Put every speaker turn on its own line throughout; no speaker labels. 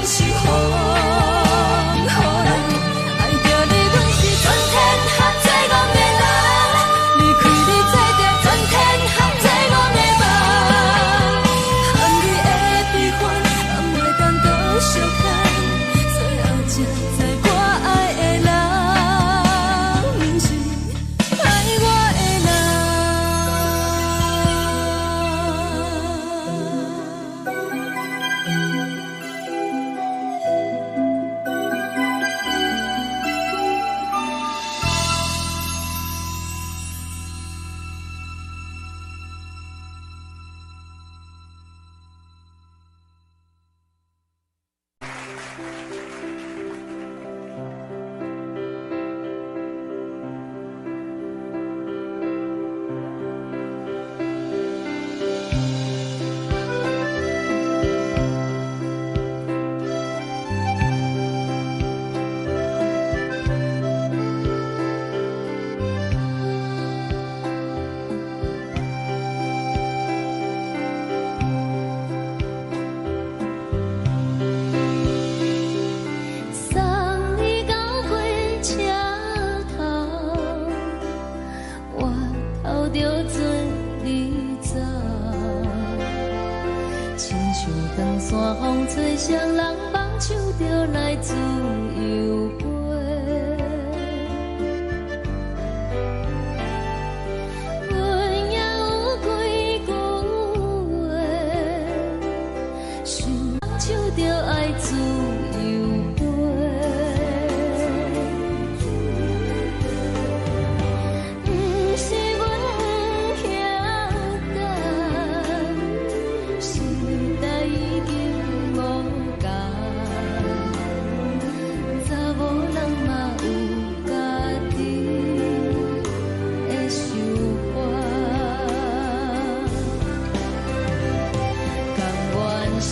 是風雨人，愛著你，阮是全天下最戇的人。離開你做著全天下最戇的夢，含你的悲歡，敢會當閣相牽？最後才知我愛的人，毋是愛我的人。
送你到火車頭，我頭著做你走，親像長山風吹誰人放手就來自由飛。阮也有幾句話，想放手就愛自由飛。毋是阮不曉等，時代已經無仝，查某人嘛有家己的想法。甘願時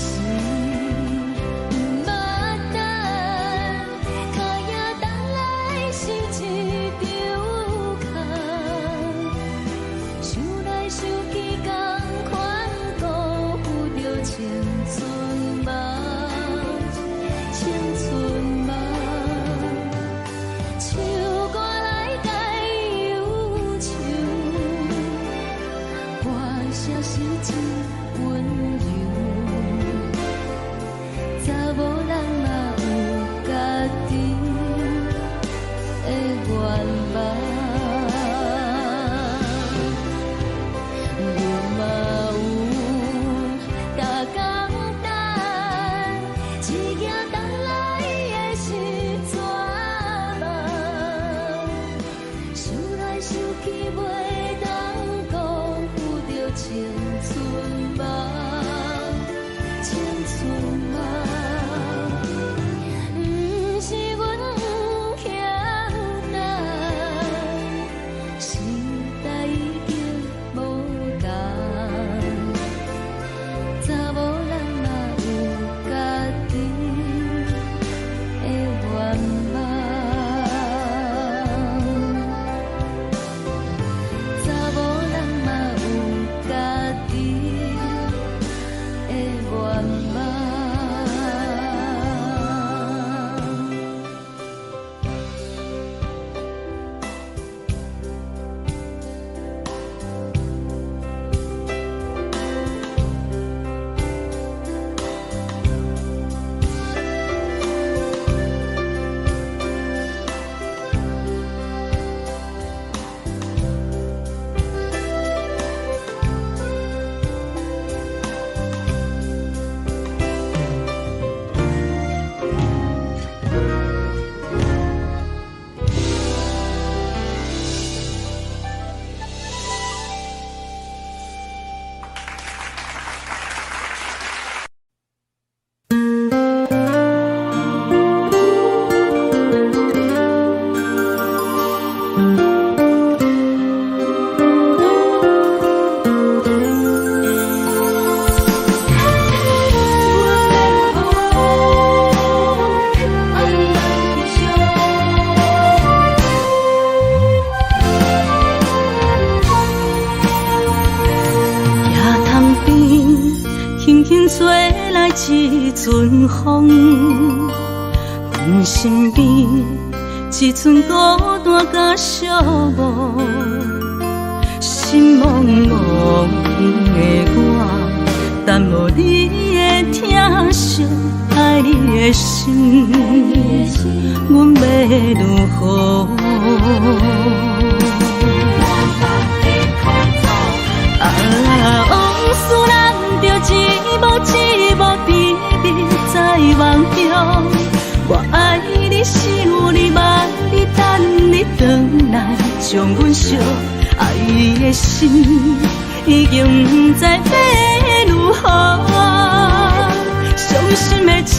一陣風，阮身邊一陣孤單佮寂寞，心茫茫的我，等無你的疼惜，愛你的心，阮欲如何？啊，往事咱著一幕一幕甜蜜在夢中。我愛你，想你，望你，等你轉來，將阮惜愛的心已經毋知欲如何。傷心的酒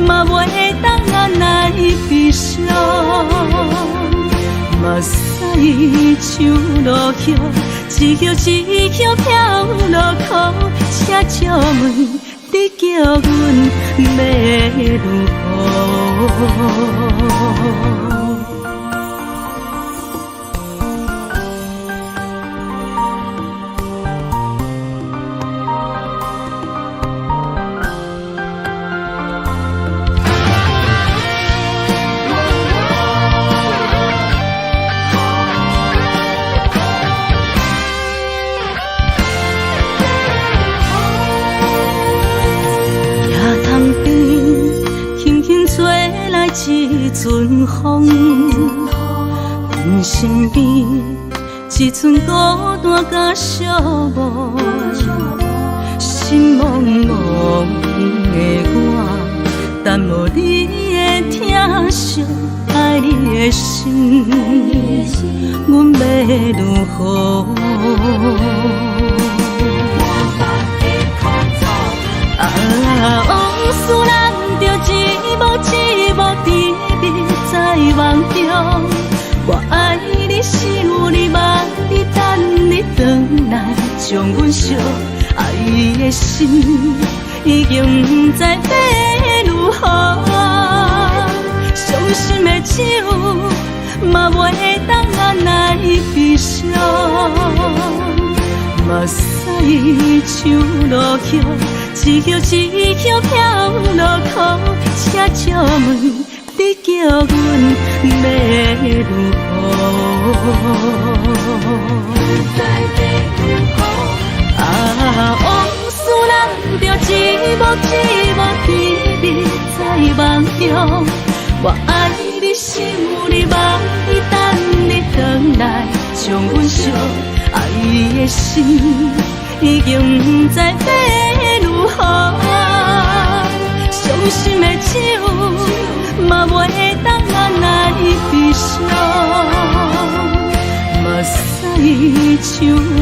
嘛袂當按來悲傷，目屎像落雨，一葉一葉飄落苦，請借問你叫阮欲如何？野塘邊，輕輕吹來一陣風，阮身邊一陣孤單佮寂寞，心茫茫的我，等無你的疼惜，愛你的心，阮欲如何？啊，往事咱著一幕一幕甜蜜在夢中。我愛你，想你，望你，等你轉來，將阮惜愛的心已經毋知欲如何。傷心的酒嘛袂當按來悲傷，目屎像落雨，一葉一葉飄落苦，請借問你叫阮欲如何？啊，往事咱著一幕一幕甜蜜在夢中。我愛你，想你，望你，等你轉來，將阮惜愛的心已經毋知欲如何。傷心的酒嘛袂當按來悲傷，目屎像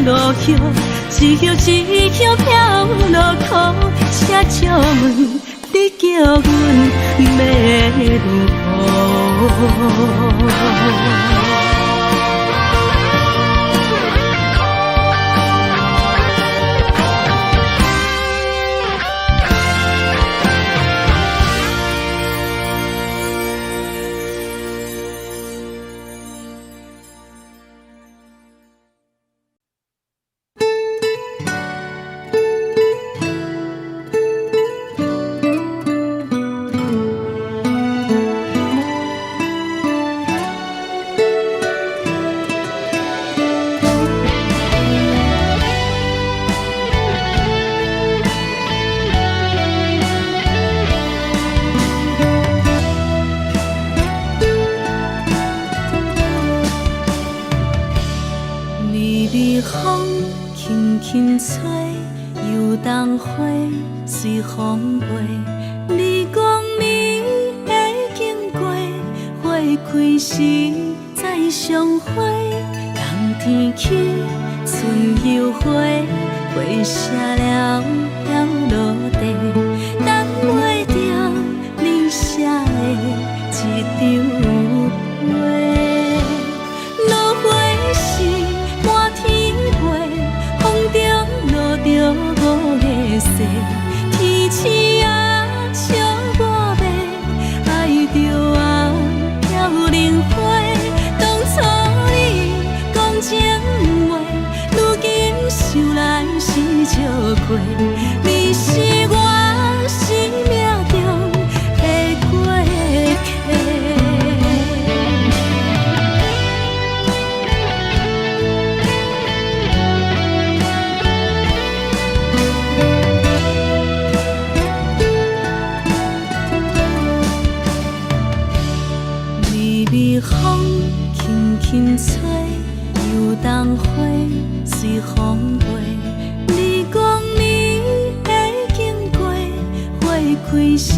落雨，一葉一葉飄落苦，請借問你叫阮欲如何？微微風輕輕吹，油桐花隨風飛。你講你會經過，花開時再相會。冬天起，春又回，花謝了飄落地，等袂著你寫的這張批。落花時滿天飛，風中落著五个雪，天星啊笑我欲愛著啊飄零花。當初你講情話，如今想來是笑話。你是開時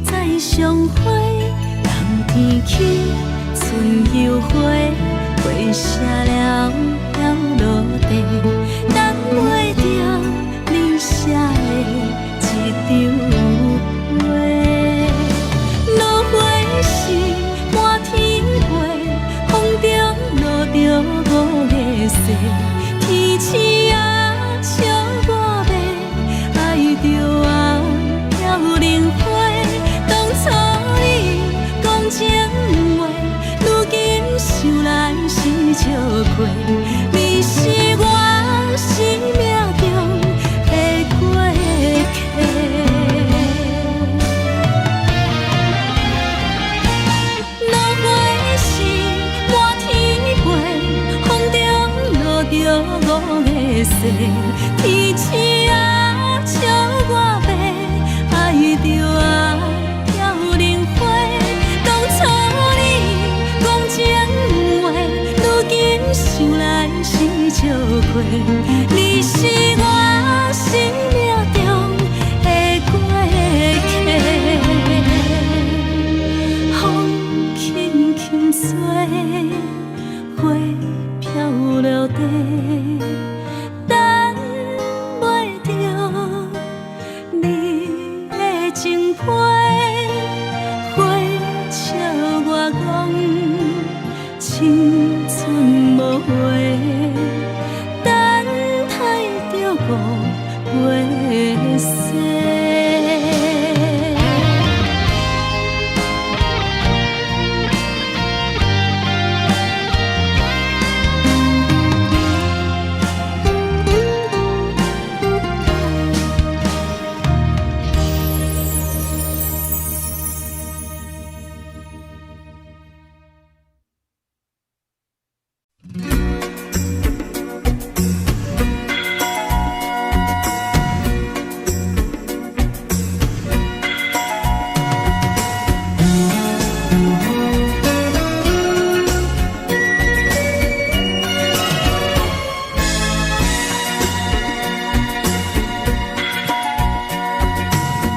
再相會，冬天起春又回，花謝了了落地，等袂著你寫的這張批。落花是滿天飛，風中落著五个誓，天星啊笑我欲，愛著啊飄零花。當初你講情話，如今想來是笑虧。你是我生命中的過客。落花是滿天飛，風中落著五个誓，天星啊笑我欲，愛著啊飄零花。當初你講情話，如今想來是笑虧。你是我生命中的過客。風輕輕吹，花飄落地，等袂著你的情批。花笑我講青春無話，等待著五月雪。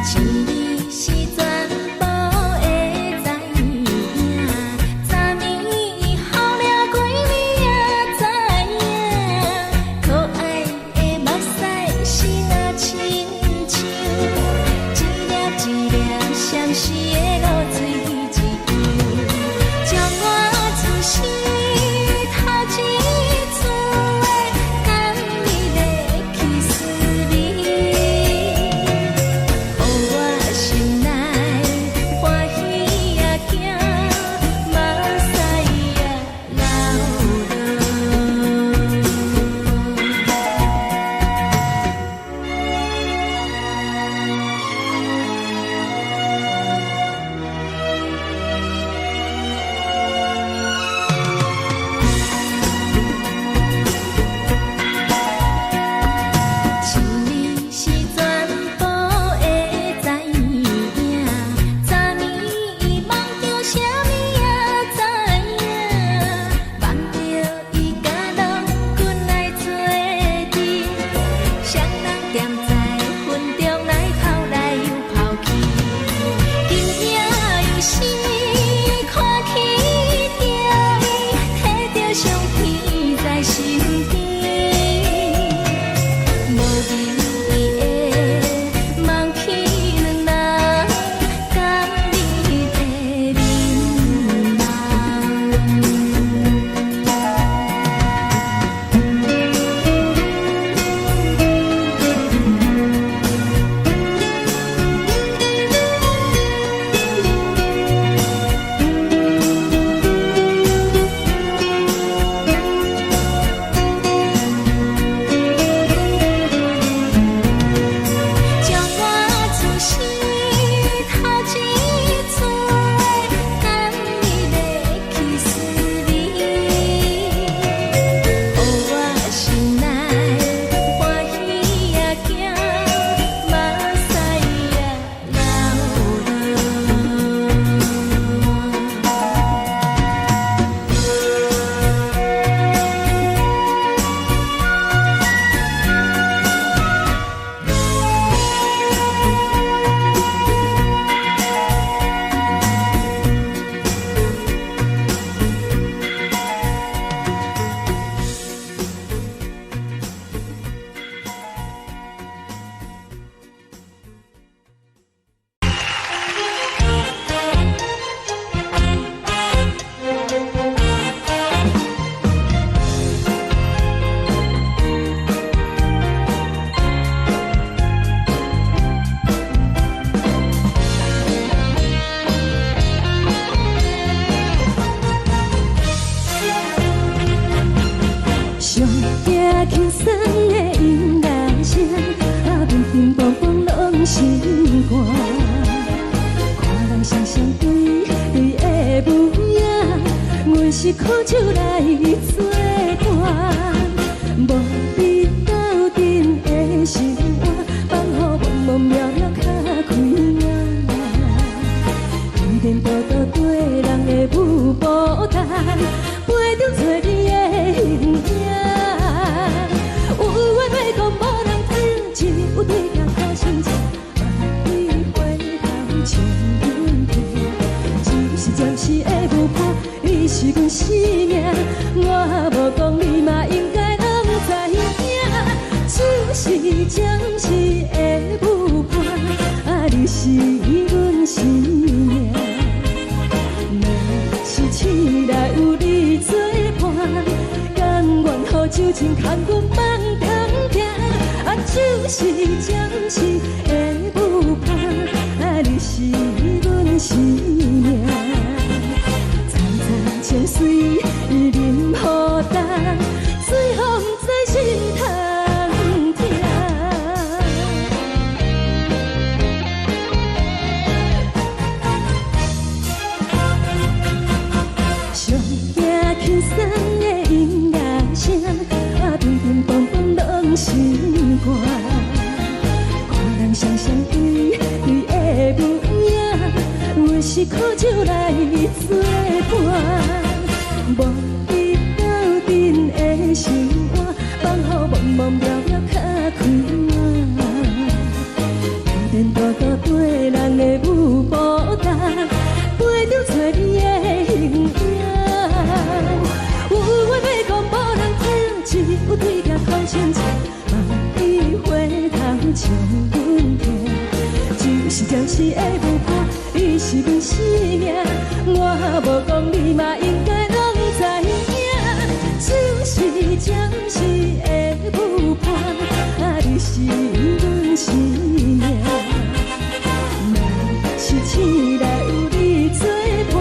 情你是全部的知影，昨暝予掠過你也知影，可愛的目屎是若親像一粒一粒相思的露水一樣，將我此生頭一次的甘蜜的去思味。予我心內歡喜也驚，目屎也流落。
心肝。看人雙雙對對的舞影，阮是苦酒來做伴，無比鬥陣的生活，放予茫茫渺渺較開眼。天倒倒對人的舞步單，陪著找你的形影。有緣欲講無人聽，只有對鏡苦心情，望你回頭笑阮聽。只是暫時的舞伴，你是阮生命，我無講你嘛應該攏知影。只是暫時的舞伴，啊，你是阮生命。若是醒來有你做伴，甘願予酒精牽阮放通行。啊，只是暫時的舞伴，啊，你是阮生命。層層情水啉予乾，醉予毋知心通疼。上驚輕鬆的音樂聲，啊，乒乒乓乓攏心肝。看人雙雙對對的舞影，阮是苦酒來做伴，無比鬥陣的生活，放予茫茫渺渺較開眼。天倒倒對人的舞步單，陪著找你的形影。有話欲講無人聽，只有對鏡苦心情，望你回頭笑阮聽。只是暫時的舞伴，你是阮生命，我無講你嘛應該攏知影。只是暫時的舞伴，啊，你是阮生命。若是醒來有你做伴，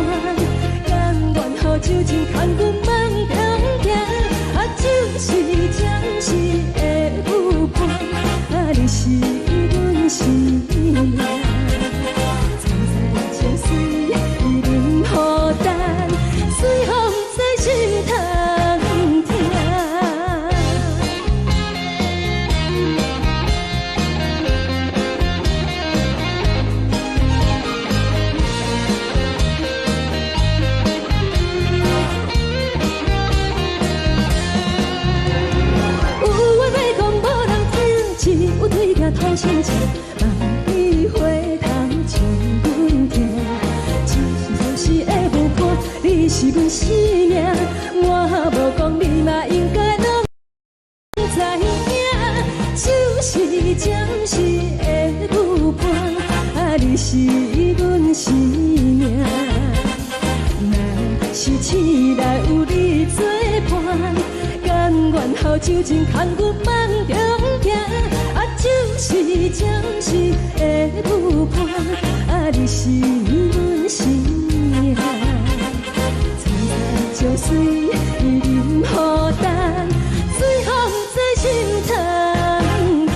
甘願予酒精牽阮放通行。啊，只是暫時的舞伴，啊，你是阮生命。層層情水啉予乾，醉予毋知心通疼。有話欲講無人聽，只有對鏡吐心情，望你回頭笑阮聽。只是暫時的舞伴，你是阮生命，我無講你嘛應該攏知影。只是暫時的舞伴，啊，你是阮生命。若是醒來有你做伴，甘願予酒精牽阮放中行。啊，只是暫時的舞伴，啊，你是阮生命。層層情水啉予乾，醉予毋知心通疼。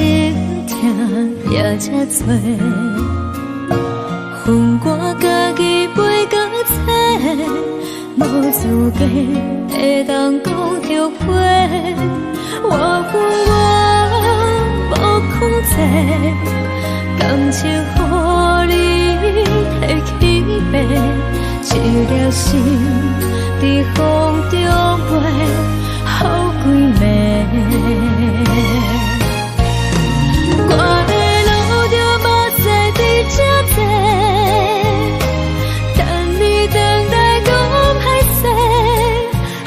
心疼也這多。予我家己飞到册，無資格會當講後悔。我有我無控制，感情予你提起爬，一粒心佇風中飛，予幾暝。我會流著目屎佇這坐，等你轉來講歹勢，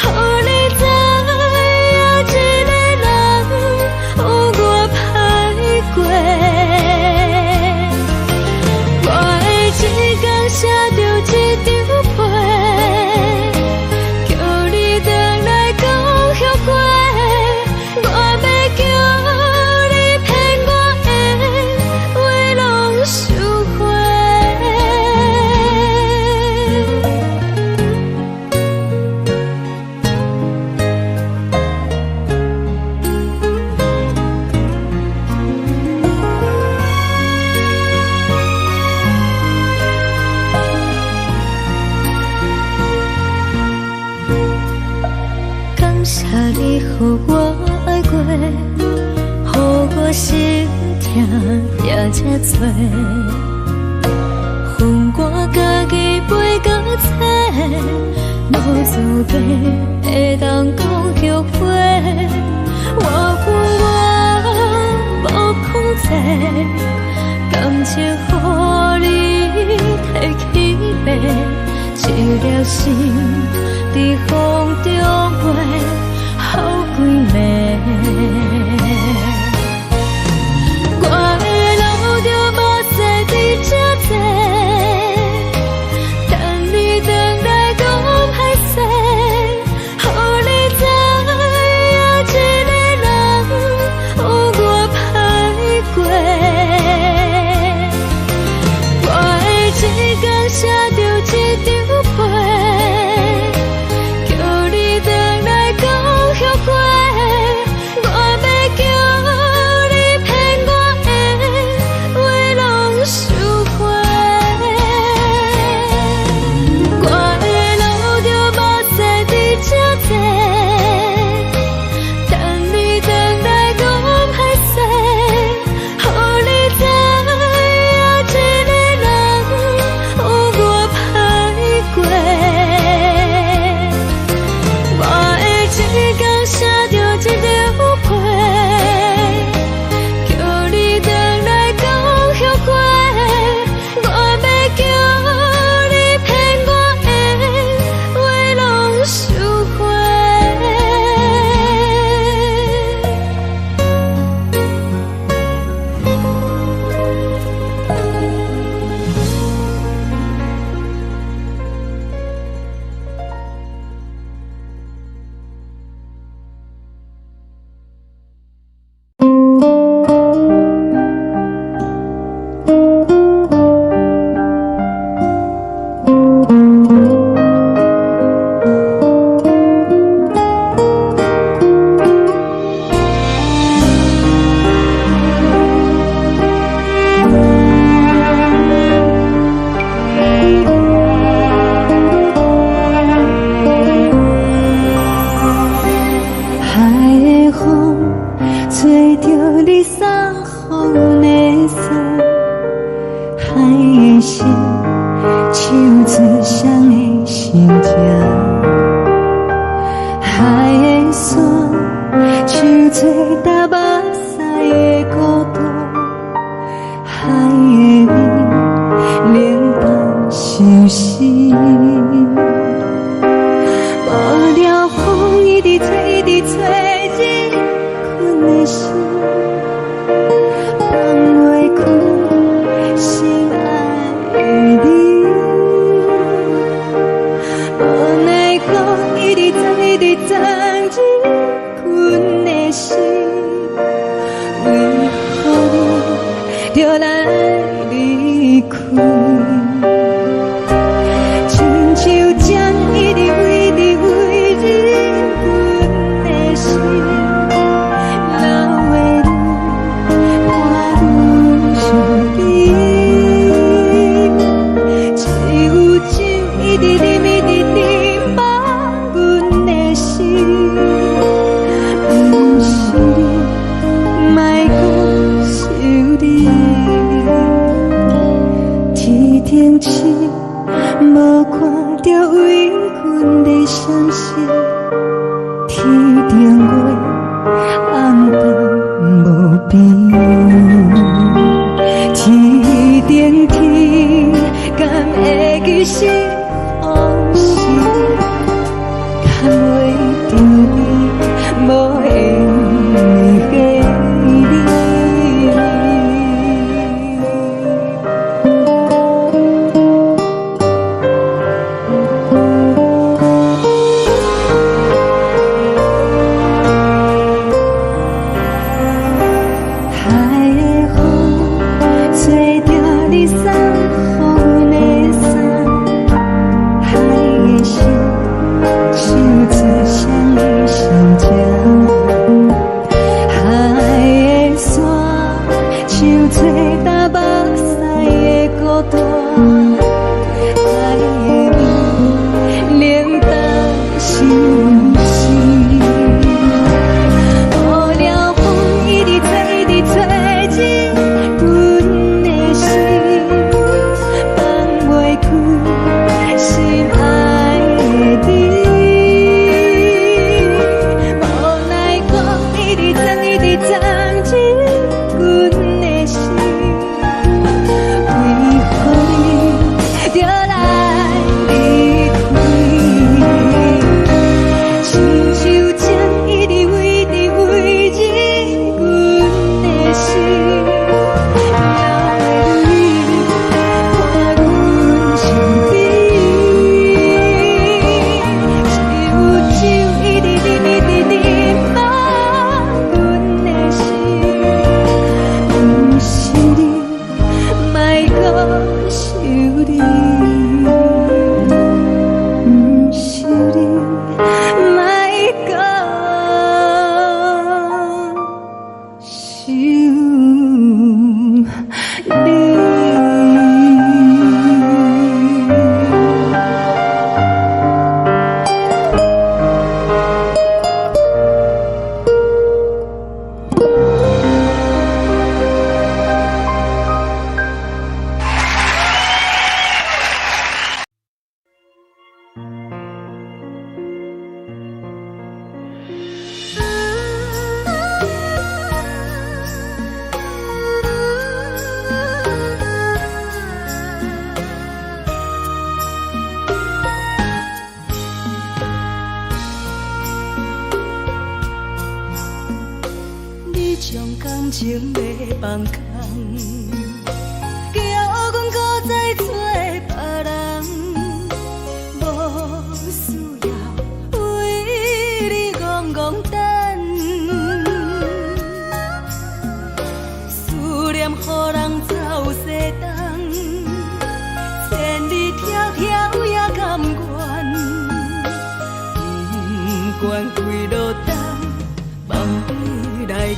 予你知影一个人有偌歹過。我會一工寫著一張批，叫你轉來講後悔。我欲叫你騙我的話攏收回。感謝你予我愛過，予我心疼也這多。予我家己飛到冊，無資格會當講後悔。我有我無控制，感情予你提起爬，一粒心佇風中飛，予幾暝。我會流著目屎佇這坐，等你轉來講歹勢，予你知影一個人有偌歹過。我會一工寫著一張批，叫你轉來講後悔。我欲叫你騙我的話攏收回。我會流著目屎佇這坐，等你轉來講歹勢，予你知影一個人有偌歹過。我會一工寫著一張批，叫你轉來講後悔。我欲叫你騙我的話攏收回。
海的風吹著你送予阮的衫，海的心唱出誰的心情，海的山唱出踏目屎的孤獨，海的味冷淡相思。無聊風一直吹，一直吹，入困的心，放袂開心愛的你。無奈何一直鑽，一直鑽入困的心，為何你著來離開？親像針一直一直為入阮的心，流的淚
市，無看著為阮咧閃爍，天頂月暗淡無邊，天頂天敢會記是予是？牽袂著你，無緣的你。海的風吹著你送予阮的衫，海的聲唱出誰的心情，海的沙唱出淡目屎的孤單，海的味冷淡相思。無聊風一直吹，一直吹入阮的心，放袂開心愛的你。無奈風一直鑽，一直鑽入阮的心，為何你著來離開？親像情一直圍直圍入阮的心，哪會你伴阮身邊？只有酒一直啉，一直啉滿阮的心，毋是你，莫閣想你，毋是你，莫閣想你。
你將感情欲放空，叫阮閣再找別人，無需要為你戇戇等，思念予人走西東，千里迢迢也甘願，不管幾落冬，放你來揀。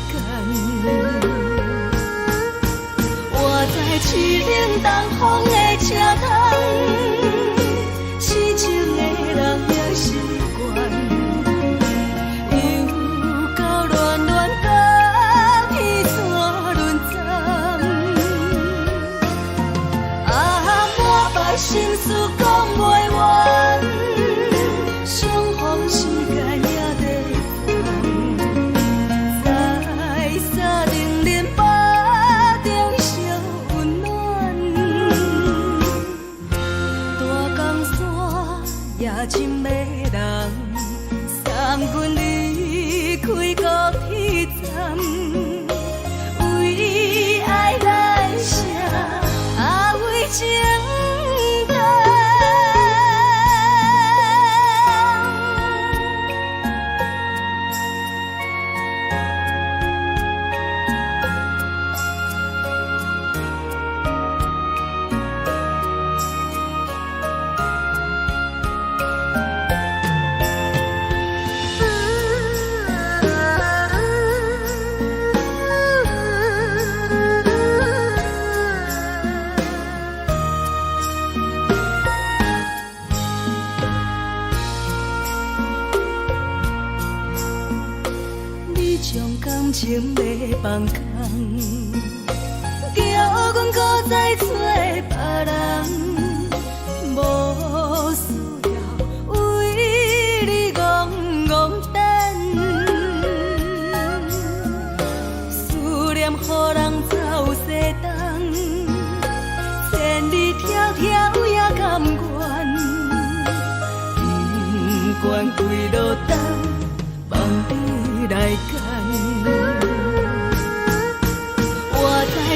我知凄冷東風的車窗，痴情的人也習慣，又到暖暖甲彼山轮转，啊，满腹心事講袂完，相逢時間也在轉，在三重林腹中相溫暖，大江山也真迷人，送阮離開高鐵站，為愛來寫，啊為情等。你將感情欲放空，叫阮閣再找別人。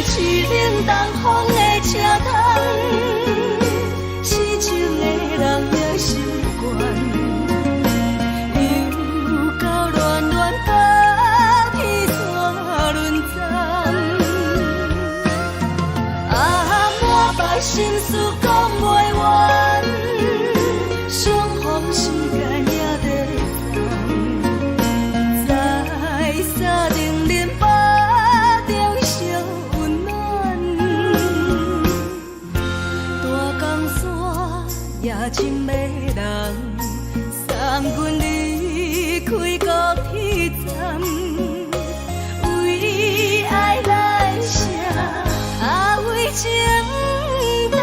凄冷東風的車窗，痴情的人也習慣，又到暖暖北天山輪站。啊，滿腹心事講袂完，相逢時間也短暫，在三重林腹中相溫暖。大江山也真迷人，送阮離開高鐵站，為愛來寫，啊為情等。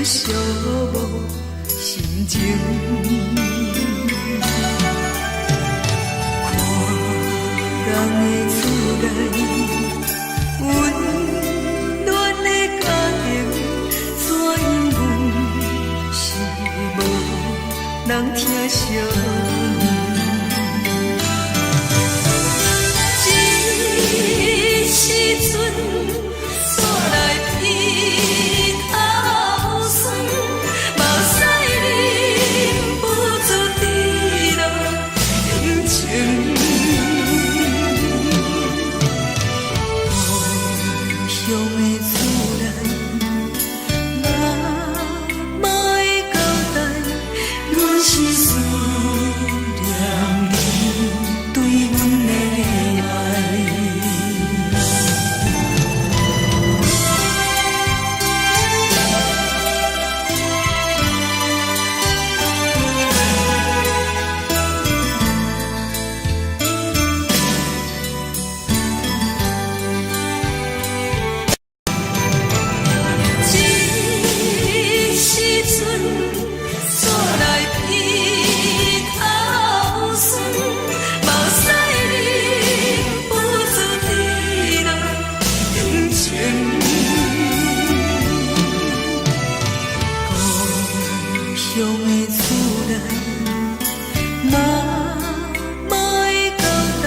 惜无心情。看人的厝内，溫暖的家庭，怎樣阮是無人疼惜阮。這時陣煞來鼻頭酸，目屎忍不住滴落眼睛。故鄉的厝內，媽媽的交代，阮是思念你對阮的愛。這時陣煞來鼻頭酸，目屎忍不住滴落眼睛。故鄉的厝內，媽媽的交代，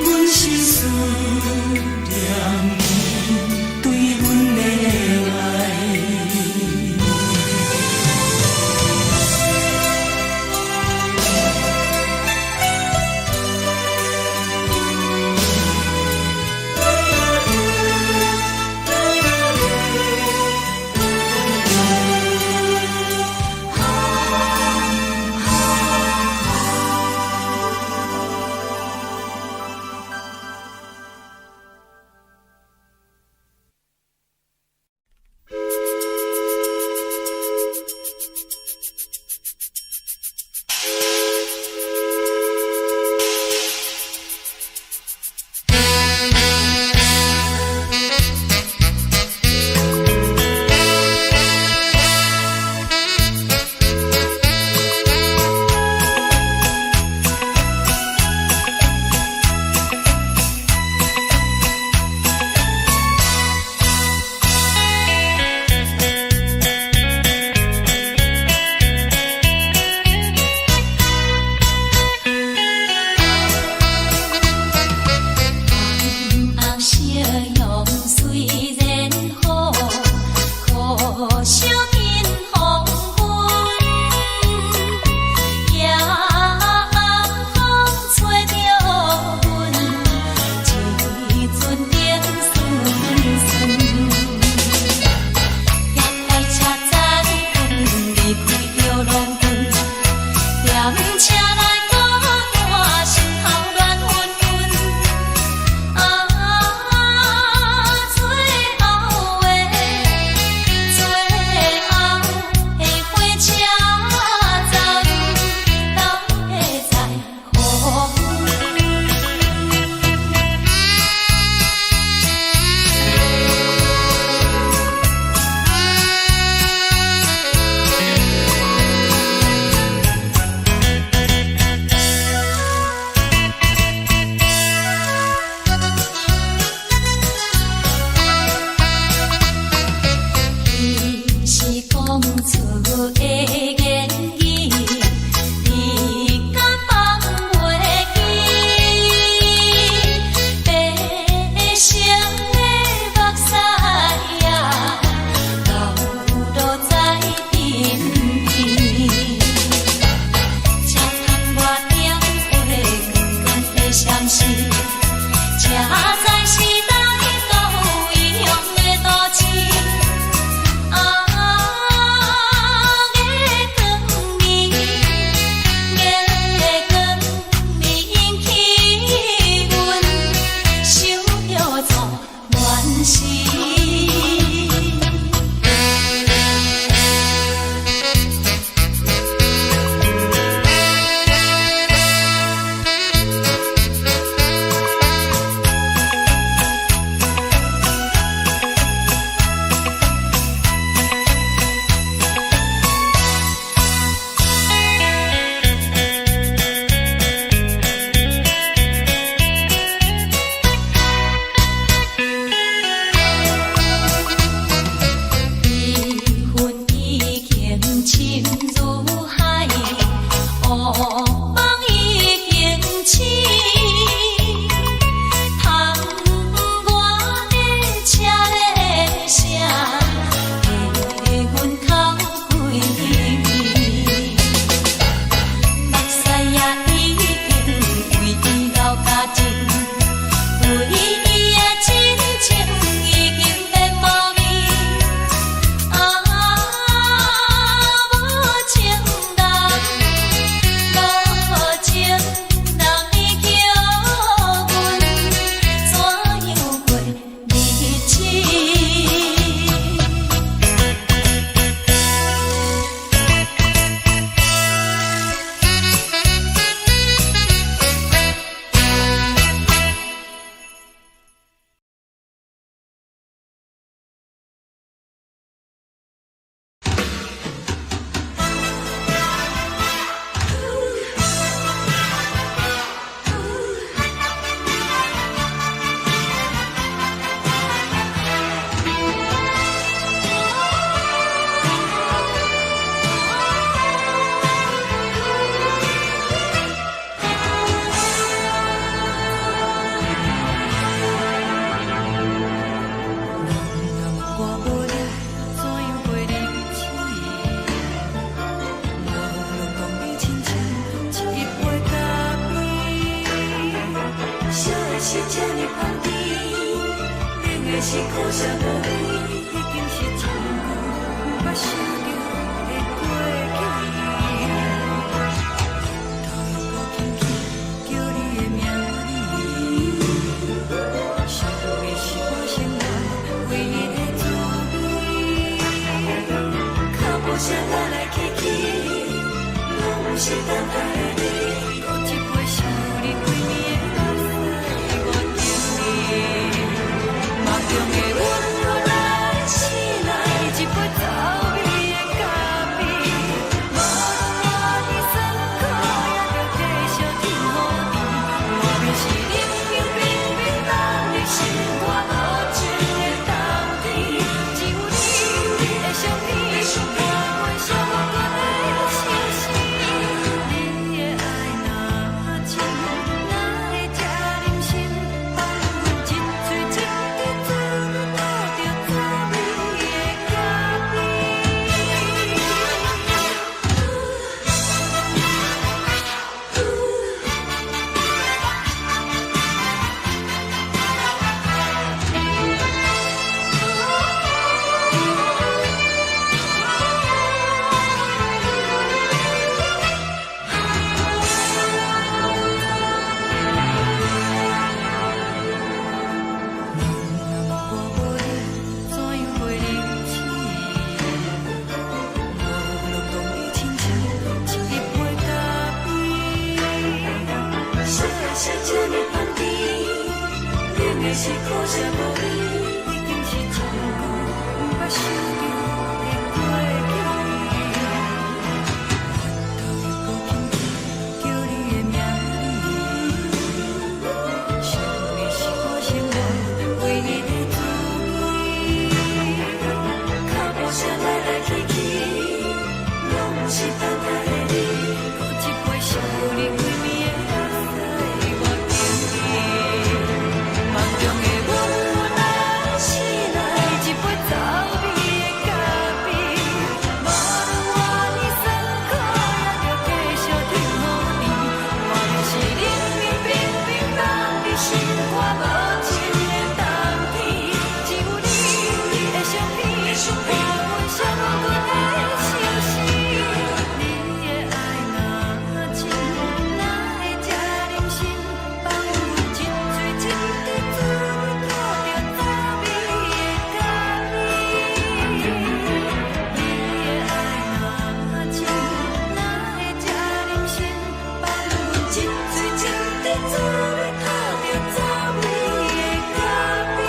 阮是思念你對阮的愛。
紅夕陽雖然好，可惜見黃昏。夜暗風吹著阮，一陣冷酸酸。夜來車載阮離開著農村，踮車內孤單，心頭亂紛紛。啊，最後的最後的火車站，敢會再予阮？彼是講出的言語，你敢放袂記？白色的目屎啊，流落在鬢邊。車窗外燈火光光的閃烁，車載是來到異鄉的都市。啊，眼
香甜，冷的是苦涩无味，已經是真久毋捌想著的過去。頭又閣輕輕叫你的名字，想的是我生活唯一的滋味。腳步聲來來去去，攏毋是等待的你。閣一杯想你規暝的目屎，我敬你。夢中的阮阮來醒來，一杯走味的咖啡。無論偌尼酸苦，也著繼續天雨甜。外面是冷冷冰冰凍入心肝無情的冬天，只有你的相片，伴阮寂寞的相思。你的愛若真，哪會這忍心放阮一喙一滴嘴吐著滋味的咖啡？茫茫無無你，怎樣過日子？朦朧濃的親像一杯咖啡。啥啥這呢香甜，冷的是苦澀無味，已經是真久毋捌想著的過去。頭又閣輕輕叫你的名字，想的是我生活唯一的滋味。腳步聲來來去去，攏毋是等待的你。閣一杯想你規暝的目屎，我敬你。夢中的阮阮來醒來，一杯走味的咖啡。無論偌尼酸苦，也著繼續天雨甜。外面是冷冷冰冰凍入心肝無情的冬天，只有你的相片，伴阮寂寞的相思。你的愛若真，哪會這忍心放阮一喙一滴嘴吐著滋味的咖啡？你的愛若真，哪會這忍心放阮一喙一滴嘴吐著滋味的咖啡？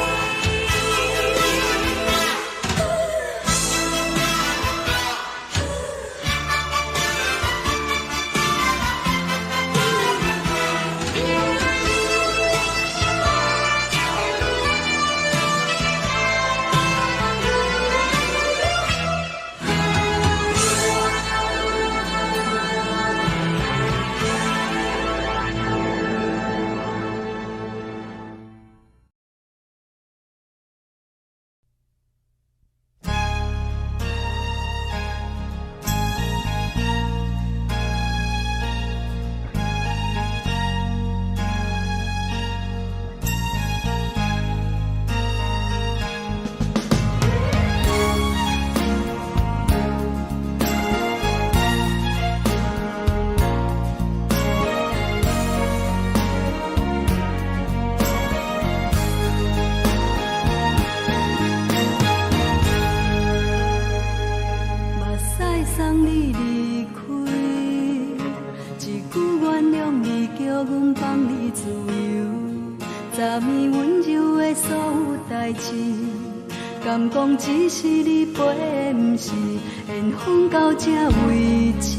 目屎送你離開，一句原諒你，叫阮放你自由。昨暝溫柔的所有代誌，敢講只是你陪的，毋是緣分到這為止。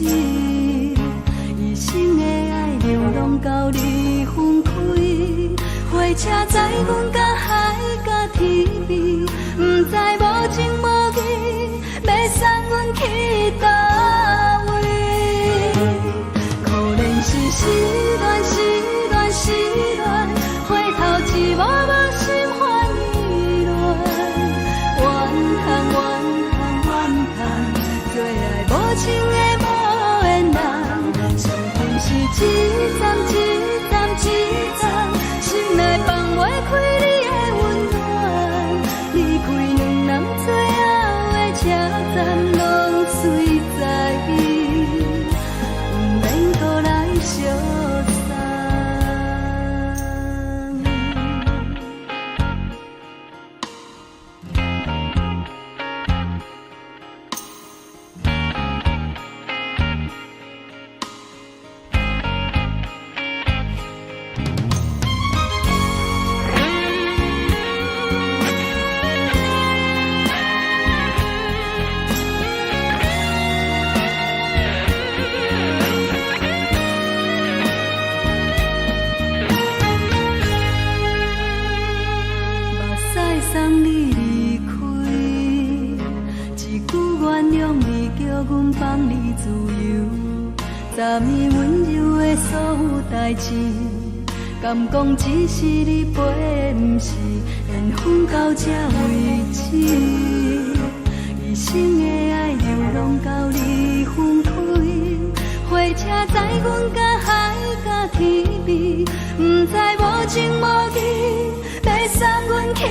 一生的愛流浪到你分開，火車載阮到海角天邊，毋知無情無義，欲送阮去佗位？可憐是失戀，失戀，失戀，回頭一幕幕心煩意亂。怨嘆怨嘆怨嘆，做愛無情的無緣人，傷心是一站一站一站，心內放袂開。隨知，毋免閣來相送。目屎送你離開，一句原諒你，叫阮放你自由。昨暝溫柔的所有代誌，敢講只是你陪，毋是緣分到這為止。一生的愛流浪到你分開，火車載阮甲海甲天邊，毋知無情無義，欲送阮去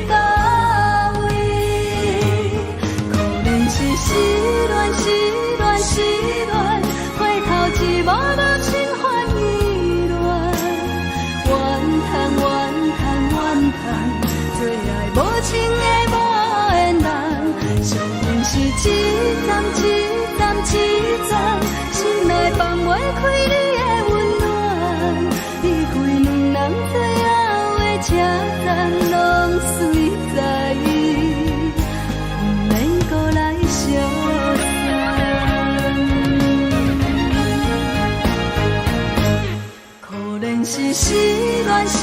佗位？可憐是失戀，失戀，失戀，回頭一幕幕心煩意亂。怨嘆怨嘆怨嘆，做愛無情的無緣人，惜阮是一站一站一站，心內放袂開你的溫暖，離開兩人最後的車站，攏隨知，毋免閣來相送。可憐是失戀，失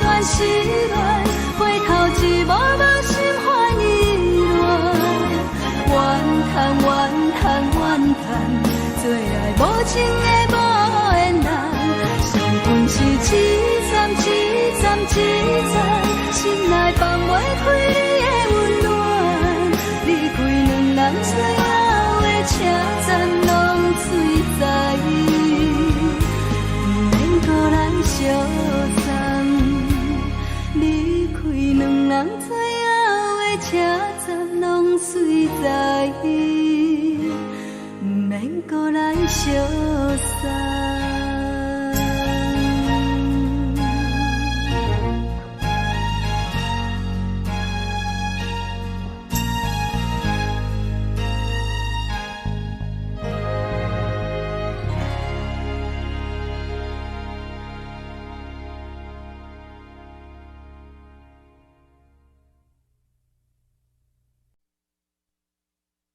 戀，失戀，回頭一幕幕心煩意亂。怨嘆怨嘆怨嘆，做愛無情的無緣人，惜阮是一站一站一站，心內放袂開你的溫暖，離開兩人最後的車站，攏隨知，毋免閣來相送。離開兩人最後的車站，攏隨知，毋免閣來相送。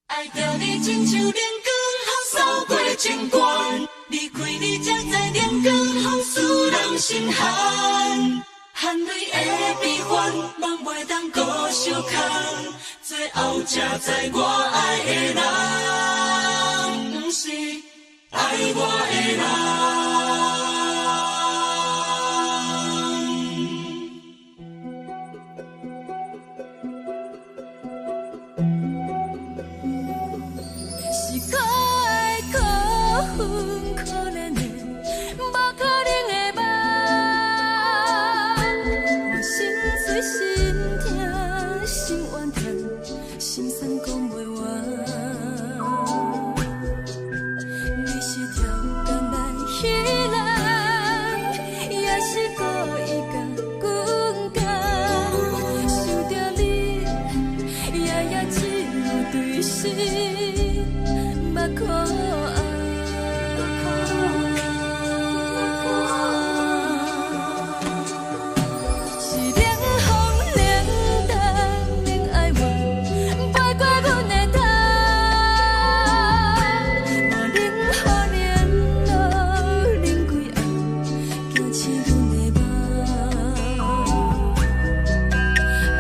愛著你親像冷光予掃過情關，離開你才知冷光予使人心寒。含淚的悲歡，夢袂當閣相空，最後才知我愛的人，毋是愛我的人。是可愛可恨可憐的，無可能的夢。我心碎心痛心怨嘆，心酸講袂完。你是超工來彼人，也是故意共阮講。想著你，夜夜只有對心目苦紅。是冷風冷淡冷哀怨，飛過阮的頭。無冷雨連露冷規暗，驚醒阮的夢。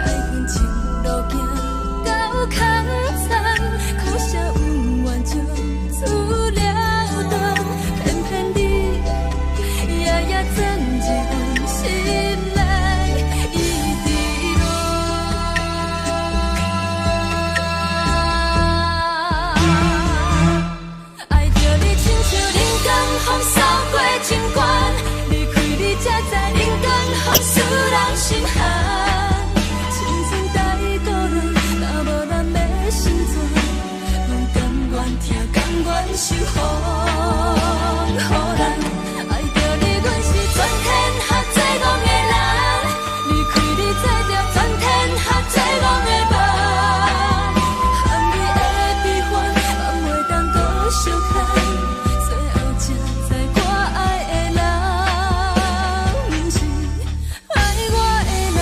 愛恨情路行到空残，可惜恩怨情自甘願受風雨人。愛著你，阮是全天下最戇的人。離開你，做著全天下最戇的夢。含你的悲歡，放袂當閣相牽。最後才知我愛的人，毋是愛我的人。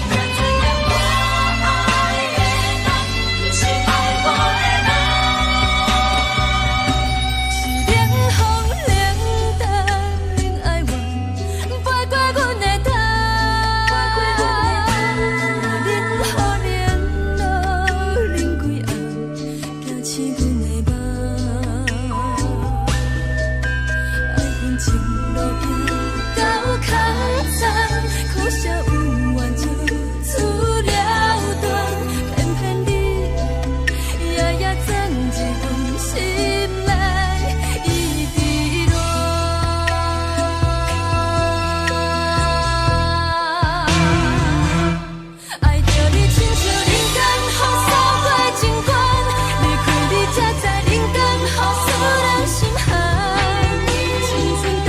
才知影我愛的人，毋是愛我的人。是冷風冷淡，冷愛怨，飛過阮的頭。冷雨冷露冷幾暗，驚醒阮的夢。愛恨情路行到空残，可惜恩怨就此了斷，偏偏你夜夜鑽入阮心內，一直戀。愛著你親像人間風掃過情關，離開你才知人間雨使人心寒。青春太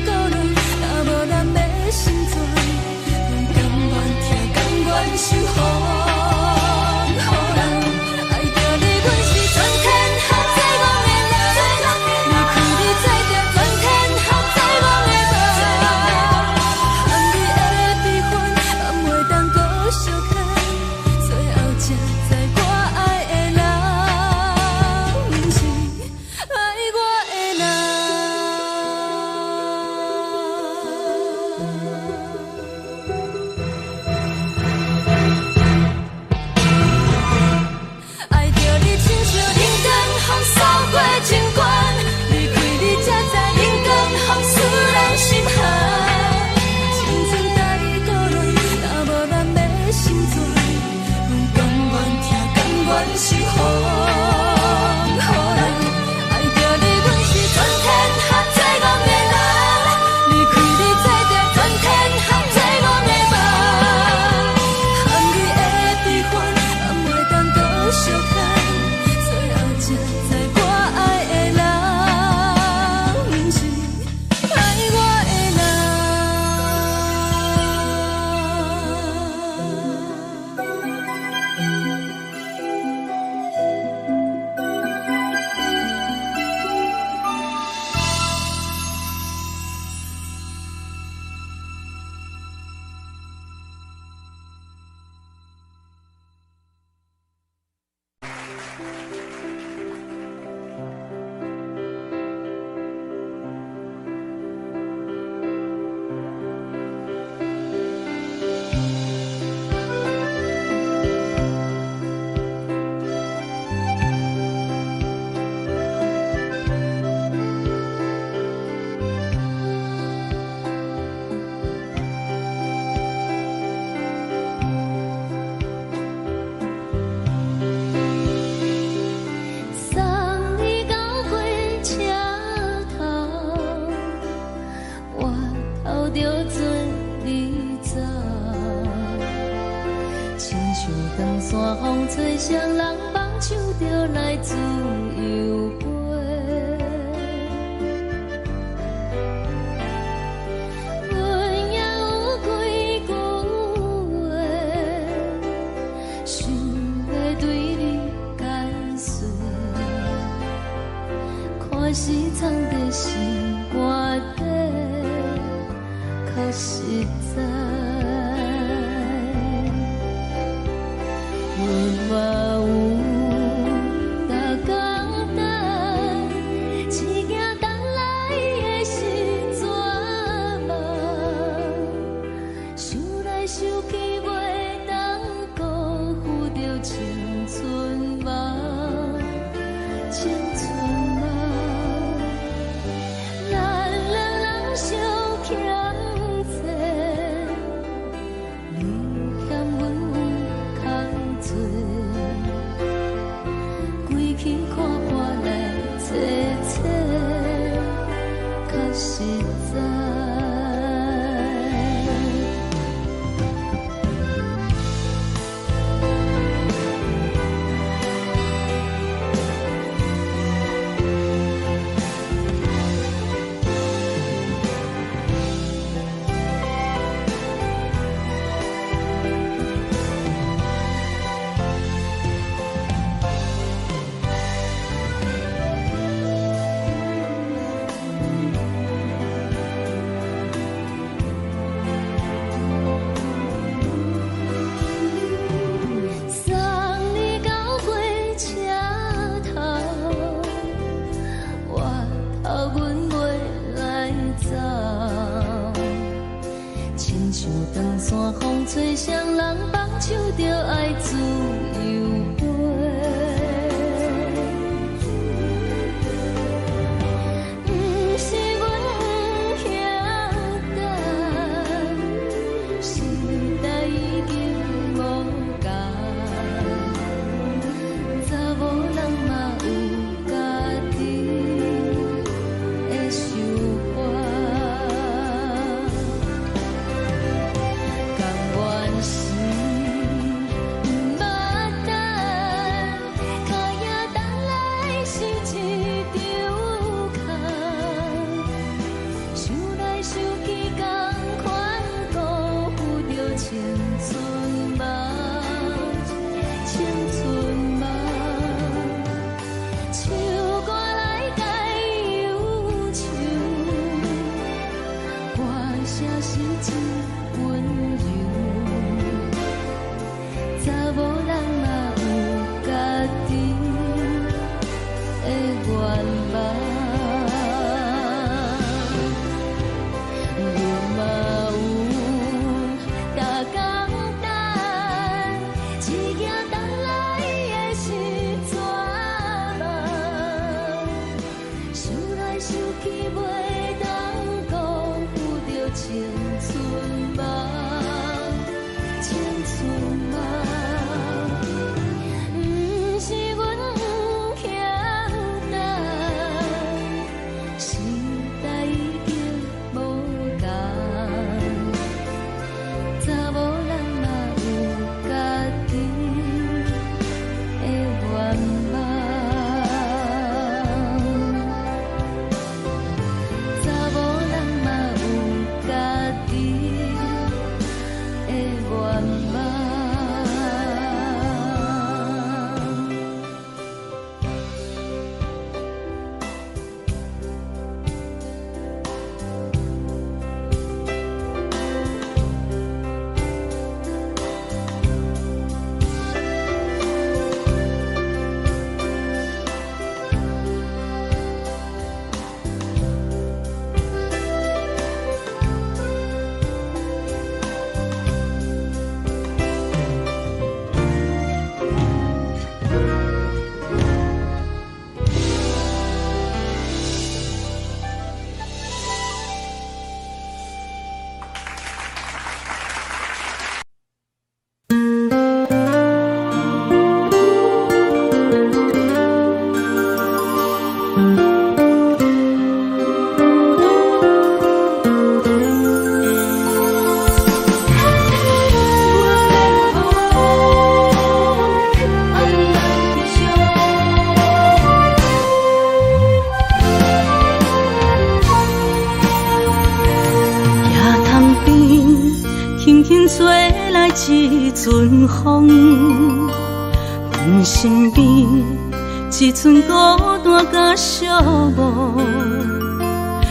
孤單，若無人欲心存，阮甘願疼，甘願受風雨人。愛著你，阮是全天下最戇的人。離開你，做著全天下最戇的夢。含你的悲歡，放袂當閣相牽。最後才知我愛的人，毋是愛我的人。愛著你親像人間風掃過情關，離開你才知人間風使人心寒。青春太孤單，若無人欲心存，阮甘願疼，甘願受風雨人。愛著你，阮是全天下最戇的人。離開你，做著全天下最戇的夢。含你的悲歡，放袂當閣相牽。最後才知我愛的人，毋是愛我的人。
送你到火車頭，我頭著做你走。親像長山風吹，誰人放手就來自由飛。阮也有幾句話，想欲對你解釋。看是藏佇心肝底，較實在。阮嘛有逐工等，只驚等來的是绝望。想來想去，袂當辜負著青春夢，青春夢。咱兩人
實在。送你到火車頭，我頭阮袂來走。親像長山風吹，雙人放手就愛自由飛。毋是阮不曉等，時代已經無仝，查某人嘛有家己的想法。甘願是毋捌等，跤影等來是一場空。想來想去，仝款辜負著青春夢，青春夢。唱歌來解憂愁，歌聲是真溫柔。查某人嘛有家己的願望，阮嘛有逐工等，一夜等來的是绝望。想來想去，袂當辜負著青春夢，青春夢。毋是阮不曉等，時代已經無仝，查某人嘛有家己的願望。查某人嘛有家己的願望。
野潭邊，輕輕吹來一陣風，阮身邊一陣孤單佮寂寞，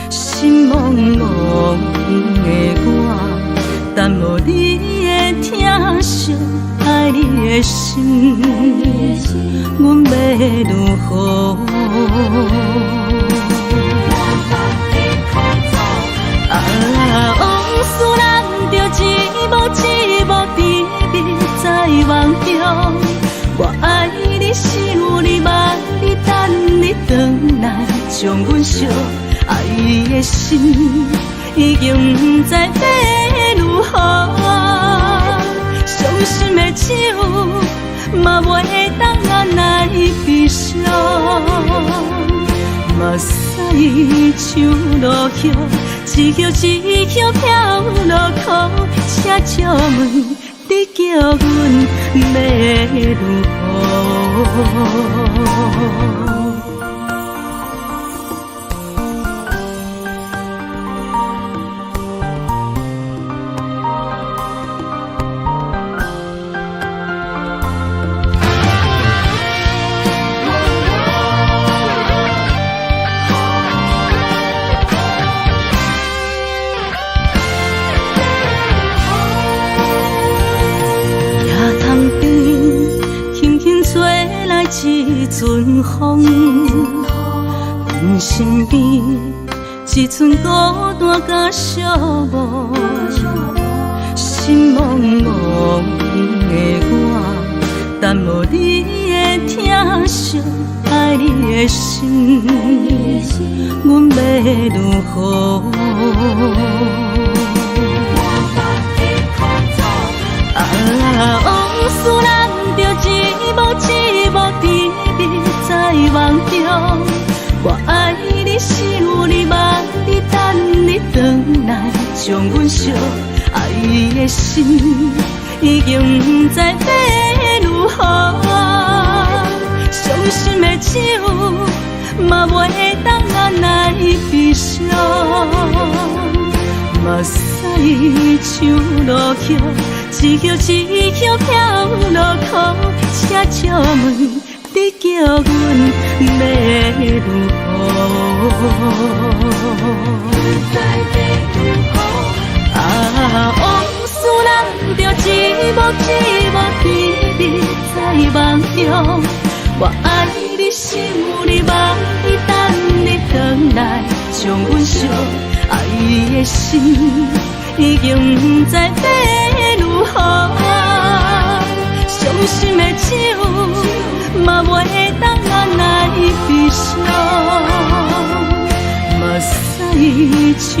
心茫茫的我，等無你的疼惜，愛你的心，阮欲如何？啊，往事難著一幕一幕甜蜜在夢中。我愛你，想你，望你，等你轉來，將阮惜。愛的心已經不知欲如何，傷心的酒嘛袂當按來悲傷。嘛目屎像落雨，一叶一叶飘落苦，请借问你叫阮欲如何？一阵风，阮身边一阵孤单佮寂寞，心茫茫的我，等无你的疼惜，爱你的心，阮欲如何？啊，往事难著一幕一幕甜蜜在梦中，我爱你，想你，望你，等你转来，将阮惜爱的心已经不知欲如何，伤心的酒嘛袂当按捺悲伤。目屎像落雨，一叶一叶飘落苦，请借问你叫阮欲如何？啊，往事难著一幕一幕甜蜜在梦中，我爱你，想你，望你，等你转来，将阮惜爱的心已经不知欲如何，伤心的酒嘛袂当按捺悲伤。目屎像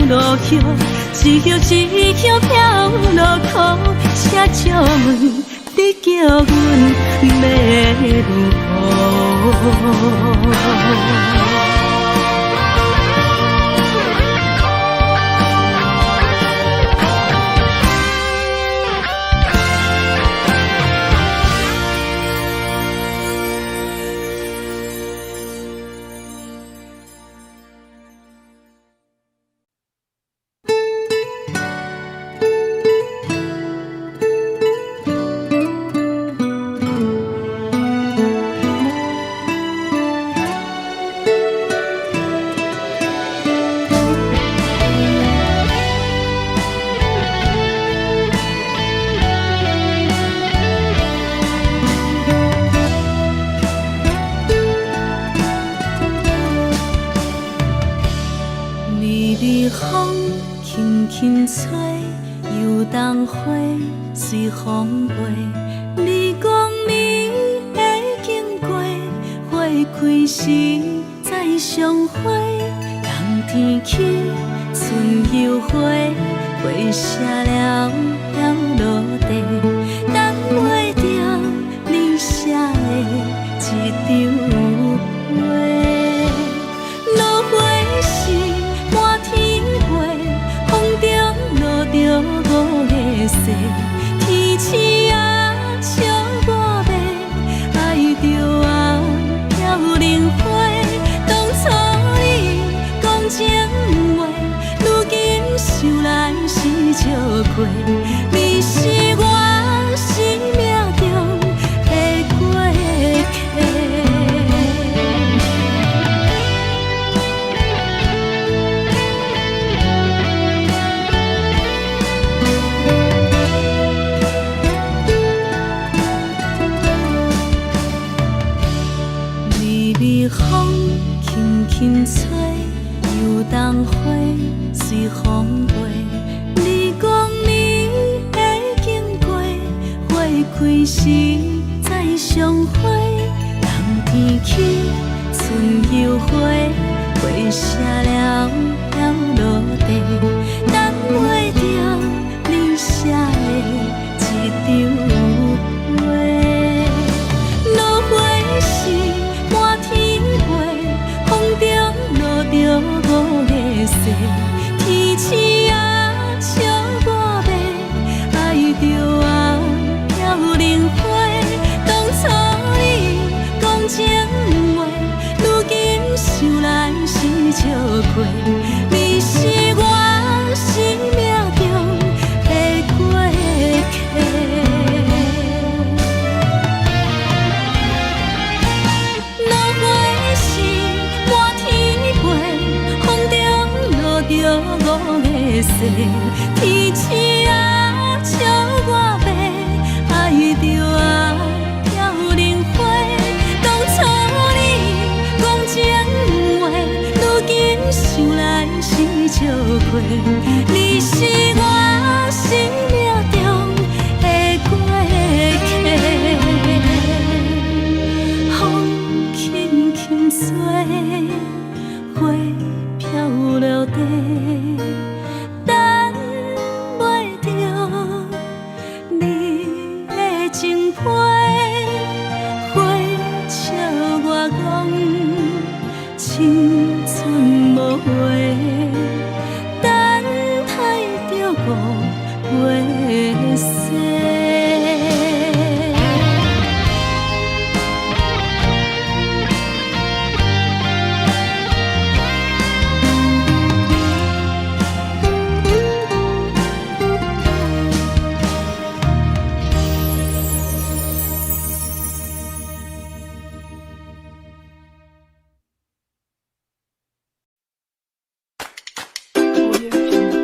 落雨，一叶一叶飘落苦，请借问你叫阮欲如何？落花是满天飞，风中
痴仔笑我白，愛著仔飄零花。當初你講情話，如今想來是笑虧。你是我生命中的過客。落花時滿天飛，風中落著五个誓。天痴仔笑我白，愛著仔飄零花。當初你講情話，如今想來是笑虧。你是我生命中的過客。風輕輕吹，花飄落地，等袂著你的情批。花笑我講，青春無話，等待著五月雪。
Audio Jungle.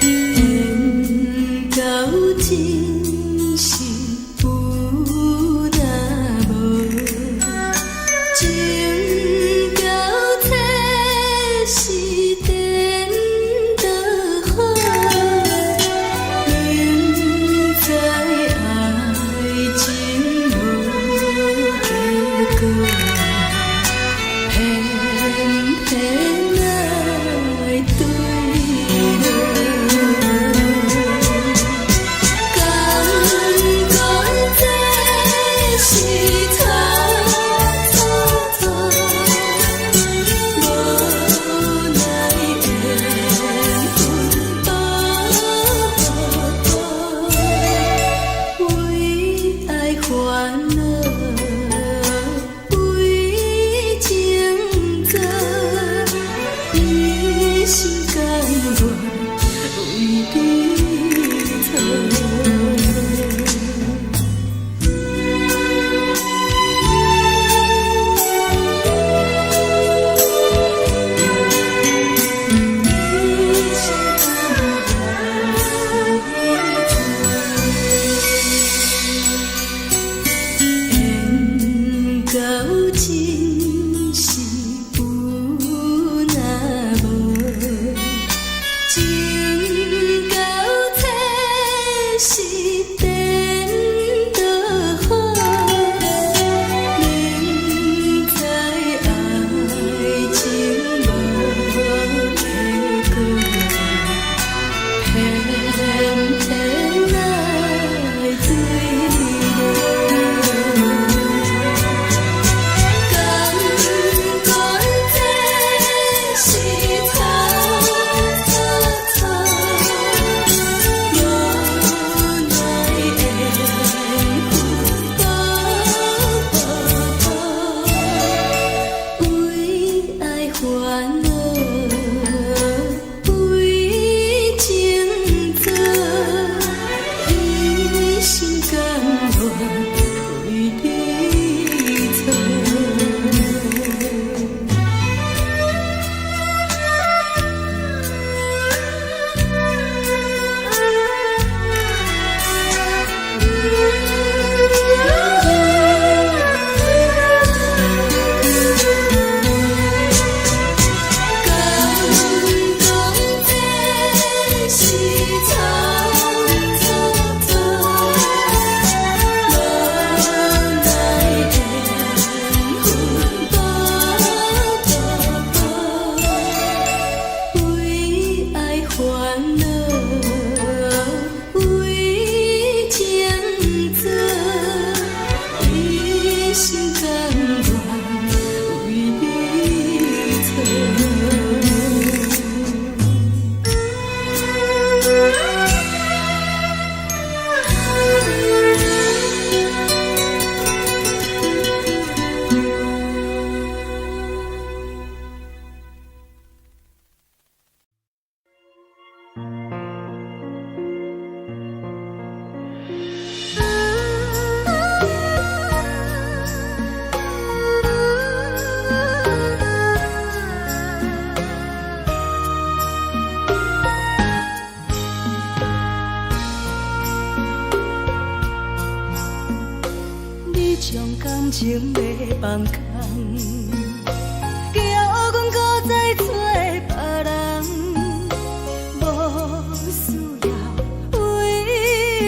緣到真是有若無，情到這是顛倒好，明知愛情無結果，偏偏愛對落。感將感情欲放空，叫阮閣再揣別人，無需要為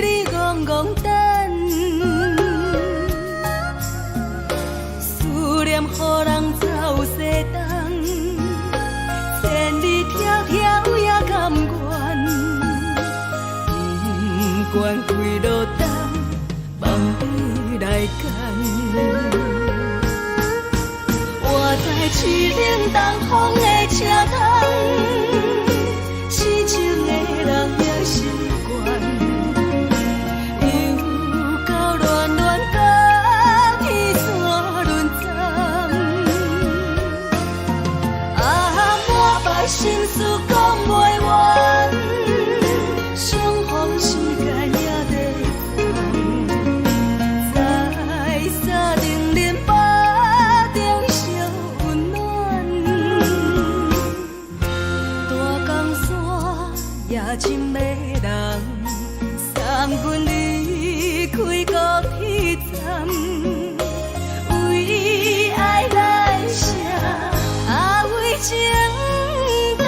你戇戇等。思念予人走西東，千里迢迢也甘願，不管幾落冬，望你來牽。活在淒冷東風的車窗，痴情的人也習慣，又到戀戀甲天山輪站，啊，滿腹心事講袂完，相逢時間也短暫，在三重恁腹中相溫暖，大江山也真迷人，送阮離開高鐵站，為愛來寫，啊為情等。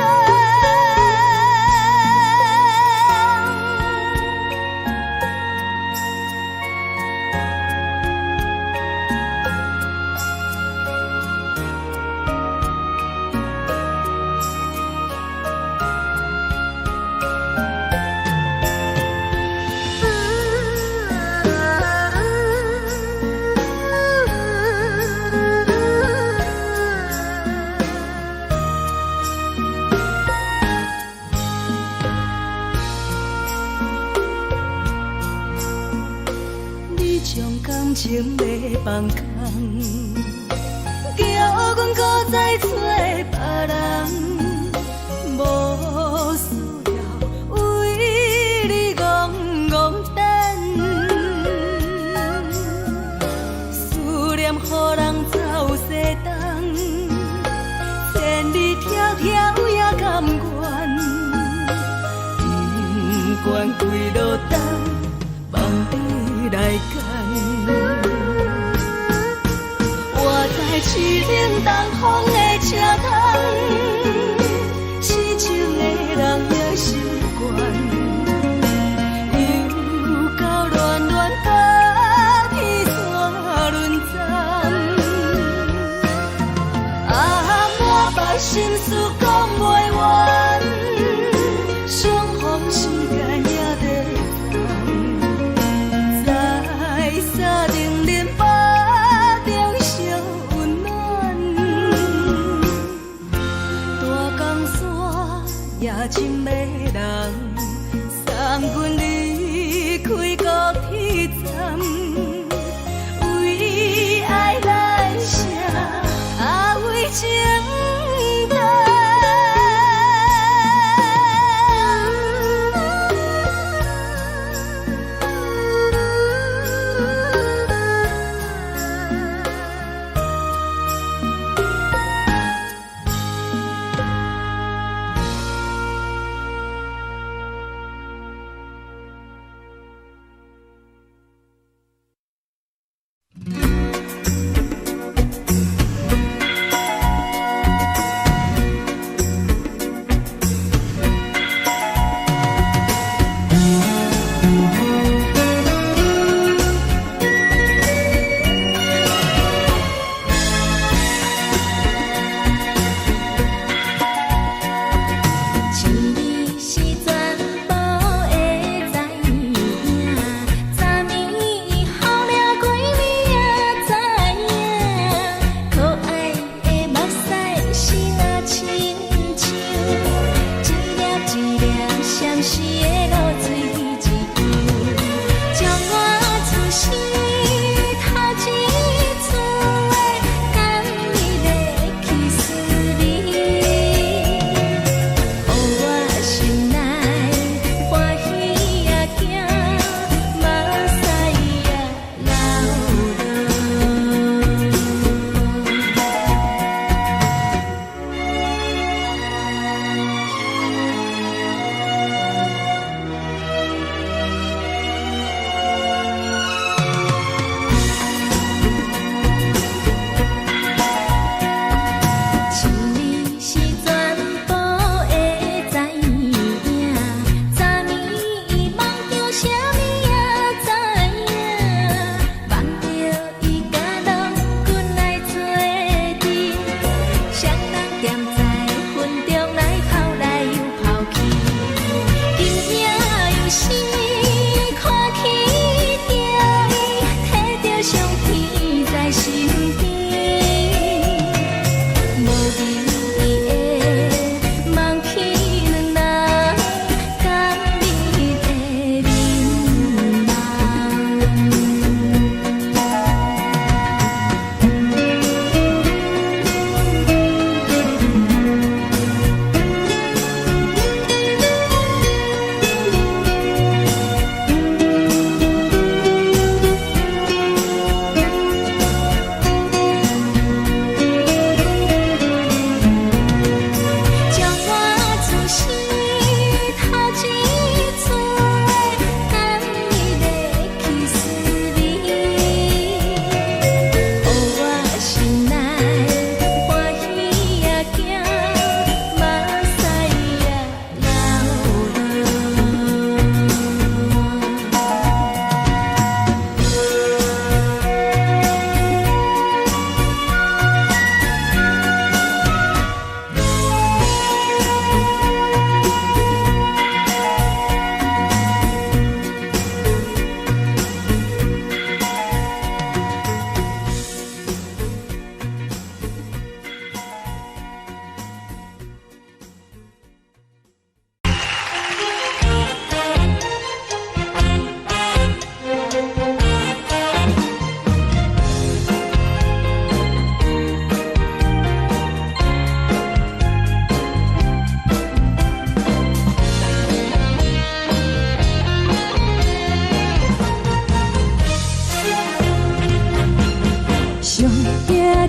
你將感情欲放空，叫阮閣再揣別人，無需要為你戇戇等。思念予人走西東，千里迢迢也甘願，不管幾落冬，望你來牽。活在淒冷東風的車窗，痴情的人也習慣，又到戀戀甲天山輪站，啊，滿腹心事講袂完，相逢時間也短暫，在三重恁腹中相溫暖，大江山也真迷人，送阮離開高鐵站，為愛來寫，啊為情等。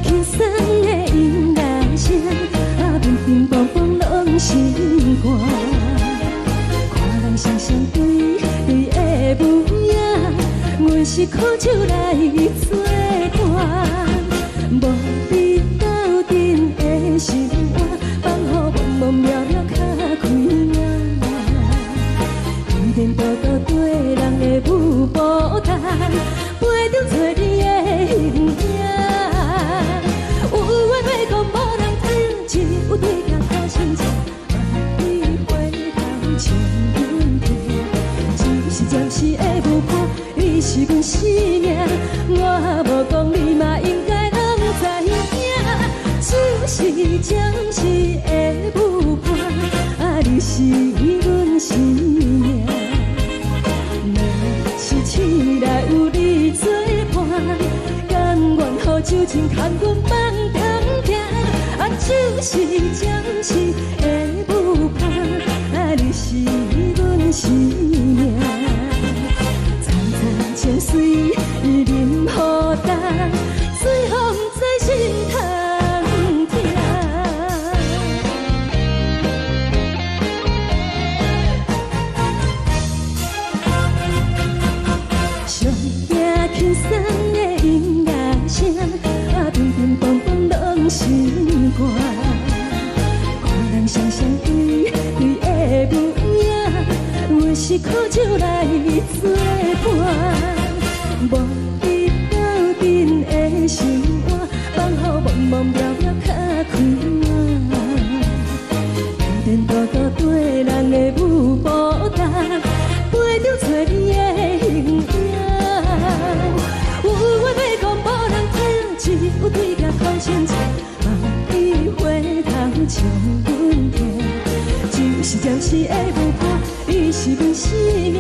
輕鬆的音樂聲，啊，乒乒乓乓攏心肝。看人雙雙對對的模樣，阮是苦酒來做伴，無你鬥陣的心肝，放予茫茫渺渺較開眼。依然獨獨綴人的舞步動，陪著找你的形影。有緣欲講無人聽，只有對鏡苦心情，望你回頭笑阮聽。只是暫時的舞伴，你是阮生命，我無講你嘛應該攏知影。只是暫時的舞伴，啊，你是阮生命。若是醒來有你作伴，甘願予酒精牽阮放長行。啊，只是暫時的舞伴，啊，你是阮生命。層層情水伊啉予乾，最予毋知心通疼。上驚輕鬆的音樂聲，啊，乒乒乓乓攏心肝。看人雙雙對對的模樣，阮是苦酒來做伴，無你鬥陣的心肝，放予茫茫渺渺較開眼。依然獨獨綴人的舞步動，陪著找你的形影。有話欲講無人聽，只有對鏡苦心情，望你回頭笑阮聽。只是暫時的舞伴，你是阮生命，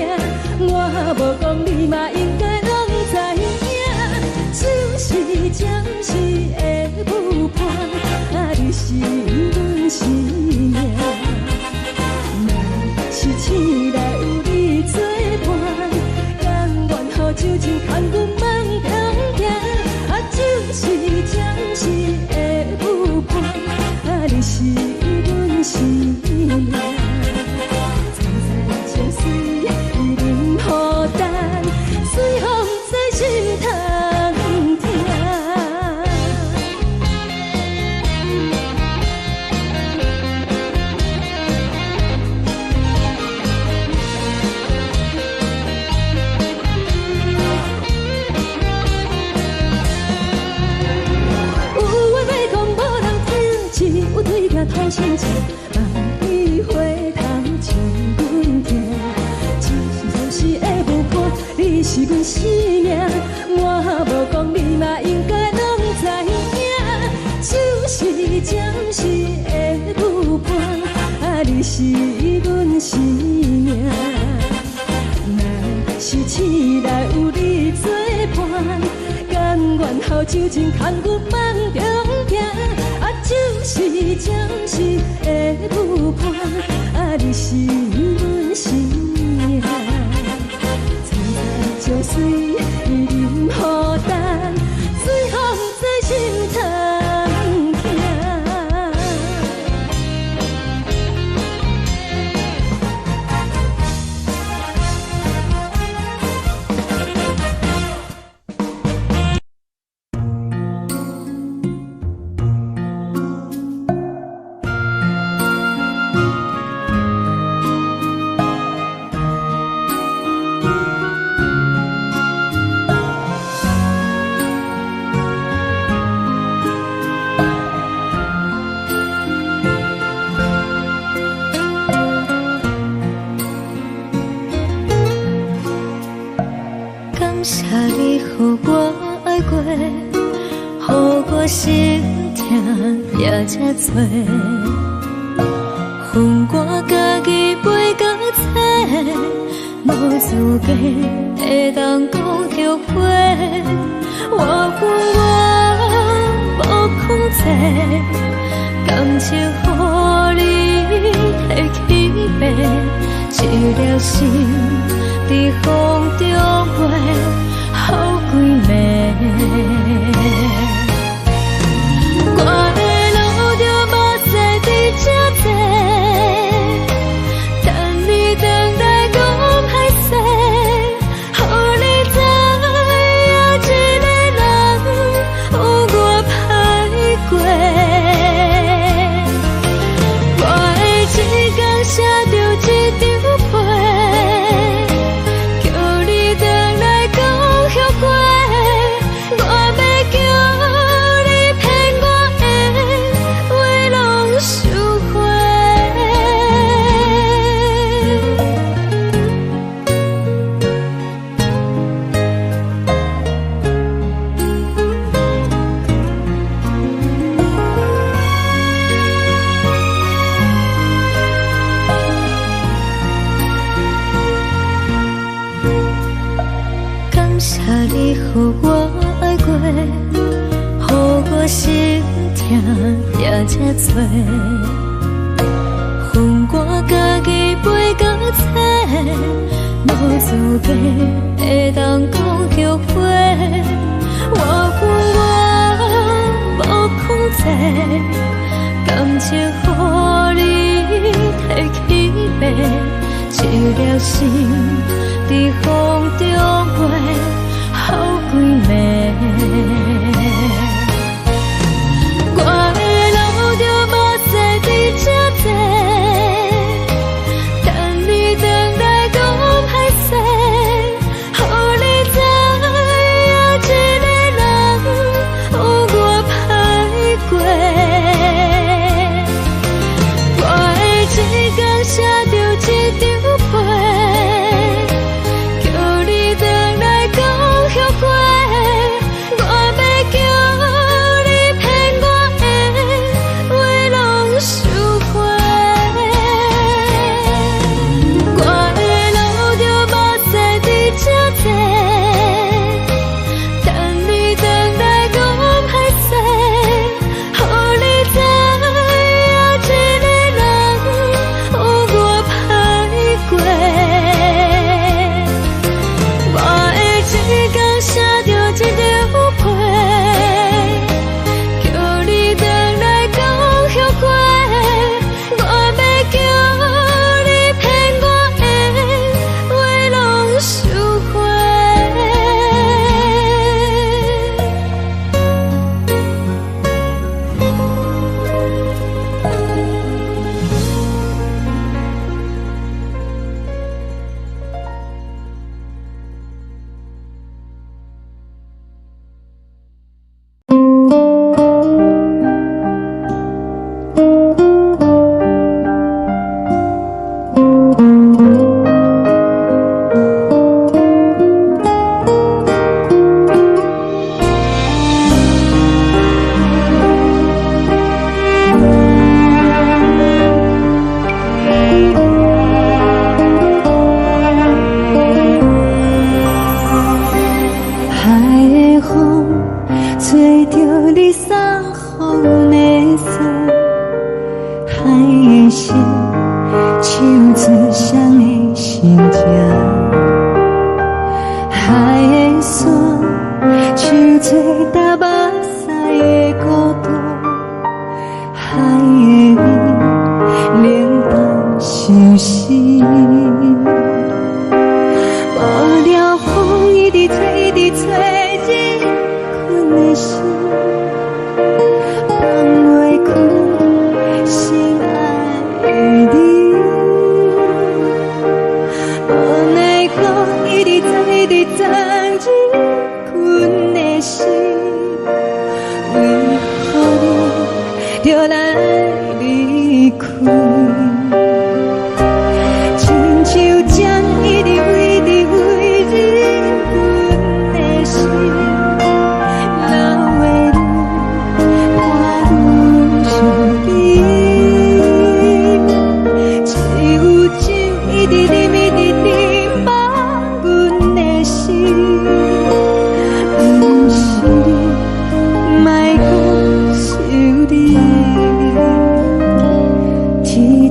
我無講你嘛應該攏知影。只是暫時的舞伴，啊，你是阮生命。若是醒來有你作伴，甘願予酒精牽阮放長行。啊，只是暫時的舞伴，啊，你是阮生命。層層情水伊啉予乾，最予毋知心通疼。有話欲講無人聽，只有對鏡吐心情，望你回頭笑阮聽。只是暫時的舞伴，你是阮生命，我無講你嘛應該攏知影。只是暫時的舞伴，啊，你是阮生命。若是醒來有你作伴，甘願予酒精牽阮放長行。啊，只是暫時的舞伴，啊，你是阮生命。層層情水伊啉予乾，最予毋知心通疼。
感謝你予我愛過，予我心疼也這多。分我家己背甲找，無資格會當講後悔。我有我無控制，感情予你提起爬，一粒心佇風中飛，予規暝。
你予我愛過，予我心疼也這多。予我家己飞到册，無資格會當講後悔。我有我無控制，感情予你提去爬，一粒心佇風中飛，予幾暝。我會流著目屎佇這坐，等你轉來講歹勢，予你知影一个人有偌歹過。我會一工寫著一張批，叫你轉來講後悔。我欲叫你騙我的話攏收回。我會流著目屎佇這坐，等你轉來講歹勢，予你知影一個人有偌歹過。我會一工寫著一張批，叫你轉來講後悔。我欲叫你騙我的話攏收回。
海的風吹著你送予阮的衫，海的心唱出誰的心情，海的山唱出踏目屎的孤單，海的雨冷淡相思。無聊風一直吹，一直吹，入阮的心，放袂開心愛的你。無奈何一直鑽，一直鑽入阮的心，為何你著來離開？親像針一直飛，一直飛入阮的心，老會愈看愈想你。只有酒一直啉，一直啉，放阮的心，毋是你，莫閣想你。天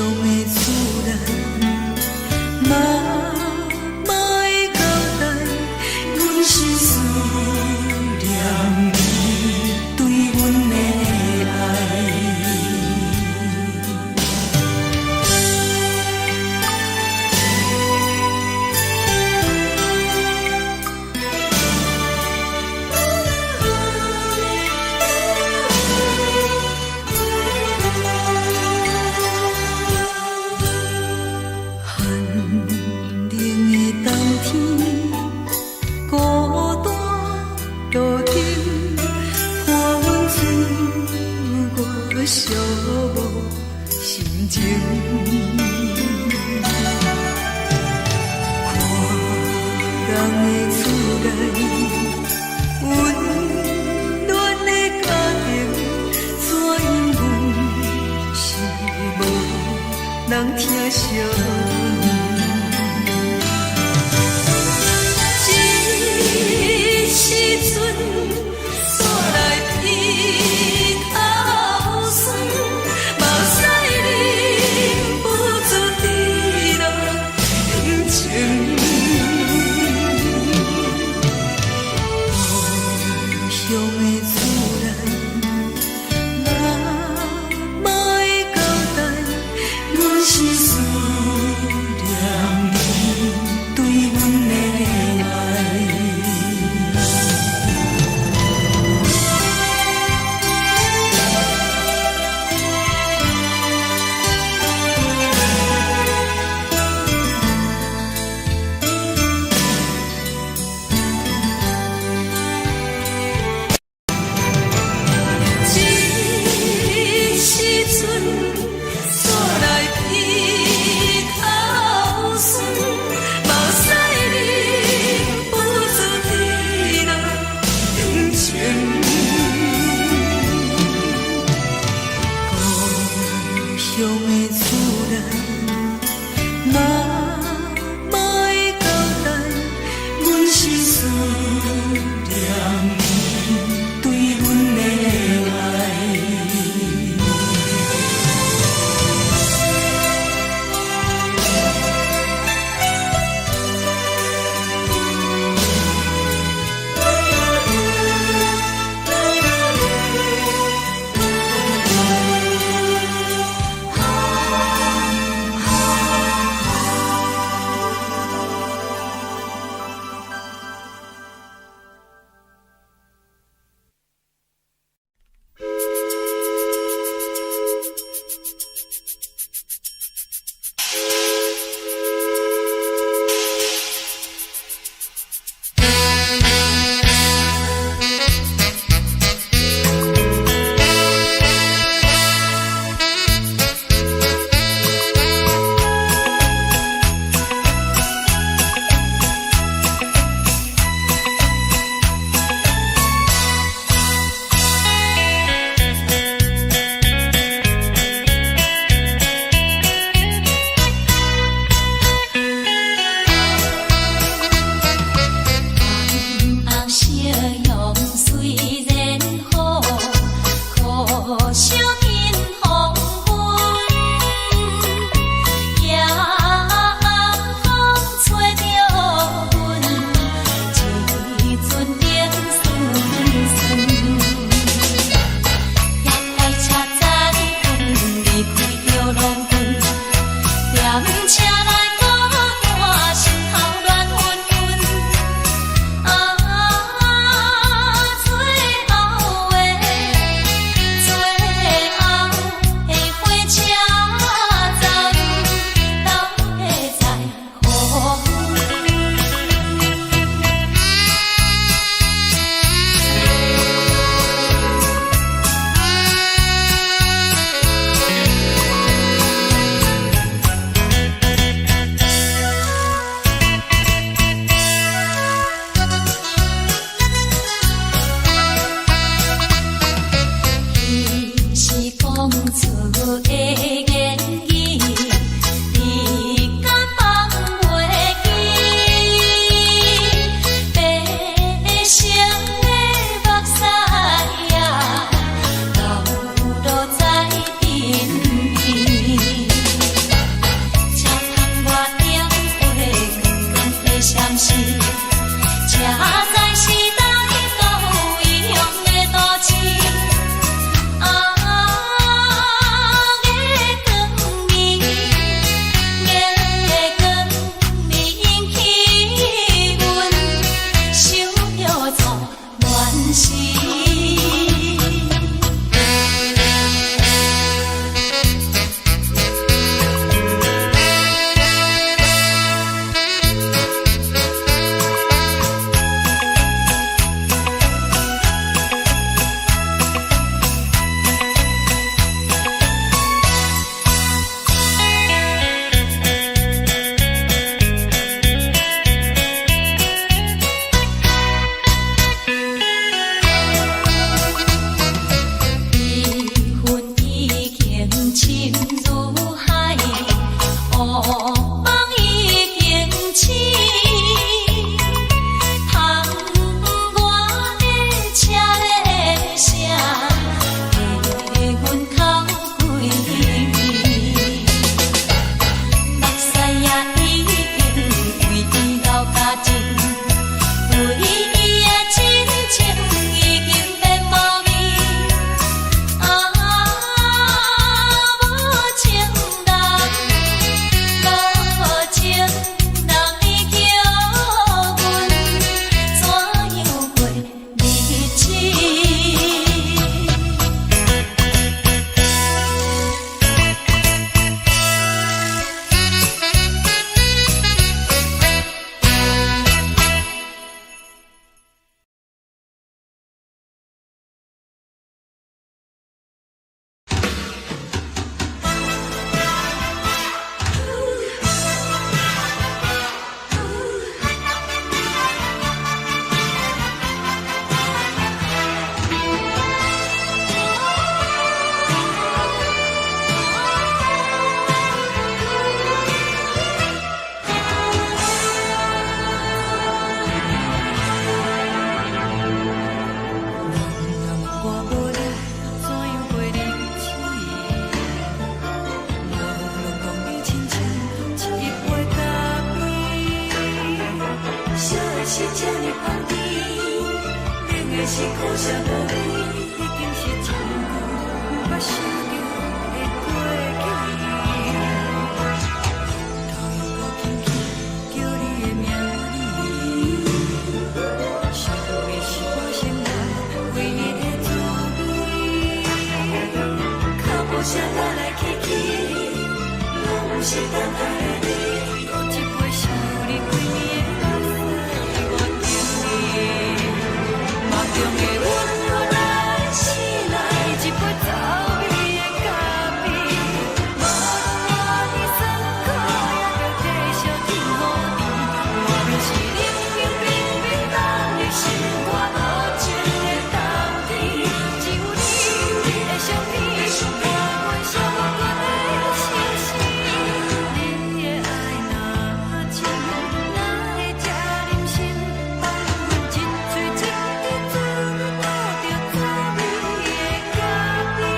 的厝內，媽媽的交代，阮是思念你對阮的愛。寒冷的冬天，孤單路燈，伴阮自我寂寞心情。看人的厝內，溫暖的家庭，怎樣阮是無人疼惜阮。這時陣，煞來鼻頭酸，目屎忍不住滴落眼睛。故鄉的厝內，媽媽的交代，阮是思念你對阮的愛。這時陣，煞來鼻頭酸，目屎忍不住滴落眼睛。故鄉的厝內，媽媽的交代，阮是思念你對阮的愛。
紅夕陽雖然好，可惜見黃昏。夜暗風吹著阮，一陣冷酸酸。夜快車站，阮離開著農村，踮車內孤單，心頭亂紛紛。啊，最後的最後的火車站，到底在何方？
這呢香甜，冷的是苦澀無味，已經是真久毋捌想著的過去。頭又閣輕輕叫你的名字，想的是我生活唯一的滋味。腳步聲來來去去，攏毋是等待的你。閣一杯想你規暝的目屎，我等你。夢中的阮阮來醒來，一杯走味的咖啡。無論偌酸苦，也著繼續天雨甜。外面是冷冷冰冰凍的心肝無情的冬天，只有你的相片，伴阮寂寞的相思。你的愛若真，哪會這忍心放阮一喙一滴滋味吐著走味的咖啡？人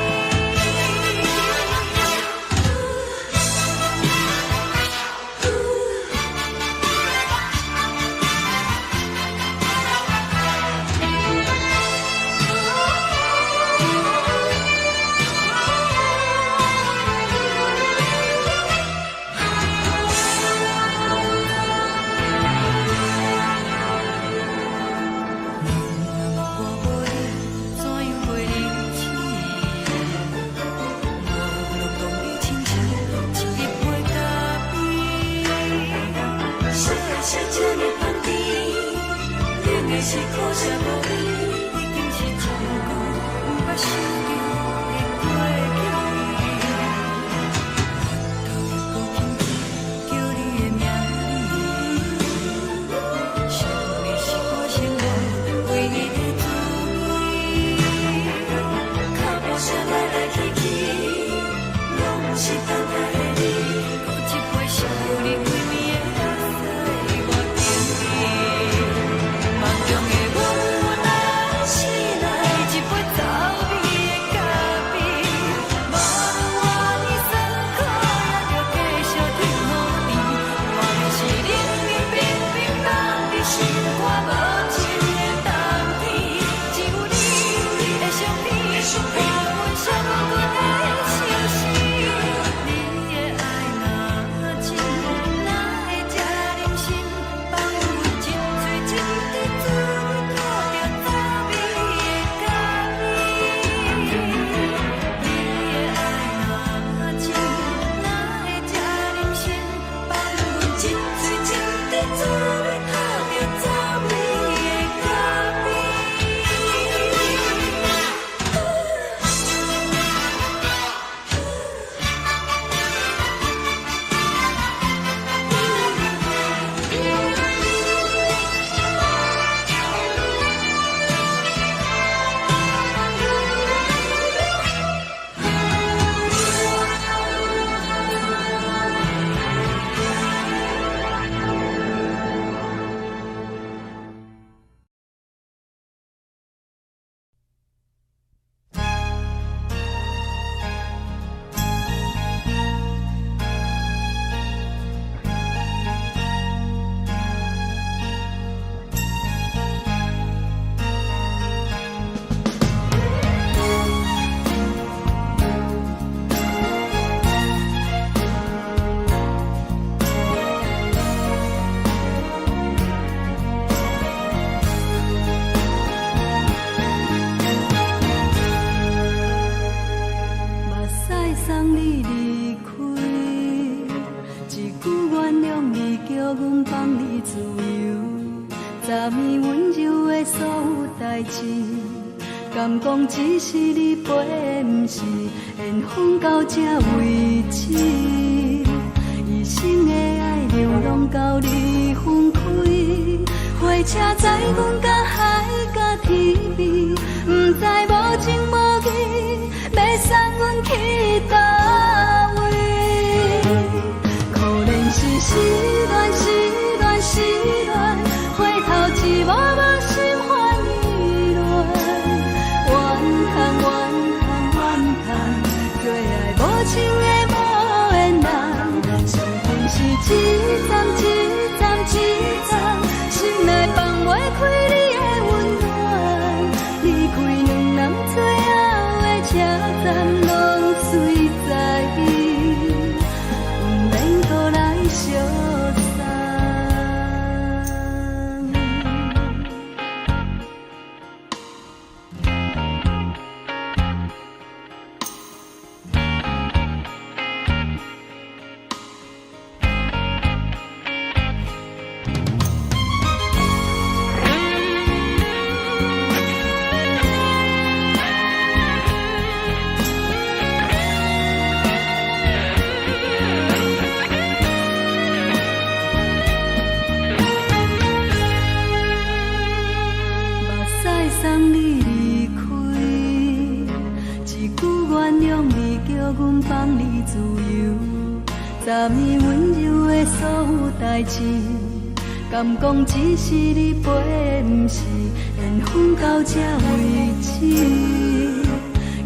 若我無你，怎樣過日子？無論當你親像一杯咖啡。啥的是這呢香甜，冷的是苦澀無味，已經是真久毋捌想著的過去。頭又閣輕輕叫你的名字，想的是我生活唯一的滋味。腳步聲來來去去，攏毋是等待的你。閣一杯想你規暝的目屎，我等你。夢中的阮阮來醒來，一杯走味的咖啡。無論偌酸苦，也著繼續天雨甜。外面是冷冷冰冰凍的心肝無情的冬天，只有你的相片，伴阮寂寞的相思。你的愛若真，哪會這忍心放阮一喙一滴滋味吐著走味的咖啡？你的愛若真，哪會這忍心放阮一喙一滴滋味吐著走味的咖啡？
目屎送你離開，一句原諒你，叫阮放你自由。昨暝溫柔的所有代誌，敢講只是你陪的，毋是緣分到這為止。一生的愛流浪到你分開，火車載阮到海角天邊，毋知無情無義，欲送阮去佗位。可憐是失戀，失戀，失戀，回頭一幕幕心煩意亂。怨嘆怨嘆怨嘆，做愛無情的無緣人，傷痛是一站一站一站，心內放。相送。目屎送你離開，一句原諒你，叫阮放你自由。昨暝溫柔的所有代誌，敢講只是你陪，毋是緣分到這為止。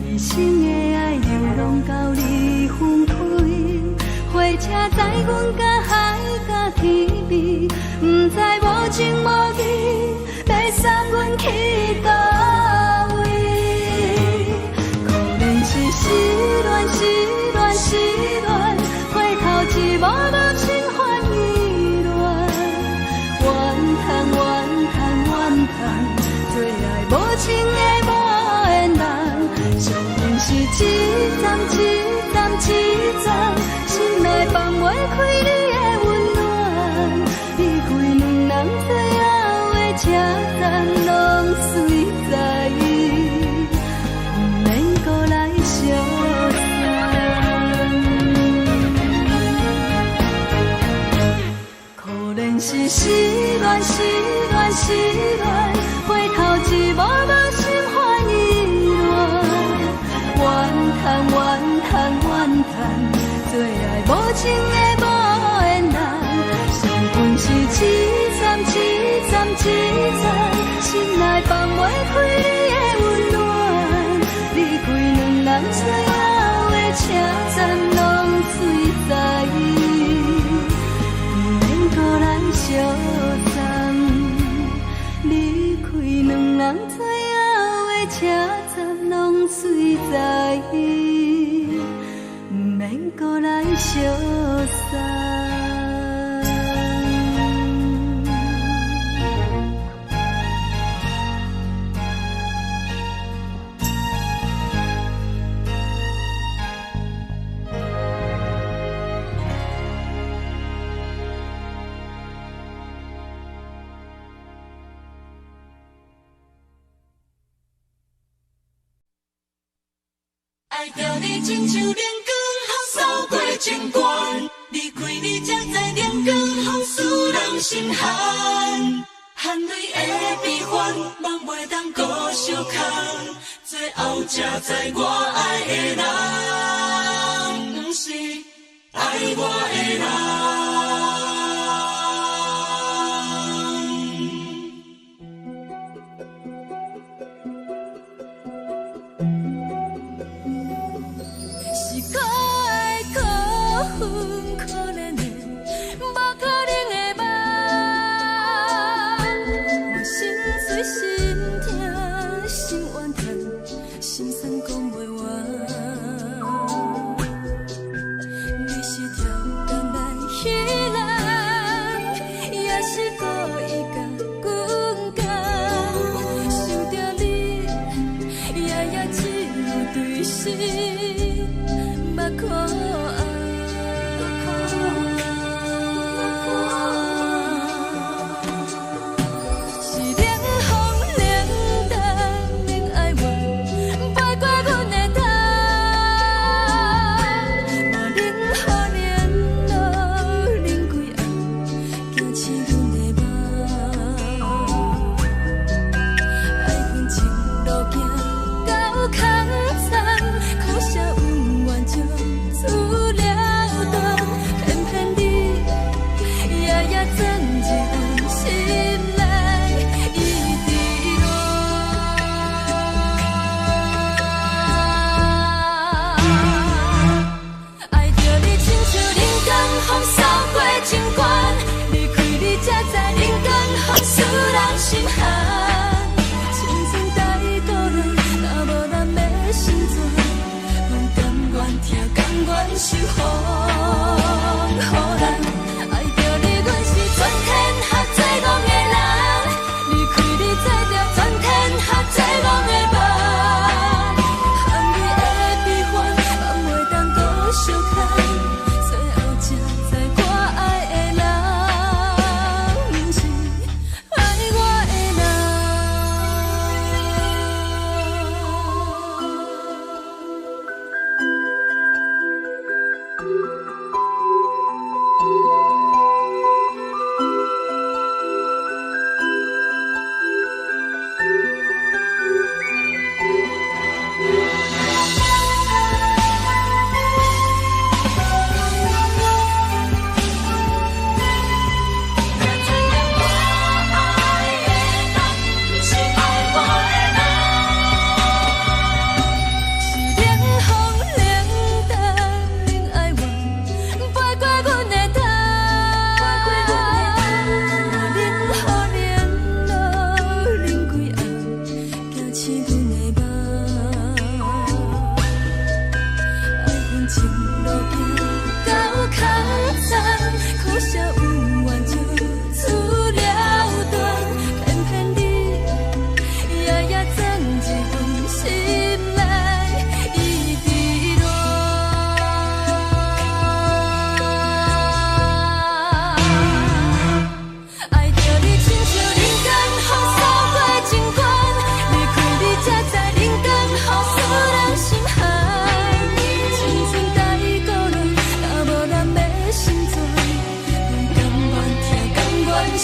一生的愛流浪到你分開，火車載阮甲海甲天邊，毋知無情無義，欲送阮去佗位？可憐是失戀，失戀，失戀，回頭一幕幕心煩意亂。怨嘆怨嘆怨嘆，做愛無情的無緣人，上恨是一站一站一站，心內放袂開你的溫暖，離開兩人最後的車站，攏隨在意，毋免閣來相送。可憐是失戀，失戀，失戀，回頭一幕幕心煩意亂。怨嘆怨嘆怨嘆，做愛無情的無緣人，上恨是一站一站一站，心內放袂開你的溫暖，離開兩人最後的車站，攏隨在意，毋免閣來相送。離開兩人最後的車站，攏隨在意，毋免閣來相送。
愛著你親像冷光予掃過情關，離開你才知冷光予使人心寒。汗淚的悲歡，夢袂當閣相空，最後才知我愛的人，毋是愛我的人。是可愛可恨可憐的，無可能的夢。我心碎心痛心怨嘆，心酸講袂完。你是超工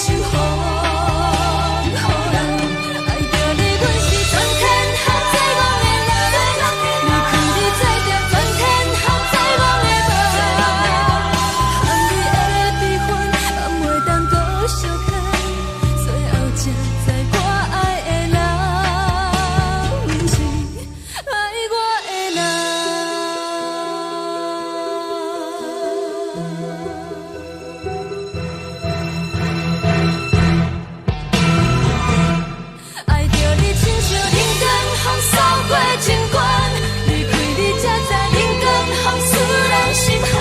受予予人。愛著你，阮是全天下最戇的人。離開你，做著全天下最戇的夢。含你的悲歡，嘛袂當閣相牽。最後才知我愛的人，毋是愛我的人。愛著你，親像人間風掃過情關，離開你才知人間風使人心寒。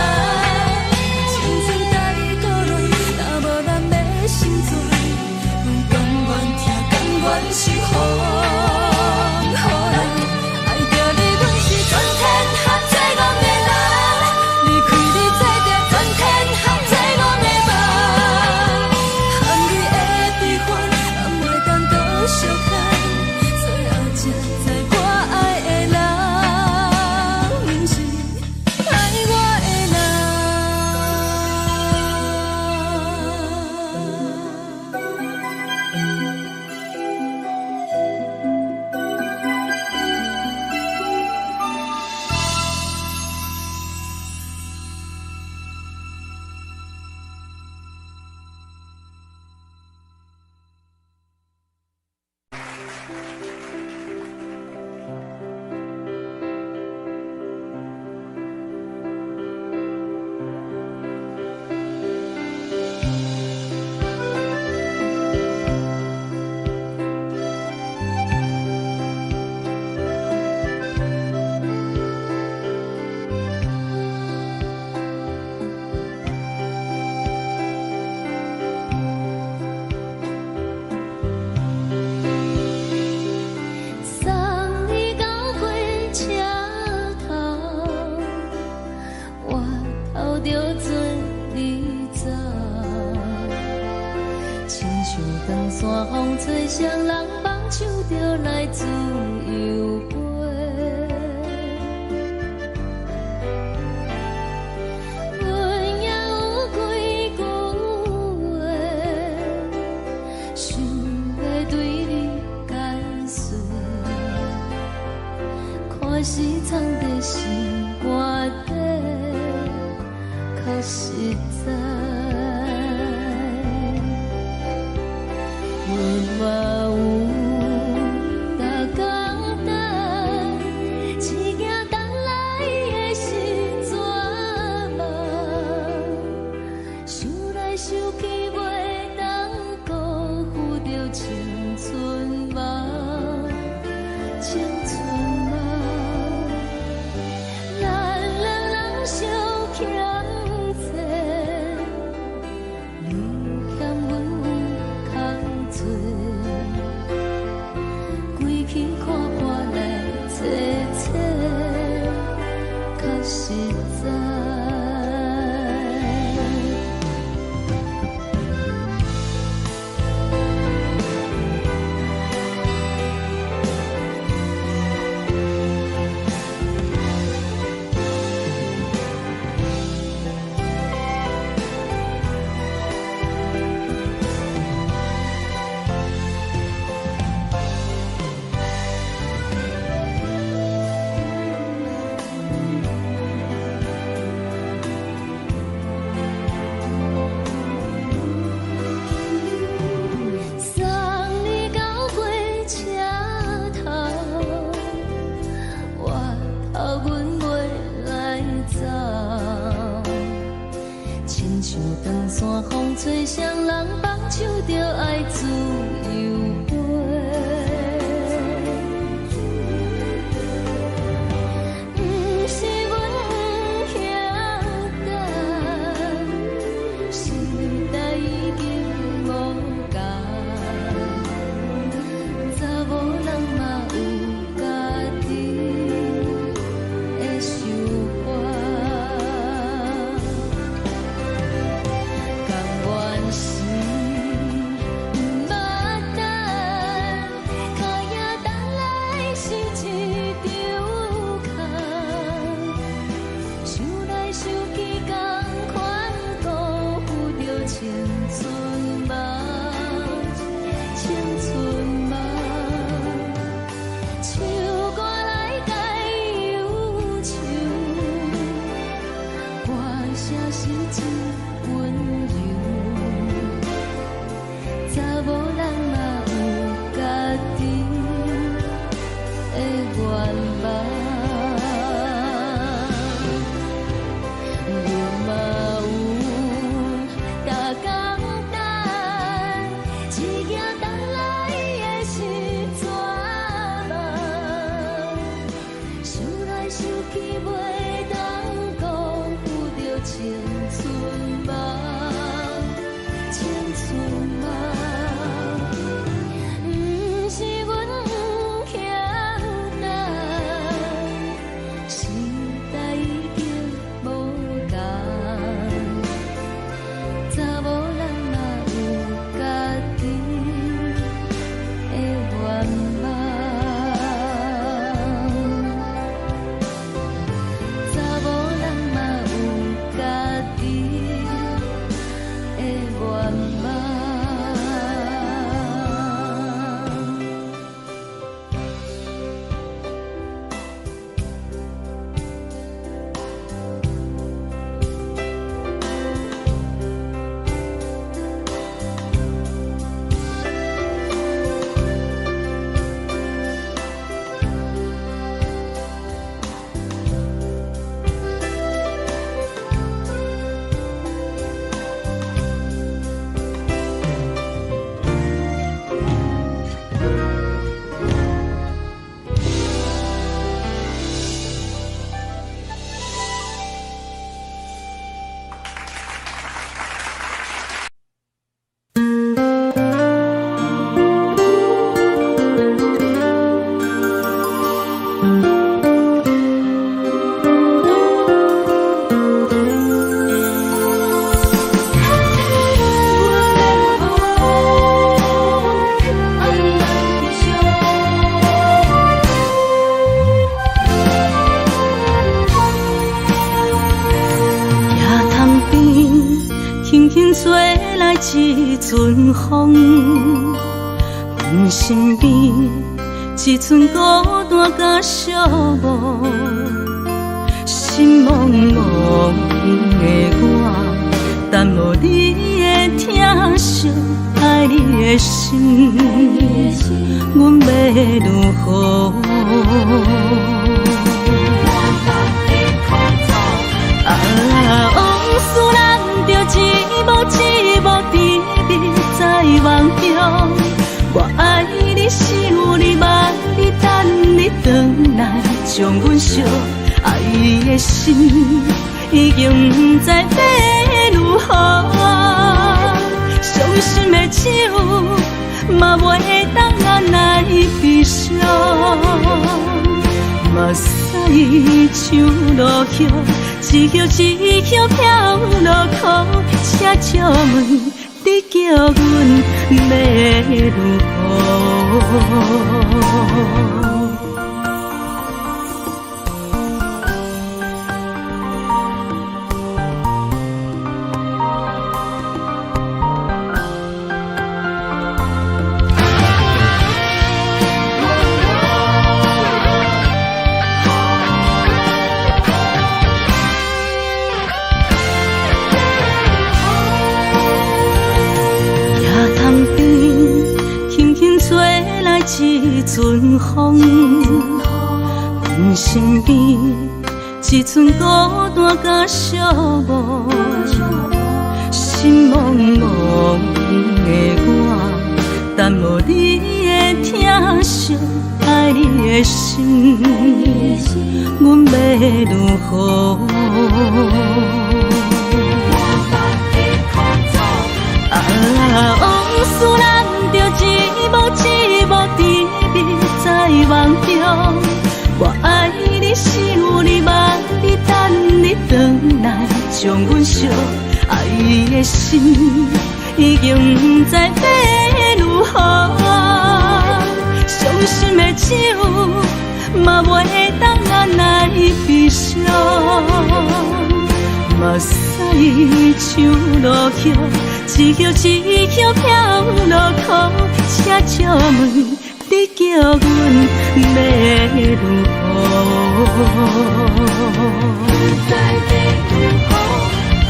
青春帶孤戀，若無咱欲成全，阮甘願疼，甘願受予予人。愛著你，阮是全天下最戇的人，離開你，做著全天下最戇的夢。含你的悲歡，嘛袂當閣相牽。最後才知我愛的人，毋是愛我的人。
送你到火車頭，我頭著准你走。親像長山風吹，誰人放手就來自由飛。阮也有幾句話，想欲對你解釋，看是藏佇心肝底，較實在。阮嘛有逐工等，只驚等來的是绝望。想來想去，袂當辜負著青春夢，青春夢。咱兩人相欠債，你欠阮有空濟，規氣看看來找找，較實在。送你到火車頭，我頭阮袂來走。親像長山風吹，誰人放手就愛自由飛。毋是阮不曉等，時代已經無仝，查某人嘛有家己的想法。甘願是毋捌等，
溫柔。查某人嘛有家己的願望，阮嘛有逐工等，一行等來的是绝望，想來想去袂當辜負著青春夢，青春夢。毋是阮欠等，時代已經無仝，查某人嘛有家己的願望，查某人嘛有家己的願望。
野潭邊，輕輕吹來一陣風，阮身邊一陣孤單佮寂寞，心茫茫的我，等無你的疼惜，愛你的心，阮欲如何？啊，往事咱就一幕一幕甜蜜在夢中。我愛你，想你，望你，等你轉來，將阮惜愛的心已經毋知欲如何。傷心的酒嘛袂當按來悲傷。目屎像落雨，一葉一葉飄落苦，請借問你叫阮欲如何？野潭邊，輕輕吹來一陣風，阮身邊一陣孤單佮寂寞，心茫茫的我，等無你的疼惜，愛你的心，阮欲如何？啊，往事咱就一幕一幕甜蜜在夢中。我愛你，想你，望你，等你轉來，將阮惜愛的心已經毋知欲如何。傷心的酒嘛袂當按來悲傷。目屎像落雨，一葉一葉飄落苦，請借問你叫阮欲如何？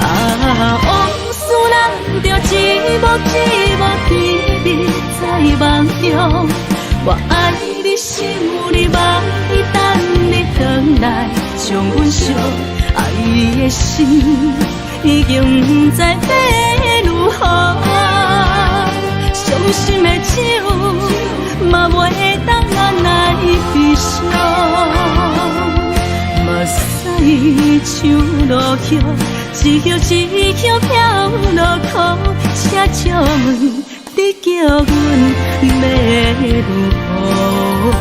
啊，往事難著一幕一幕甜蜜在夢中。我愛你，想你，望你，等你轉來，將阮惜愛的心已經不知欲如何。傷心的酒嘛袂當按捺悲傷，目屎像落雨，一葉一葉飄落苦，請借問你叫阮欲如何？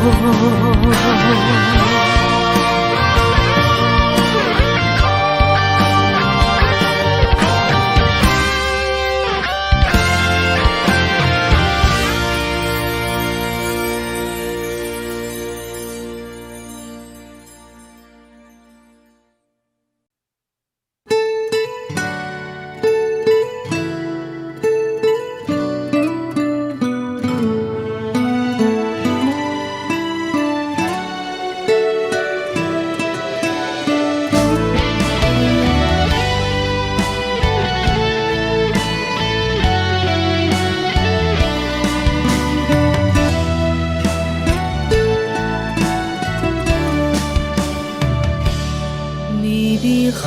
微微風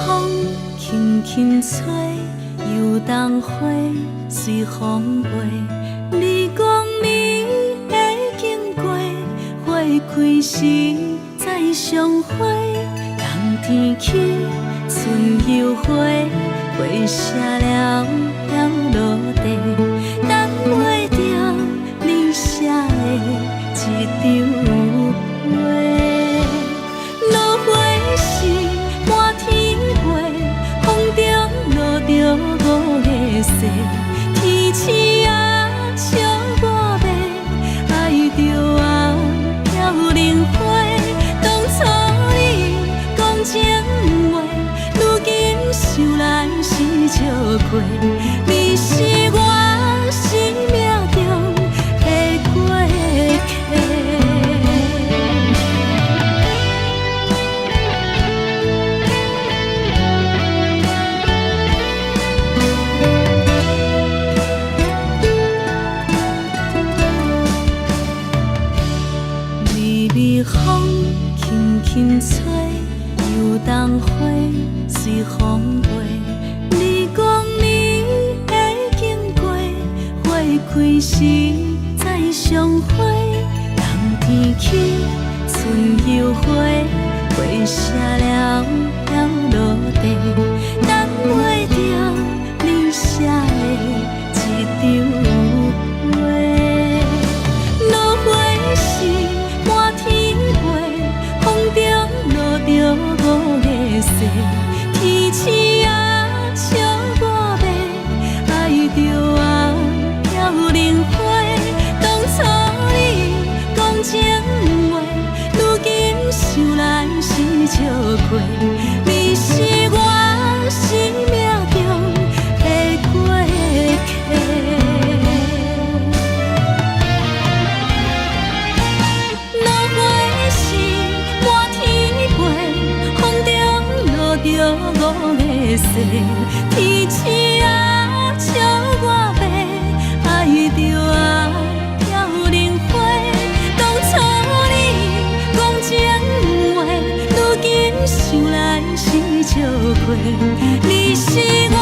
輕輕吹，油桐花隨風飛。你講你會經過，花開時再相會。冬天起，春又回，花謝了飄落地，等袂著你寫的這張批。落花是滿天飛，風中落著五个誓，天星啊笑我欲愛著啊飄零花。當初你講情話，如今想來是笑話。你是我生命中的過客。微微風輕輕吹，油桐花隨風飛。你講你會經過，花開時再相會。冬天起，春又回，花謝了飄落地，等袂著你寫的這張批。落花是滿天飛，風中落著五个誓，天星啊笑我欲愛著啊飄零花。當初你講情話，如今想來是笑話。你是我生命中的過客。落花是滿天飛，風中落著五个誓，天星啊笑我欲愛著啊飄零花。當初你講情話，如今想來是笑話。你是我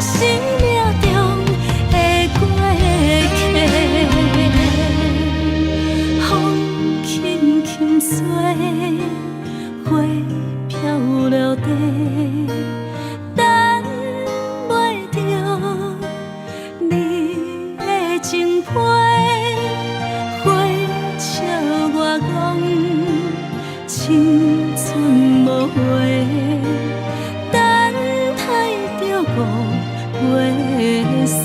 生命中的過客。風輕輕吹，花飄落地，等袂著你的情批。花笑我講青春無話，等待著五月雪。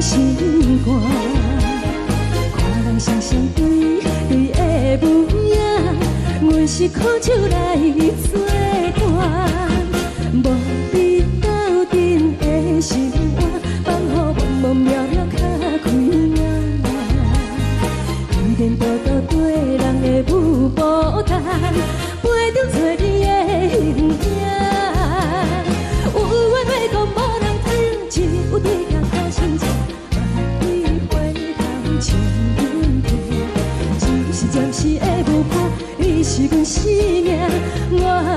心肝。看人雙雙對對的舞影，阮是苦酒來做伴，無你鬥陣的生活，放予茫茫渺渺較開眼。依然獨獨綴人的舞步單，陪著找你的形影。有話欲講無人聽，只有對鏡苦心情，望你回頭笑阮聽。只是暫時的舞伴，你是阮生命，我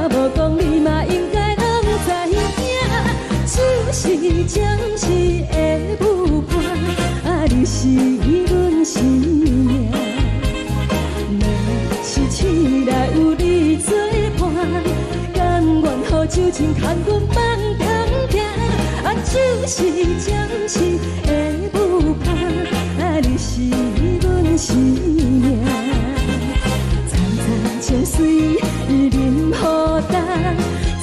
無講你嘛應該攏知影。只是暫時的舞伴，啊，你是阮生命。若是醒來有你做伴，甘願予酒精牽阮放長行。啊，只是暫時的舞伴，啊，你是阮生命。層層情隨淋雨重，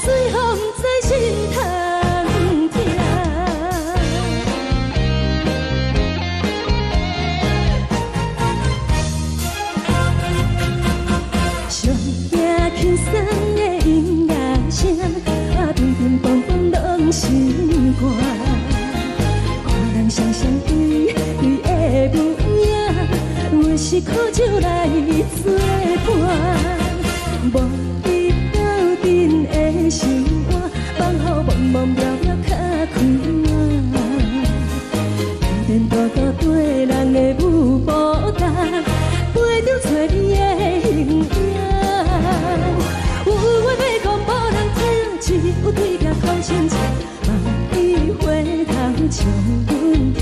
最予毋知心通疼。上驚輕鬆的音樂聲，啊，乒乒乓乓攏心肝。看人雙雙對對的舞影，阮是苦酒來做伴，無你鬥陣的生活，放予茫茫渺渺較開眼。依然獨獨綴人的舞步單，陪著找你的形影。有話欲講無人聽，只有對鏡苦心情，望你回頭笑阮聽。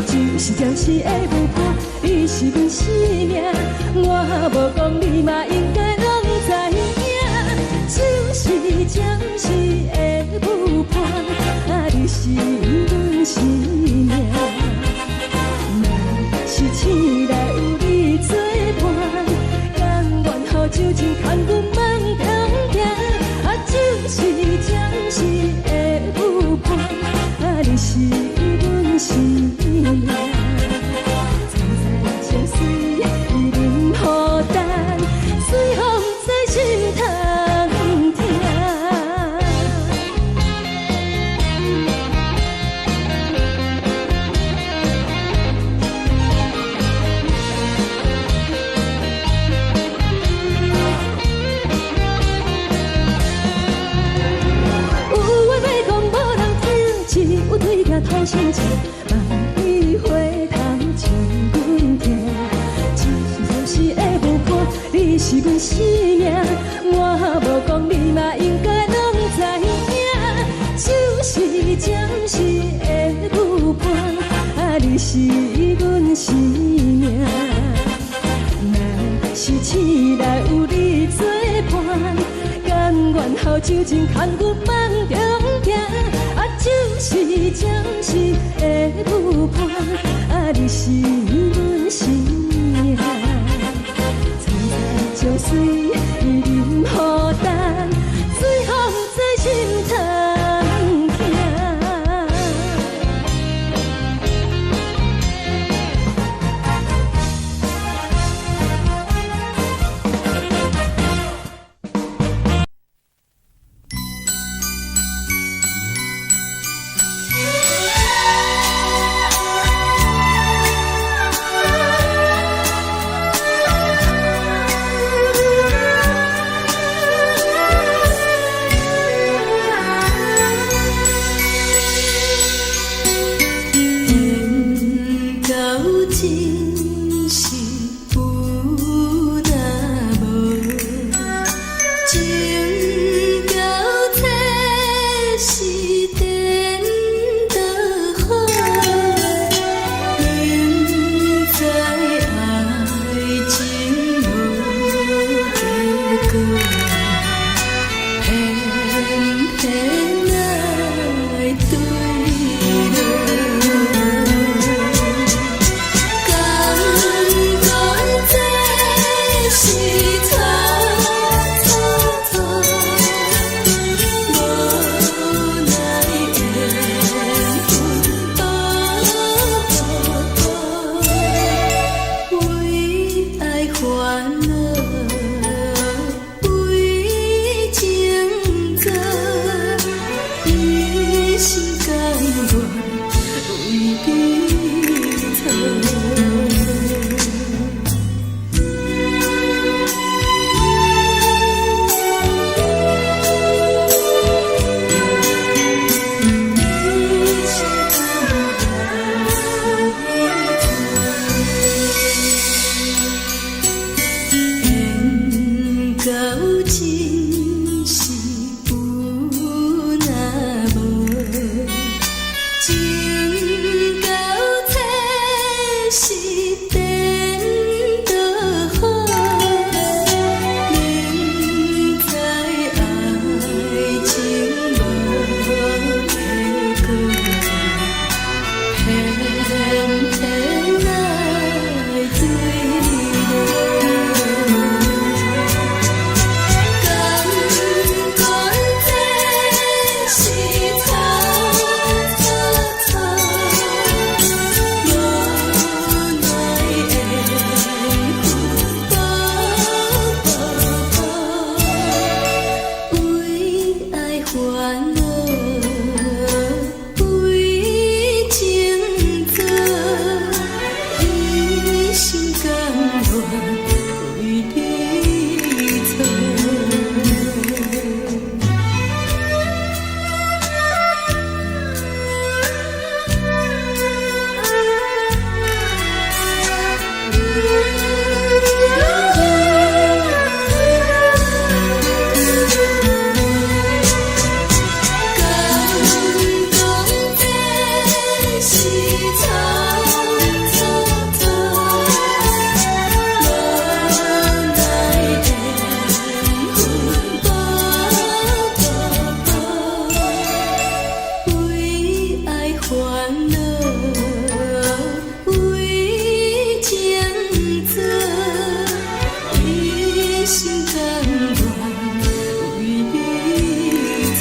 只是暫時的舞伴，你是阮生命，我無講你嘛應該攏知影。只是暫時的舞伴，啊，你是阮生命。若是醒來有你做伴，甘願予酒精牽阮放長行。啊，只是暫時的舞伴，啊，你是阮生命。層層情隨淋雨重，最予毋知心通疼。有話欲講無人聽，只有對鏡苦心情，望你回頭笑阮聽。只是暫時的舞伴，你是阮生命，我無講你嘛應該攏知影。只是暫時的舞伴，啊，你是阮生命。若是醒來有你做伴，甘願予酒精牽阮放長行。啊，只是暫時的舞伴，啊，你是阮生命。層層情隨淋雨重，最予毋知心通疼。
惱為情做，一心甘願為你錯。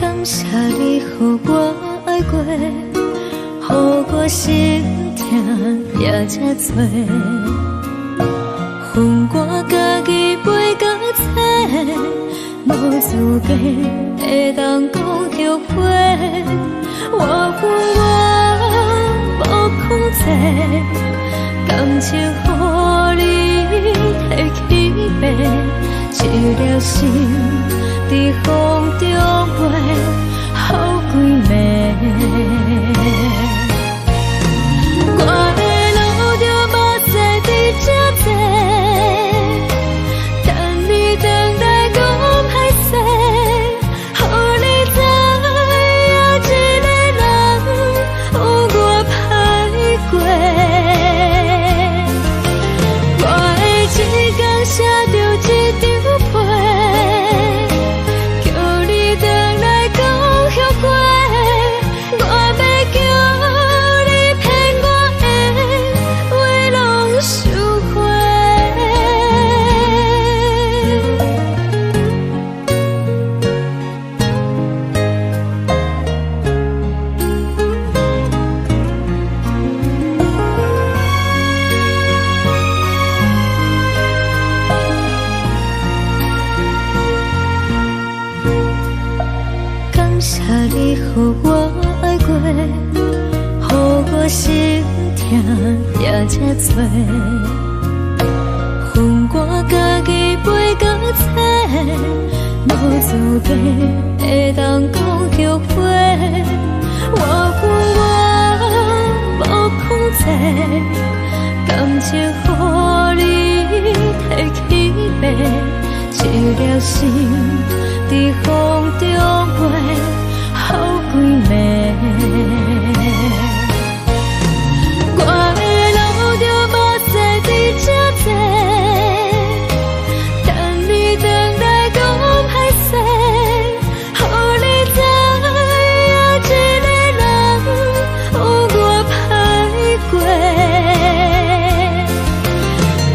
感謝你予我愛過，予我心疼也這多。予我家己飛到找，無資格會當講後悔。我有我無控制，感情予你提去爬，一粒心佇風中飛，予規暝。我會流著目屎佇這坐，等你轉來講歹勢，予你知影一個人有偌歹過。我會一工寫著一張批，叫你轉來講後悔。我欲叫你騙我的話攏收回。感謝你予我愛過，予我心疼也這多。予我家己飛到找，無資格會當講後悔。我有我無控制，感情予你提去爬，一粒心佇風中飛，予規暝。我會流著目屎佇這坐，等你轉來講歹勢，予你知影一個人有偌歹過。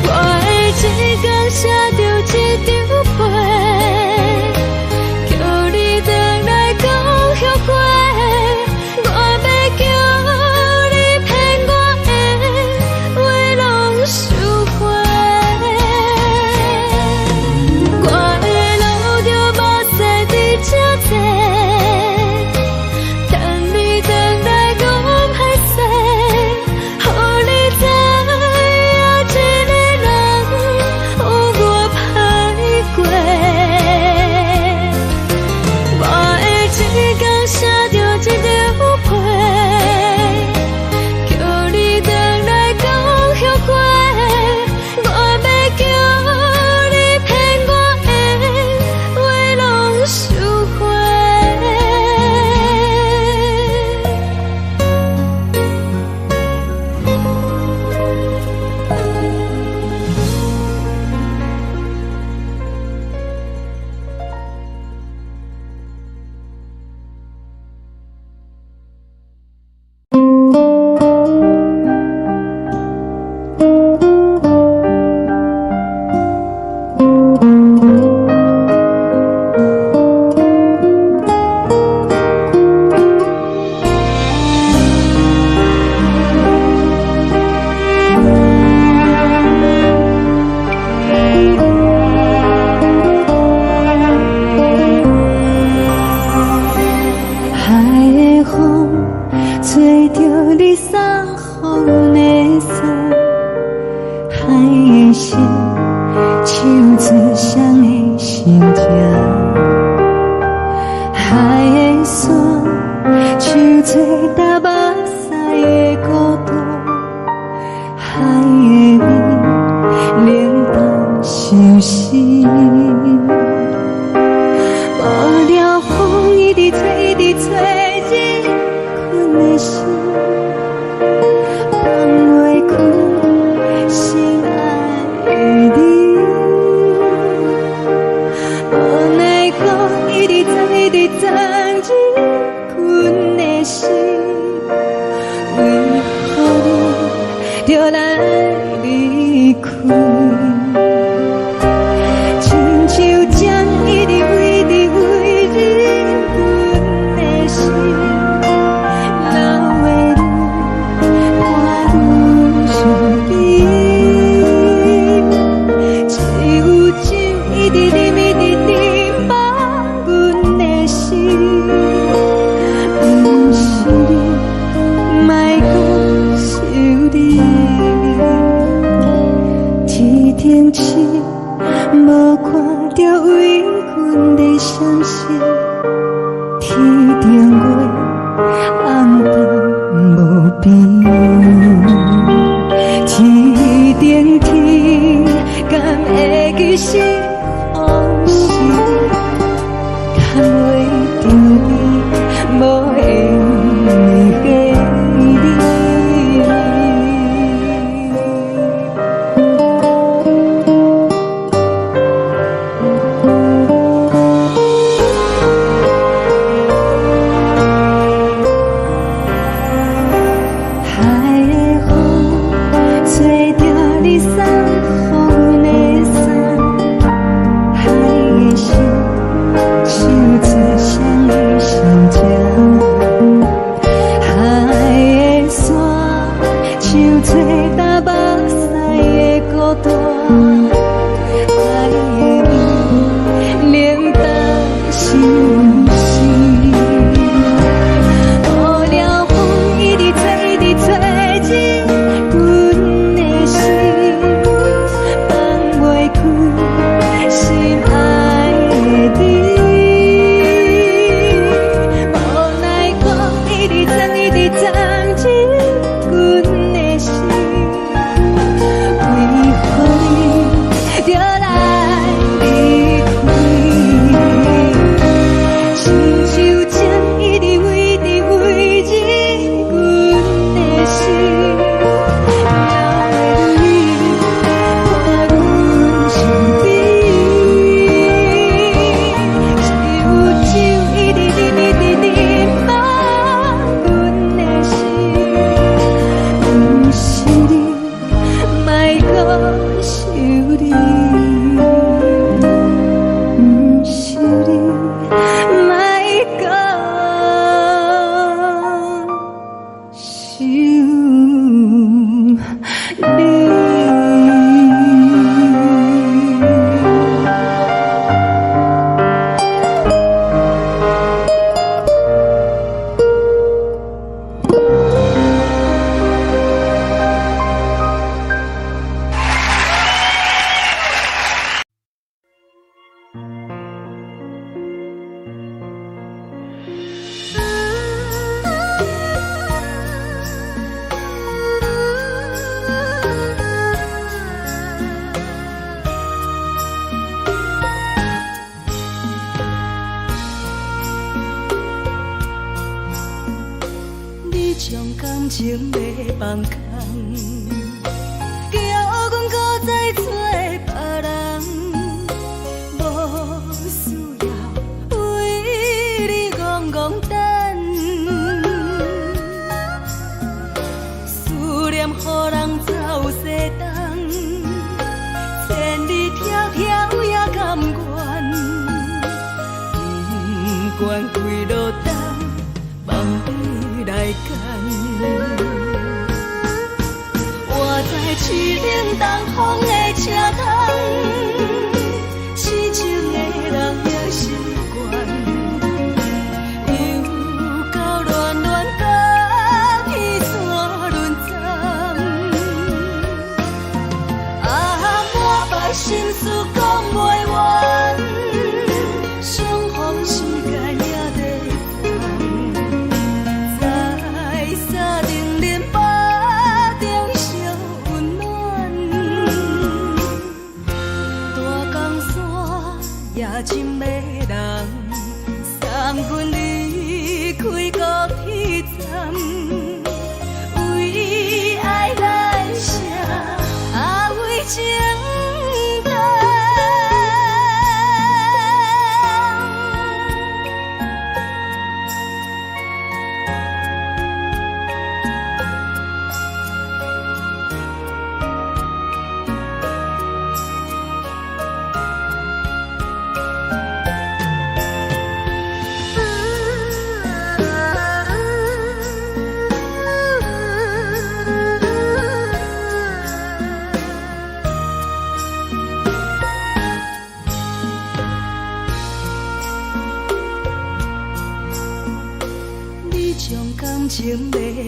我會一工寫著一張批，叫你轉來講
你送予阮的衫，海的心，唱出誰的心情？海的山，像吹焦目屎的孤單，海的味，冷淡相思。無聊風一直吹，一直吹入阮的心，放袂開心愛的你。無奈何一直鑽，一直鑽入阮的心，為何你著來離開？親像針一直一直飛入阮的心，流的淚伴阮身邊。只有酒一直啉，一直啉，放阮的心。毋是你，莫閣想你。天頂星，無看著為阮咧閃爍，天頂月，暗淡無邊。天頂天，敢會記是予是？牽袂著你，無緣的你。海的風，吹著你送予阮的衫，海的心，唱出誰的心情？海的山，像吹焦目屎的孤單，海的味，冷淡相思。無聊風一直吹，一直吹入阮的心，放袂開心愛的你。無奈何一直鑽，一直鑽入阮的心，為何你著來離開？親像針一直飛，一直飛入阮的心，流的淚伴阮身邊。只有酒一直啉，一直啉，放阮的心。毋是你，莫閣想你。毋是你，莫閣想你。
你將感情欲放空，叫阮閣再找別人，無需要為你戇戇等，思念予人走西東，千里迢迢也甘願，不管幾落冬，放你來揀。我在凄冷東風的車窗，痴情的人也習慣，又到戀戀甲彼酸。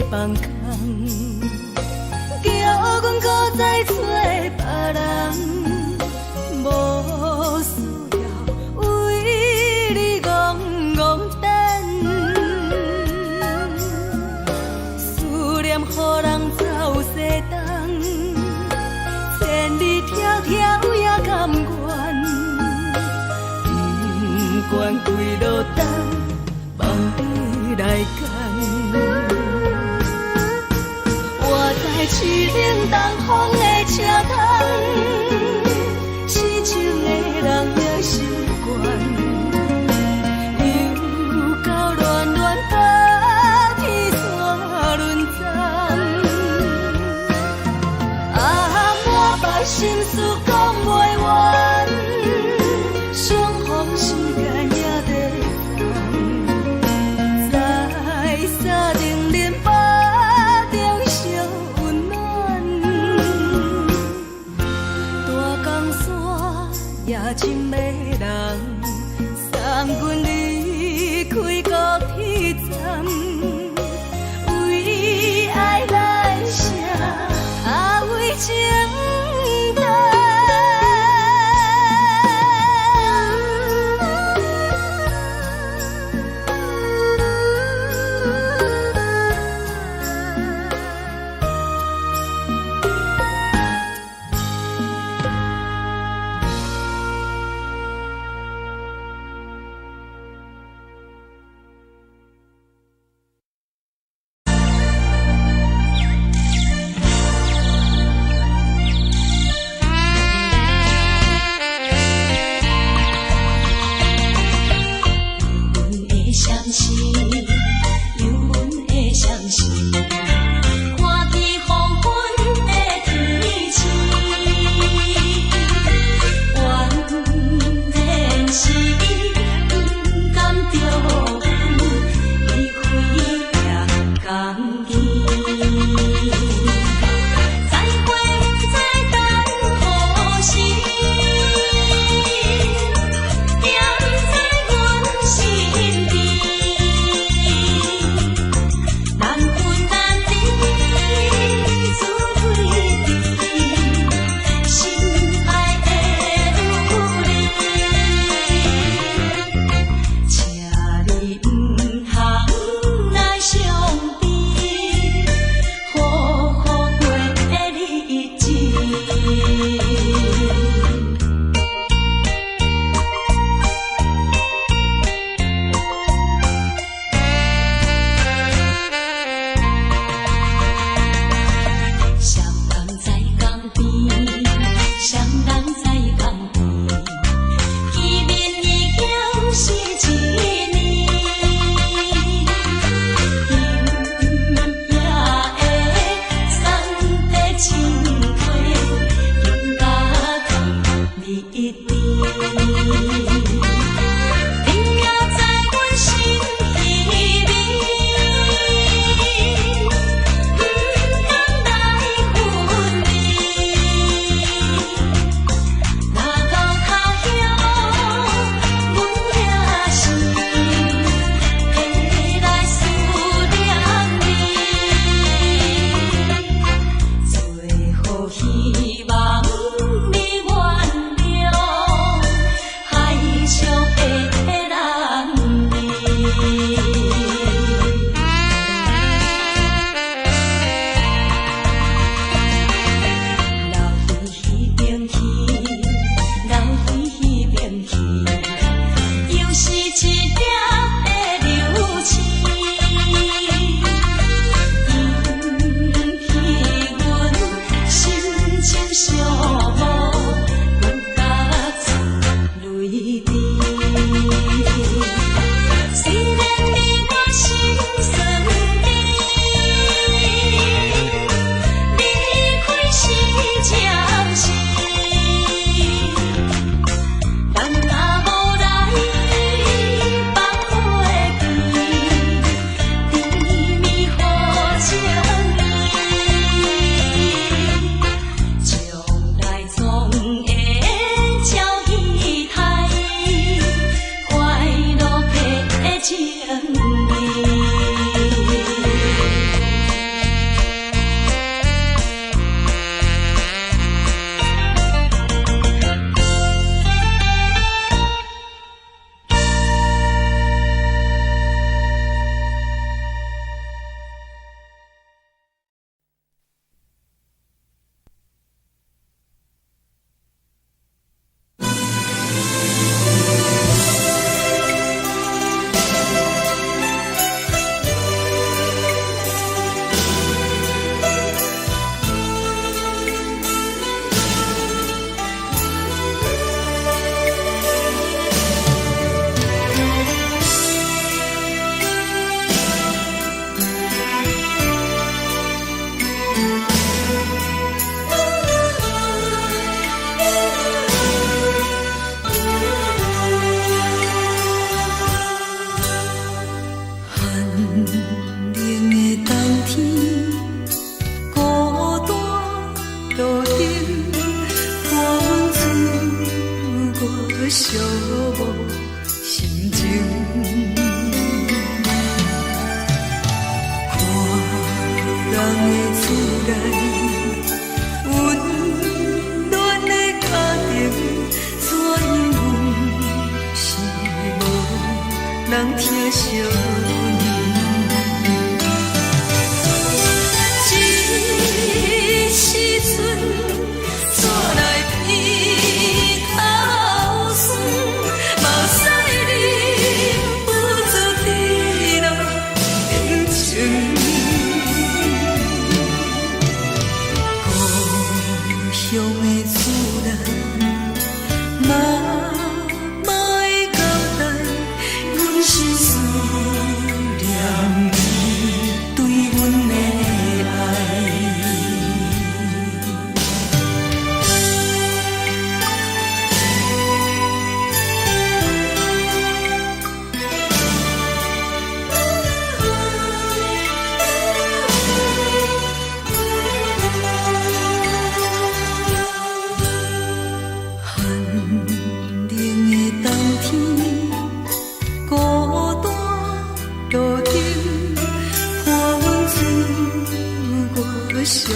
放空，叫阮閣再揣別人，無需要為你戇戇等。思念予人走西東，千里迢迢也甘願，不管幾落冬，放你來揀。我在凄冷東風的車窗，痴情的人也習慣，又到暖暖冬天煞輪鬃。啊，滿腹心事講袂完，相逢時間也短暫，在三重恁腹中相溫暖。大江山也真迷人，送阮離開高鐵站，為愛來寫，啊為情等。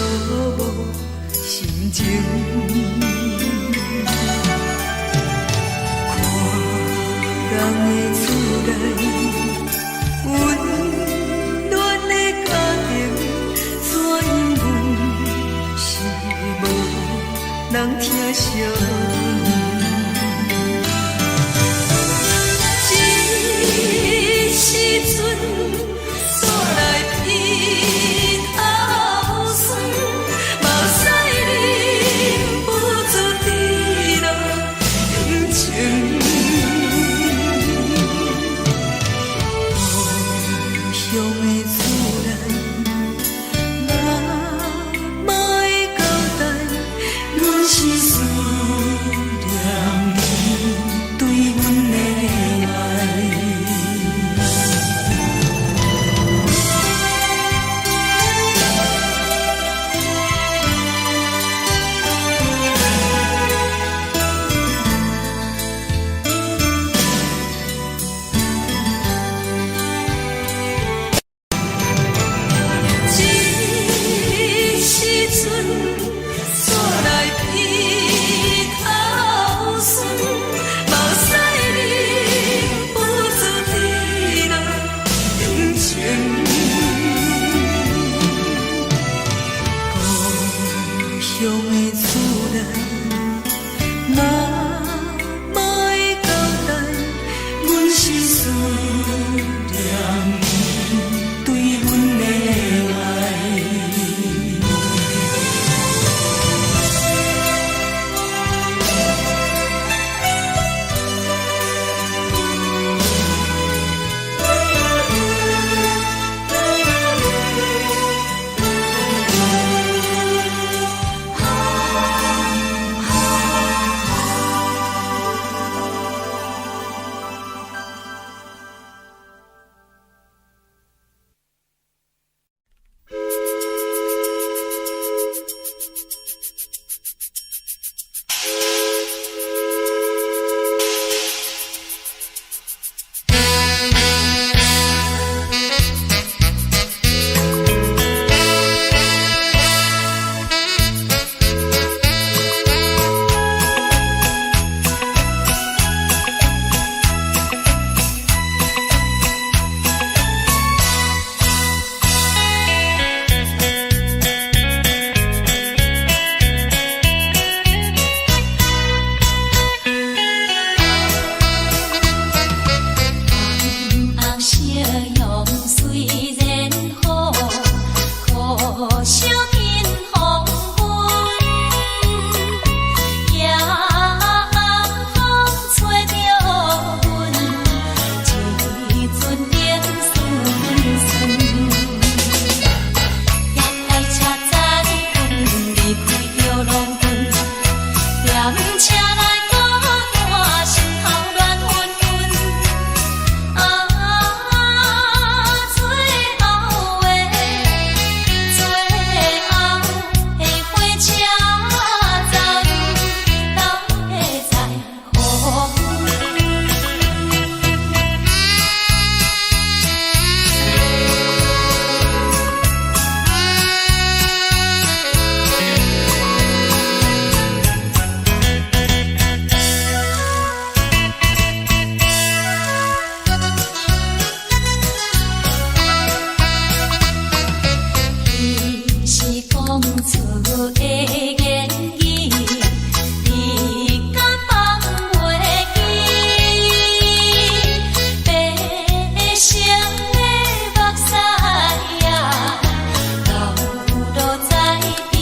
无心情。看人的厝内，温暖的家庭，怎样阮是无人疼惜阮。这时阵，煞来鼻头酸，目屎忍不住滴落眼睛。故乡的厝内，妈妈的交代，阮是思念你对阮的爱。这时阵，煞来鼻头酸，目屎忍不住滴落眼睛。故乡的厝内，妈妈的交代，阮是思念你对阮的爱。
红夕阳虽然好，可惜天黄昏。夜暗风吹著阮，一阵冷酸酸。夜来车载阮离开着农村，踮车内孤单，心头乱纷纷。啊，最后的最后的火车站，敢会再予阮？彼时讲出的言语，你敢放袂记？白色的目屎啊，流落在鬓边。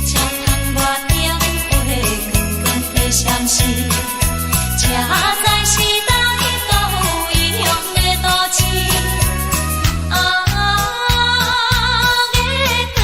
车窗外灯火光光的闪烁，这才是来到异乡的都市。啊，月光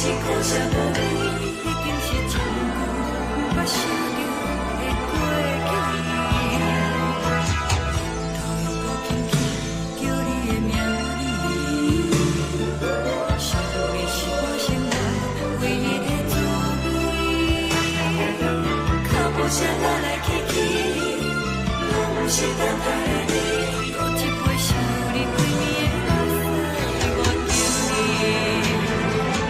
是苦涩無味，已經是真久毋捌想著的過去。頭又閣輕輕叫你的名字，想你是我生活唯一的滋味。腳步聲來來去去，攏毋是等待的你。閣一杯想你規暝的目屎，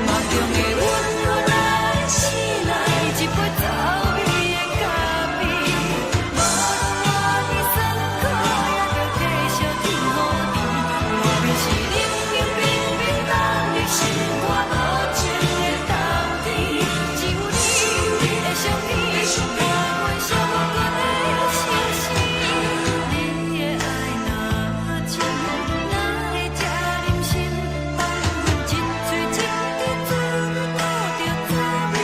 我敬你。夢中的阮予來醒來，一杯走味的咖啡，無論偌尼酸苦，也著繼續天予甜。外面是冷冷冰冰凍入心肝無情的冬天，只有你的相片，伴阮寂寞的相思。你的愛若真，哪會這忍心放阮一喙一滴水吐著走味的咖啡？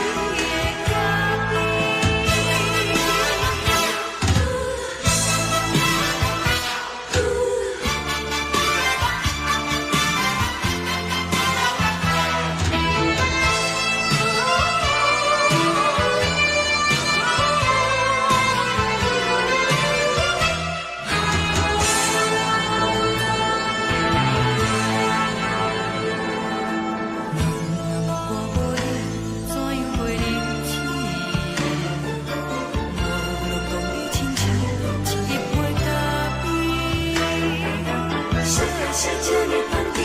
我無你，怎樣過日子？無論講你親像一杯咖啡，啥的啥這呢香甜，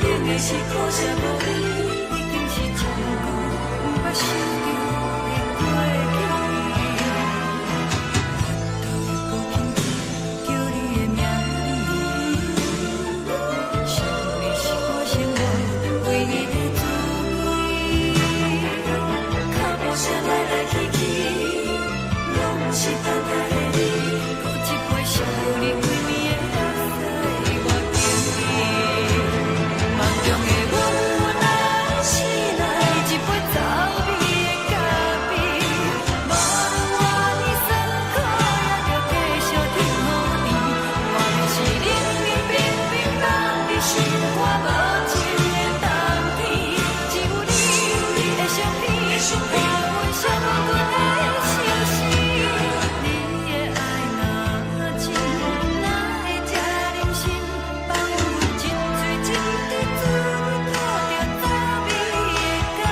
冷的是苦澀無味，已經是真久毋捌想著的過去。頭又閣輕輕叫你的名字，想你是我生活唯一的滋味。腳步聲來來去去，攏毋是等待的你。閣一杯想你規暝的目屎，我敬你。夢中的阮來醒來，一杯走味的咖啡，無論偌尼酸苦，也著繼續天予甜。外面是冷冷冰冰凍入心肝無情的冬天，只有你的相片，伴阮寂寞的相思。你的愛若真，哪會這忍心放阮一喙一滴水吐著走味的咖啡？你的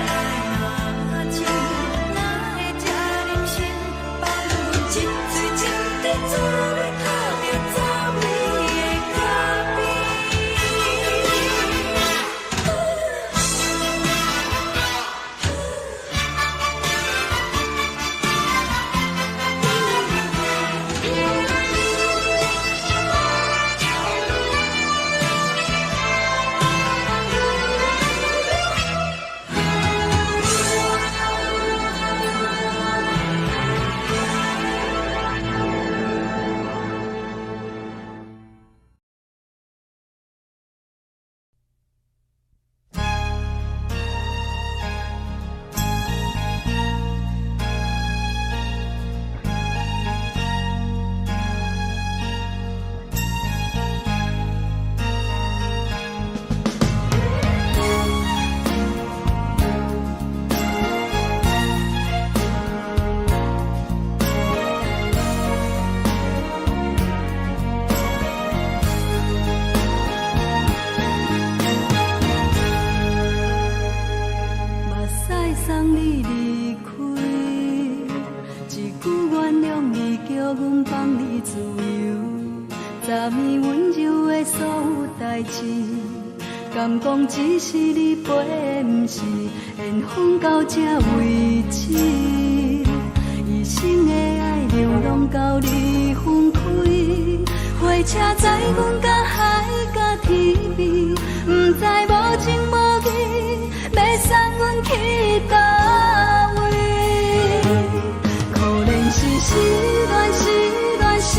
愛若真，哪會這忍心放阮一喙一滴水吐著走味的咖啡？
目屎送你離開，一句原諒你，叫阮放你自由。昨暝溫柔的所有代誌，敢講只是你陪的，毋是緣分到這為止。一生的愛流浪到你分開，火車載阮到海角天邊，毋知無情無義，欲送阮去佗位？可憐是失戀，失戀，失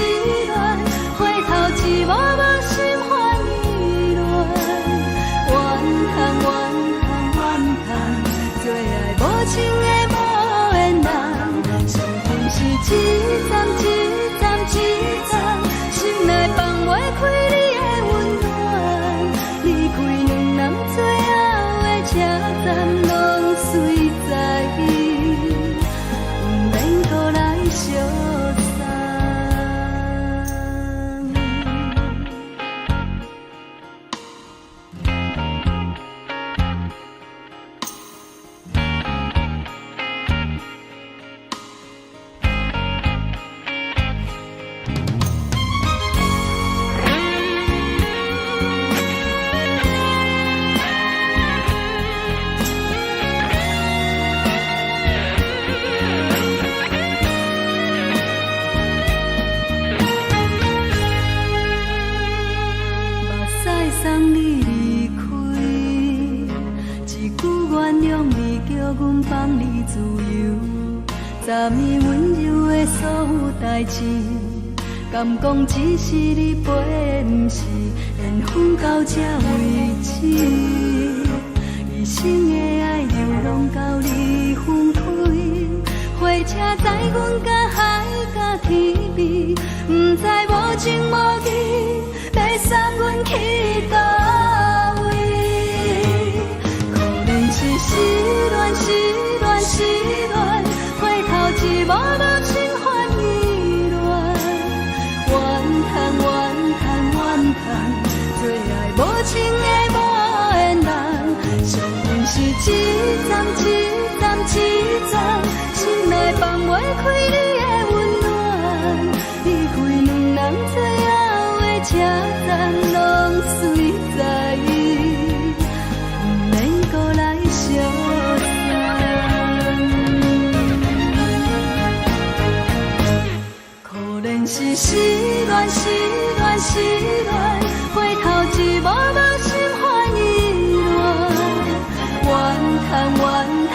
戀，回頭一幕幕心煩意亂，怨嘆怨嘆怨嘆，做愛無情的無緣人，傷心是一站一站一站，心內放袂開你的溫暖，你自由。昨暝溫柔的所有代誌，敢講只是你陪，毋是緣分到這為止。一生的愛流浪到你分開，火車載阮甲海甲天邊，毋知無情無義，欲送阮去佗位？可憐是失戀，失戀，失戀，回頭一幕幕心煩意亂，怨嘆怨嘆怨嘆，做愛無情的無緣人，相信是一站一站一站，心內放袂開你的溫暖，離開兩人最後的車站，攏隨在意，毋免閣來相送。可憐是失戀，失戀，失戀，回頭一幕幕心煩意亂，怨嘆怨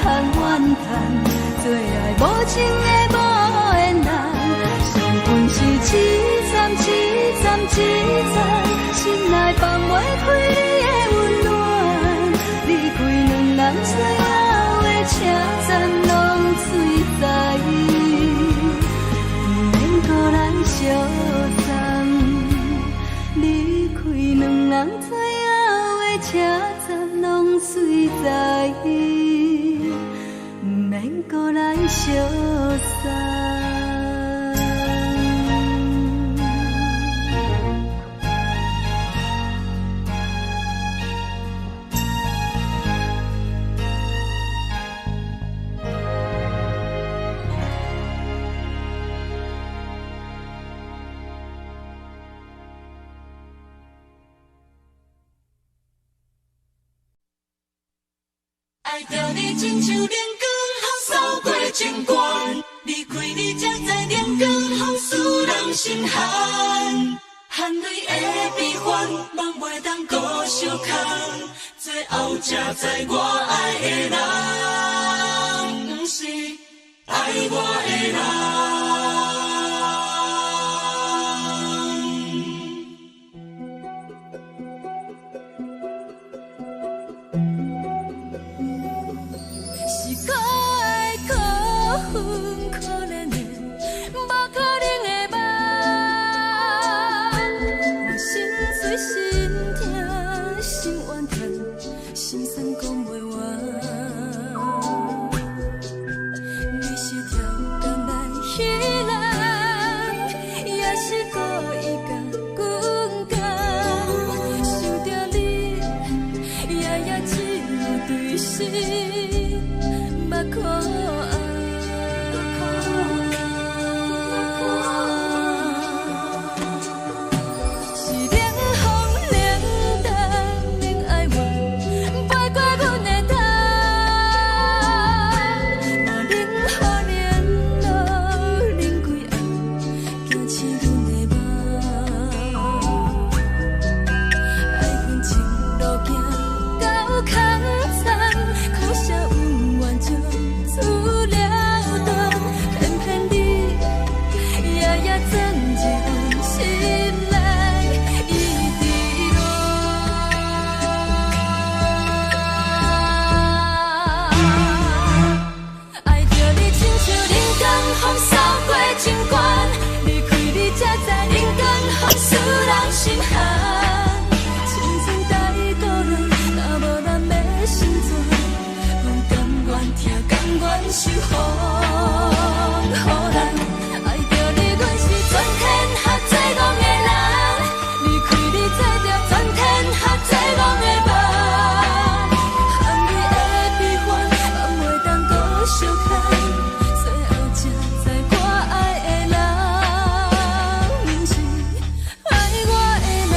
嘆怨嘆，做愛無情的無緣人，相逢是一站一站一站，心內放袂開你的溫暖，離開兩人最後的車站，攏隨在意，毋免閣來相送。離開兩人最後的車站，攏隨在意，毋免閣來相送。
愛著你親像冷光予掃過情關，離開你才知冷光予使人心寒。含淚的悲歡，夢袂當閣相空，最後才知我愛的人，毋是愛我的人。是可愛可恨可憐的，無可能的夢。我心碎心痛心怨嘆，心酸講袂完。你是超工來彼人，也是故意共阮講。想著你，夜夜只有對心目苦紅。是冷風冷淡冷哀怨，飞過阮的頭。嘛冷雨冷露冷規暗，驚醒阮的夢。愛恨情路行到空残，可惜恩怨情自了斷，偏偏你夜夜鑽入阮心內，一直亂。愛著你親像冷光予掃過情關，離開你才知冷光予使人心寒。青春太孤單，若無咱欲成全，阮甘願疼，甘願受風雨難。愛著你，阮是全天下最戇的人，離開你才著全天下最戇的夢。含淚的悲歡，放袂當閣相看，最後才知我愛的人，毋是愛我的人。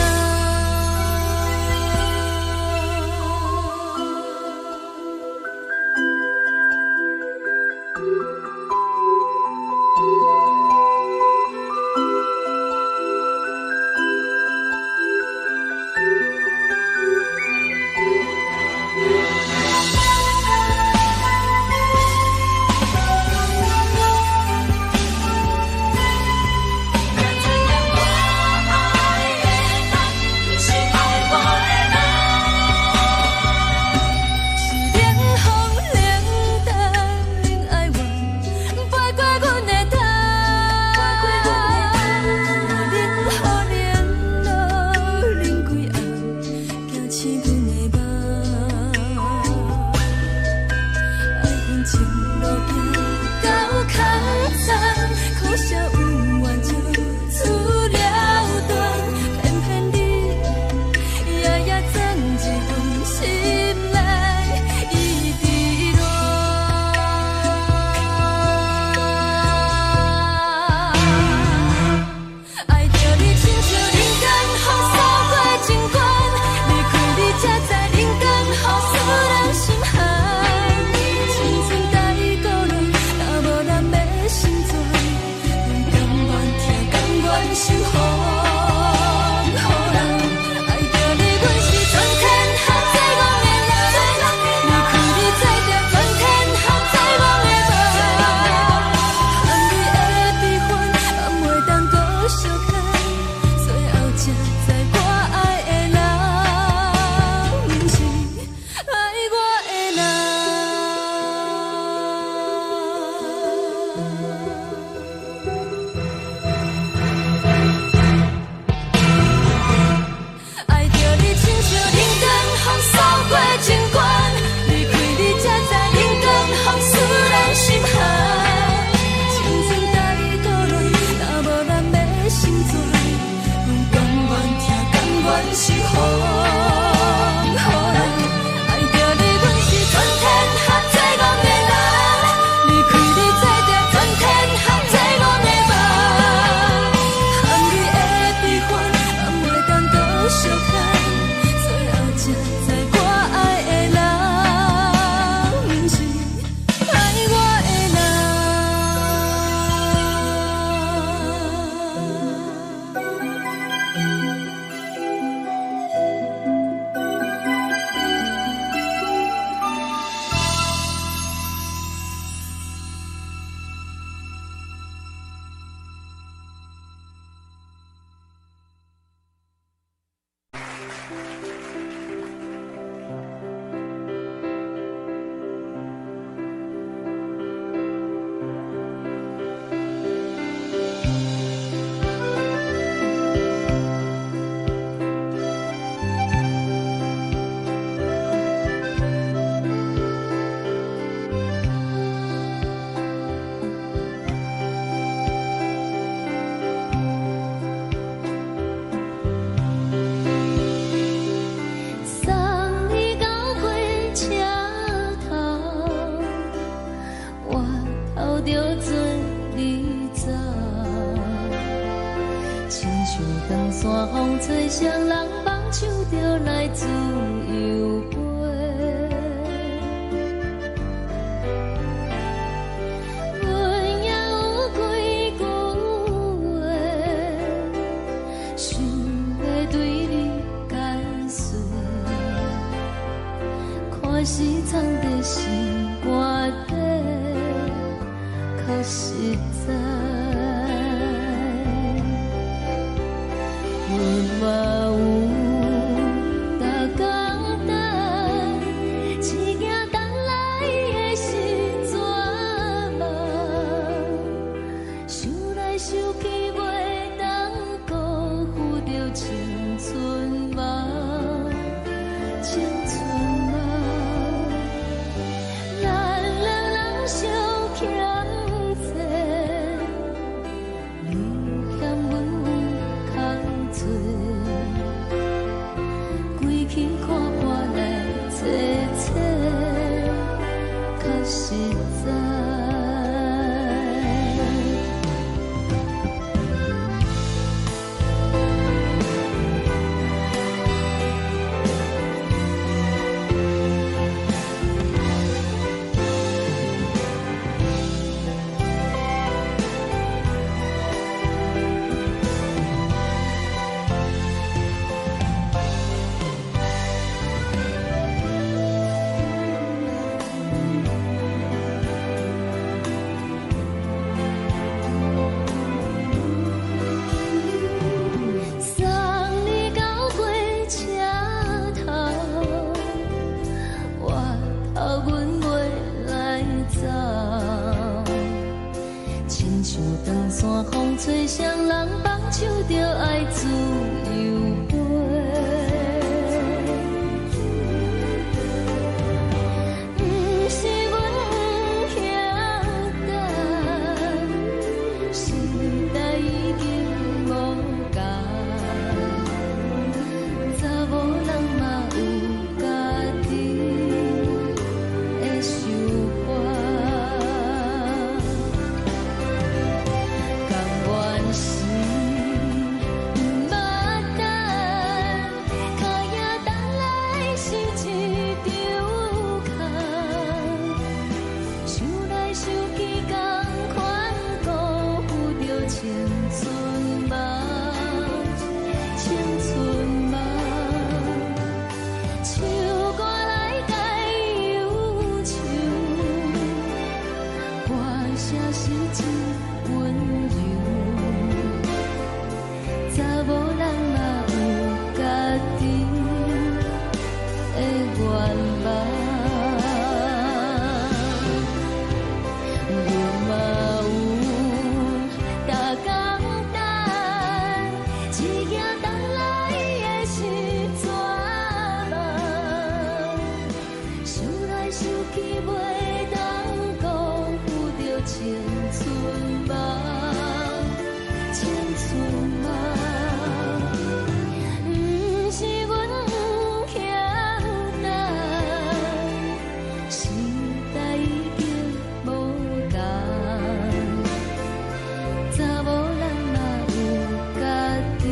情路行到空残，可惜有缘就此了断，偏偏你夜夜钻入阮心内，一直恋。愛著你親像人間風掃過情關，離開你才知人間雨使人心寒。青春太孤單，若無人欲心存，阮甘願疼，甘願受風雨人。愛著你，阮是全天下最戇的人，離開你才著全天下最戇的夢。含你的悲歡，放袂當閣相牽，最後才知我愛的人，毋是愛我的人。愛著你親像人間風掃過情關，離開你才知人間風使人心寒。青春太孤單，若無人欲心存，阮甘願疼，甘願受風雨人。愛著你，阮是全天下最戇的人，離開你才著全天下最戇的夢。含你的悲歡，放袂當閣相牽，最後才知我愛的人，毋是愛我的人。
送你到火車頭，我頭著做你走。親像長山風吹，誰人放手就來自由飛。阮也有幾句話，想欲對你解說，看是藏在心肝底，較實在。阮嘛有逐工等，一行等來的是绝望，想來想去袂當辜負著青春夢，青春夢。咱兩人相欠債，你嫌阮有空做，規氣看破來找找，較實在。送你到火車頭，我頭阮袂來走。親像長山風吹，誰人放手就愛自由飛。毋是阮不
啥是真溫柔？查某人嘛有家己的願望，阮嘛有逐工等，一行等來的是绝望，想來想去袂當辜負著青春夢，青春夢。毋是阮欠等，時代已經無仝，查某人嘛有家己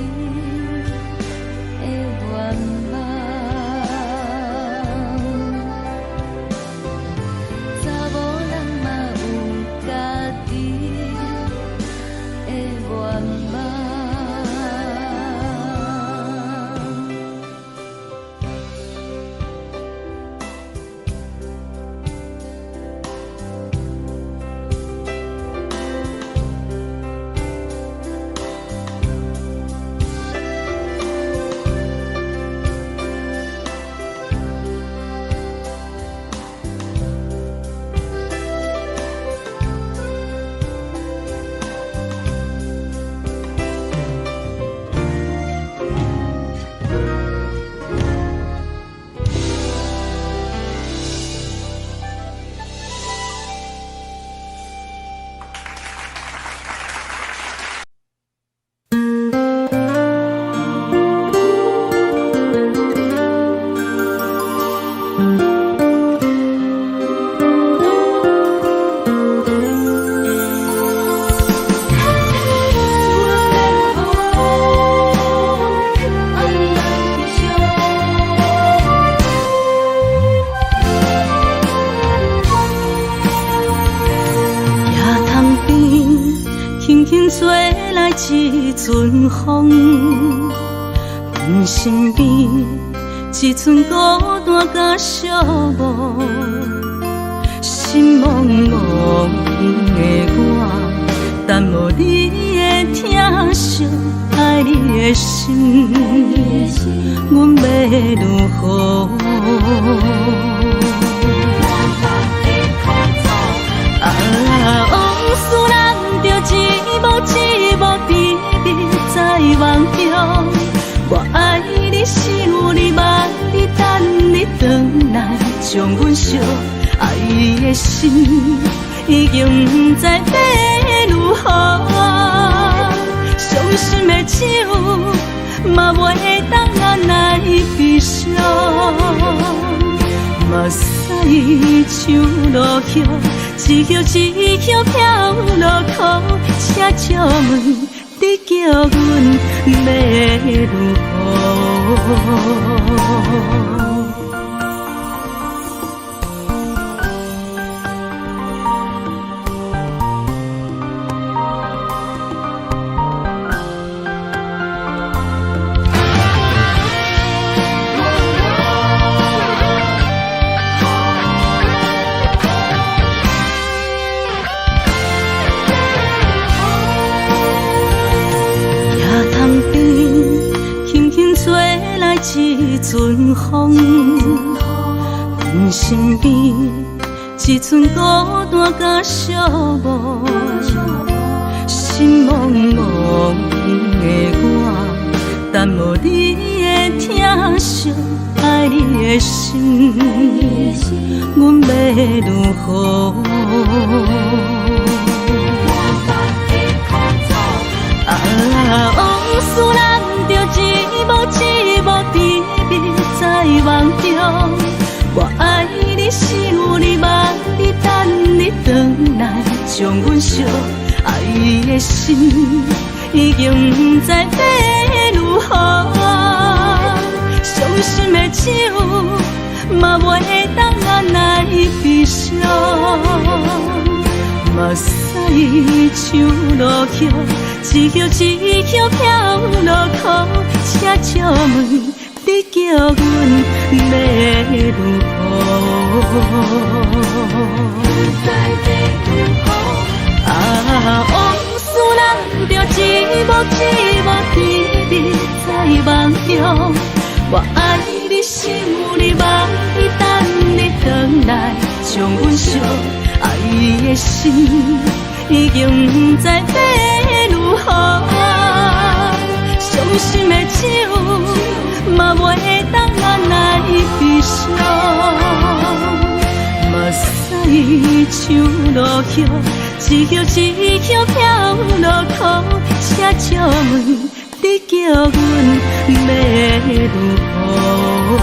的願望，查某人嘛有家己的願望。
野塘邊，輕輕吹來一陣風，阮身邊一陣孤單佮寂寞，心茫茫的我，等無你的疼惜，愛你的心，阮欲如何？啊，往事咱著一幕一幕甜蜜在夢中。我愛你，想你，望你，等你轉來，將阮惜。愛的心已經毋知欲如何，傷心的酒嘛袂當按捺悲傷。目屎像落雨，一葉一葉飄落苦，請借問你叫阮欲如何？野塘邊，輕輕吹來一陣風，阮身邊一陣孤單佮寂寞，心茫茫的我，等無你的疼惜，愛你的心，阮欲如何？啊，往事咱著一幕一幕甜蜜在夢中。我愛你，想你，望你，等你轉來，將阮惜。愛的心已經毋知欲如何，傷心的酒嘛袂當按捺悲傷。目屎像落雨，一葉一葉飄落苦，請借問你叫阮欲如何？
不知欲如何。
寂寞甜蜜在夢中。我愛你，想你，夢你，等你轉來，將阮相愛的心已經毋知欲如何。傷心的酒嘛袂當按捺悲傷，目屎像落雨，一葉一葉飄落苦，請借問你叫阮欲如何？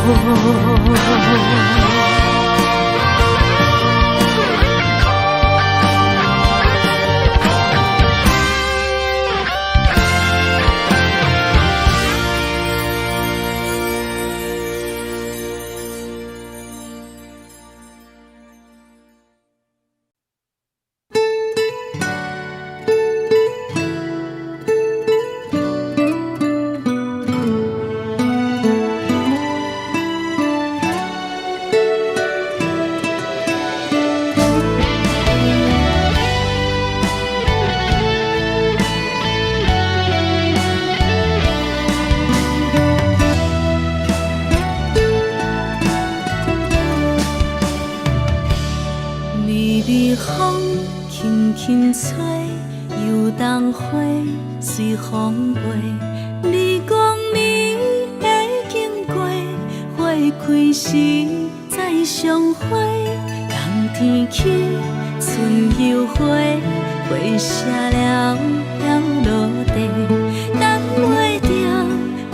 微微風輕輕吹，油桐花隨風飛。你講你會經過，花開時再相會。冬天起，春又回，花謝了飄落地，等袂著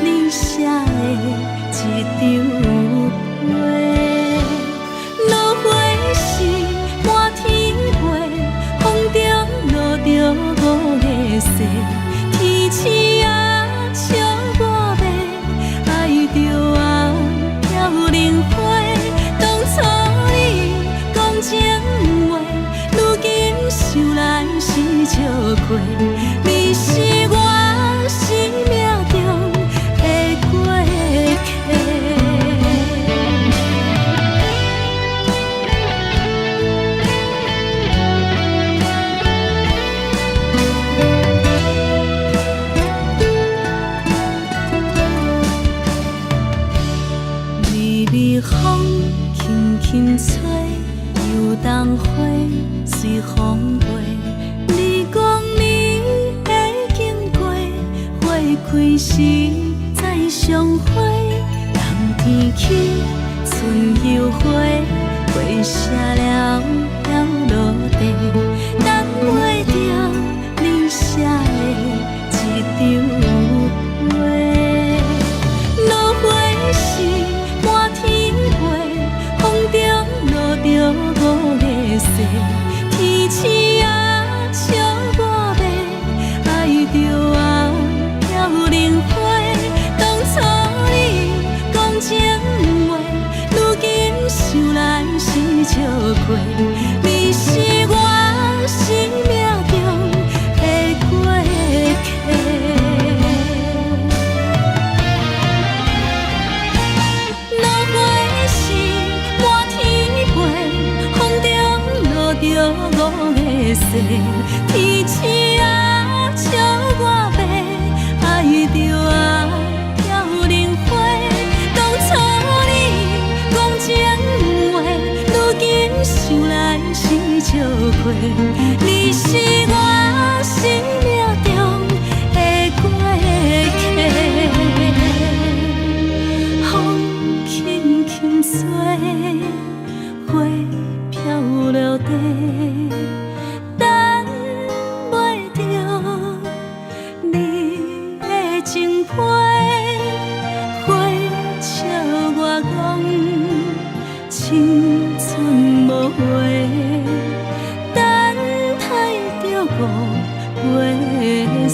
你寫的這張批。落花時滿天飛，風中落著五个誓，天鼠仔笑我欲愛著啊飄零花。當初你講情話，如今想來是笑話，你是我生命中的過客。微微風輕輕吹，油桐花隨風飛。你講你會經過，花開時再相會。冬天起，春又回，花謝了飄落地，等袂著你寫的這張批。落花時滿天飛，風中落著五个誓，天鼠仔笑我欲愛著啊飄零花。當初你講情話，如今想來是笑話，你是我生命中的過客。落花時滿天飛，風中落著五个誓，天鼠仔笑我欲愛著啊飄零花。當初你講情話，如今想來是笑話，你是我生命中的過客。風輕輕吹，花飄落地，等袂著你的情批，花笑我講青春無話，等待著五月雪。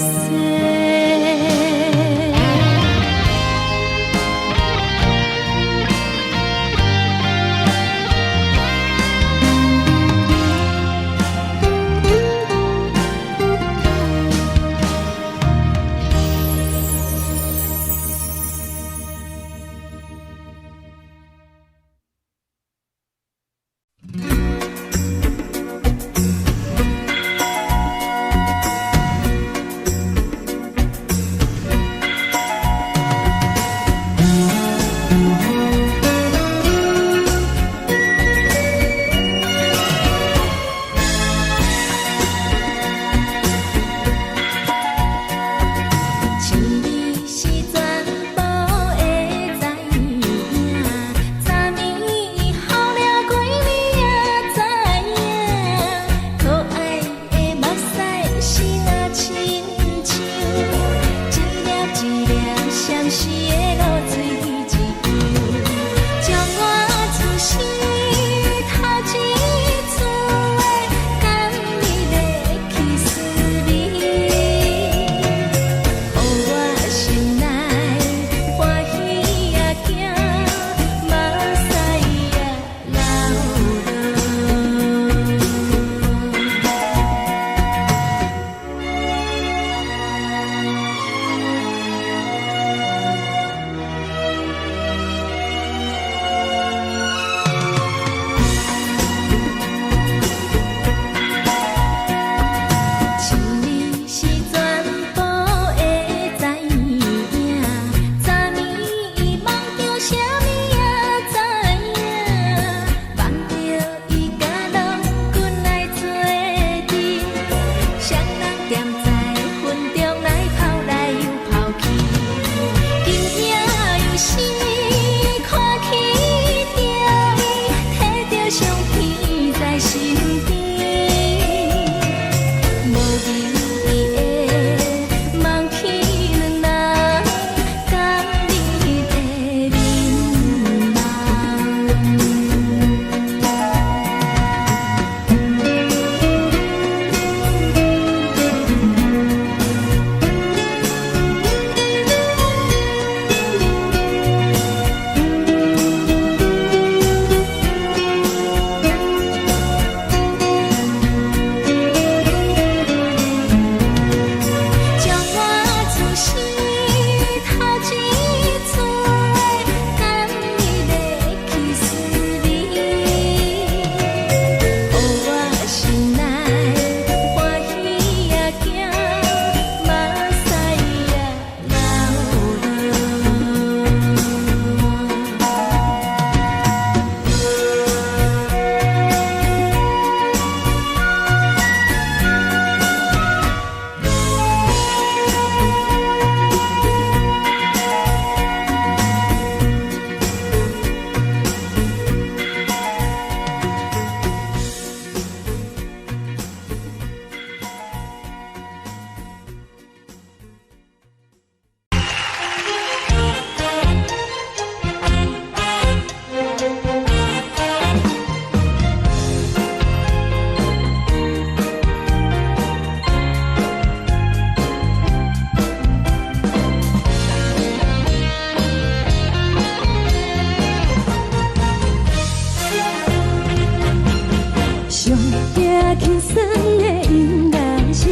輕鬆的音樂聲，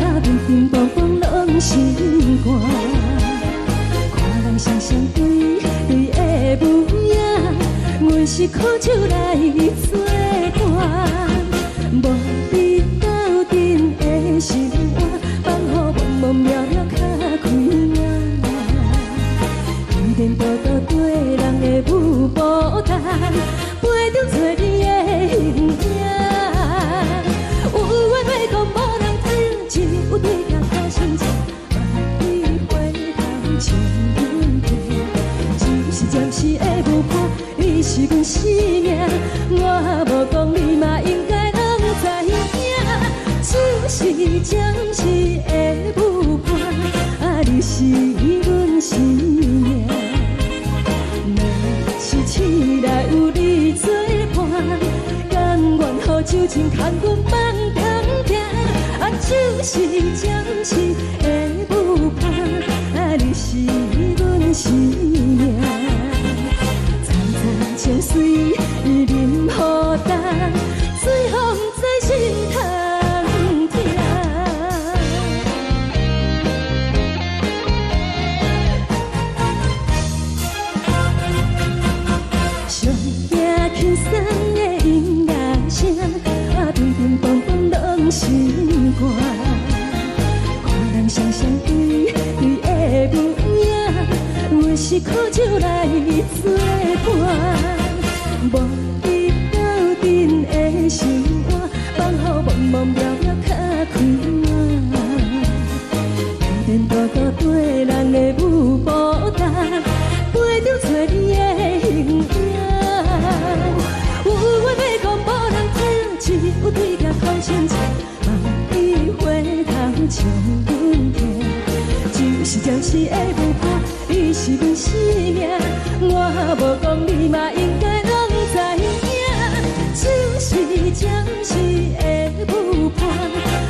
啊，乒乒乓乓攏心肝。看人雙雙對對的模樣，阮是苦酒來做伴，無你鬥陣的生活，放予茫茫渺渺較開朗。天多多對人的舞步動，陪著找你的形影。有緣欲講無人聽，只有對鏡苦心情，萬里回頭笑阮聽。只是暫時的舞伴，你是阮生命，我無講你嘛應該攏知影。只是暫時的舞伴，啊，你是阮生命。若是醒來有你做伴，甘願予酒精牽阮放長行。啊，只是暫時的舞伴，啊，你是阮生命。層層情隨淋雨重，最予毋知心通疼。上驚輕鬆的音樂聲，啊，乒乒乓乓攏心肝。看人雙雙對對的模樣，阮是苦酒來做伴，無你鬥陣的生活，放予茫茫渺渺較開朗。天多多對人的舞步動，陪著找你的形影。有話欲講無人聽，只有對鏡苦心情，望你回頭笑阮聽。只是暫時的舞伴，你是阮生命，我無講你嘛應該攏知影。只是暫時的舞伴，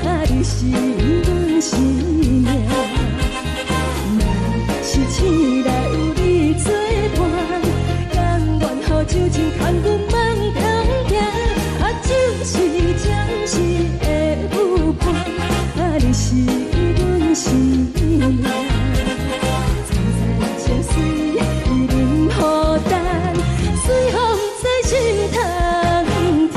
啊，你是阮生命。若是醒來有你做伴，甘願予酒精牽阮放長行。啊，只是暫時的舞伴，啊，你是阮生命。層層情隨淋雨重，最予毋知心通疼。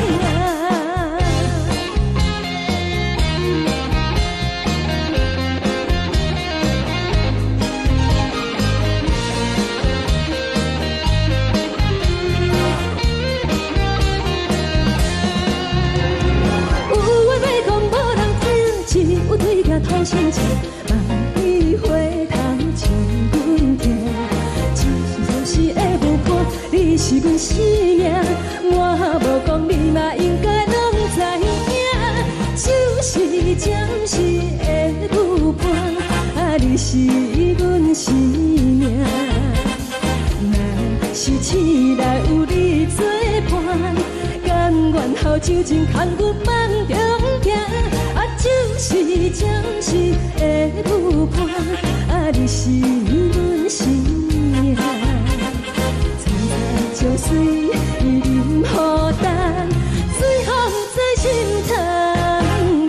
有話欲講無人聽，只有對鏡吐心情，望你回頭笑阮聽。只是暫時的舞伴，你是阮生命，我無講你嘛應該攏知影。只是暫時的舞伴，啊，你是阮生命。若是醒來有你做伴，甘願予酒精牽阮放長行。啊，只是暫時的舞伴，啊，你是阮生命。層層情隨淋雨重，最予毋知心通疼。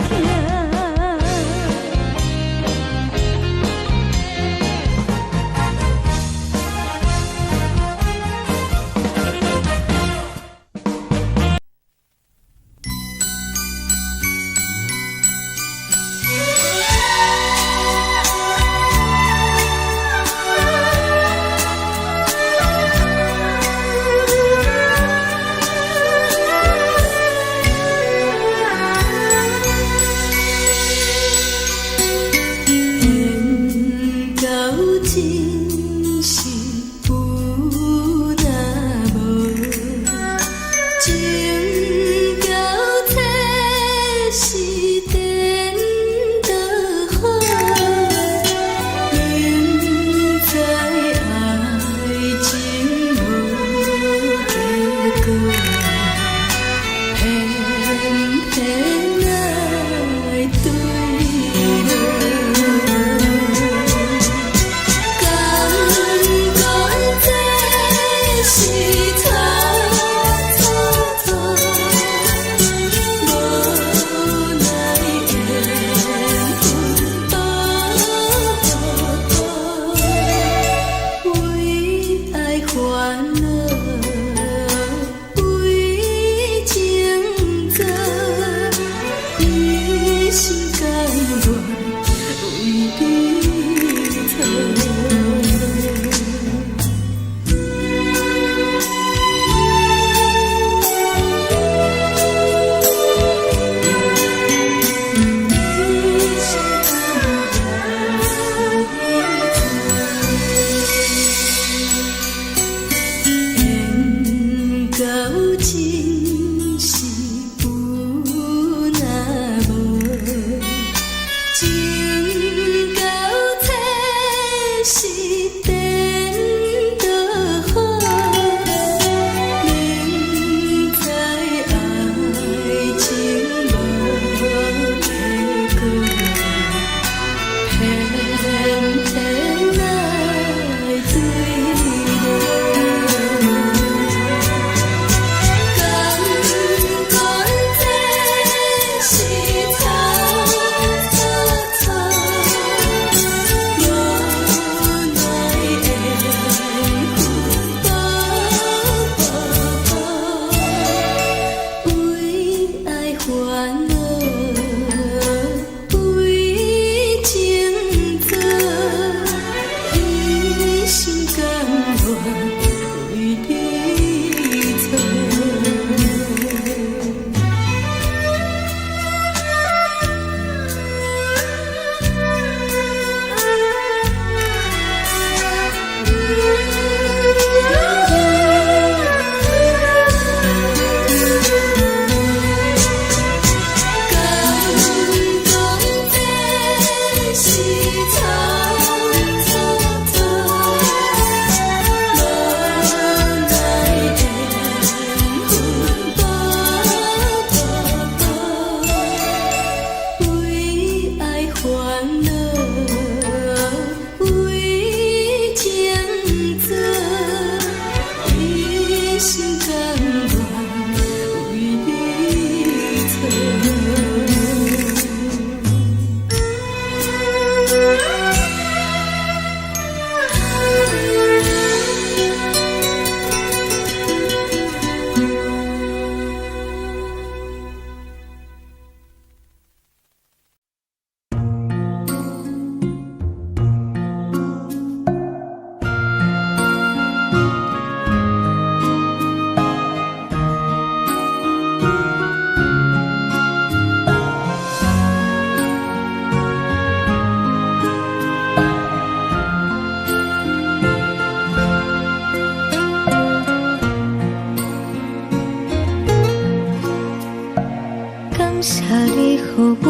予我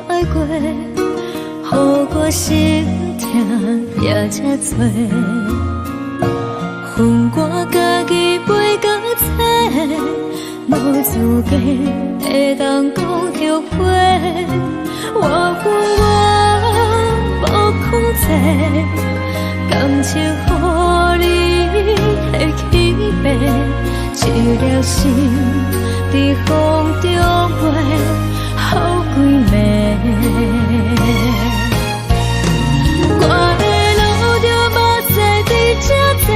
愛過，予我心疼也這濟。予我家己飛到冊，無資格會當講後悔。我有我無控制，感情予你提起爬，一粒心佇風中飛，予幾暝。我會流著目屎佇這坐，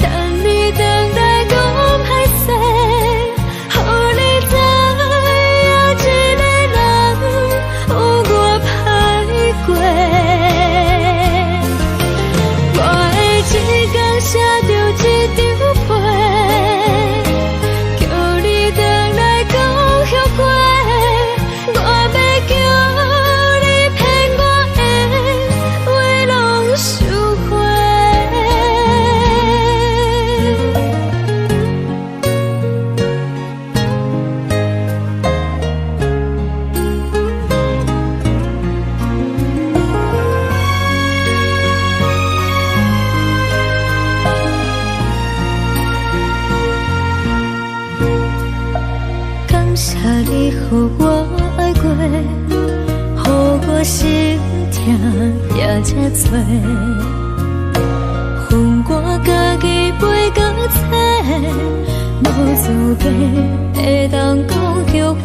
等你轉來講歹勢，予你知影一个人有偌歹過。我會一工寫著一張批，叫你轉來講後悔。我欲叫你騙我的話攏收回。感謝你予我愛過，予我心疼也這濟。予我家己飛到冊，無資格會當講後悔。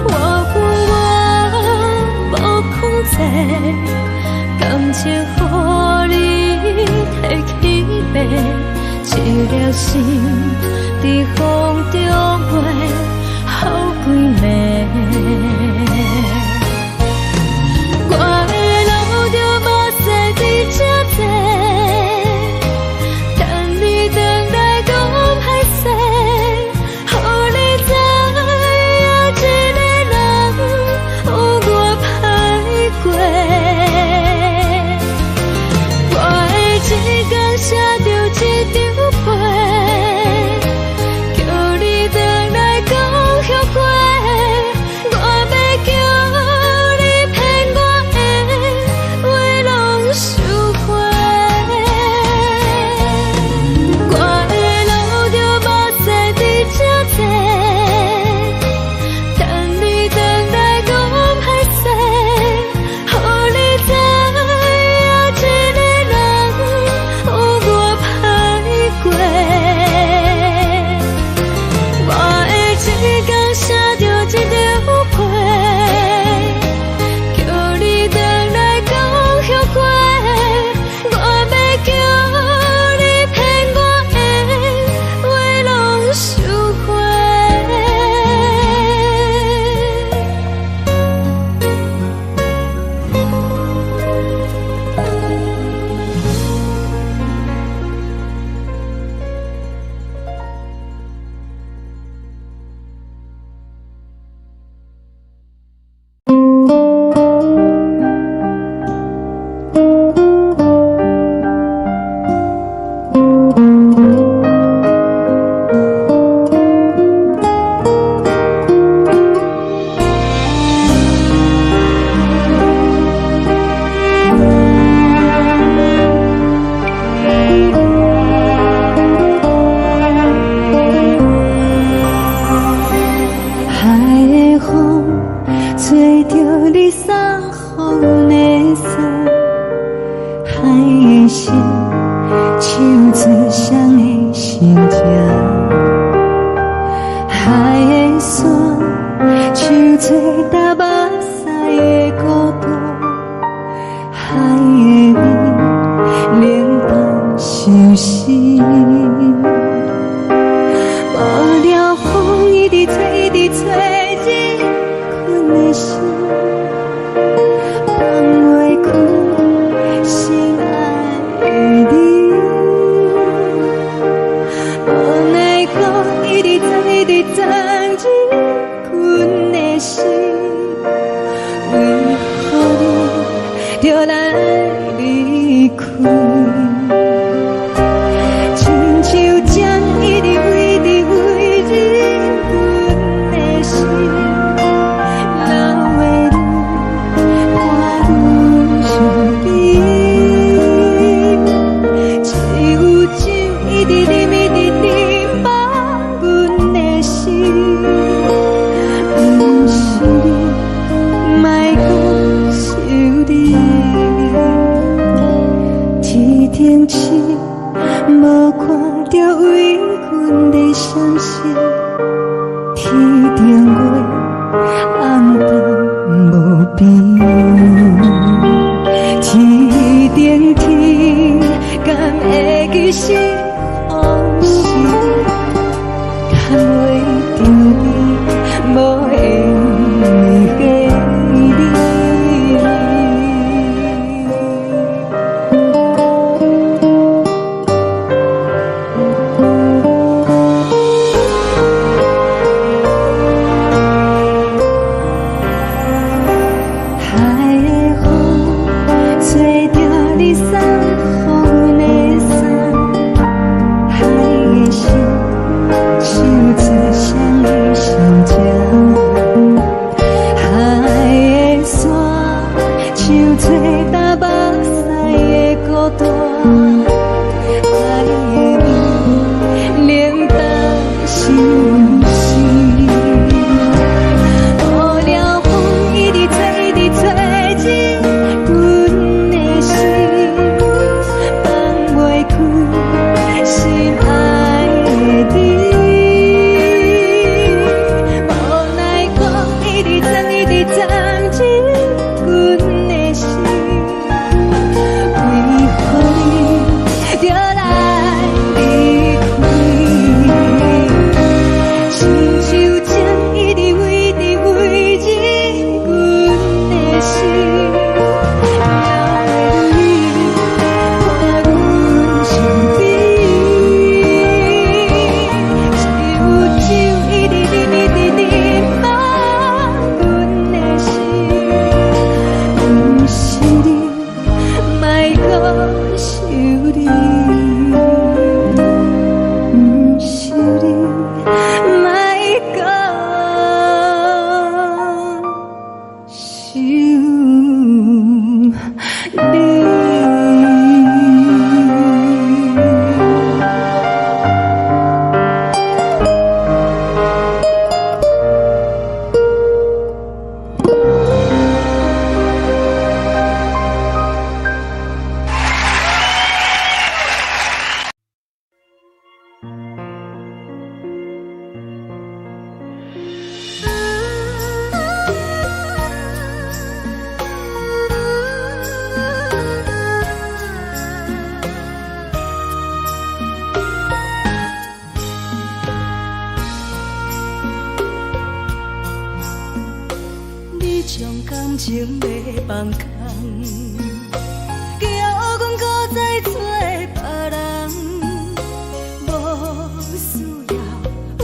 我有我無控制，感情予你提起爬，一粒心佇風中飛，予幾暝。我會流著目屎佇這坐，等你轉來講歹勢，予你知影一個人有偌歹過。我會一工寫著一張批，叫你轉來講後悔。我欲叫你騙我的話攏收回。我會流著目屎佇這坐，等你轉來講歹勢，予你知影一個人有偌歹過。我會一工寫著一張批，叫你轉來講後悔。我欲叫你騙我的話攏收回。
海的風吹著你送予阮的衫，海的心唱出誰的心情，海的山唱出踏目屎的孤單，海的味冷淡相思。無聊風一直吹，一直吹，入困的心，放袂開心愛的你。無奈何一直鑽，一直鑽入困的心，為何你著來離開？親像針一直飛，一直飛入阮的心。燈月暗淡無邊。天頂天，敢會記是予是？牽袂著你，無緣的你。海的風吹著你送予阮的衫，海的心唱出誰的心情？海的沙唱出東北西的孤單，海的味冷淡相思。乌了風一直吹，一直吹，這阮的心放袂開心愛的你。無奈講一直裝，一直裝，這阮的心，為何你著來離開？親像情一直為直為這阮的心，也會伴阮身邊。一有酒一直啉，一直啉，放阮的心，毋是你，莫閣想你，毋是你，莫閣想你。
你將感情欲放空，叫阮閣再找別人，無需要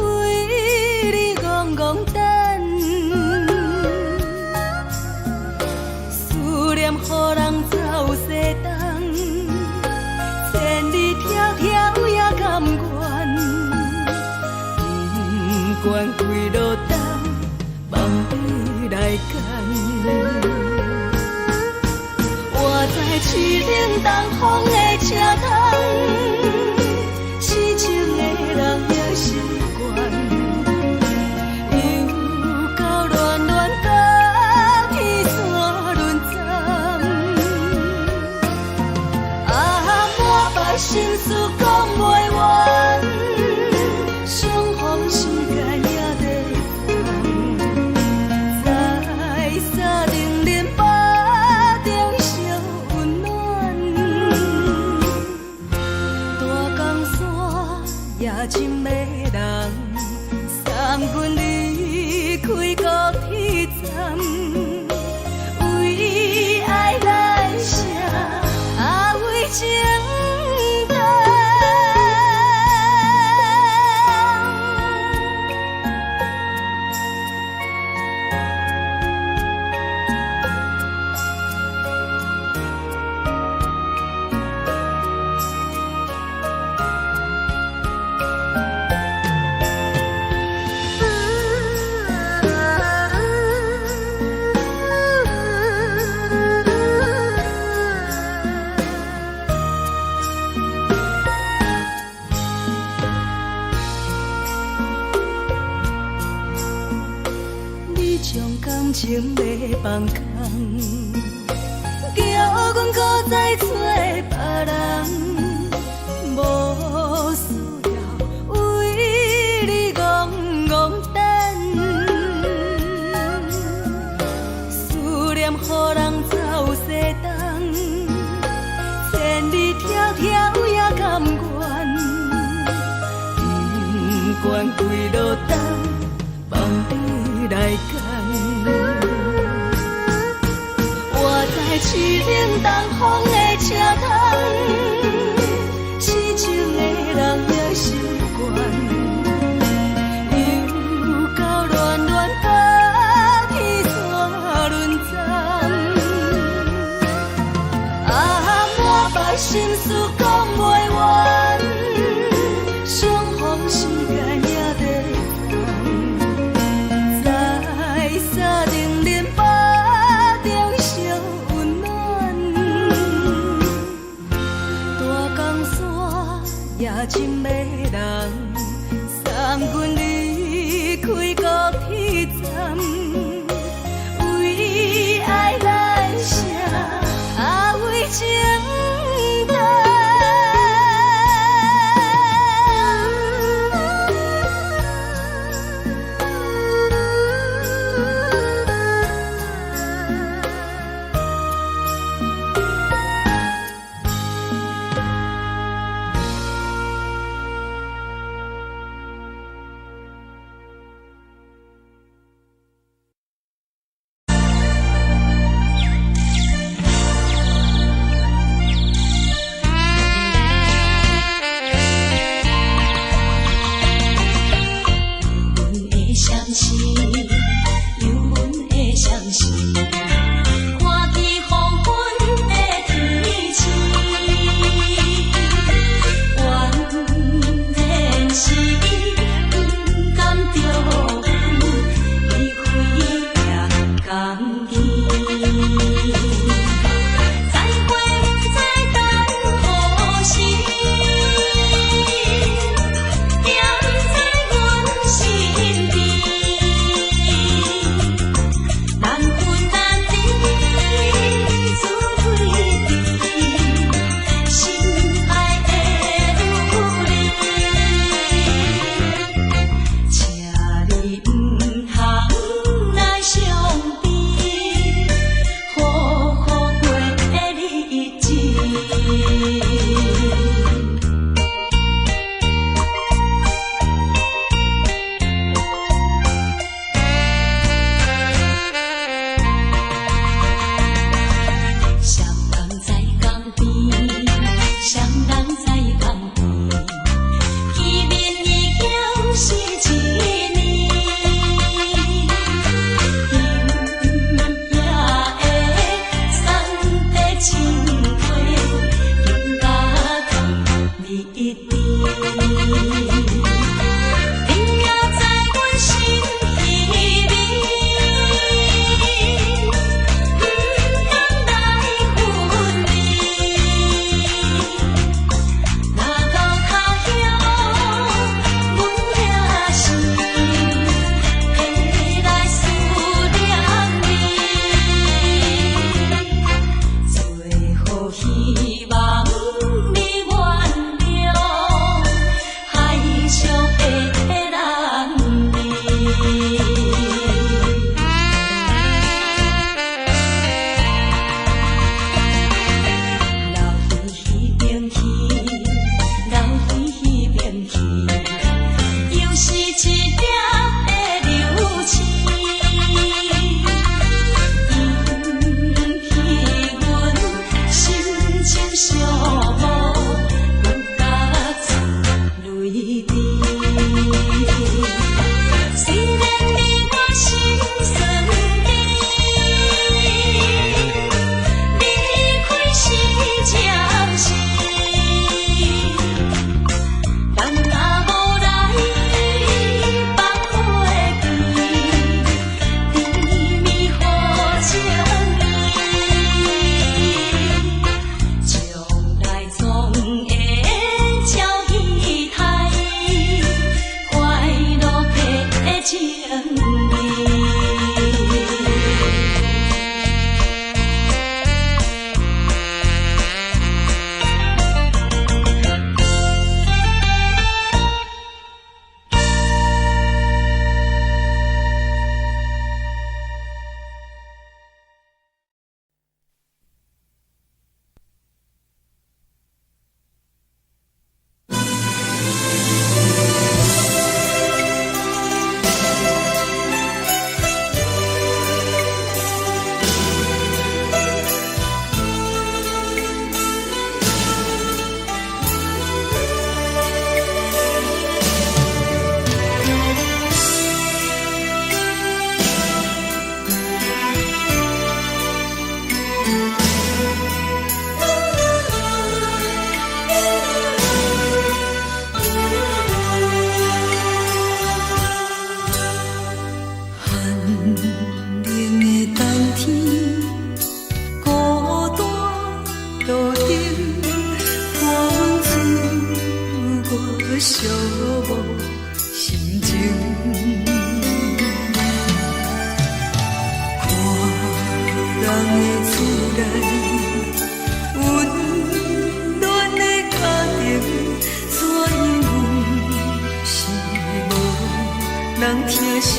為你戇戇等，思念予人走西東，千里迢迢也甘願，不管幾落冬，望你來牽。我在凄冷東風的車窗，痴情的人也習慣，又到暖暖甲天山轮转，啊，满腹心事講袂完，相逢時間也短暫，在三重林腹中相溫暖，大江山也真迷人，送阮離開高鐵站，為愛來寫，啊為情等。你將感情欲放空，叫阮閣再找別人，無需要為你戇戇等，
來牽。我在凄冷東風的車窗，痴情的人也習慣，又到戀戀甲彼山輪鬃。啊，滿腹心事講袂完，相逢時間也短暫，在三重恁腹中相溫暖。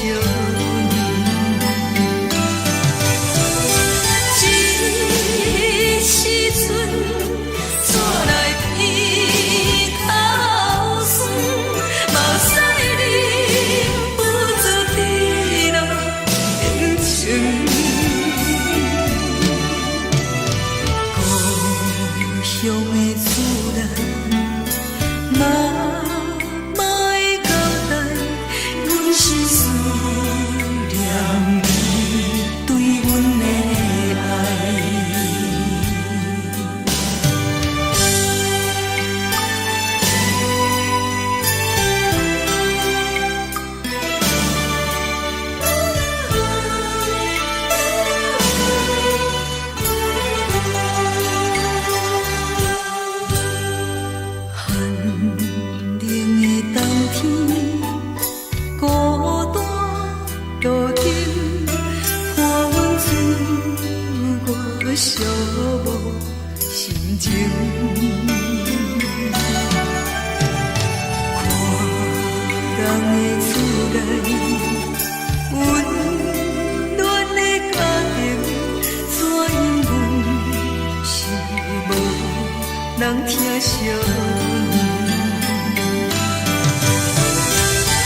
阮。這時陣，煞來鼻頭酸，目屎忍不住滴落眼睛。故鄉的厝內，媽媽的交代，阮是思念你對阮的愛。寒冷的冬天，孤單路燈，伴阮自我寂寞心情。看人的厝內，溫暖的家庭，怎樣阮是無人疼惜阮。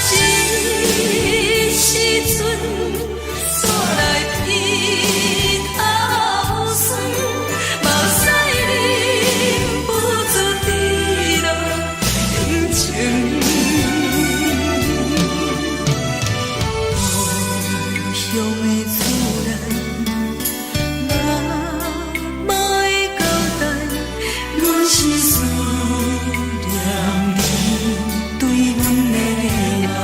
這時陣，煞來鼻頭酸，目屎忍不住滴落眼睛。故鄉的厝內，媽媽的交代，阮是思念你對阮的愛。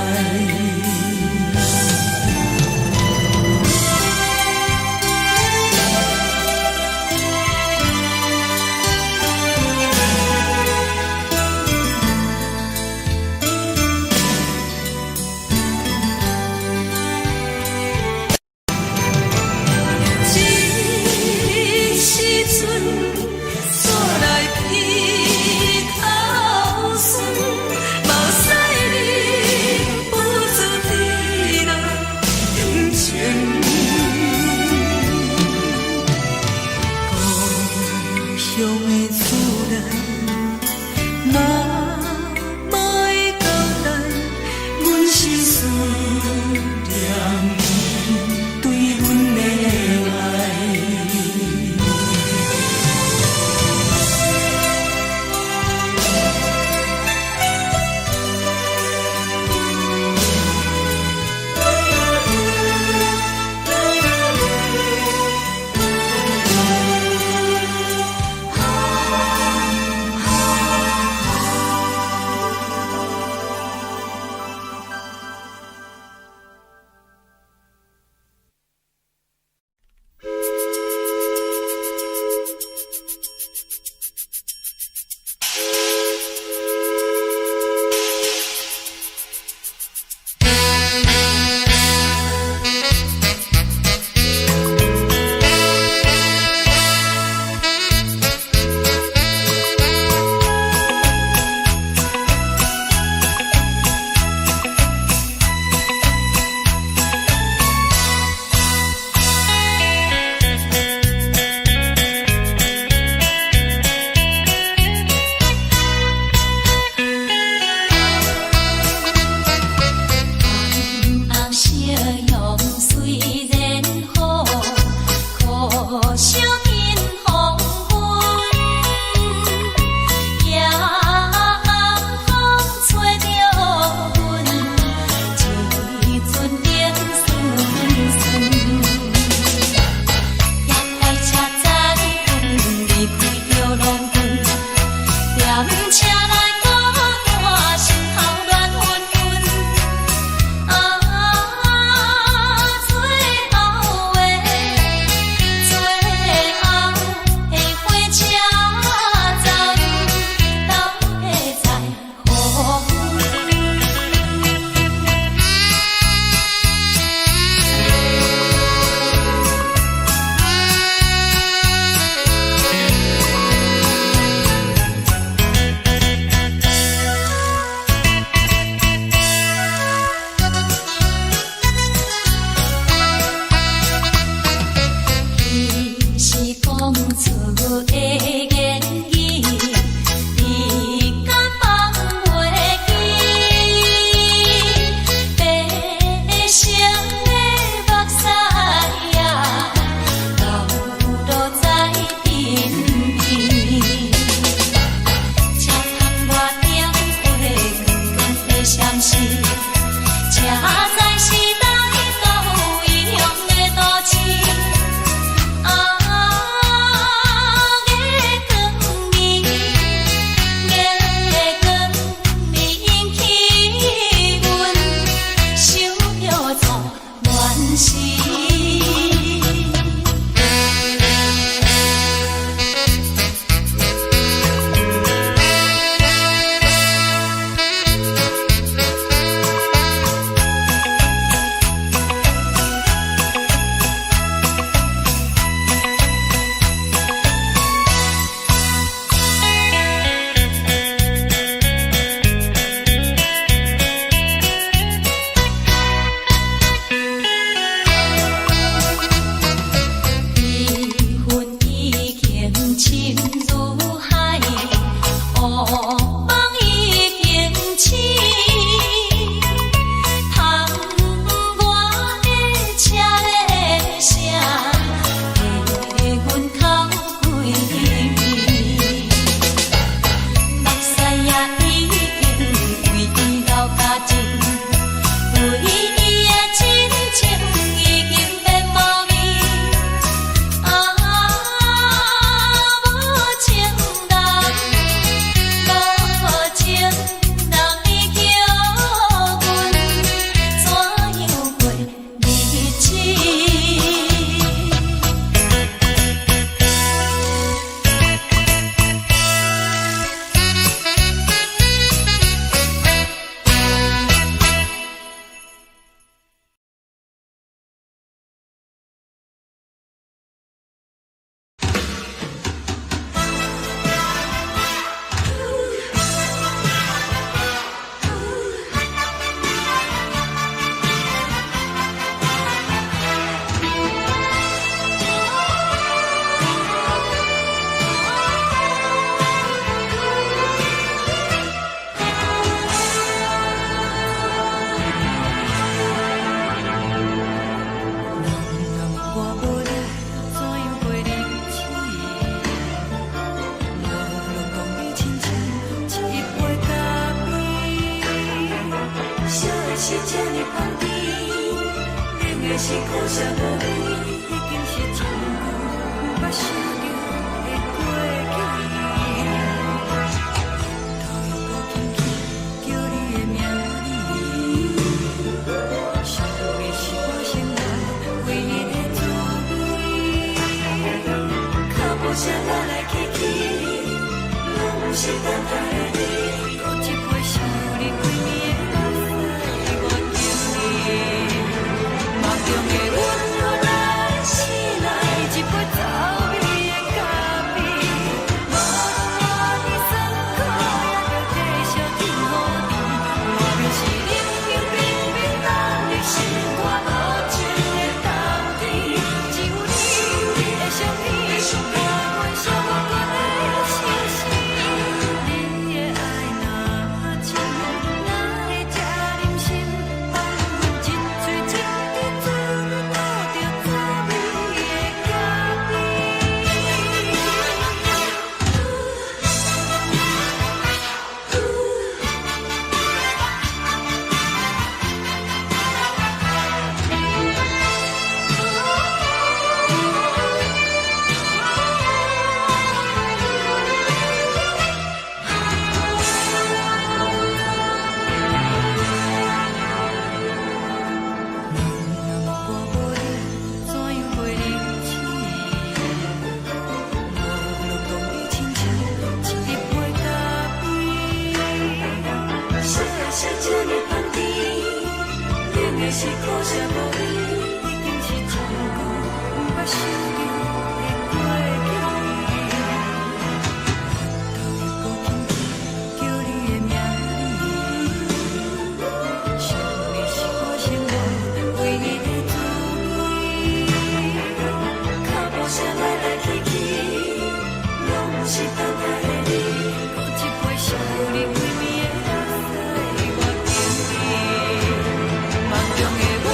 夢中的阮，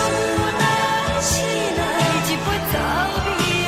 咱醒來，一杯走味。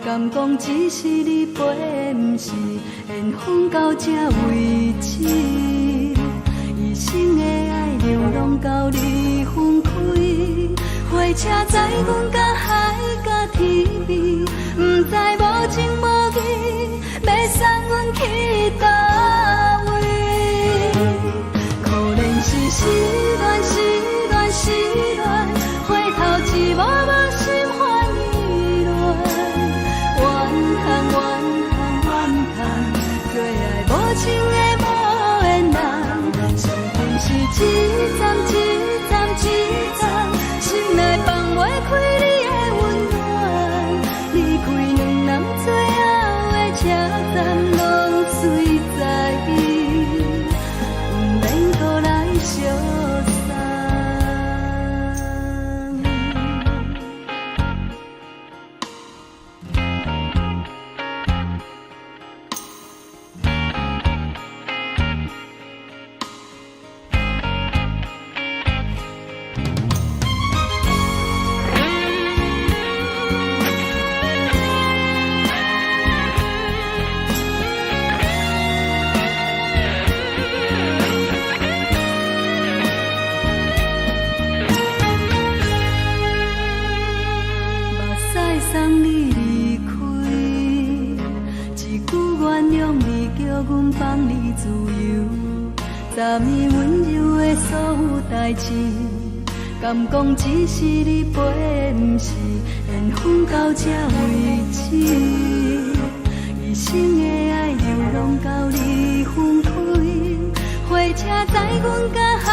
敢講只是你飛，毋是緣分到這為止。一生的愛流浪到你分開，火車載阮到海角天邊，毋知無情無義，欲送阮去佗位。可憐是失戀，失戀，失戀，回頭一幕幕心煩意亂。怨嘆怨嘆怨嘆，做愛無情的無緣人，上恨是一站一站一站，心內放袂開你的溫暖。離開兩人最後的車站，攏隨在伊，毋免閣來相送。目屎送你離開，一句原諒你，叫阮放你自由。昨暝溫柔的所有代誌，敢講只是你飛，毋是緣分到這為止。一生的愛流浪到你分開，火車載阮到海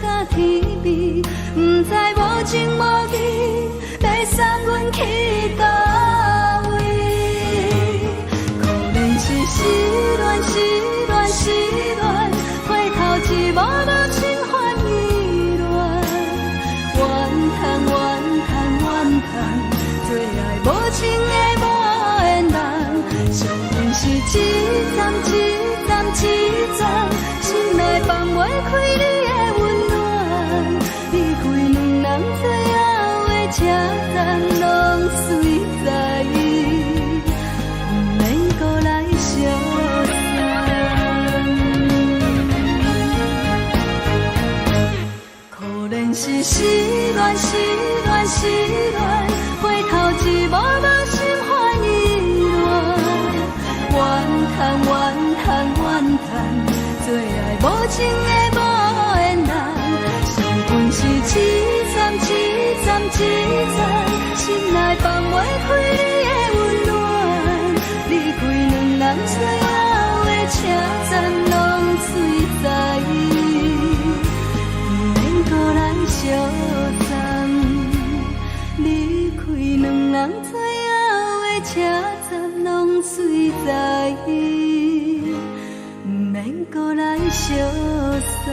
角天邊，毋知無情無義，欲送阮去佗位。可憐是失戀，失戀，失戀，回頭一幕幕心煩意亂。怨嘆怨嘆怨嘆，做愛無情的無緣人，上恨是一站一站一站，心內放袂開你的溫暖。離開兩人最後的車站，攏隨在伊，毋免閣來相送。可憐是失戀，失戀，失戀，回頭一幕幕心煩意亂。怨嘆怨嘆怨嘆，做愛無情的無緣人，上恨是一站一站一站，心內放袂開你的溫暖。離開兩人最後的車站，攏隨在伊，毋免閣來相送。離開兩人最後的車站，攏隨在伊，毋免閣來相送。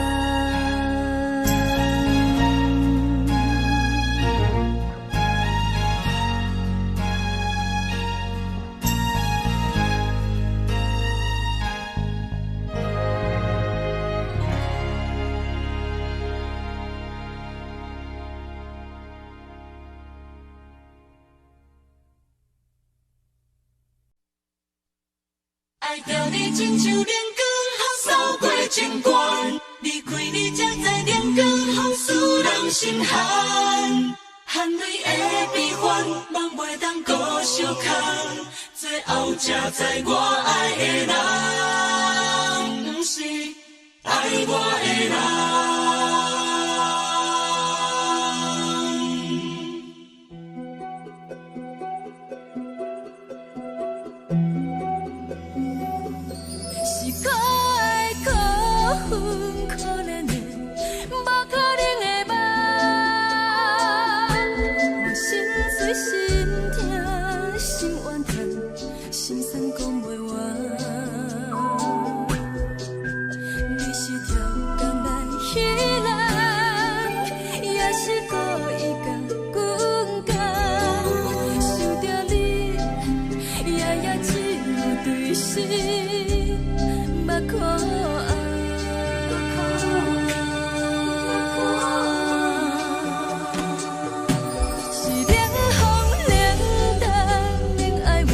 愛著你親像冷光予掃過情關，離開你才知冷光予使人心寒。汗淚的悲歡，夢袂當閣相空，最後才知我愛的人，毋是愛我的人。是可愛可恨可憐的，無可能的夢，我心碎心痛心怨嘆，心酸講袂完。你是超工來彼人，也是故意共阮講，想著你，夜夜只有對心目苦紅。是冷風冷淡冷愛我，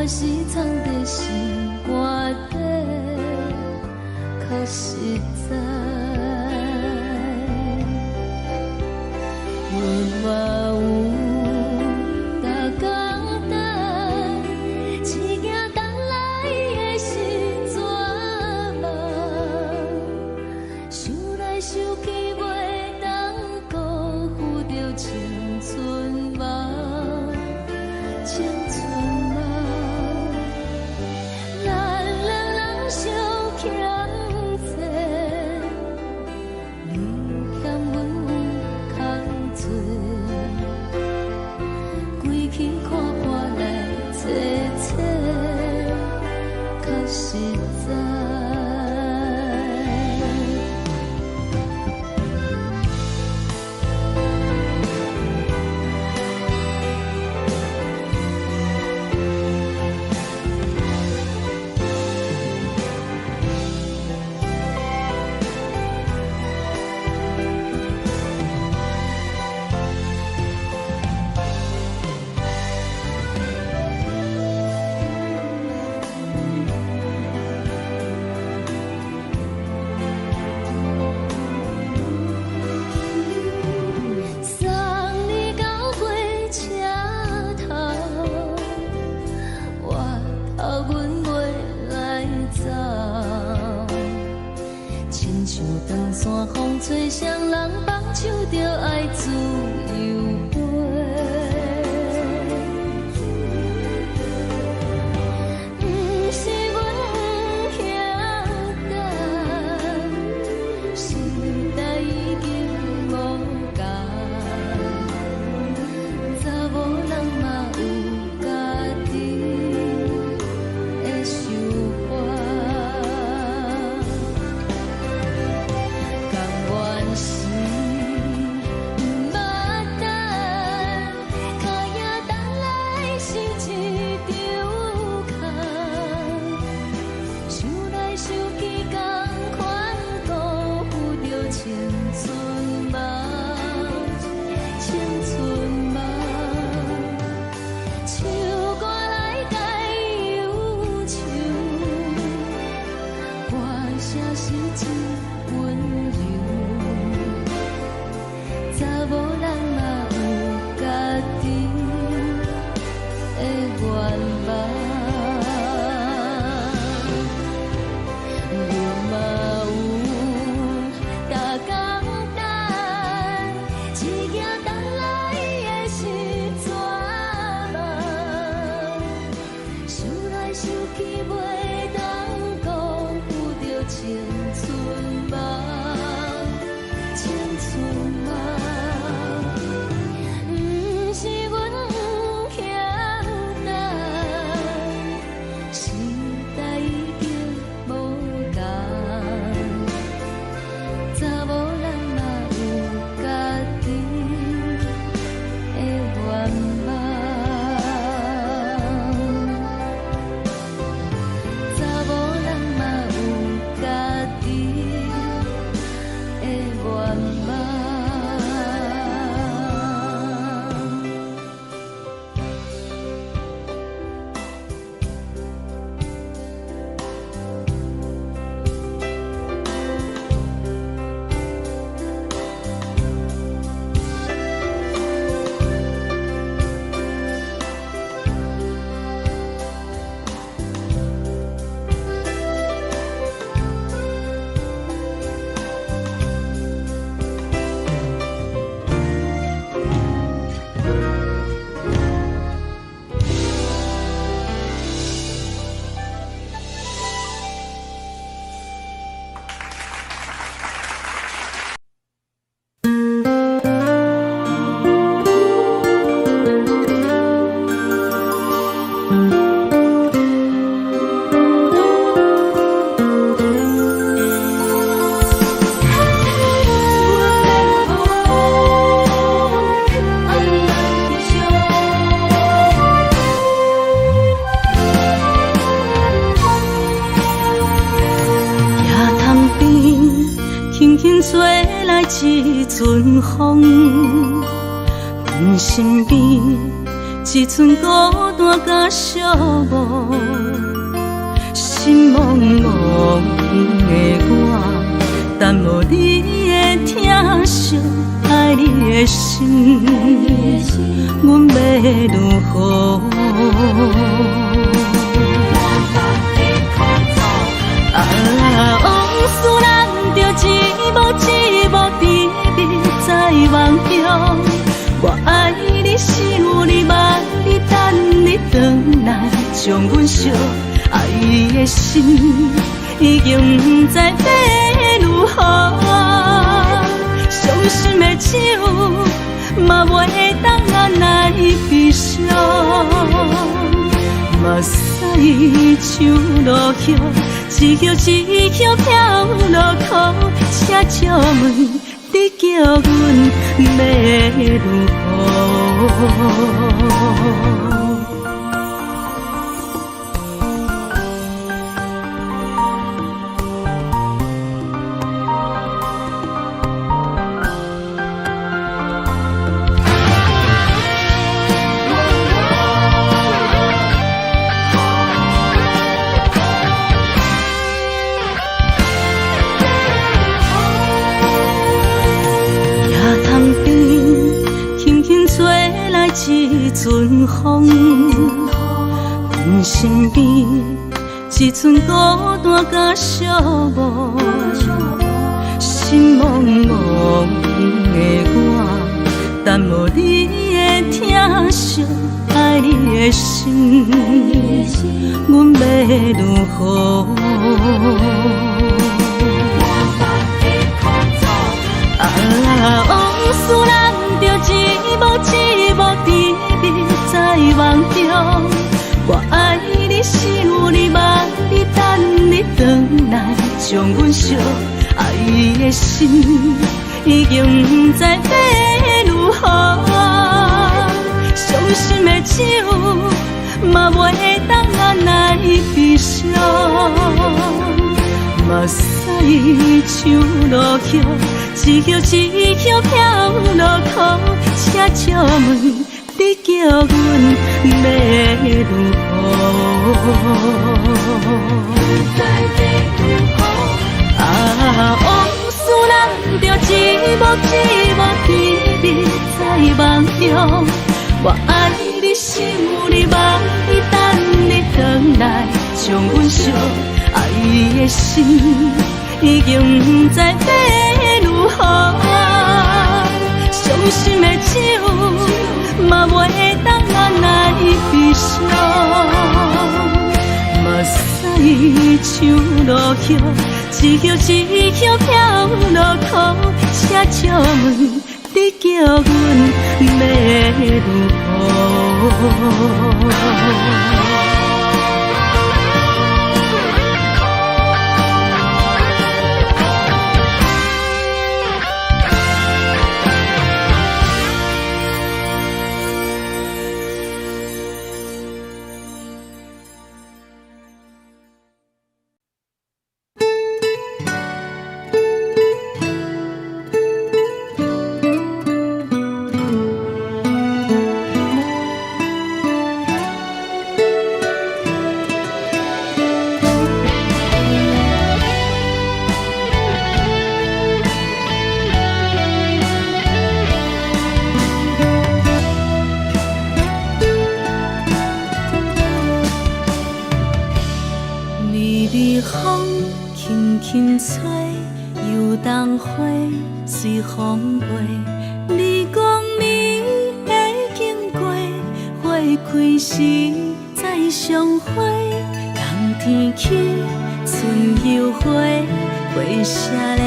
是藏佇心肝底，較實在。阮嘛有逐工等，一行等來的是绝望，想來想去袂當辜負著青春夢，青春夢。咱兩人相欠債，你欠阮有空做，規氣看破來找找，較實在。送你到火車頭，我頭阮袂來走。親像長山風吹，誰人放手就愛自由飛。毋是阮不曉等，時代已經無仝，查某人嘛有家己的想法。甘願是毋捌等，跤影等來是一場空。想來想去，仝款辜負著青春夢，青春夢。唱歌來解憂愁，歌聲是真溫柔。查某人嘛有家己的願望。阮嘛有逐工等，一行等來的是绝望。想來想去袂當辜負著青春夢，青春夢。毋是阮不曉等，時代已經無仝，查某人嘛有家己的願望。查某人嘛有家己的願望。
野潭邊，輕輕吹來一陣風，阮身邊一一寸孤單佮寂寞，心茫茫的我，等無你的疼惜，愛你的心，阮欲如何？啊，往事咱著一幕一幕甜蜜在夢中。我愛你，想你，望你，等你轉來，將阮惜。愛的心已經毋知欲如何，傷心的酒嘛袂當按來悲傷，目屎像落葉，一葉一葉飄落苦，請借問你叫阮欲如何？野塘邊，輕輕吹來一陣風，阮身邊一寸孤單佮寂寞，心茫茫的我，等無你的疼惜，愛你的心，阮欲如何？啊，往事咱著一幕一幕甜蜜在夢中。我愛你，想你，望你，等你轉來，將阮惜。愛的心已經毋知欲如何，傷心的酒嘛袂當按來悲傷，目屎像落葉，一葉一葉飄落苦，請借問你叫阮欲如何？啊，往事咱著一幕一幕甜蜜在夢中。我愛你，想你，望你，等你轉來，將阮惜。愛的心已經毋知欲如何，傷心的酒嘛袂當按來悲傷，目屎像落葉，一葉一葉飄落苦，請借問你叫阮欲如何？微微風輕輕吹，油桐花隨風飛。你講你會經過，花開時再相會。冬天起，春又回，花謝了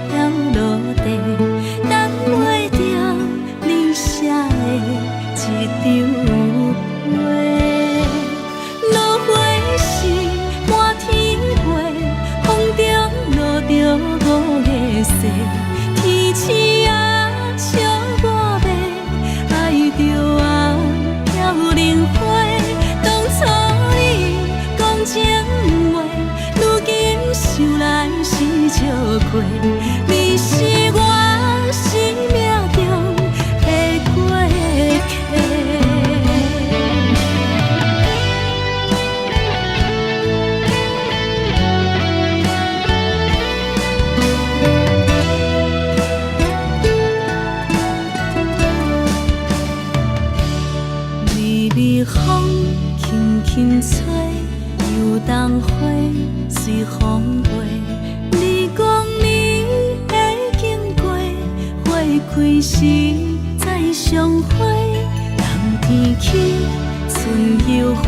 飄落地，等袂著你寫的這張批。落花時滿天飛，風中落著五个雪，天鼠仔笑我欲愛著啊飄零花。當初你講情話，如今想來是笑話。你是我生命中的過客。
輕吹，油桐花隨風飛。你講你會經過，花開時再相會。冬天起，春又回，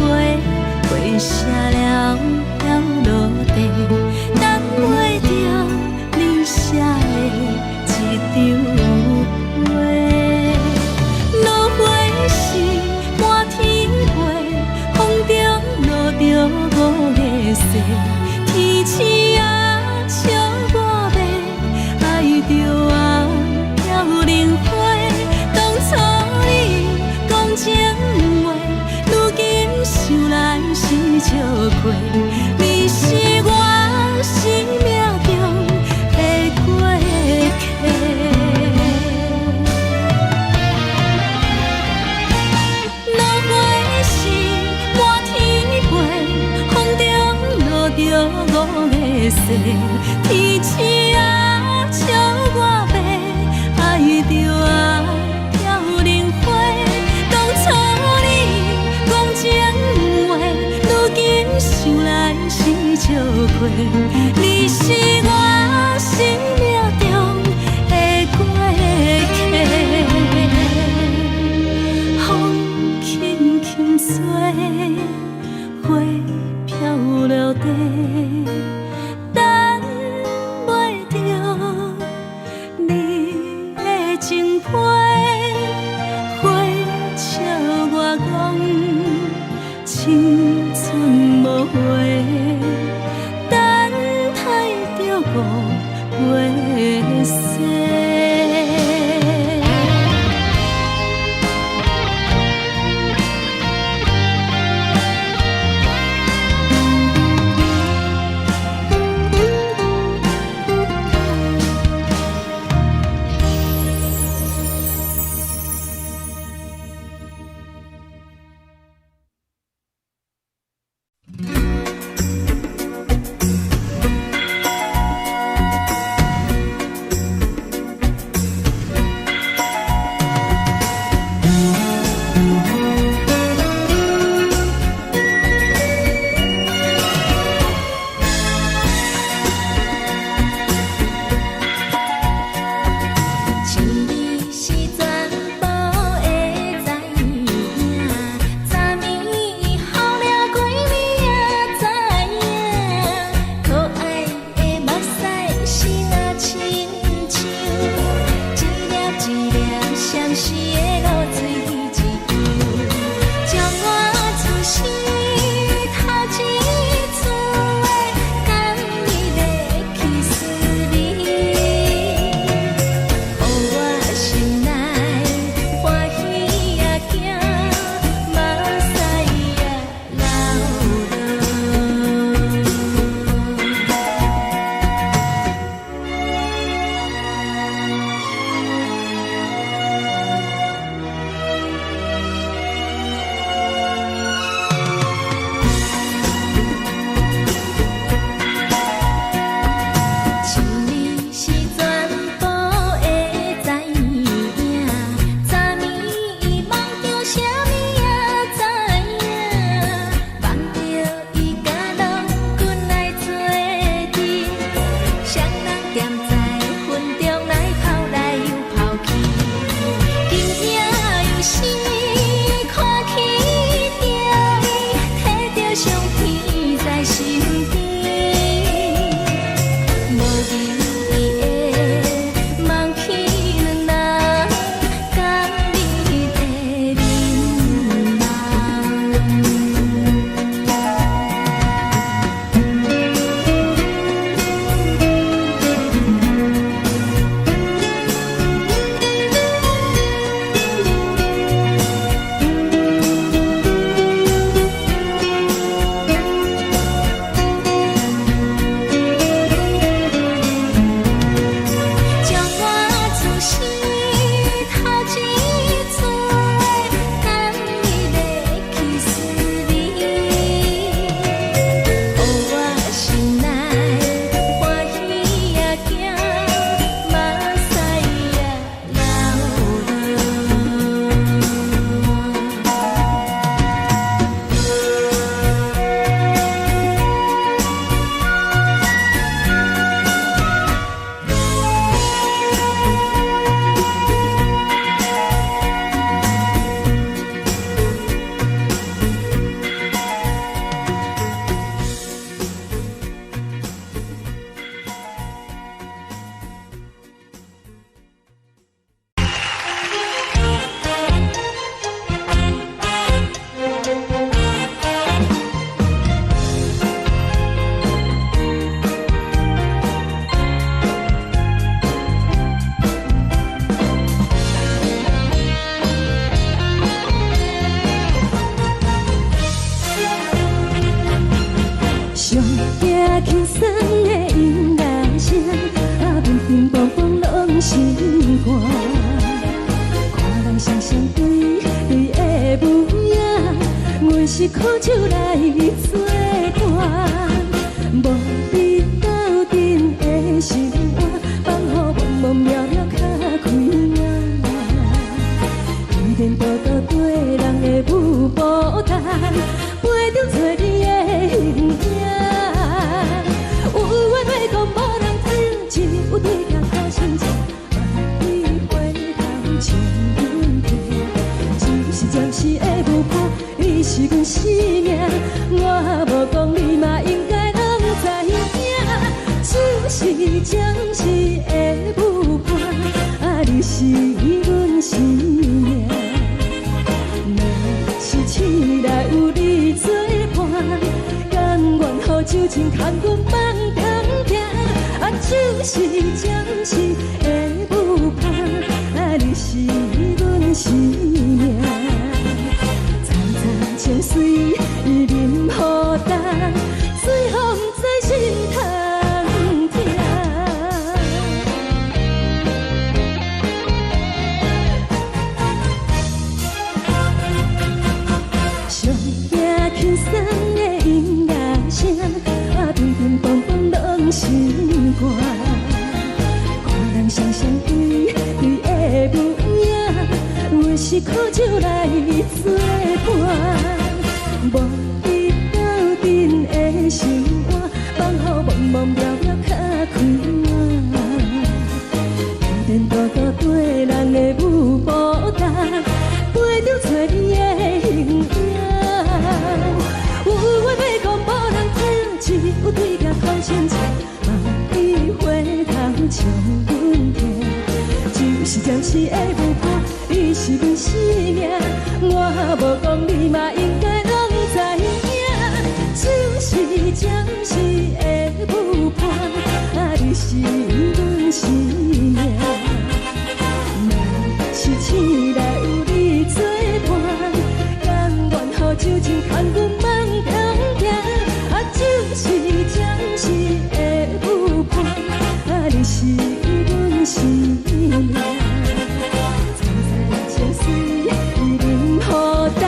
花謝了了落地，等袂著你寫的這張批。落花時滿天飛，風中落著五个誓，天星啊笑我欲，愛著啊飄零花。當初你講情話，如今想來是笑話。你是我生命中的過客。落花時滿天飛，風中落著五个誓，天星啊笑我欲，愛著啊飄零花。當初你講情話，如今想來是笑話。你是我生命中的過客。風輕輕吹，花飄落地，等袂著你的情批。花笑我講青春無回，等待著五月雪。驚輕鬆的音樂聲，啊，乒乒乓乓攏心肝。看人雙雙對對的模樣，阮是苦酒來做伴，無你鬥陣的生活，放予茫茫渺渺較開眼。依然獨獨對人的舞步動，陪著找你的形影。有話欲講無人聽，只有對鏡苦心情，望你回頭笑阮聽。只是暫時的舞伴，你是阮生命，我無講你嘛應該攏知影。只是暫時的舞伴，啊，你是阮生命。若是醒來有你做伴，甘願予酒精牽阮放中行。啊，只是暫時的舞伴，啊，你是阮生命。層層情隨淋雨重，最予毋知心通疼。上驚輕鬆的音樂聲，啊，乒乒乓乓攏心肝。看人雙雙對對的模樣，阮是苦酒來做伴，無你鬥陣的生活，放予茫茫渺渺較開眼。依然獨獨對人的舞步動，陪著找你的形影。有話欲講無人聽，只有對鏡苦心情，望你回頭笑阮聽。只是暫時的舞伴，你是阮生命，我無講你嘛應該攏知影。只是暫時的舞伴，啊，你是阮生命。若是醒來有你做伴，甘願予酒精牽阮放中行。啊，只是暫時的舞伴，啊，你是阮生命。層層情隨淋雨重，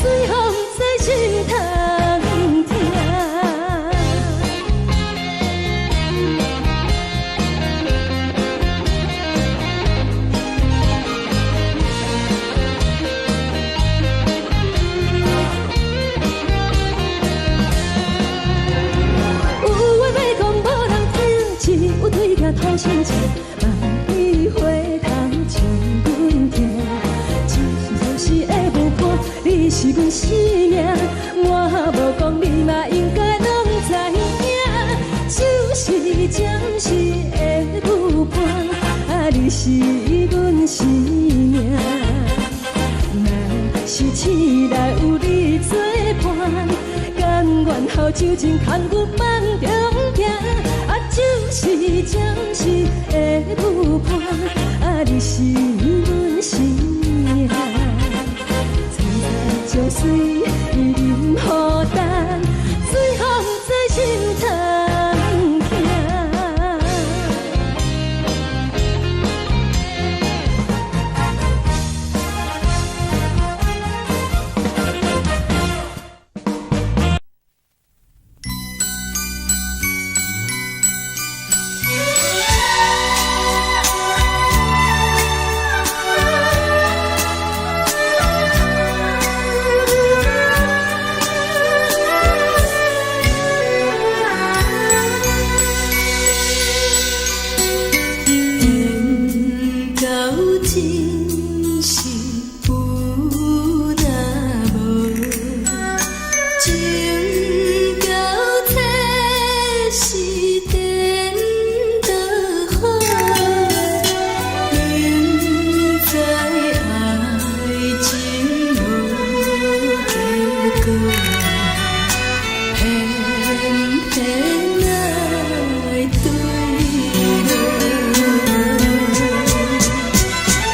最予毋知心通疼。有話欲講無人聽，只有對鏡吐心情，望你回頭笑阮聽。只是暫時的舞伴，你是阮生命，我無講你嘛應該攏知影。只是暫時的舞伴，啊，你是阮生命。若是醒來有你做伴，甘願予酒精牽阮放中行。啊，只是暫時的舞伴，啊，你是阮生命。層層情隨淋雨重，最予毋知心通疼。
缘到真是有若無，情到這是顛倒好，明知愛情無結果，偏偏愛對落。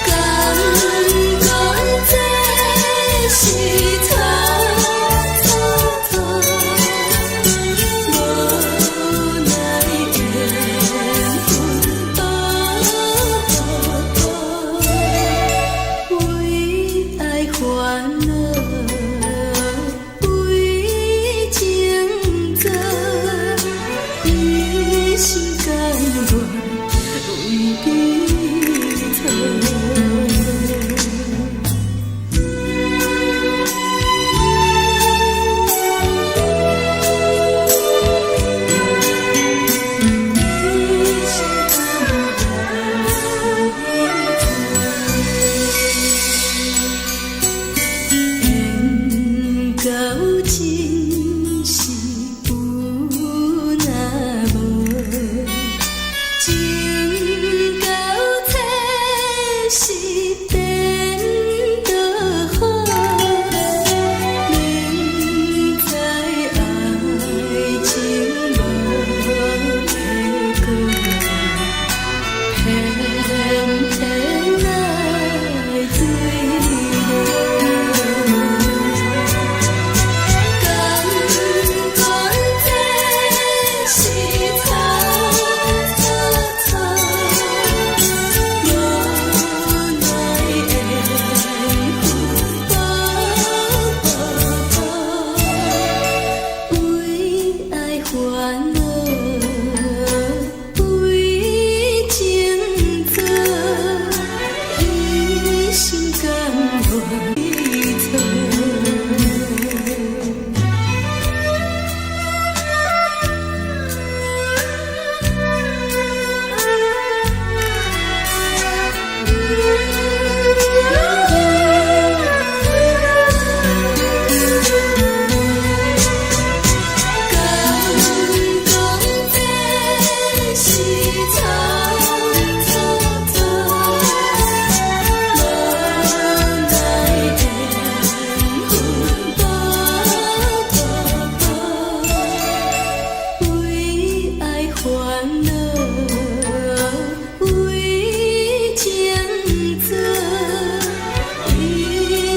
感覺這是錯錯錯，無真是有若無，情到這是顛倒好，明知愛情無結果，偏偏愛墜落。甘願這是錯錯錯，無奈緣分薄薄薄，為愛煩惱，為情做，一生甘願錯。甘講這是錯錯錯，無奈緣分薄薄薄，為愛煩惱，為情做，一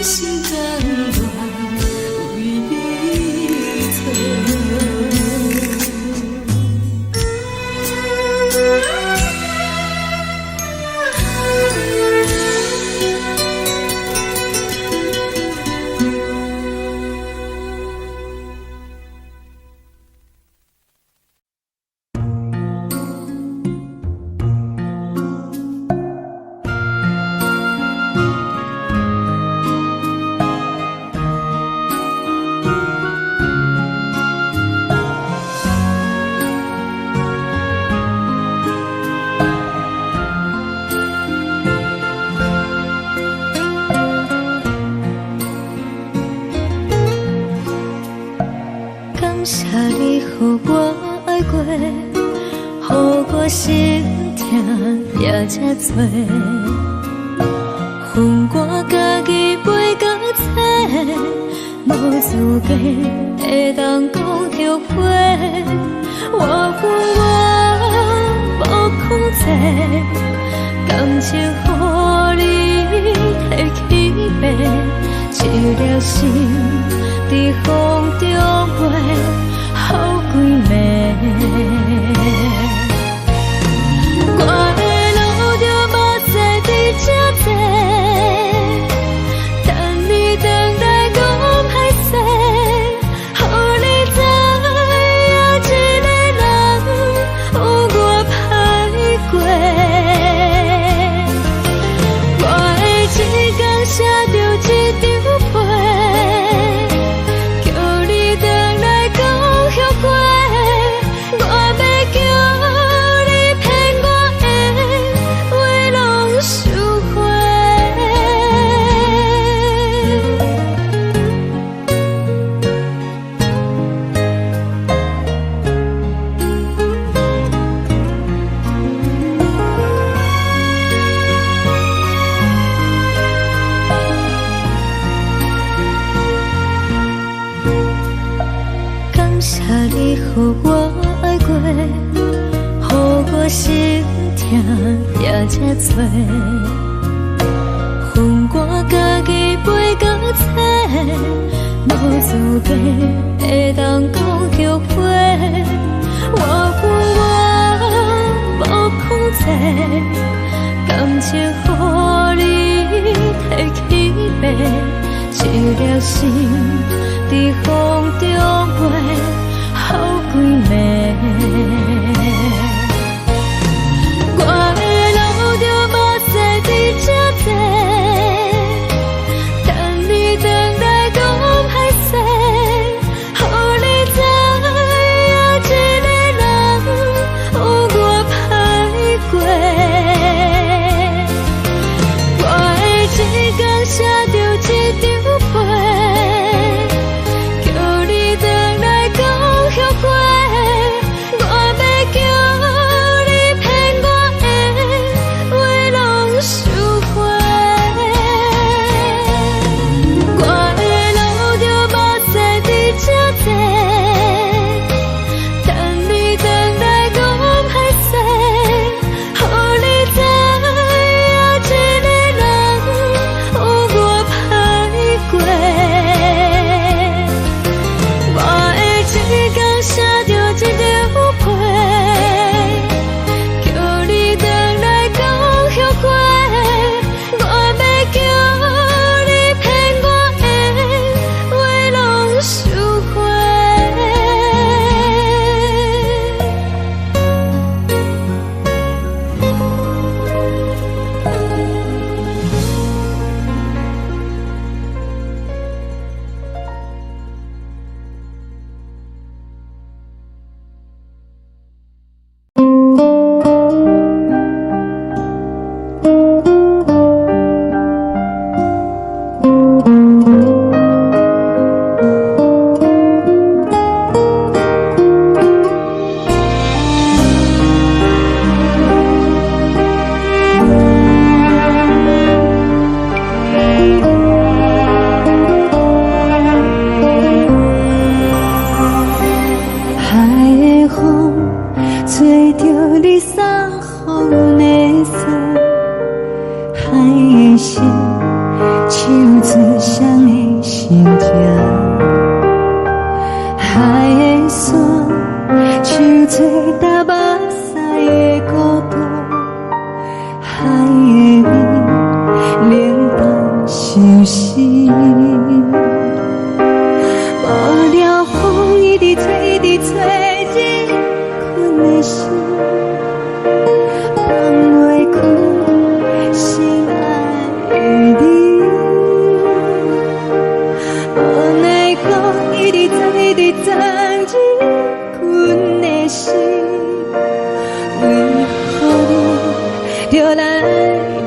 生甘願為你錯。
感謝你予我愛過，予我心疼也這多。予我家己背甲冊，無資格會當講後悔。我有我無控制，感情予你提去爬，一粒心佇風中飛，予幾暝。我會流著目屎佇這坐，等你轉來講歹勢，予你知影一個人有偌歹過。我會一工寫著一張批，叫你轉來講後悔。我欲叫你騙我的話攏收回。感謝你予我愛過，予我心疼也這多。予我家己背甲冊，無資格會當講後悔。我有我無控制，感情予你提去爬，一粒心佇風中飛，予幾暝。我會流著目屎佇這坐，等你轉來講歹勢，予你知影一個人有偌歹過。我會一工寫著一張批，叫你轉
海的山，像做焦目屎的孤單，海的味冷淡相思。無聊風一直吹，一直吹，入阮的心，放袂開心愛的你。無奈何一直鑽，一直鑽入阮的心，為何你著來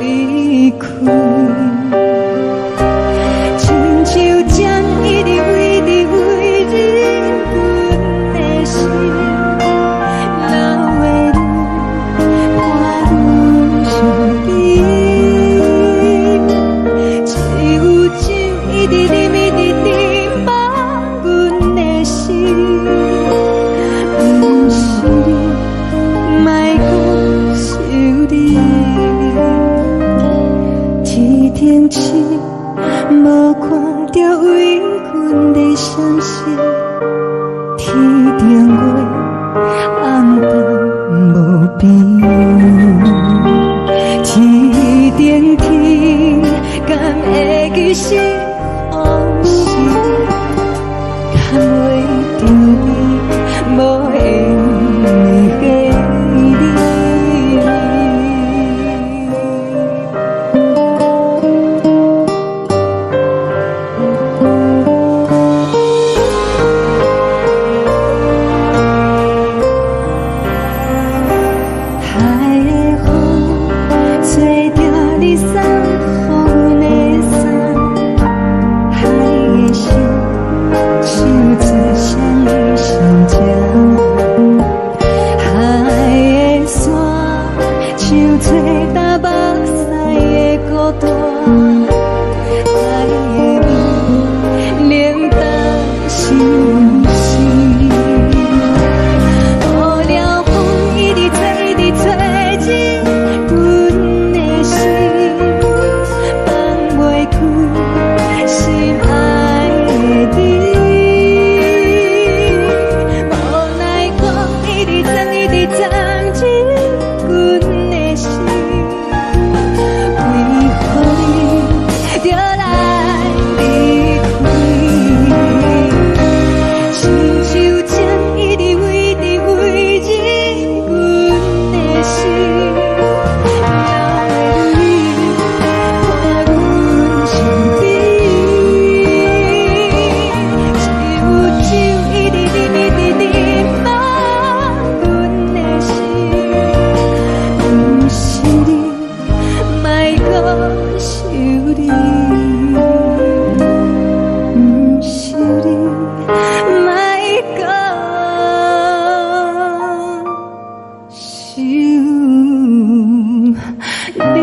離開？親像針一直為直為入阮的心，流的淚伴阮相依。只有酒一直啉，一直啉，放阮的心，毋是你，莫閣想你。天頂星無看著為阮咧傷心，天頂月暗淡無邊。天頂天，敢會記是予是？牽袂著你，無緣的你。海的風吹著你送予阮的衫，海的心像做誰的心情？海的山像做焦目屎的孤單，海的味冷淡相思。無聊風一直吹，一直吹入阮的心，放袂開心愛的你。無奈何一直鑽，一直鑽入阮的心，為何你著來離開？親像針一直為直為入阮的心，流的淚伴阮相依。只有酒一直啉，一直啉，放阮的心，毋是你，莫閣想你。毋是你，莫閣想你。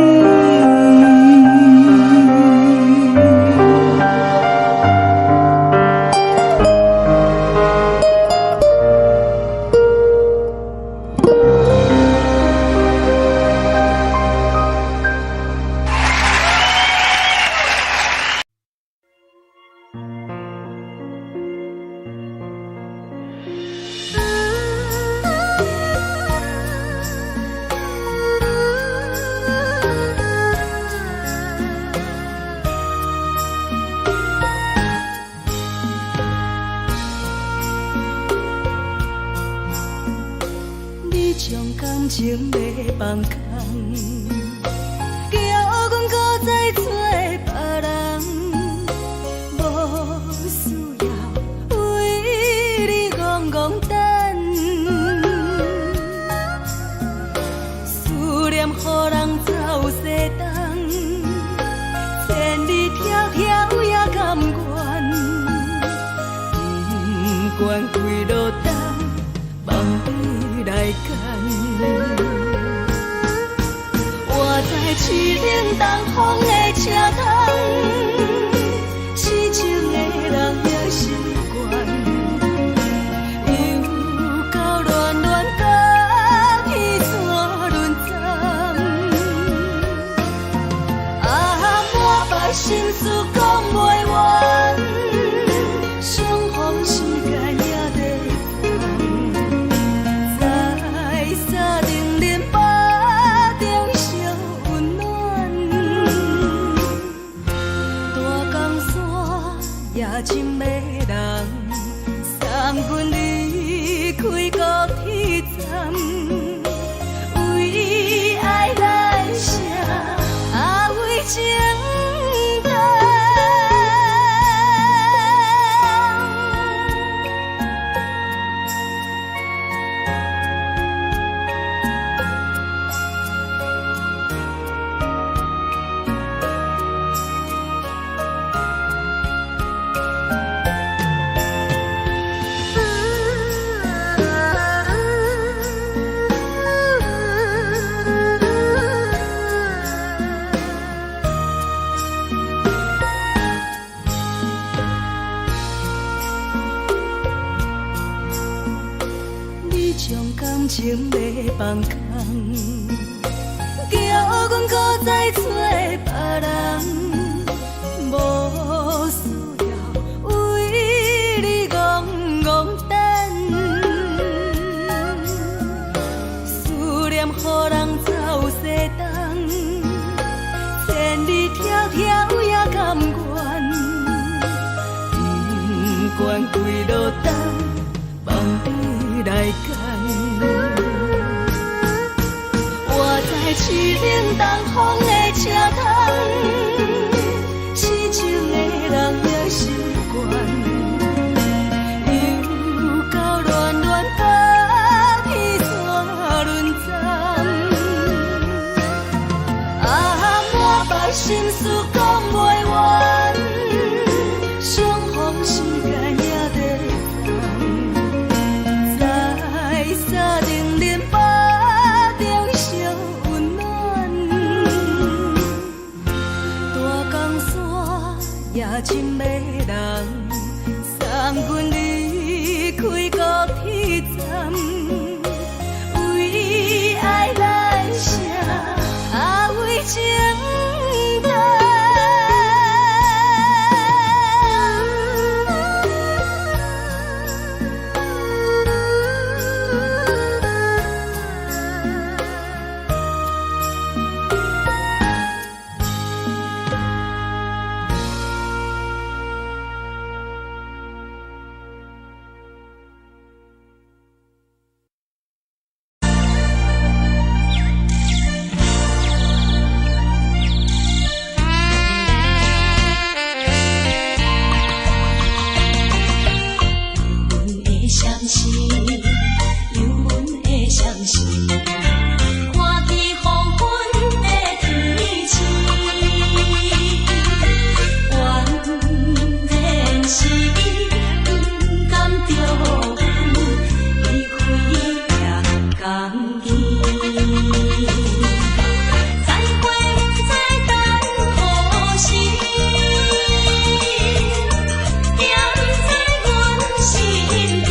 你將感情欲放空，叫阮閣再找別人，無需要為你戇戇等，思念予人走西東，千里迢迢也甘願，不管幾落冬，望你來牽。我在凄冷東風的車窗，痴情的人也習慣，又到戀戀甲彼山輪鏨。啊，滿腹心事講袂完，相逢時間也短。
傷感情欲放空，叫阮閣再揣別人，無需要為你戇戇等，思念予人走西東，千里迢迢也甘願，不管幾落冬，放你來揀。我在凄冷東風的車窗，痴情的人也習慣，又到暖暖北彼山輪站，啊，满腹心事講袂完，相逢時間也短暫，在三重恁腹中相溫暖，大江山也真迷人，送阮離開高鐵站，為愛來寫，啊為情等。
阮的相思，有阮的相思，看见黃昏的天星，原來是伊不甘著阮離開也甘去。再會不知等何時，惦在阮身邊。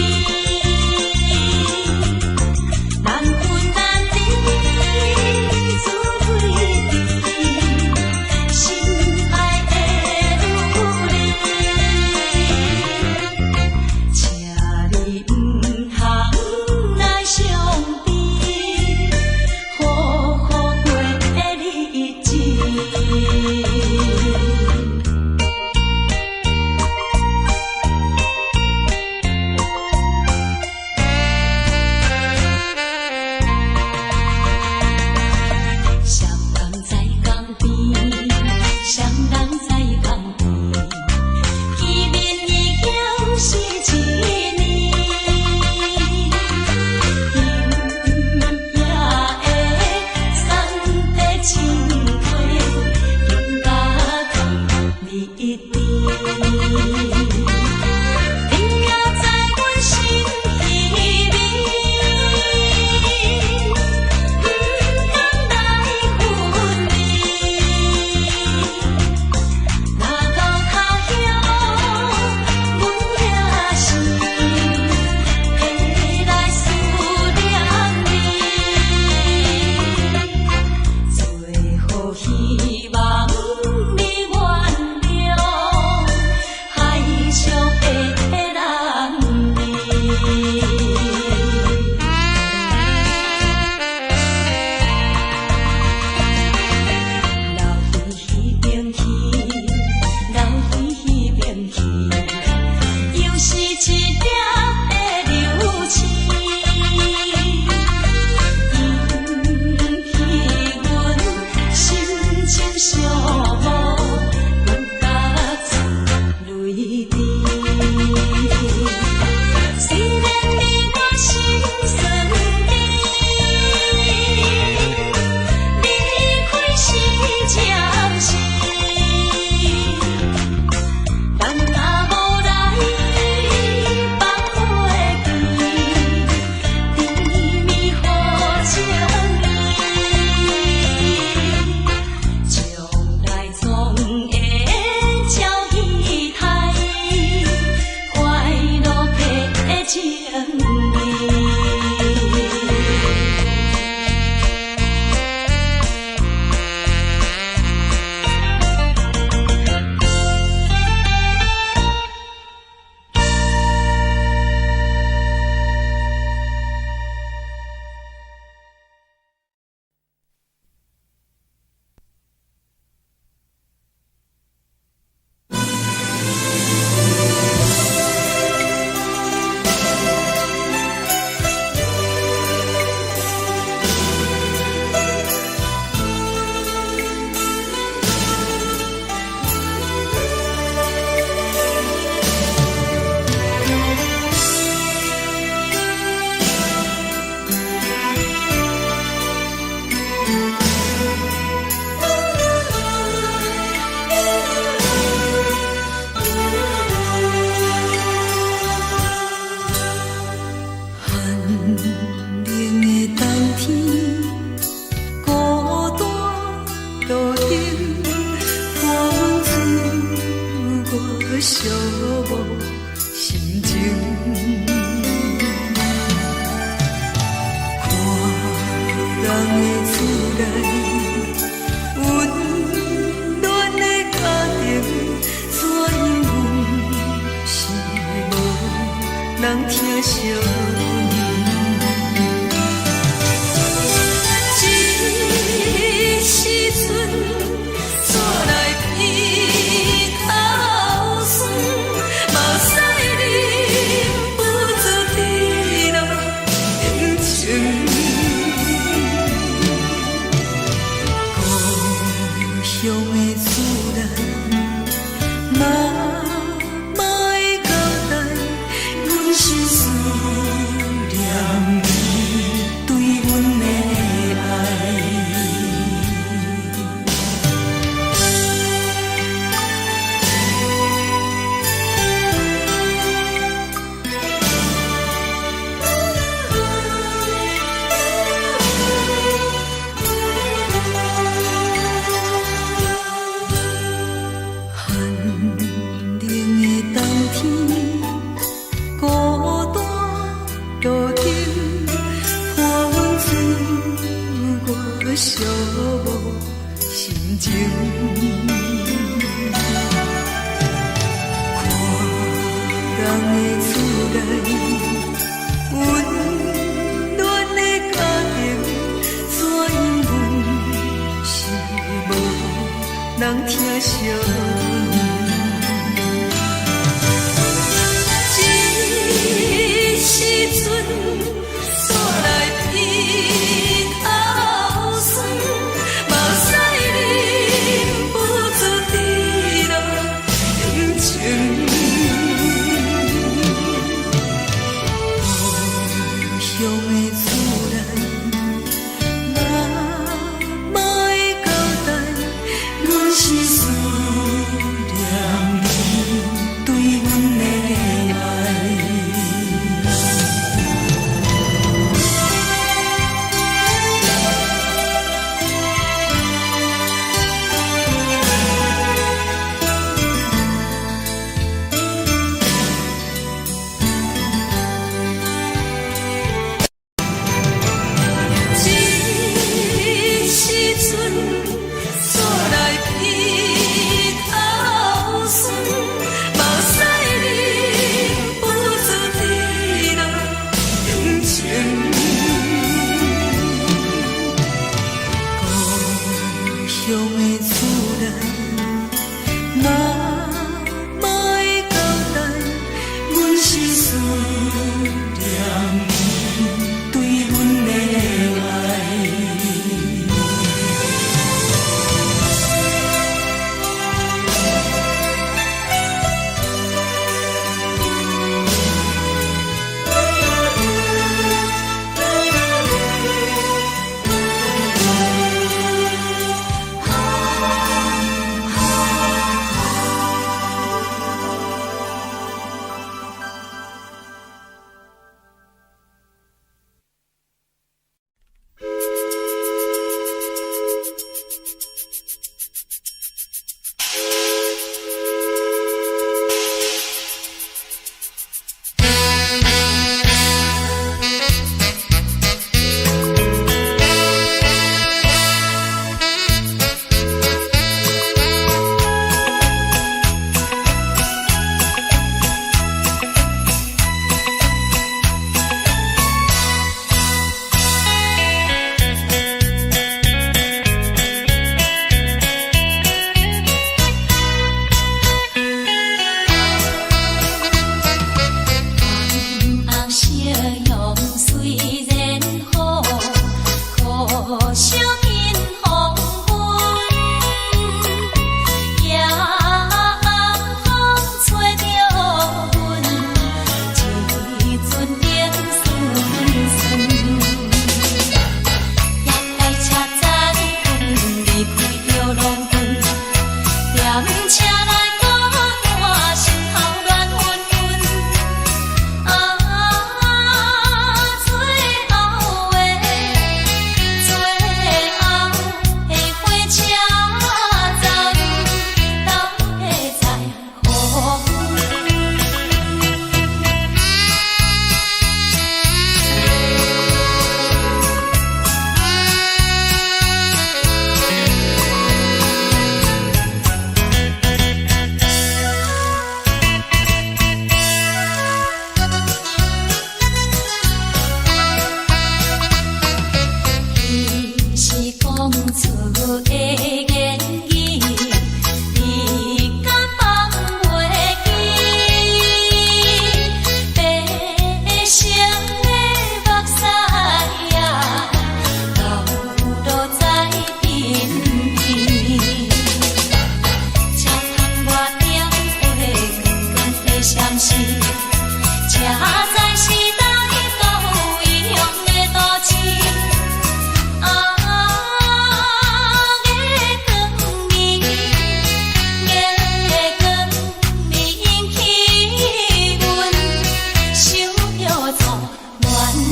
相認。這時陣，煞來鼻頭酸，目屎忍不住滴落眼睛。故鄉的厝內，媽媽的交代，阮是思念你對阮的愛。寒冷的冬天，孤單路燈，伴阮歲月寂寞心情。看人的厝內，溫暖的家庭，怎樣阮是無人疼惜阮。這時陣，煞來鼻頭酸，目屎忍不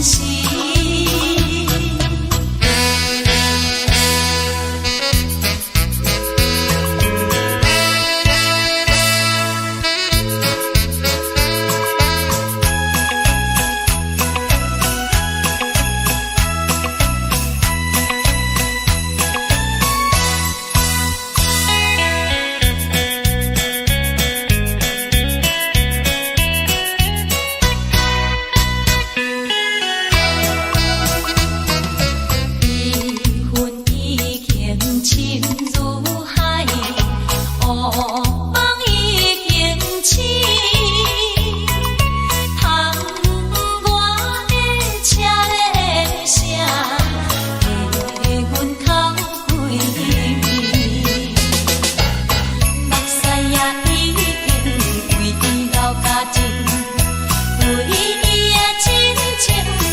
時。缘分已經深如海，烏夢已經醒。窗外的車鈴聲，替阮哭幾暝。目屎也已經為伊流乾淨，為伊的真情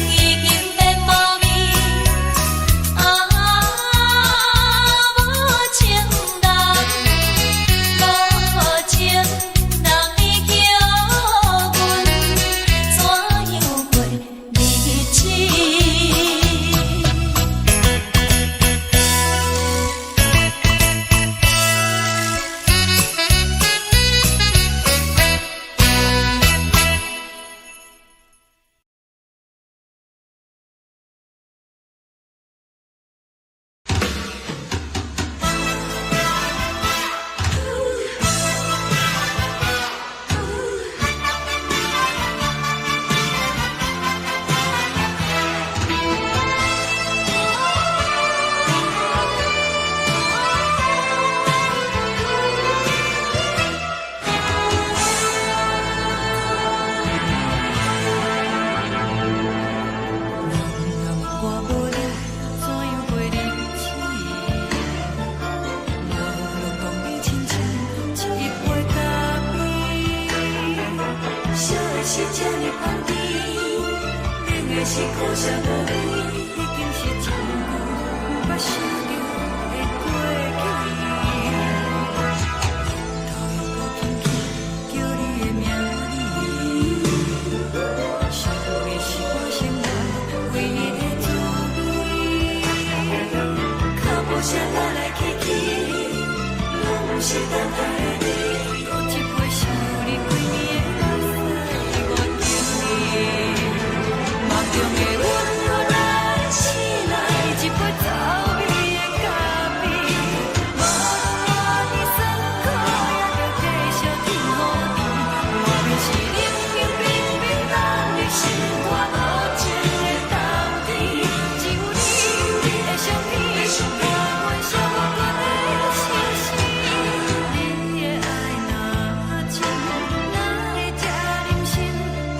已經變無味。啊，無情人，無情人，你叫阮怎樣過日子？
人若我無你，怎樣過日子？無論講你親像一杯咖啡，燒的是這呢香甜，冷的是苦澀無味，已經是真久毋捌想著的過去。頭又閣輕輕叫你的名字，想你是我生活唯一的滋味。腳步聲來來去去，攏毋是等待的你。閣一杯想你規暝的目屎，我敬你。夢中的阮來醒來，一杯走味的咖啡。無論偌尼酸苦，也著繼續天予甜。外面是冷冷冰冰，咱的心肝無情的冬天。只有你，你的相片，陪阮寂寞的心事。你的愛若真，哪會這忍心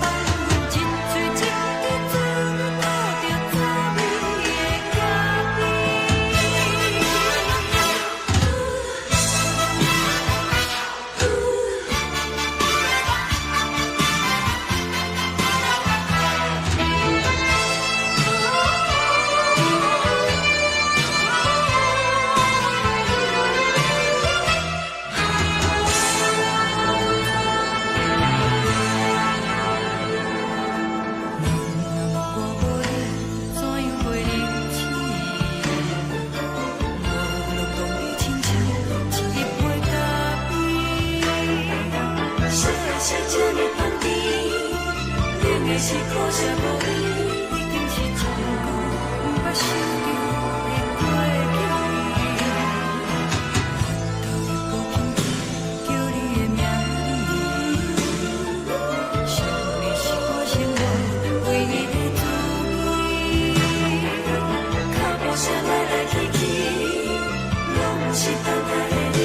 放阮一喙一滴水，吐著滋味的咖啡？人若我無你，怎樣過日子？無論講你親像一杯咖啡，燒的是這呢香甜，冷的是苦澀無味，已經是真久毋捌想著的過去。頭又閣輕輕叫你的名字，想你是我生活唯一的滋味。腳步聲來來去去，攏毋是等待的你。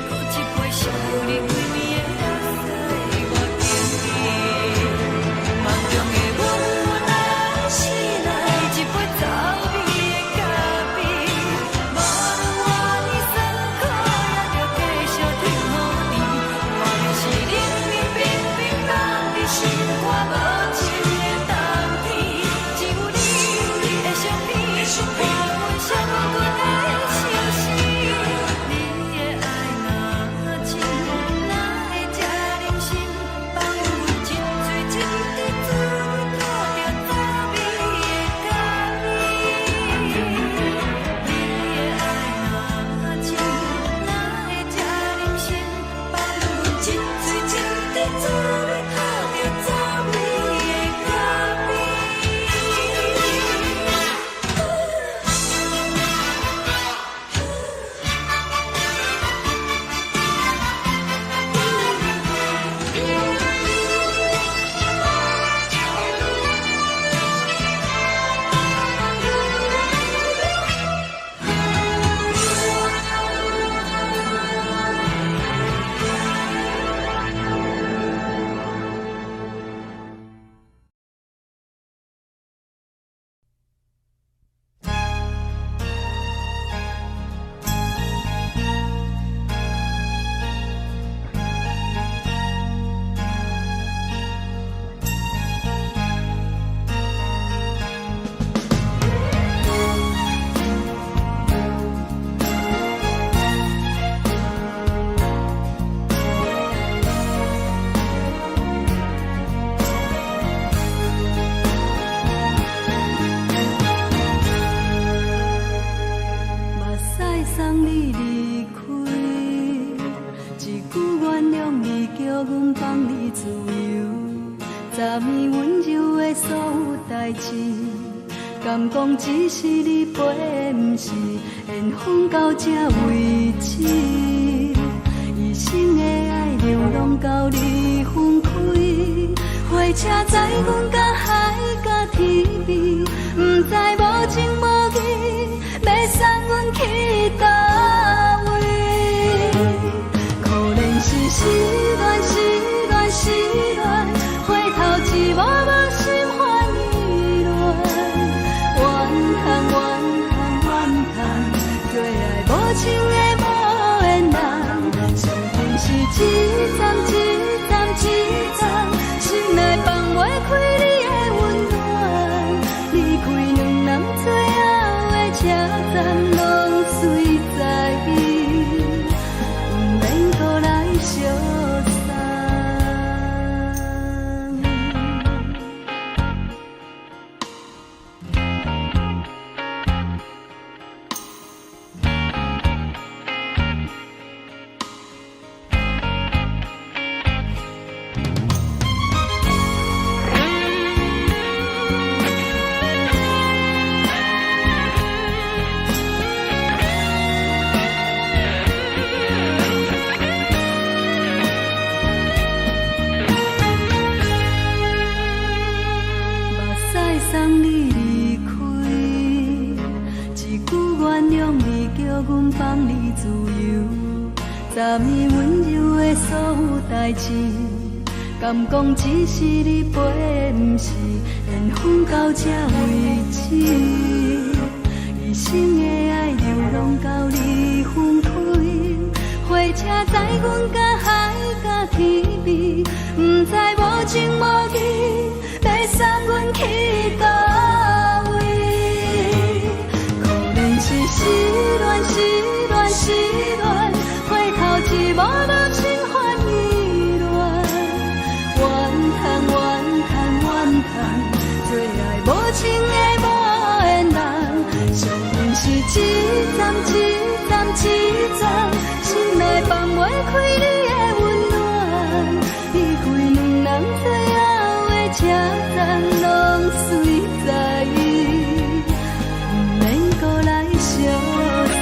閣一杯想你規暝的目屎，我敬你。夢中的阮來代誌，敢講只是你陪，毋是緣分到這為止。一生的愛流浪到你分開，火車載阮到海角天邊，毋知無情無義，欲送阮去佗位。可憐是失戀，失戀，失戀，回頭一幕幕心煩意亂，怨嘆怨嘆怨嘆，做愛無情的無緣人，上恨是一站一站一站，心內放袂開你的溫暖，離開兩人最後的車站，攏隨在意，毋免閣來相送。目屎送你離開，一句原諒你，叫阮放你自由。昨暝溫柔的所有代誌，敢講只是你陪，毋是緣分到這為止。一生的愛流浪到你分開，火車載阮到海角天邊，毋知無情無義，欲送阮去佗位。可憐是失戀，失戀，失戀，回頭一幕幕心煩意亂，怨嘆怨嘆怨嘆，做愛無情的無緣人，上恨是一站一站一站，心內放袂開你的溫暖，離開兩人最後的車站，攏隨在意，毋免閣來相送。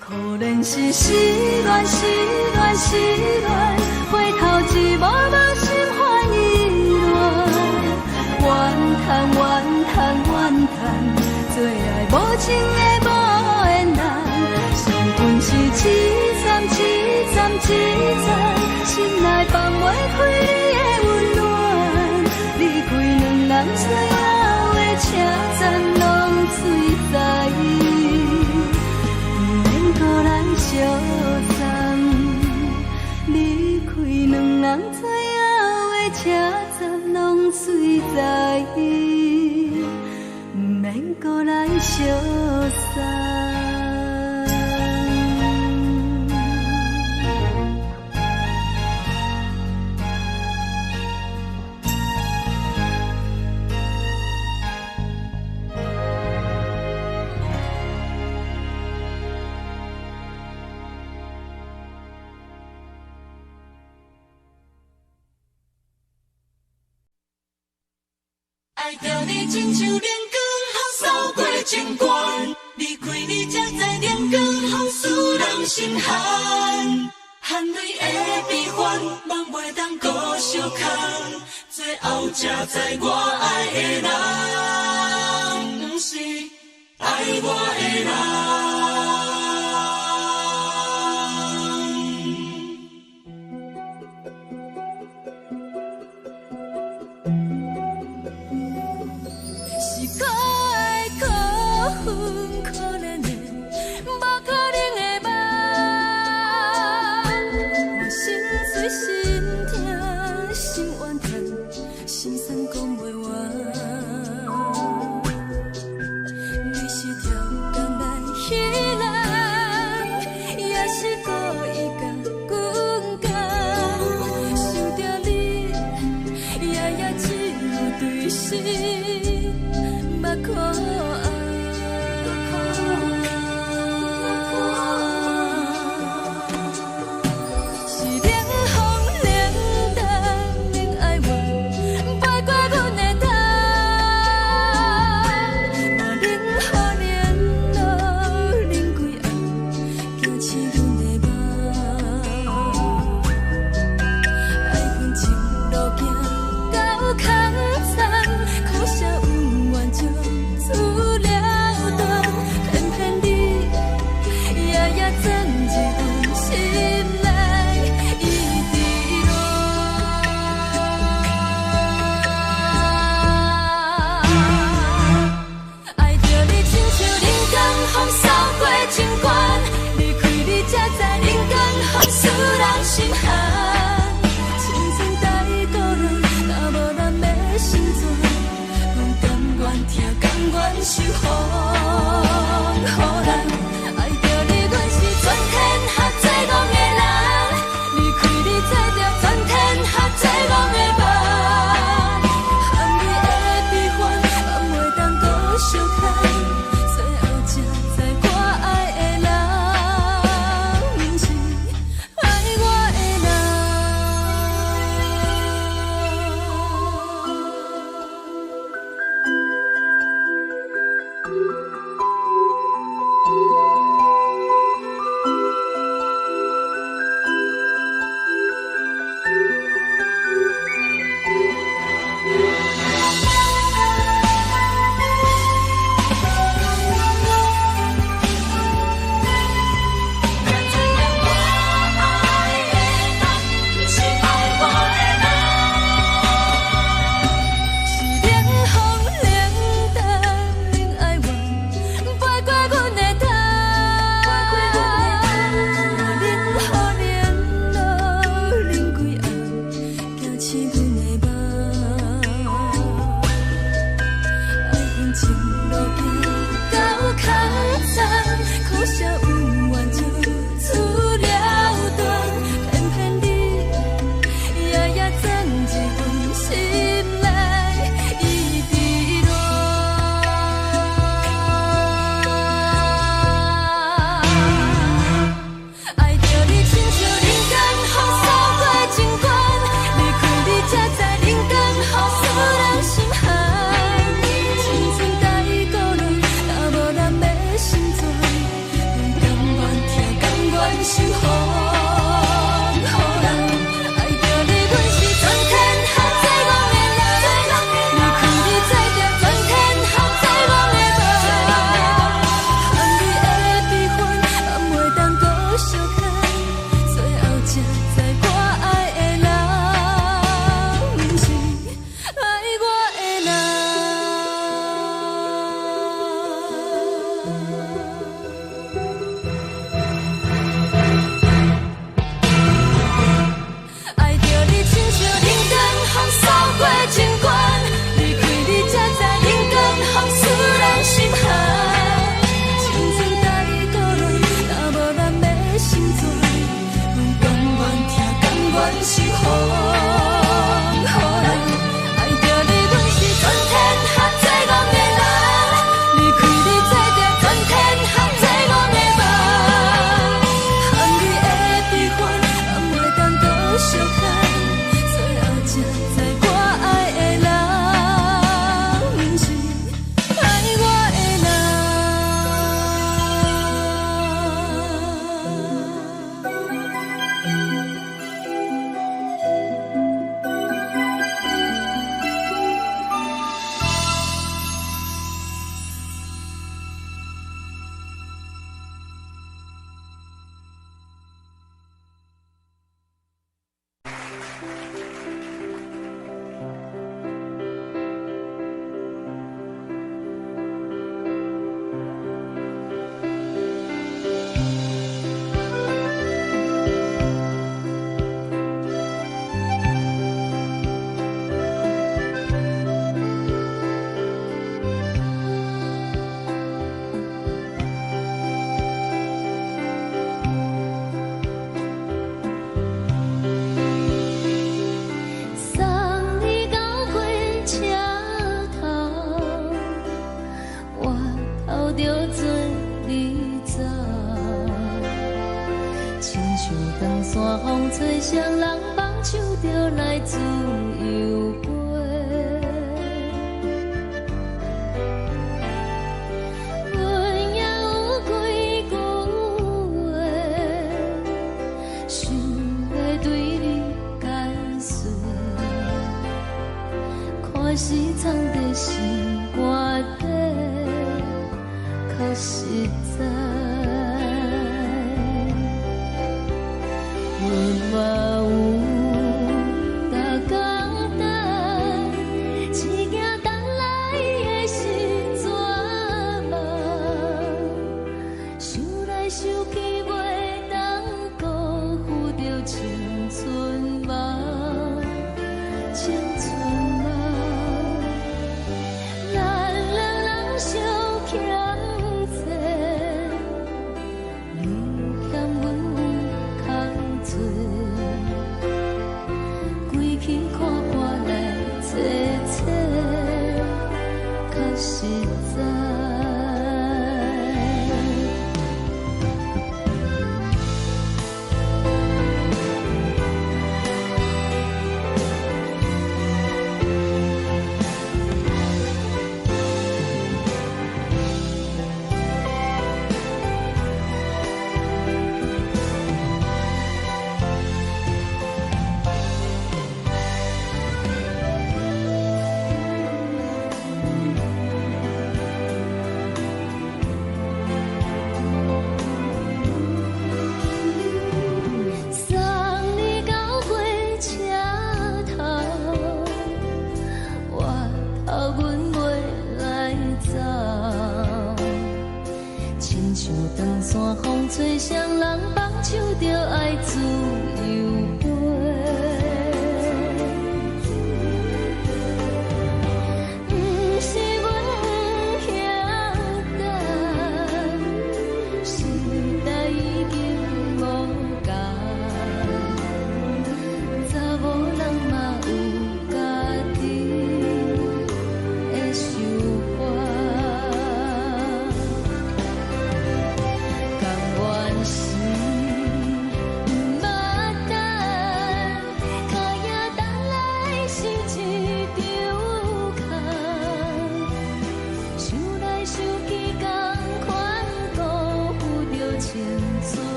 可憐是失戀，失戀，失戀，回頭一幕幕心煩意亂，怨嘆怨嘆怨嘆，做愛無情的無緣人，上恨是一站一站一站，心內放袂開你的溫暖，離開兩人最後的車站，攏隨在意，毋免閣來相送。離開兩人最後的車站，攏隨在意，毋免閣來相送。
愛著你親像冷光予掃過情關，離開你才知冷光予使人心寒。汗淚的悲歡，夢袂當閣相空，最後才知我愛的人，毋是愛我的人。是可愛可恨可憐的，無可能的夢。我心碎心疼心怨嘆，心酸講袂完。你是超工來彼人，揣啥人放手就來自由飛。阮也有幾句話，想欲對你解說，看是藏佇心肝底，較實在。阮嘛有逐工等，只驚等來的是絕望。想來想去，袂當辜負著青春夢，青春夢。咱兩人相欠債，你欠阮空濟，規氣看看來揣揣，較實在。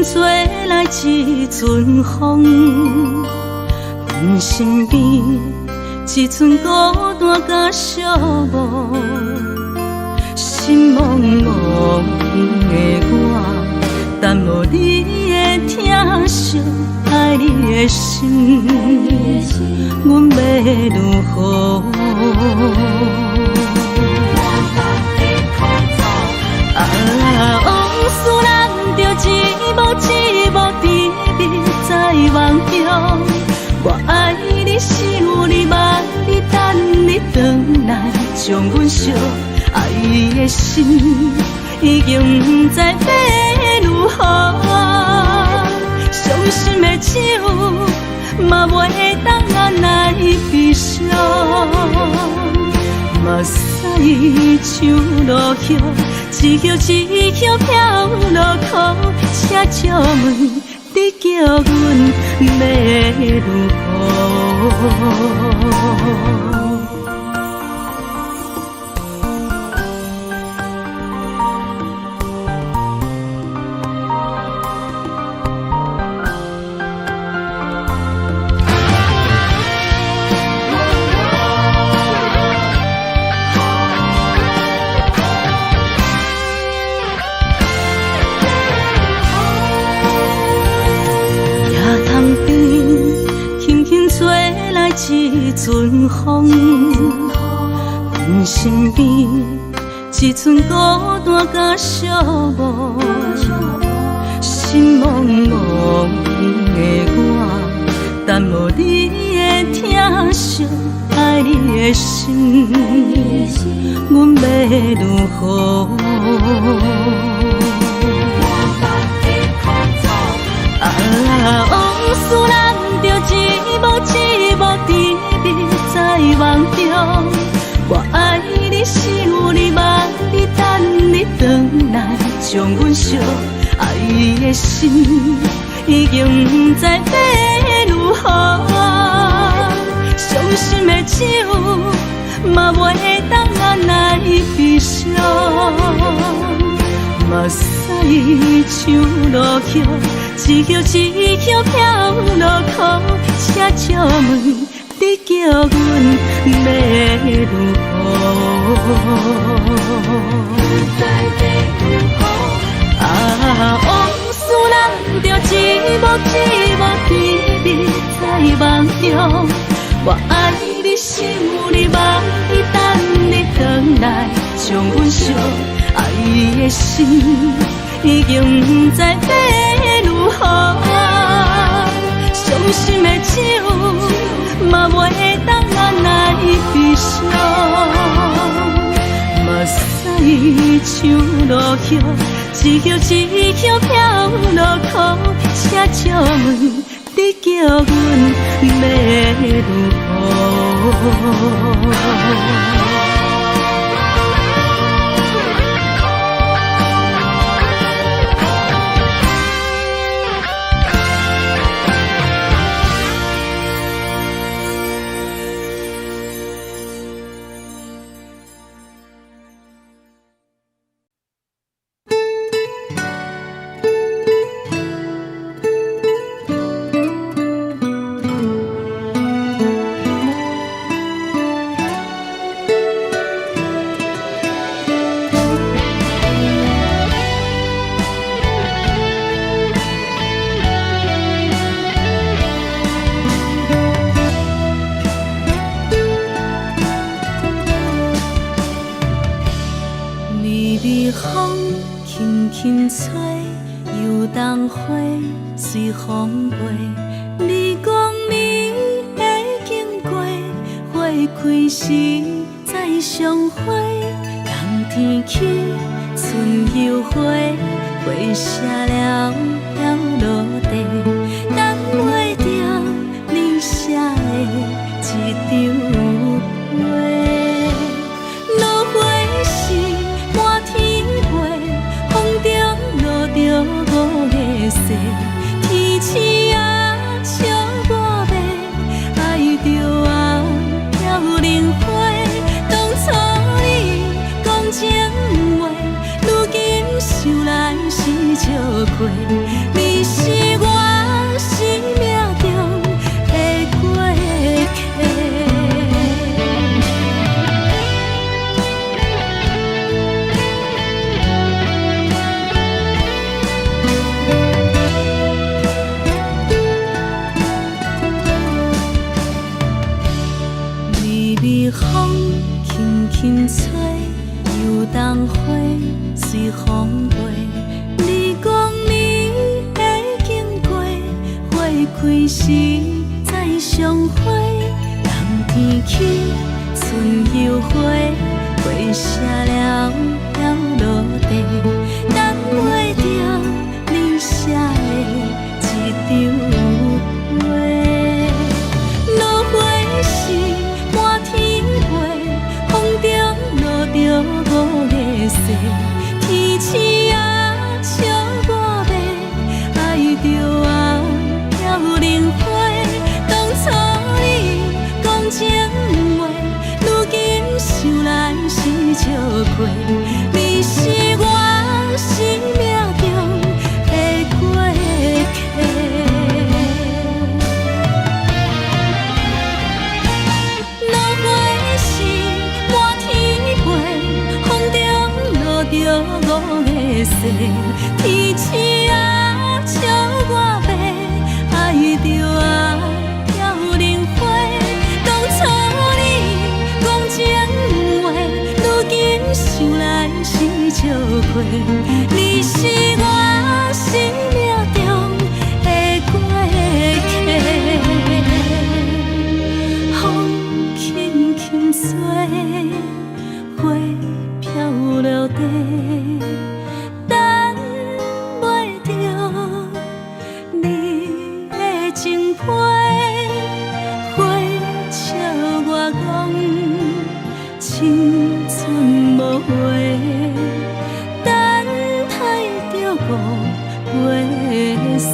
吹來一陣風，阮身邊一陣孤單佮寂寞，心茫茫的我，等無你的疼惜，愛你的心，阮欲如何？啊，往事咱著一幕一幕甜蜜在夢中。我愛你，想你，望你，等你轉來，將阮惜。愛的心已經毋知欲如何，傷心的酒嘛袂當按來悲傷。目屎像落葉，一葉一葉飄落苦，請借問你叫阮欲如何？一陣風，阮身邊一陣孤單佮寂寞，心茫茫的我，等無你的疼惜，愛你的心，阮欲如何？啊，往事咱著一幕一幕甜蜜在夢中。我愛你，想你，望你，等你轉來，將阮惜。愛的心已經毋知欲如何，傷心的酒嘛袂當按來悲傷。目屎像落葉，一葉一葉飄落苦，請借問你叫阮欲如何？啊，往事咱著一幕一幕甜蜜在夢中。我愛你，想你，望你，等你轉來，將阮惜。愛的心已經毋知欲如何，傷心的酒嘛袂當按來悲傷。目屎像落葉，一葉一葉飄落苦，請借問你叫阮欲如何？
想來是笑過，你微風輕輕吹，油桐花隨風飛。你講你會經過，花開時再相會。冬天起，春又回，花謝了飄落地，等袂著你寫的這張批。落花是滿天飛，風中落著五个誓，天鼠仔笑我欲，愛著啊飄零花。當初你講情話，如今想來是笑話。你是我生命中的過客。落花是滿天飛，風中落著五个誓，天鼠仔笑我欲，愛著啊飄零花。當初你講情話，如今想來是笑話。你是我生命中的過客。風輕輕吹，花飄落地，等袂著你的情批。花笑我講青春無話，等待著五月雪。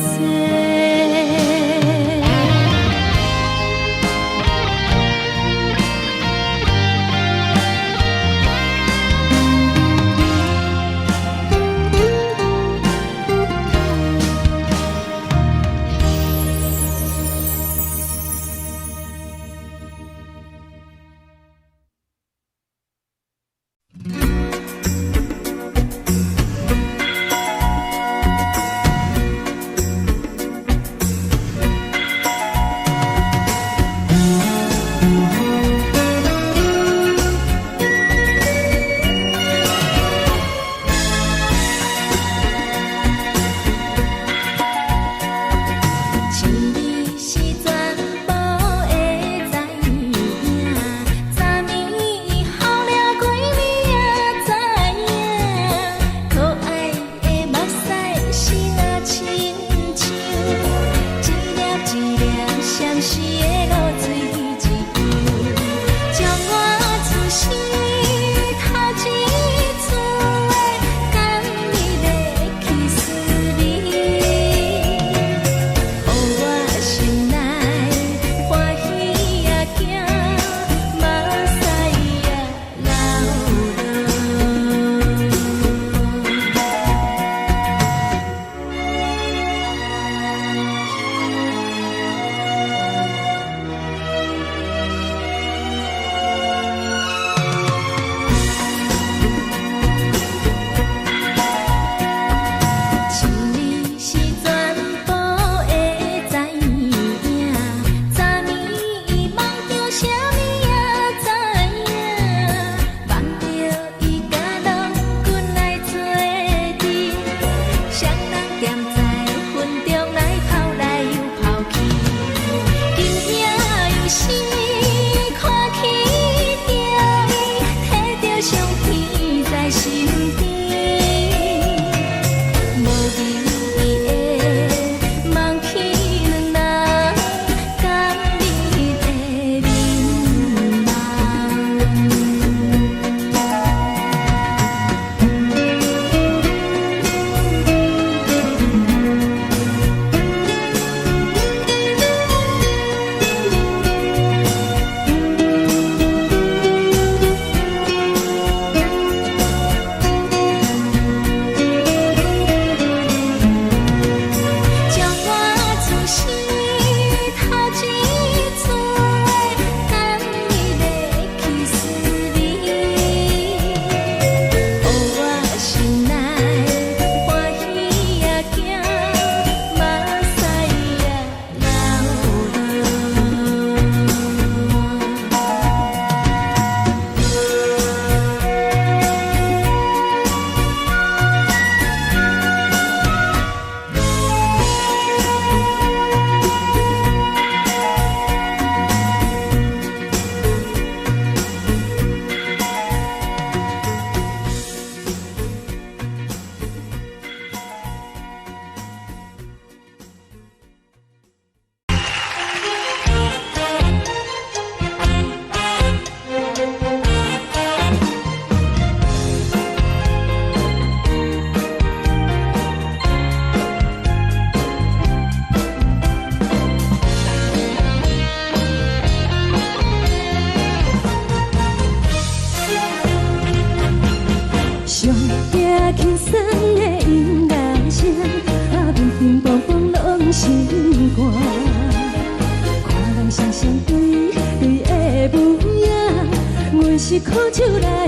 是苦酒來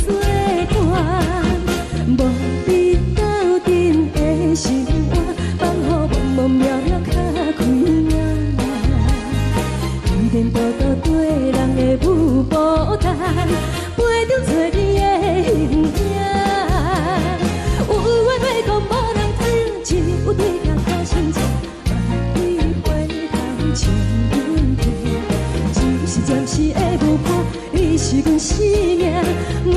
做伴，無你鬥陣的生活，放予茫茫渺渺較開眼。天顛倒倒對人的舞步動，陪著找你的形影。有話欲講無人聽，只有對鏡苦心情，望你回頭笑阮聽。只是暫時的舞伴，你是阮生命，我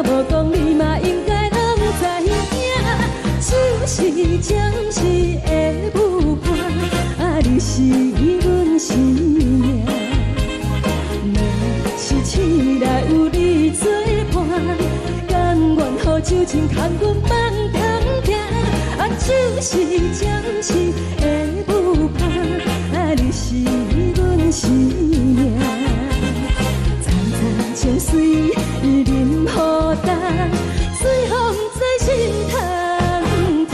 無講你嘛應該攏知影。只是暫時的舞伴，啊，你是阮生命。若是醒來有你做伴，甘願予酒精牽阮夢中行。啊，只是暫時的舞伴，啊，你是阮生命。層層情隨淋雨重，水予毋知心通疼。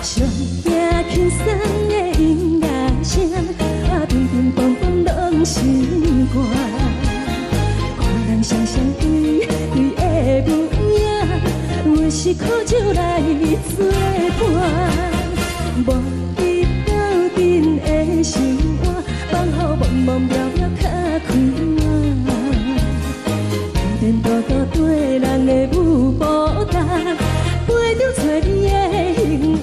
上驚輕鬆的音樂聲，啊，乒乒乓乓攏心肝。看人雙雙對對的舞影，阮是苦酒來做伴，無你鬥陣的生活，放予茫茫渺渺較開眼。天顛倒倒對人的舞步動，陪著找你的形影。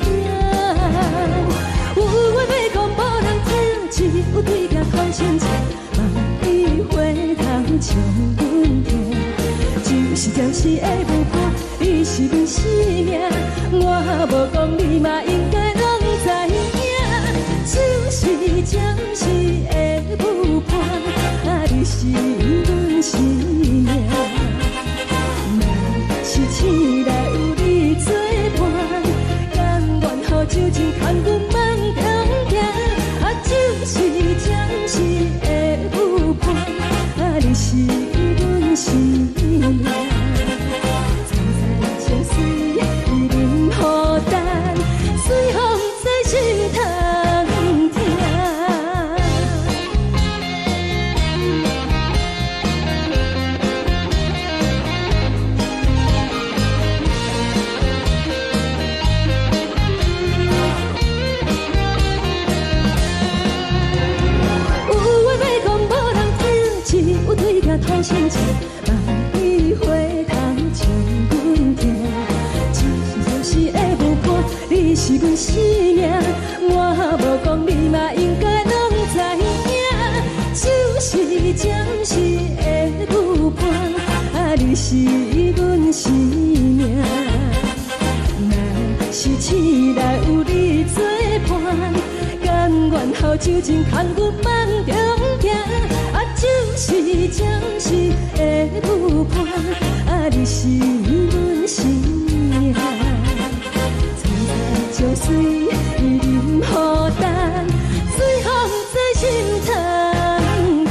有話欲講無人聽，只有對鏡苦心情，望你回頭笑阮聽。只是暫時的舞伴，你是阮生命，我無講你嘛應該攏知影。只是暫時的舞伴，啊，你是阮生命。若是醒來有你做伴，甘願予酒精牽阮夢中行。啊，只是暫時的舞伴，啊，你是阮生命。層層情隨淋雨重，水予毋知心通疼。有話欲講無人聽，只有對鏡苦心情，望你回頭笑阮聽。只是暫時的舞伴，你是阮生命，我無講你嘛應該攏知影。只是暫時的舞伴，啊，你是阮生命。若是醒來有你做伴，甘願予酒精牽阮夢中行。啊，只是暫時的舞伴，啊，你是阮生命。層層情隨淋雨重，水予毋知心通疼。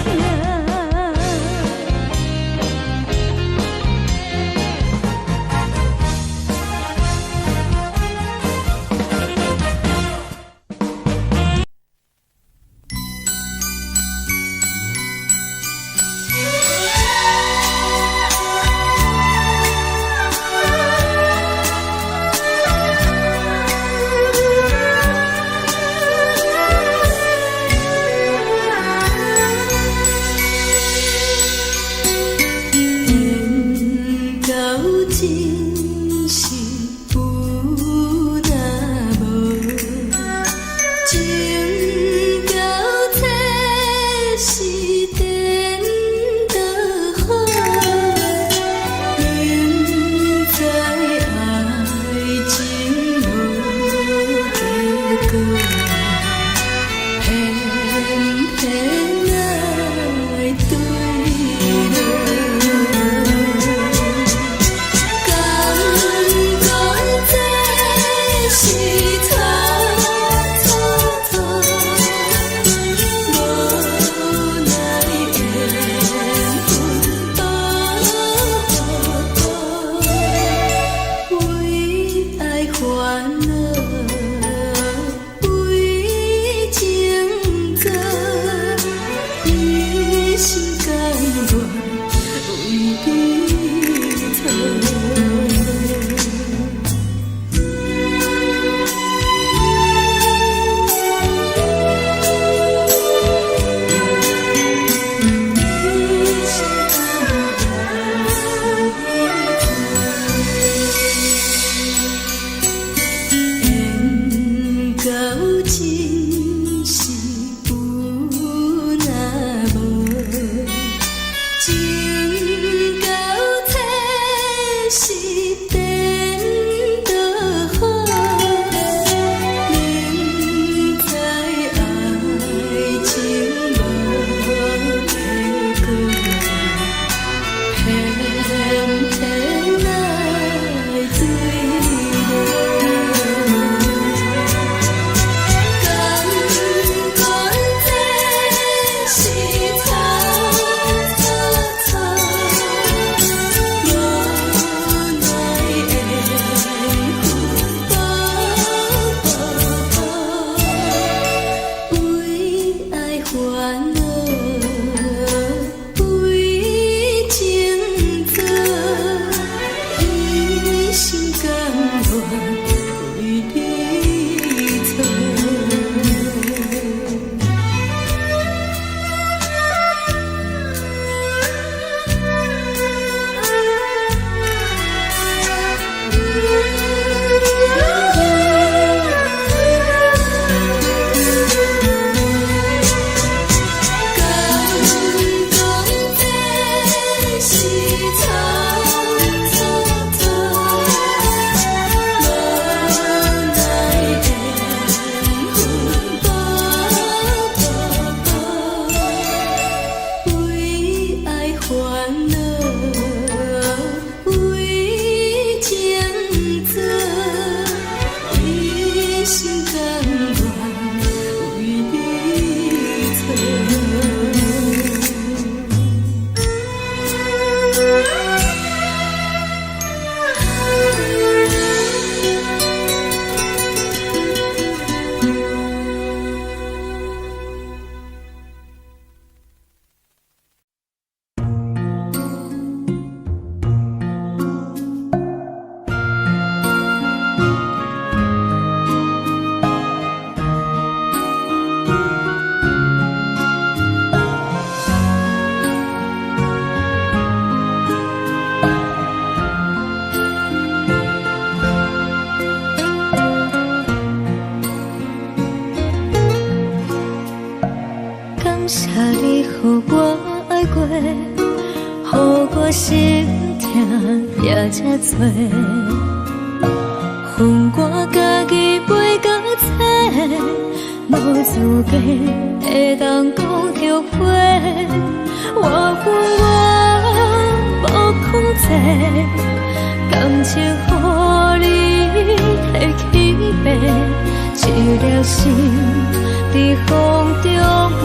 心甘願為你找。
感謝你予我愛過，予我心疼也這多。予我家己背甲找，無資格會當講後悔。我分我無控制，感情予你提去爬，一粒心佇風中飛，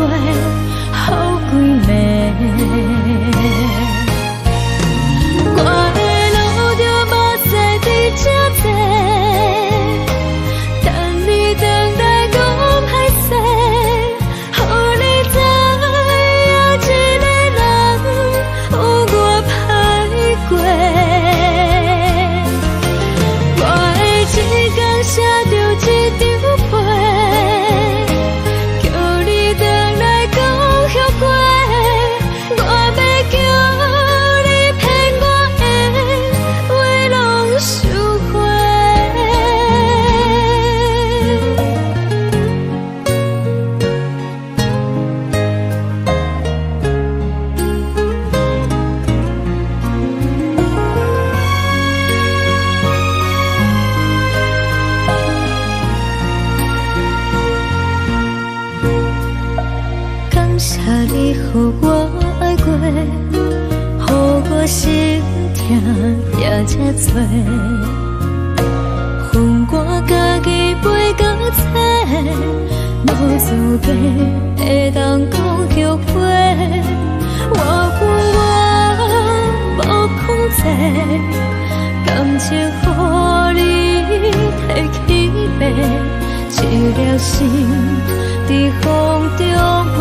予規暝。我會流著目屎佇這坐，等你轉來講歹勢，予你知影一个人有偌歹過。我會一工寫著一張批，叫你轉來講後悔。我欲叫你騙我的話攏收回。感謝你予我愛過，予我心疼也這多。予我家己背甲找，無資格會當講後悔。我分我無控制，感情予你提去爬，一粒心佇風中飛，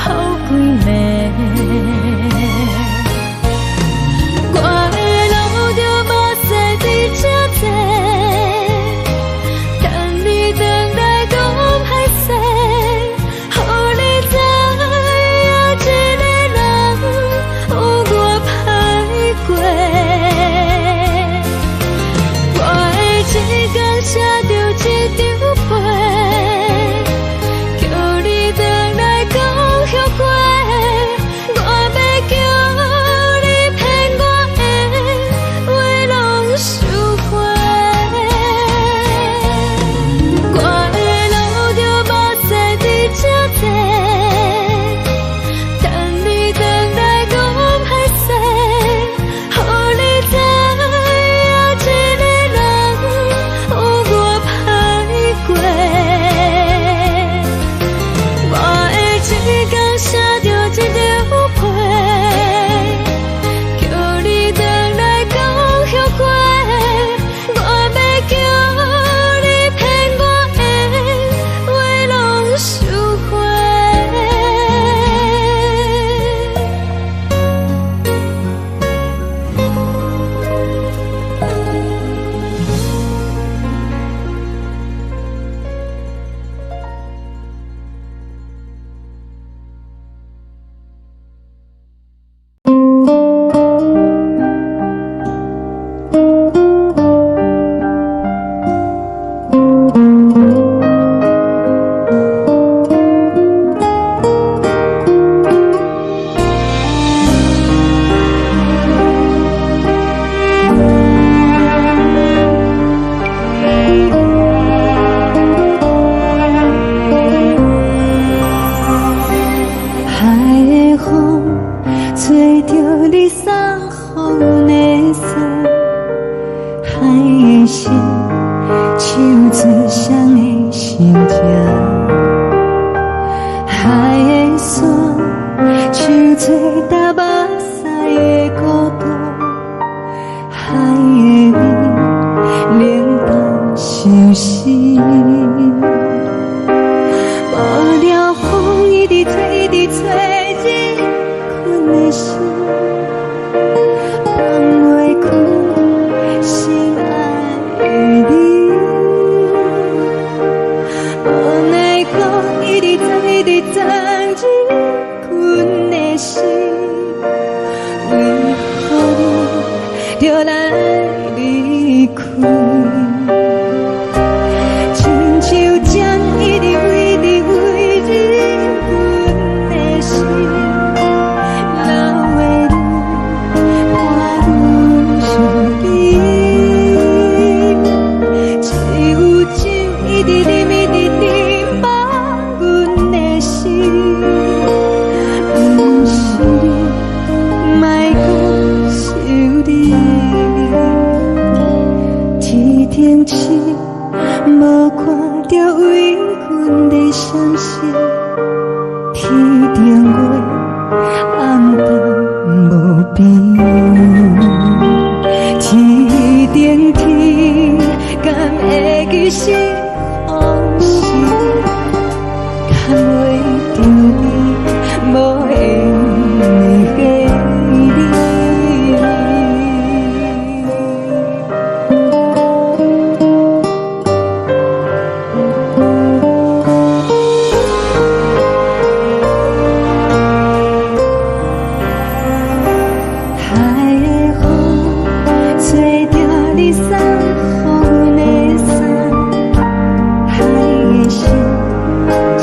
予規暝。我會流著目屎佇這坐，等你轉來講歹勢，予你知影一個人有偌歹過。我會一工寫著一張批，叫你轉來講
心。無聊風一直吹，一直吹入阮的心，放袂開心愛的你。無奈何一直鑽，一直鑽入阮的心，為何你著來離開？親像針一直為直為入阮的心，流的淚伴阮身邊。只有酒一直啉，一直啉，放阮的心，毋是你，莫閣想你。天頂星無看著為阮咧傷心，天頂月暗淡無邊。天頂天敢會記是風時，牽袂著你無緣的你。海的風吹著你送予阮的衫，海的心唱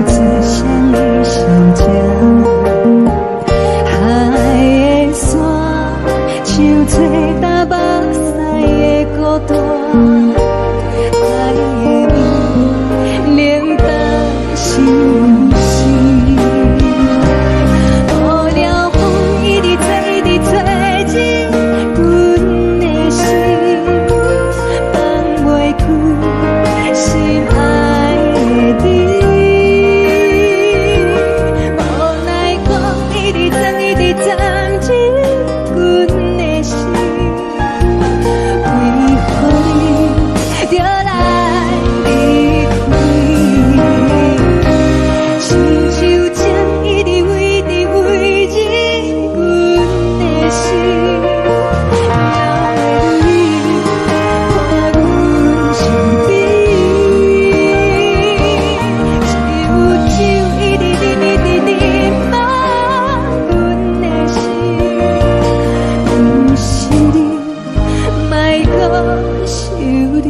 出誰的心情？海的沙唱出淡目屎的孤單，海的味冷淡相思。無聊風一直吹，一直吹入阮的心，放袂開心愛的你。無奈何一直鑽，一直鑽入阮的心，為何你著來離開？親像針一直為直為入阮的心，流的淚伴阮身邊。只有酒一直啉，一直啉，放阮的心，毋是你，莫閣想你，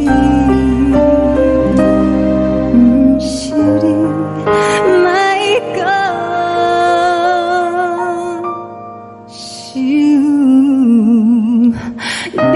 毋是你，莫閣想你。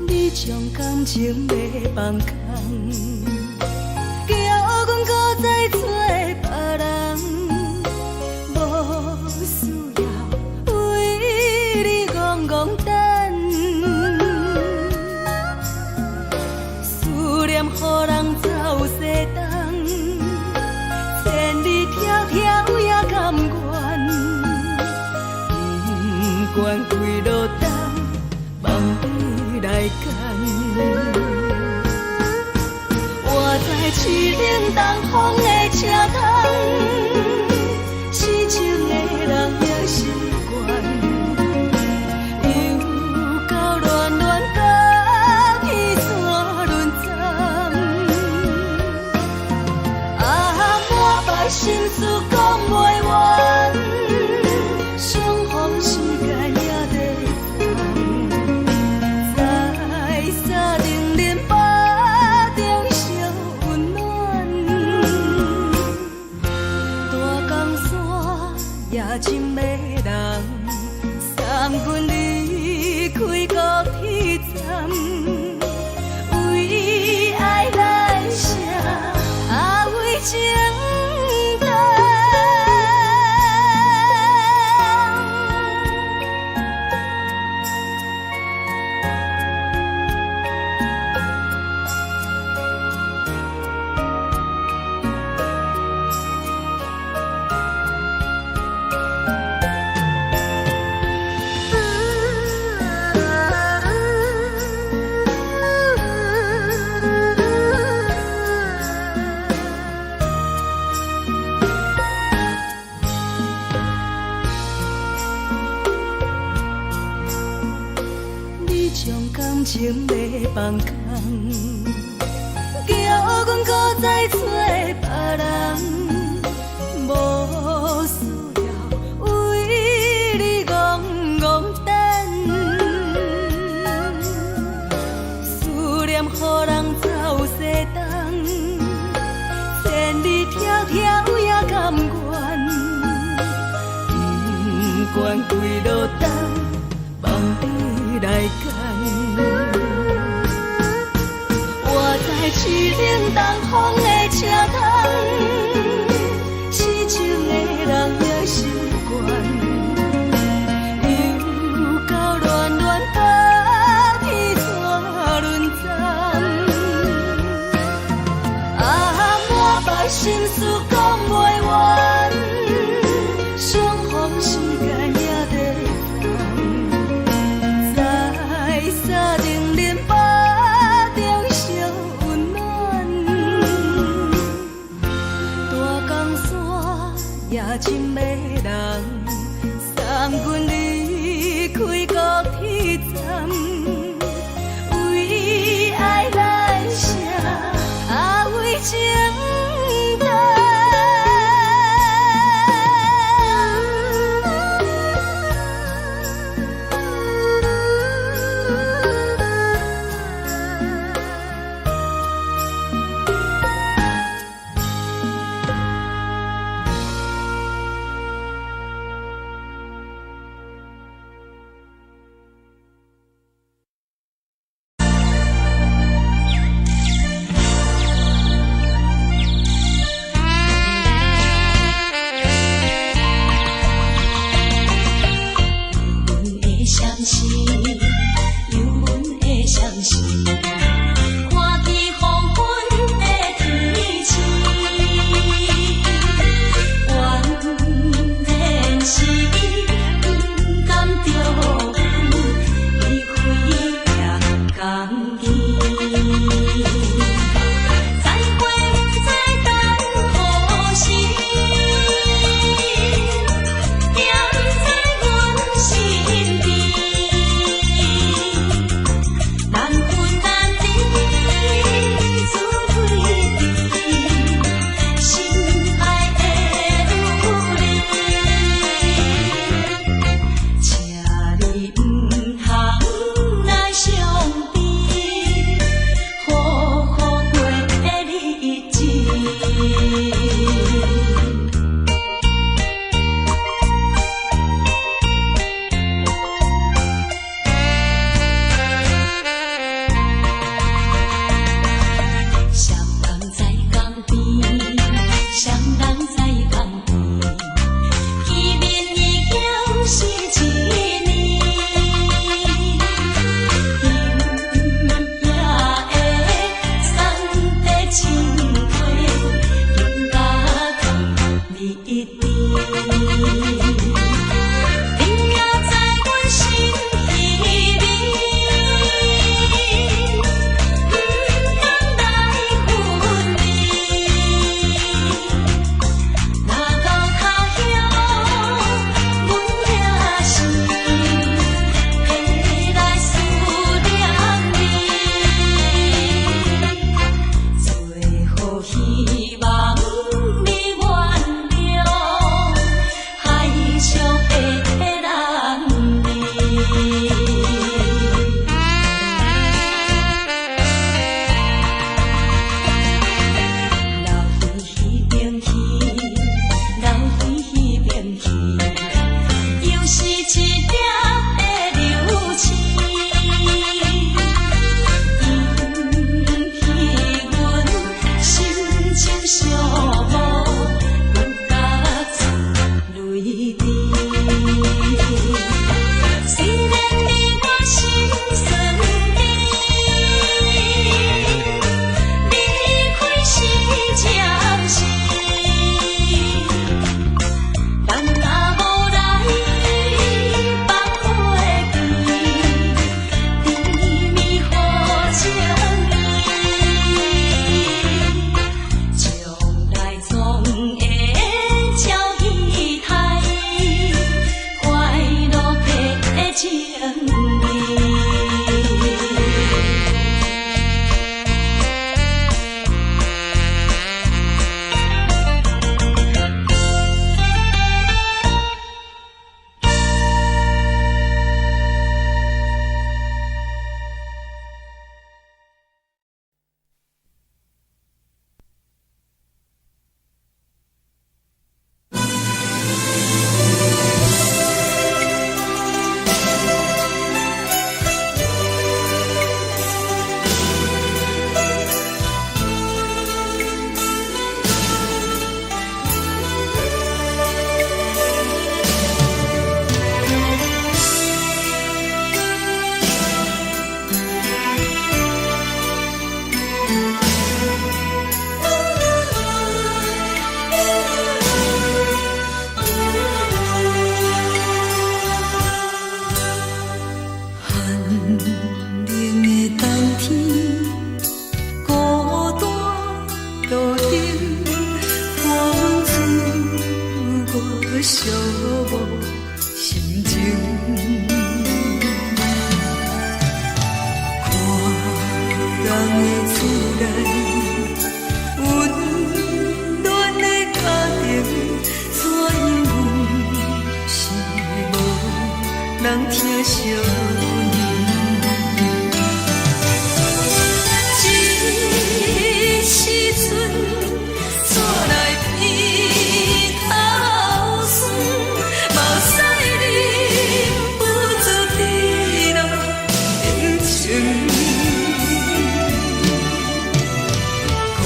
你將感情欲放空，叫阮閣再找別人，無需要為你戇戇等，思念予人走西東，千里迢迢也甘願，不管幾落冬，望你來牽。活在凄冷東風的車窗，痴情的人也習慣，又到亂亂甲彼山輪鏨。啊，满腹心事講袂完，相逢時間也短暫，在三重恁腹中相溫暖。
江山也真迷人，送阮離開高鐵站，為愛來寫，啊為情等。你將感情欲放空，叫阮閣再找別人，無需要為你戇戇等，思念予人走西東，千里迢迢也甘願，不管幾落冬，放你來揀。我在淒冷東風的車窗，痴情的人也習慣，又到暖暖高鐵纸輪站，啊，滿腹心事講袂完，相逢時間也短暫，在三重林腹中相溫暖，大江山也真迷人，送阮離開高鐵站，為愛來寫，啊為情等。
阮的相思，有阮的相思，看见黃昏的天星，原來是伊不甘著阮，伊開也甘去。再會不知等何時，惦在阮身邊，難分難離，滋味甜，心愛的女人，請你毋通來傷悲，好好過日子。雙人在江邊，雙人在江邊，見面已經是一年。今夜的三塊情話，更加甜蜜甜。你也在阮心裡面，毋通來分離。若到他鄉，阮也是會來思念你。最後希望你原諒，海
寂寞心情。看人的厝內，溫暖的家庭，怎樣阮是無人疼惜阮。這時陣，煞來鼻頭酸，目屎忍不住滴落眼睛。故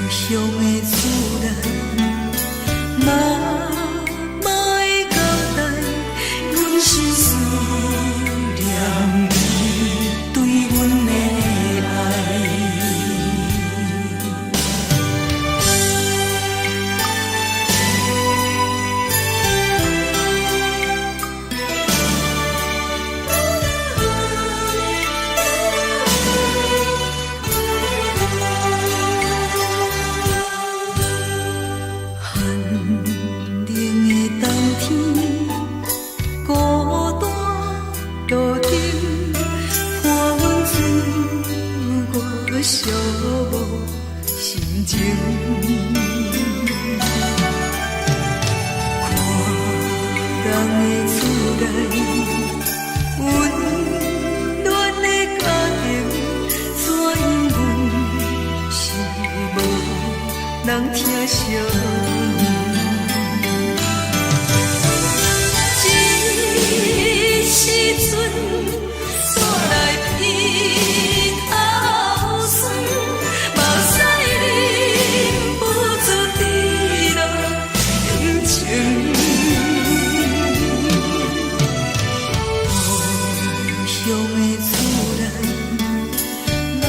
鄉的厝內，媽媽的交代，阮是思念你對阮的愛。寒冷的冬天，孤單路燈，伴阮自我寂寞心情。看人的厝內，溫暖的家庭，怎樣阮是無人疼惜阮。這時陣，煞來鼻頭酸，目屎忍不住滴落眼睛。故鄉的厝內，媽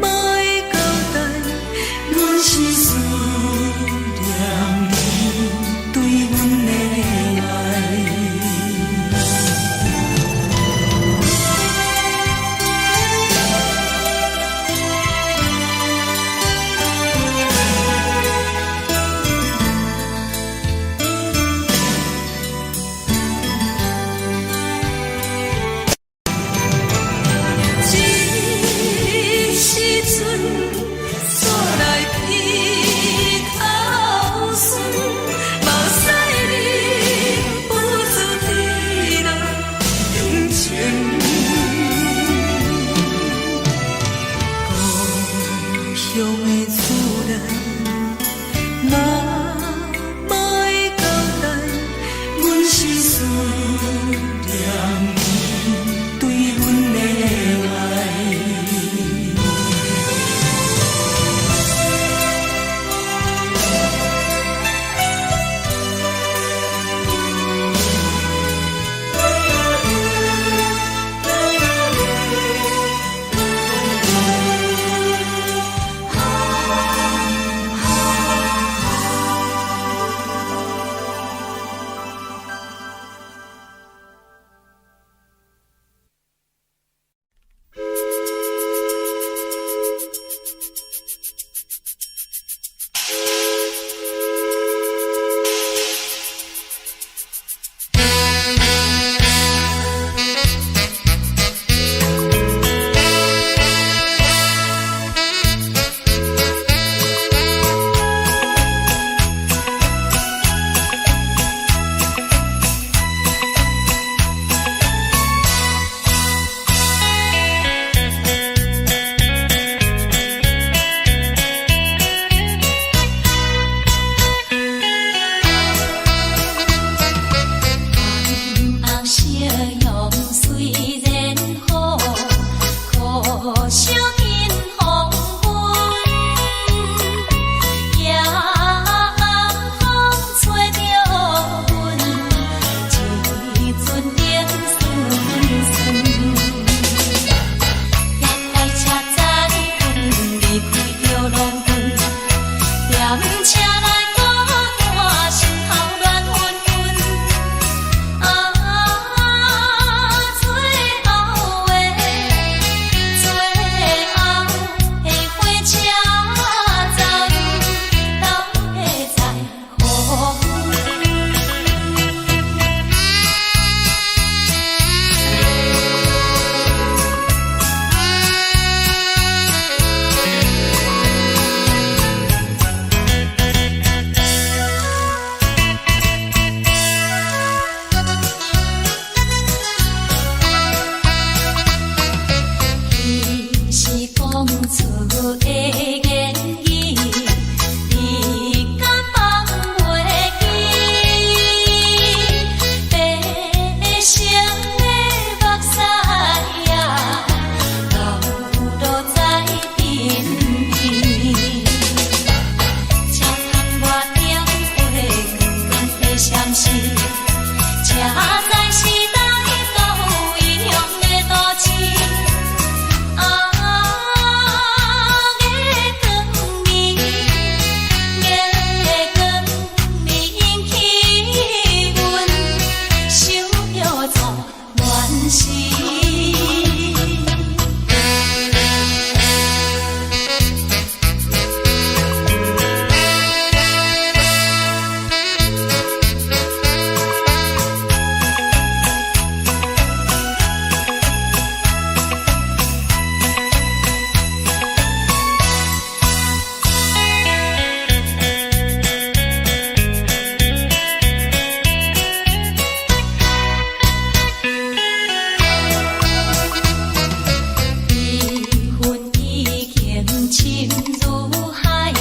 媽的交代，阮是思念你對阮的愛。
是，才知是来到异乡的都市。啊，月光暝，月光暝引起阮想著做乱世。悲恨已经深如海，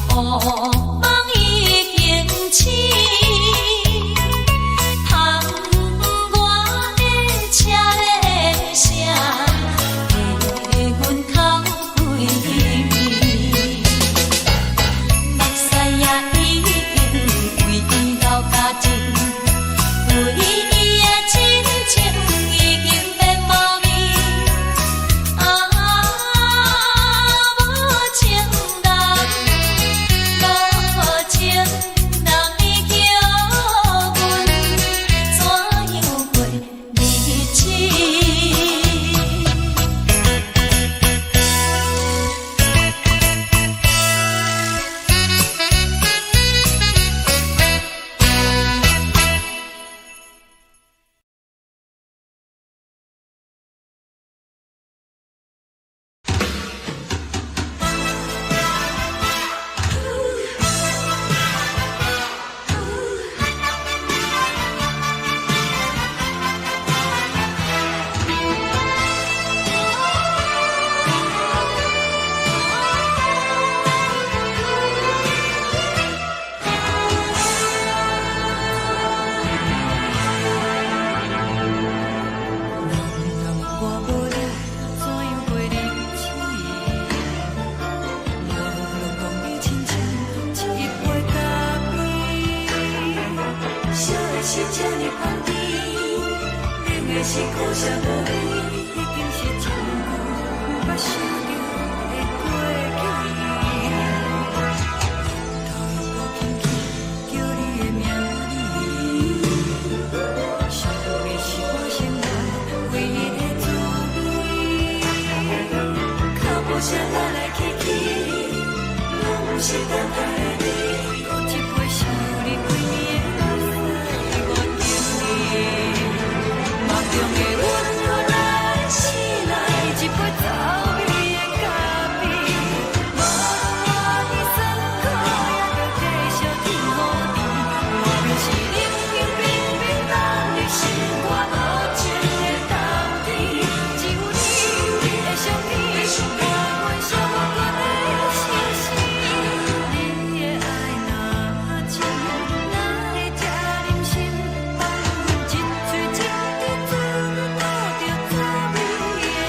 乌梦已经醒。窗外的车铃声，替阮哭几暝。目屎也已经为伊流干净，对伊的真情已经变无味。啊，无情人，无情人，你叫阮怎样过日子？
人若我無你，怎樣過日子？我攏講你親像一杯咖啡，燒的是這呢香甜，冷的是苦澀無味，已經是真久毋捌想著的過去。頭又閣輕輕叫你的名字，想的是我生活唯一的滋味。腳步聲來來去去，攏毋是等待的你。閣一杯想你規暝的目屎我敬你。夢中的阮閣來醒來，一杯走味的咖啡。無論偌的酸苦，也著繼續天予甜。莫非是冷冰冰冰冷的心肝無情的冬天？只有你的相片，伴阮寂寞的心事。你的愛若真，哪會這忍心放阮一喙一滴水吐著滋味的咖啡？人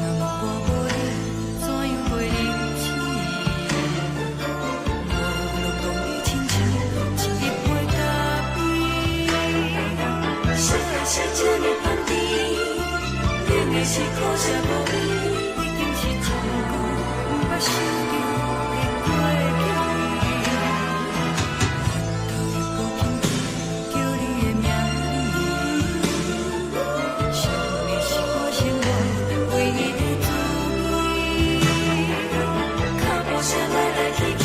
若我無你，怎樣過日子？我攏講你親像一杯咖啡。
燒的是這呢香甜，冷的是苦澀無味，
已經是真久毋捌想著的過去。頭又閣輕輕叫你的名字，想的是我生活唯一的滋味。
腳步聲來來去去，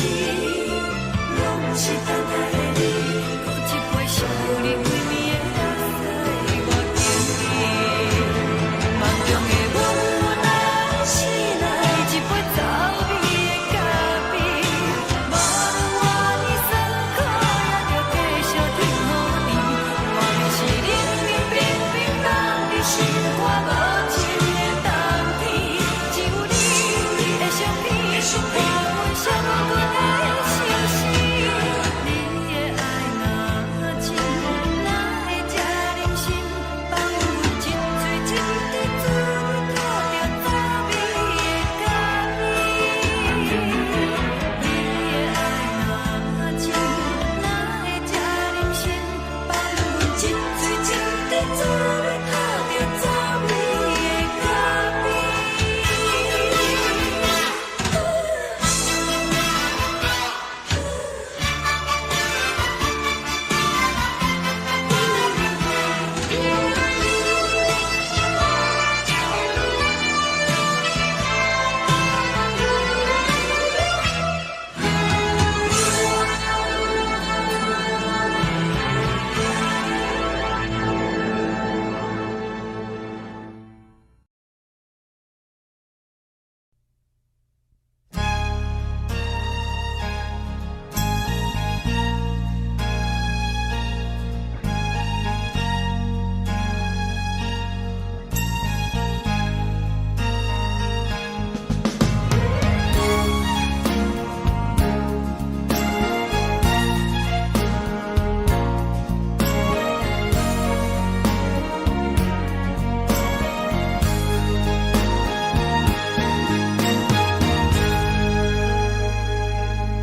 攏毋是等待的你。
閣一杯想你規暝的目屎我敬你。夢中的阮來醒來，一杯走味的咖
做欲靠著走你的脚边。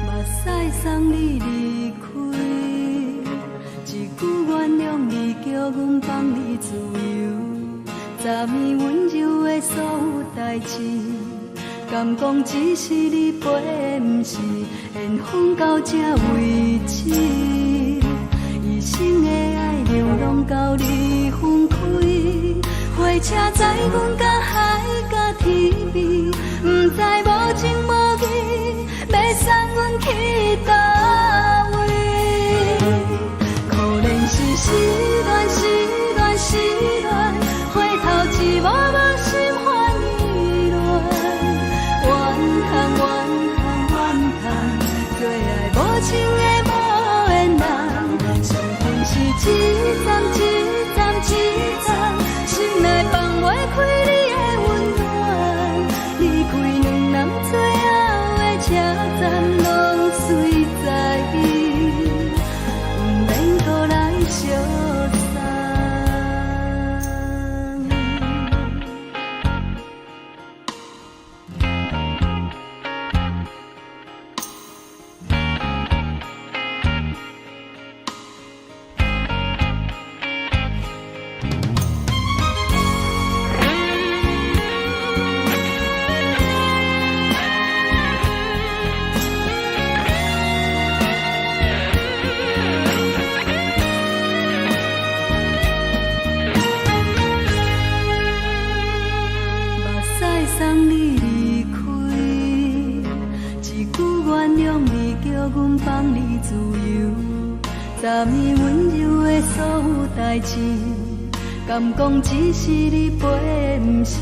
目屎送你離開，一句原諒你，叫阮放你自由。昨暝溫柔的所有代誌，敢講只是你陪，毋是緣分到這為止。一生的愛流浪到你分開，火車載阮到海角天邊，毋知無情無義，欲送阮去佗位？可憐是失戀，失戀，失戀，回頭一幕幕心煩意亂。怨嘆怨嘆怨嘆，做愛無情的無緣人，上恨是一站一站一站，心內放袂開你的溫暖。離開兩人最後的車站，攏隨在，毋免閣來相送。目屎送你離開，一句原諒你，叫阮放你自由。昨暝溫柔的所有代誌，敢講只是你陪，毋是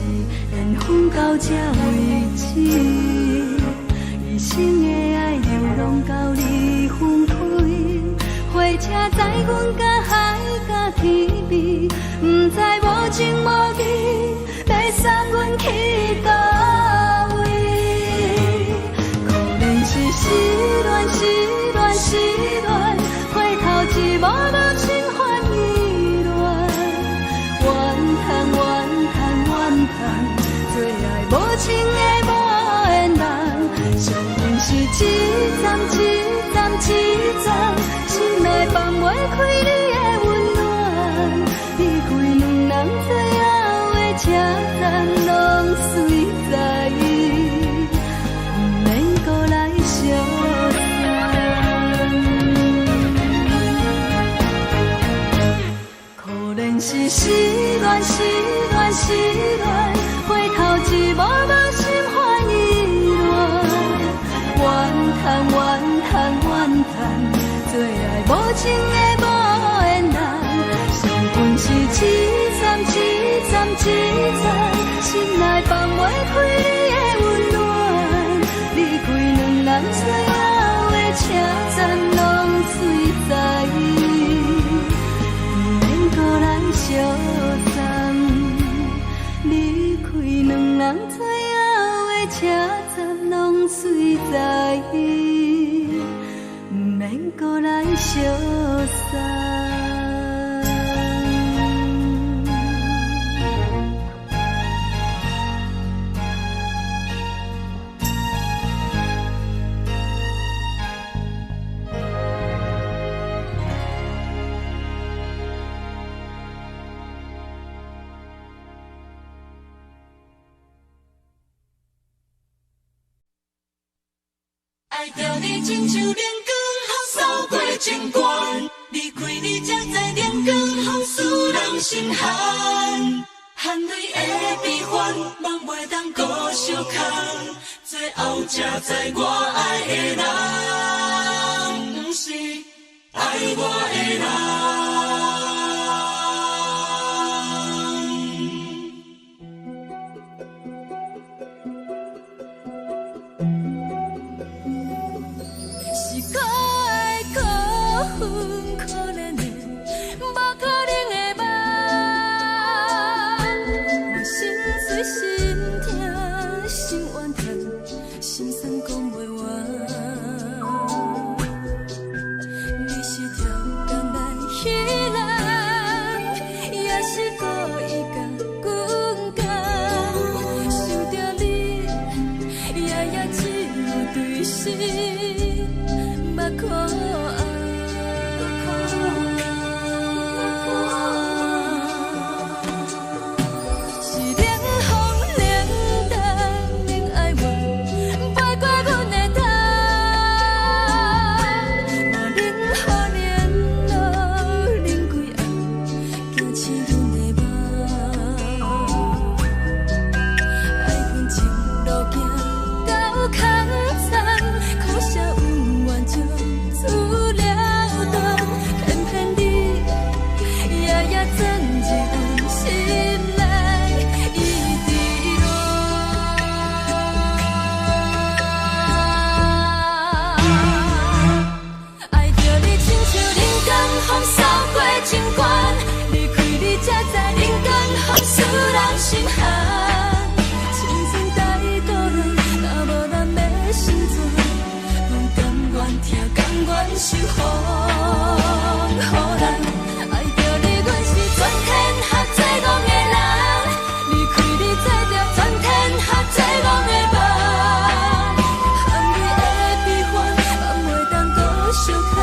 緣分到這為止。一生的愛流浪到你分開，火車載阮到海角天邊，毋知無情無義，欲送阮去佗位？可憐是失戀，失戀，失戀，回頭一幕幕心煩意亂。怨嘆怨嘆怨嘆，做愛無情的無緣人，上恨是一站一站一站，心內放袂開你的溫暖。離開兩人最後的車站，攏隨在，毋免閣來相送。可憐是失戀，失戀，失戀，回頭一幕幕心煩意亂。怨嘆怨嘆怨嘆，做愛無情的無緣人，上恨是一站一站一站，心內放袂開你的溫暖。離開兩人最後的車站，攏隨在，毋免閣來相送。離開兩人最後的車站，攏隨在，毋免閣來相送。
愛著你親像冷光風掃過情關，離開你才知冷光風使人心寒。含淚的悲歡，夢袂當閣相空，最後才知我愛的人，毋是愛我的人。是可愛可恨可憐的，無可能的夢。我心碎心疼心怨嘆，心酸講袂完。你是跳工來彼人，也是故意共阮講？想著你，夜夜只有對心目苦紅。是冷風冷淡冷哀怨，飛過阮的頭。嘛冷雨冷露冷規暗，驚醒阮的夢。愛恨情路行到空残，可惜恩怨就此了斷。偏偏你夜夜鑽入阮心內，一直亂。愛著你親像冷光風掃過情關，離開你才知冷光風使人心寒。青春太孤單，若無人欲成全，阮甘願疼，甘願受風雨人。愛著你，阮是全天下最戇的人，離開你做著全天下最戇的夢。含淚的悲歡，夢袂當閣相牽，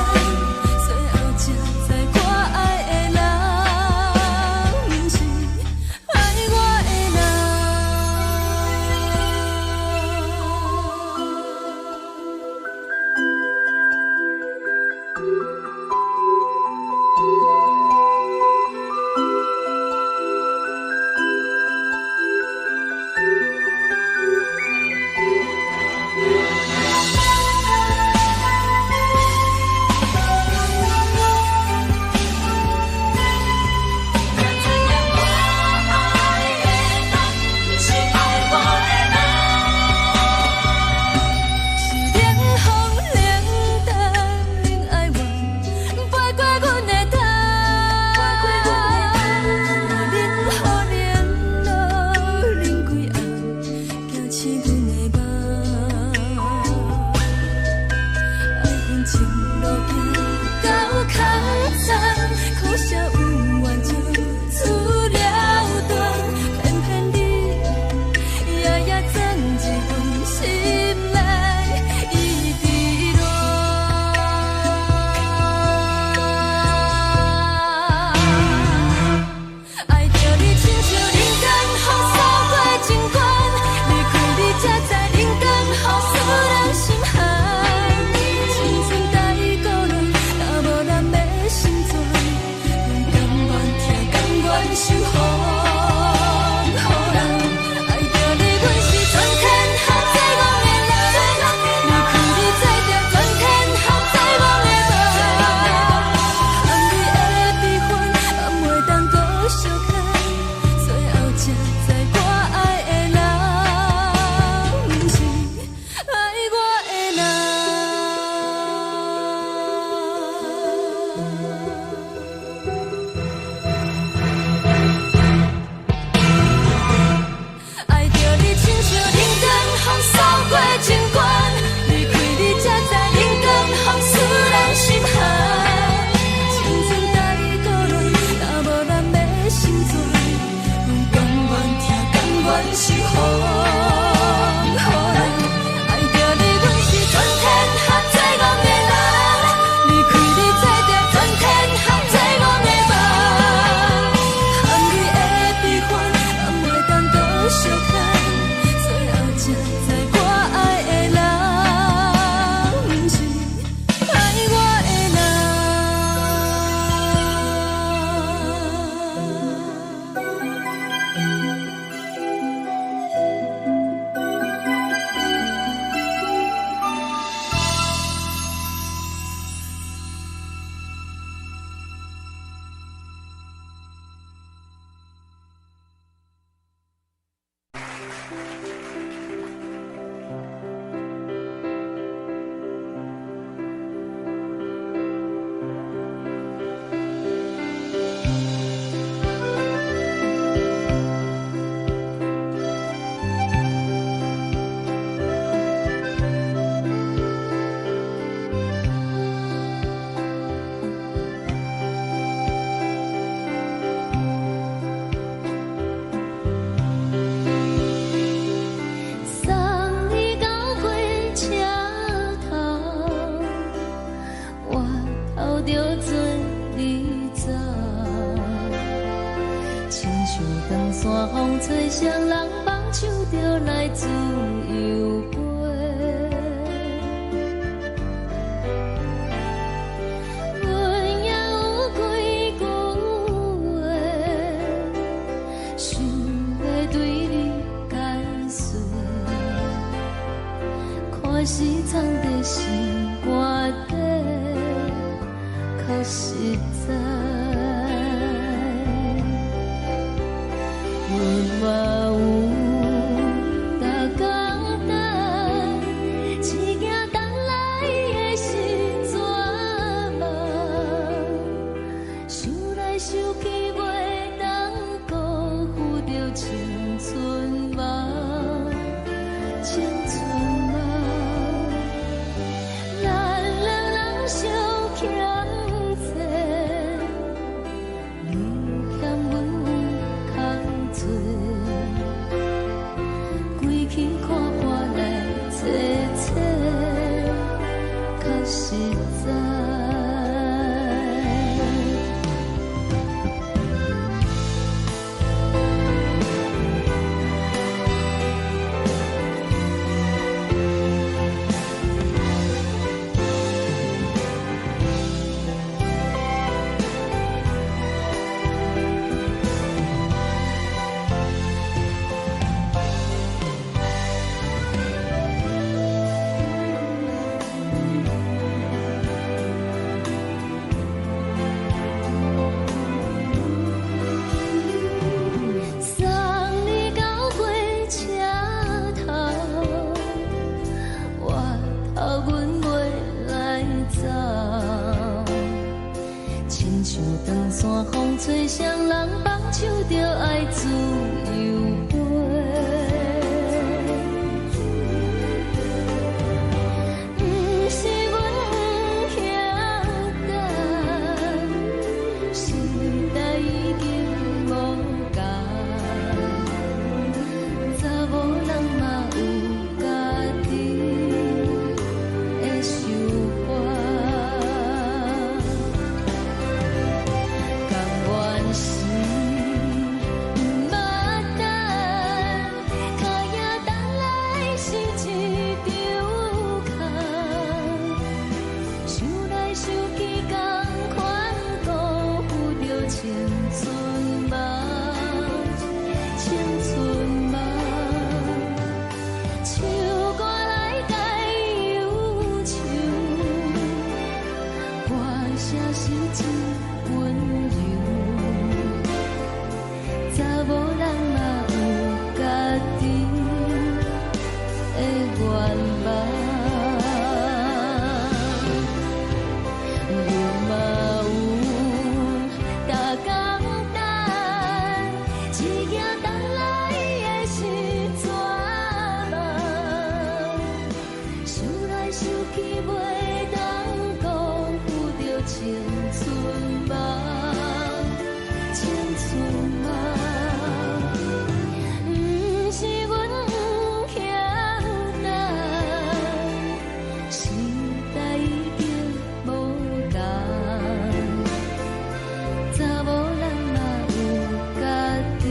最後才知我愛的人，毋是愛我的人。才知影我愛的人，毋是愛我的人。是冷風冷淡冷哀怨，飛過阮的頭。嘛冷雨冷露冷規暗，驚醒阮的夢。愛恨情路行到空殘，可惜恩怨就此了斷。偏偏你夜夜鑽入阮心內，一直亂。愛著你親像冷光風掃過情關，離開你才知冷光風使人心寒。青春太孤單，若無人欲成全，阮甘願疼，甘願受風雨人。愛著你，阮是全天下最戇的人，離開你做著全天下最戇的夢。含淚的悲歡，夢袂當閣相牽，最後才知我愛的人，毋是愛我的人。愛著你親像冷光風掃過情關，離開你才知冷光風使人心寒。青春太孤單，若無人欲成全，阮甘願疼，甘願受風雨人。愛著你，阮是全天下最戇的人，離開你做著全天下最戇的夢。含淚的悲歡，夢袂當閣相牽，最後才知我愛的人，像長山風吹，雙人放手就來自由飛。阮也有幾句話，想欲對你解說，看是藏佇心肝底，較實在。阮嘛有逐工等，一件等來的是绝望，想來想去袂當辜負著青春夢，青春夢。咱兩人相欠債，你欠阮有空做，規氣看破來找找，較實在。送你到火車頭，我頭阮袂來走。親像長山風吹，雙人放手就愛自由飛。毋是阮不曉等，時代已經無仝，查某人嘛有家己的想法。甘願是毋捌等，跤影等來是一場空。想來想去，仝款辜負著青春夢，青春夢。唱歌來解憂愁，歌聲是真溫柔。查某人嘛有家己的願望。阮嘛有逐工等，一件等來的是绝望。想來想去袂當辜負著青春夢，青春夢。毋是阮不曉等，時代已經無仝，查某人嘛有家己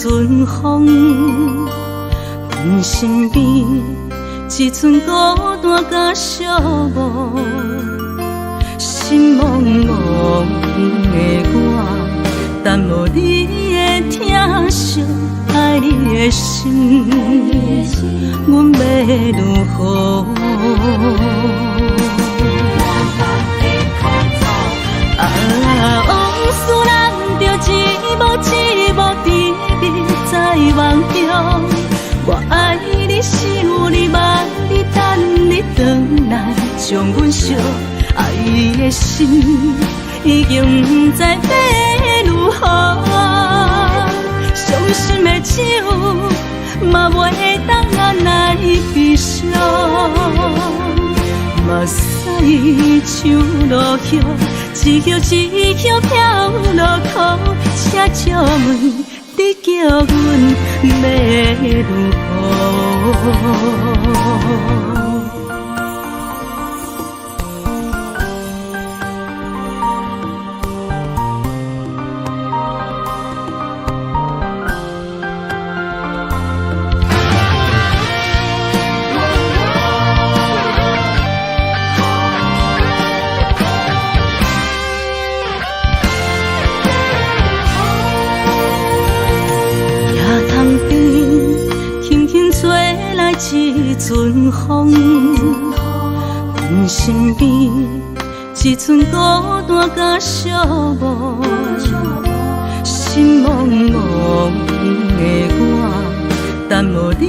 阵風，阮身邊一寸孤單佮寂寞，心茫茫的我，等無你的疼惜，愛你的心，阮欲如何？啊，往事難著一幕一幕甜蜜在夢中。我愛你，想你，望你，等你轉來，將阮惜。愛的心已經毋知欲如何，傷心的酒嘛袂當來悲傷。目屎像落葉，一葉一葉飄落苦，請借問你叫阮欲如何？一陣風，阮身邊一寸孤單佮寂寞，心茫茫的我，等無你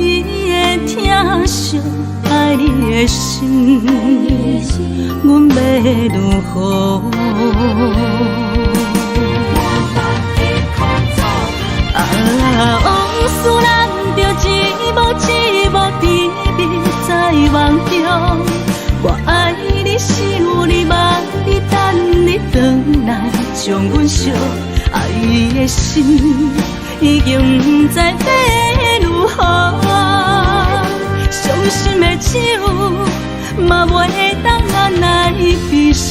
的疼惜，愛你的心，阮欲如何？啊，往事難著一幕一幕甜蜜在夢中。我愛你，想你，望你，等你轉來，將阮惜。愛的心已經毋知欲如何，傷心的酒嘛袂當來悲傷。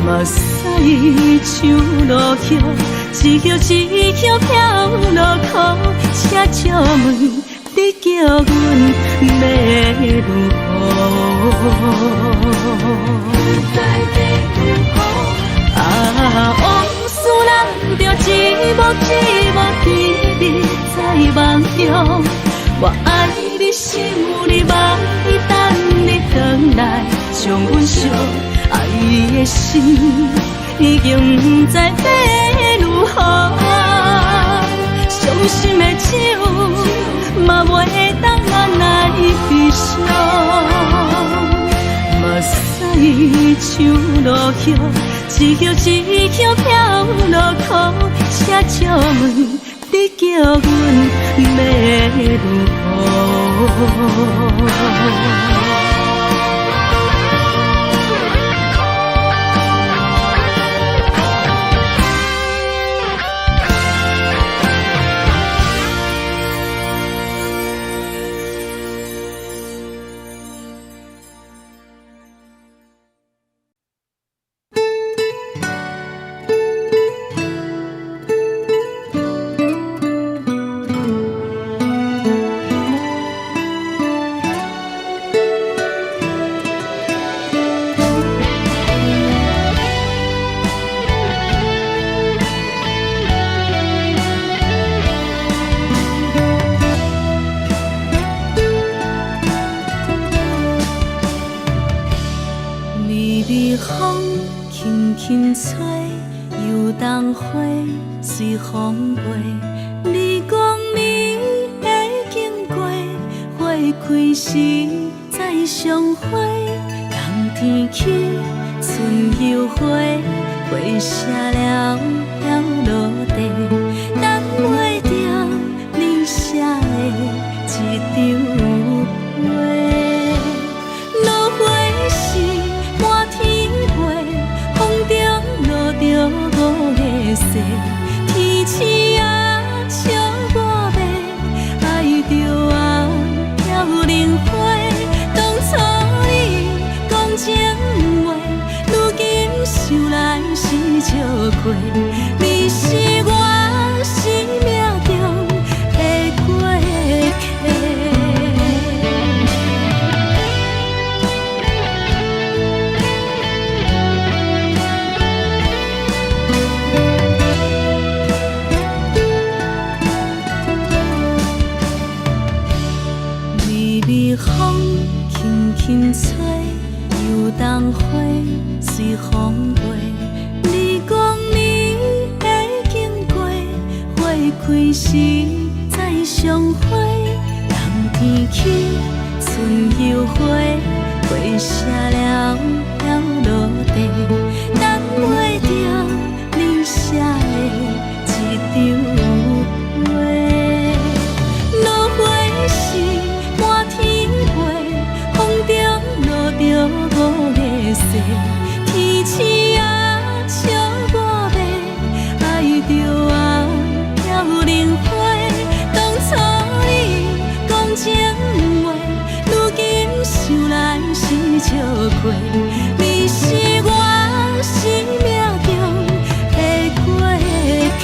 目屎像落葉，一葉一葉飄落苦，請借問你叫阮欲如何？啊，往事難著一幕一幕甜蜜在夢中。我愛你，想你，望你，等你轉來，將阮惜。愛的心已經毋知欲如何，傷心的酒嘛袂當來悲傷。目屎像落葉，一葉一葉飄落苦，請借問你叫阮欲如何？想來是笑過，你是阮
輕吹，油桐花隨風飛。你講你會經過，花開時再相會。冬天起，春又回，花謝了了落地，等袂著你寫的一張批。落花是滿天飛，風中落著五月雪，天鼠仔笑我欲，愛著啊飄零花。當初你講情話，如今想來是笑虧。你是我生命中的過客。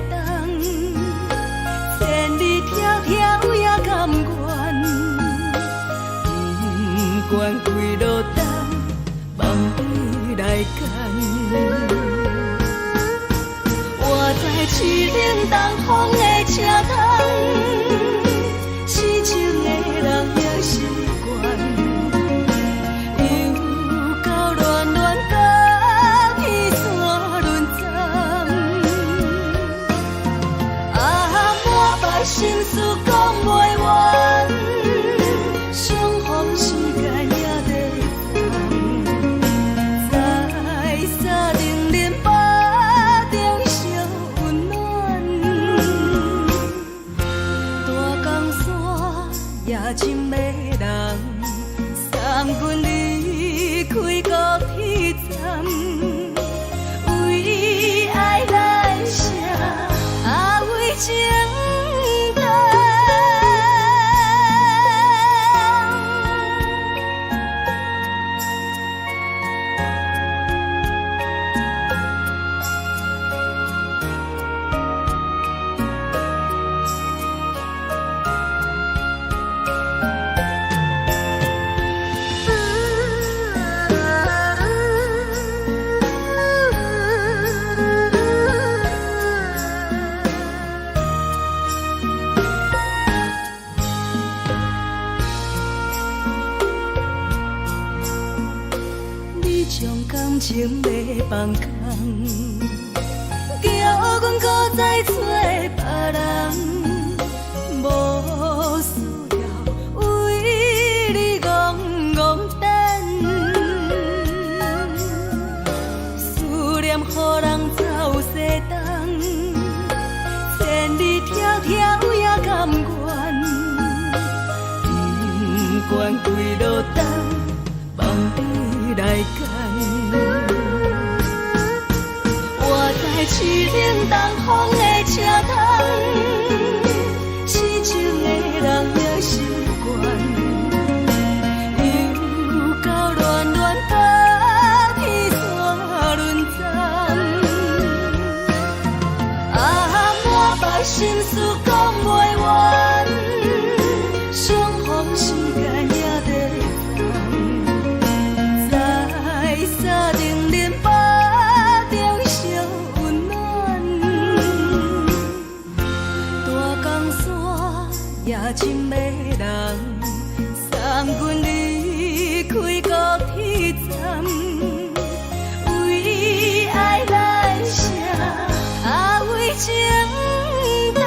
冬，千里迢迢也甘願，不管幾落冬，望你來牽。我知凄冷東風的車窗，痴情的人也習慣。又到戀戀甲彼山輪站，啊，滿腹心事講袂完，相逢時間也短暫，在三重恁腹中相溫暖，大江山也真迷人，送阮離開高鐵站，為愛來寫，啊為情等。你將感情欲放空，叫阮閣再揣別人，無需要為你戇戇等，思念予人走西東，千里迢迢也甘願，不管幾落冬，望你來牽。我知凄冷東風的車窗，痴情的人也習慣。又到戀戀甲彼山輪站，啊，滿腹心事講袂完，相逢時間也短暫，在三重恁腹中相溫暖，大江山也真迷人，送阮離開高鐵站，為愛來寫，啊為情等。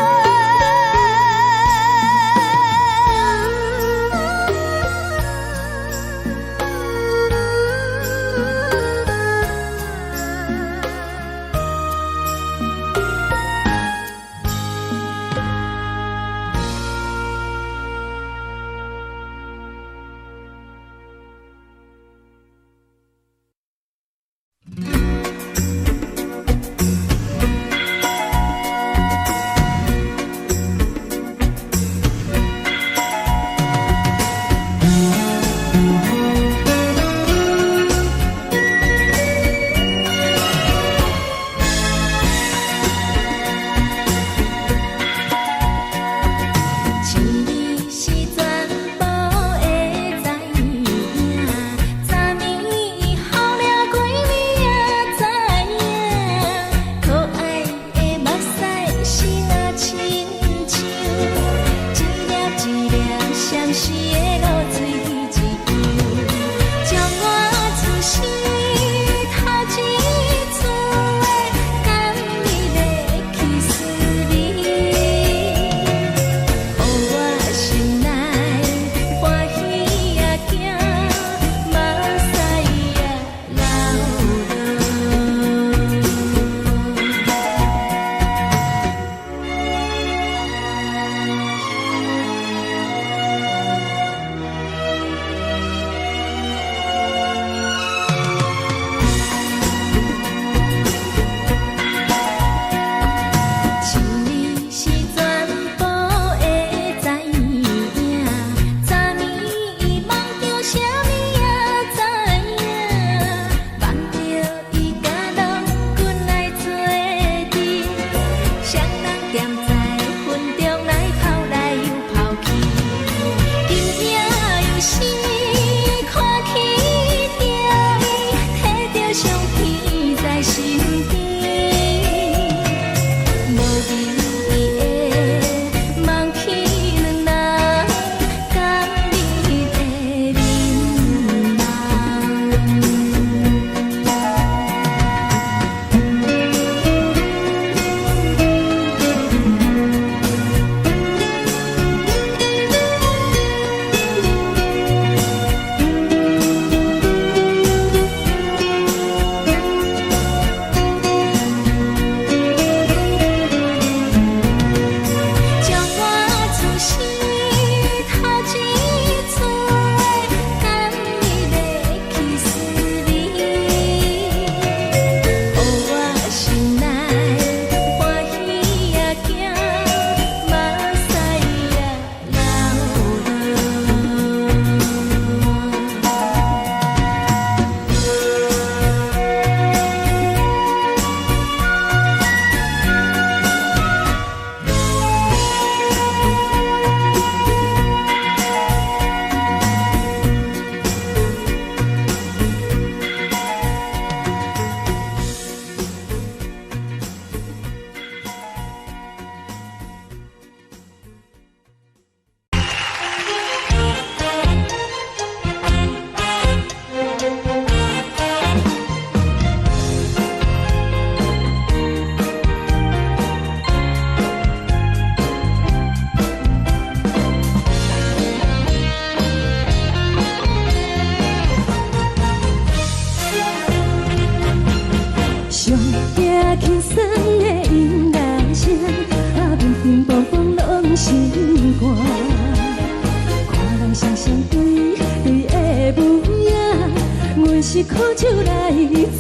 酒來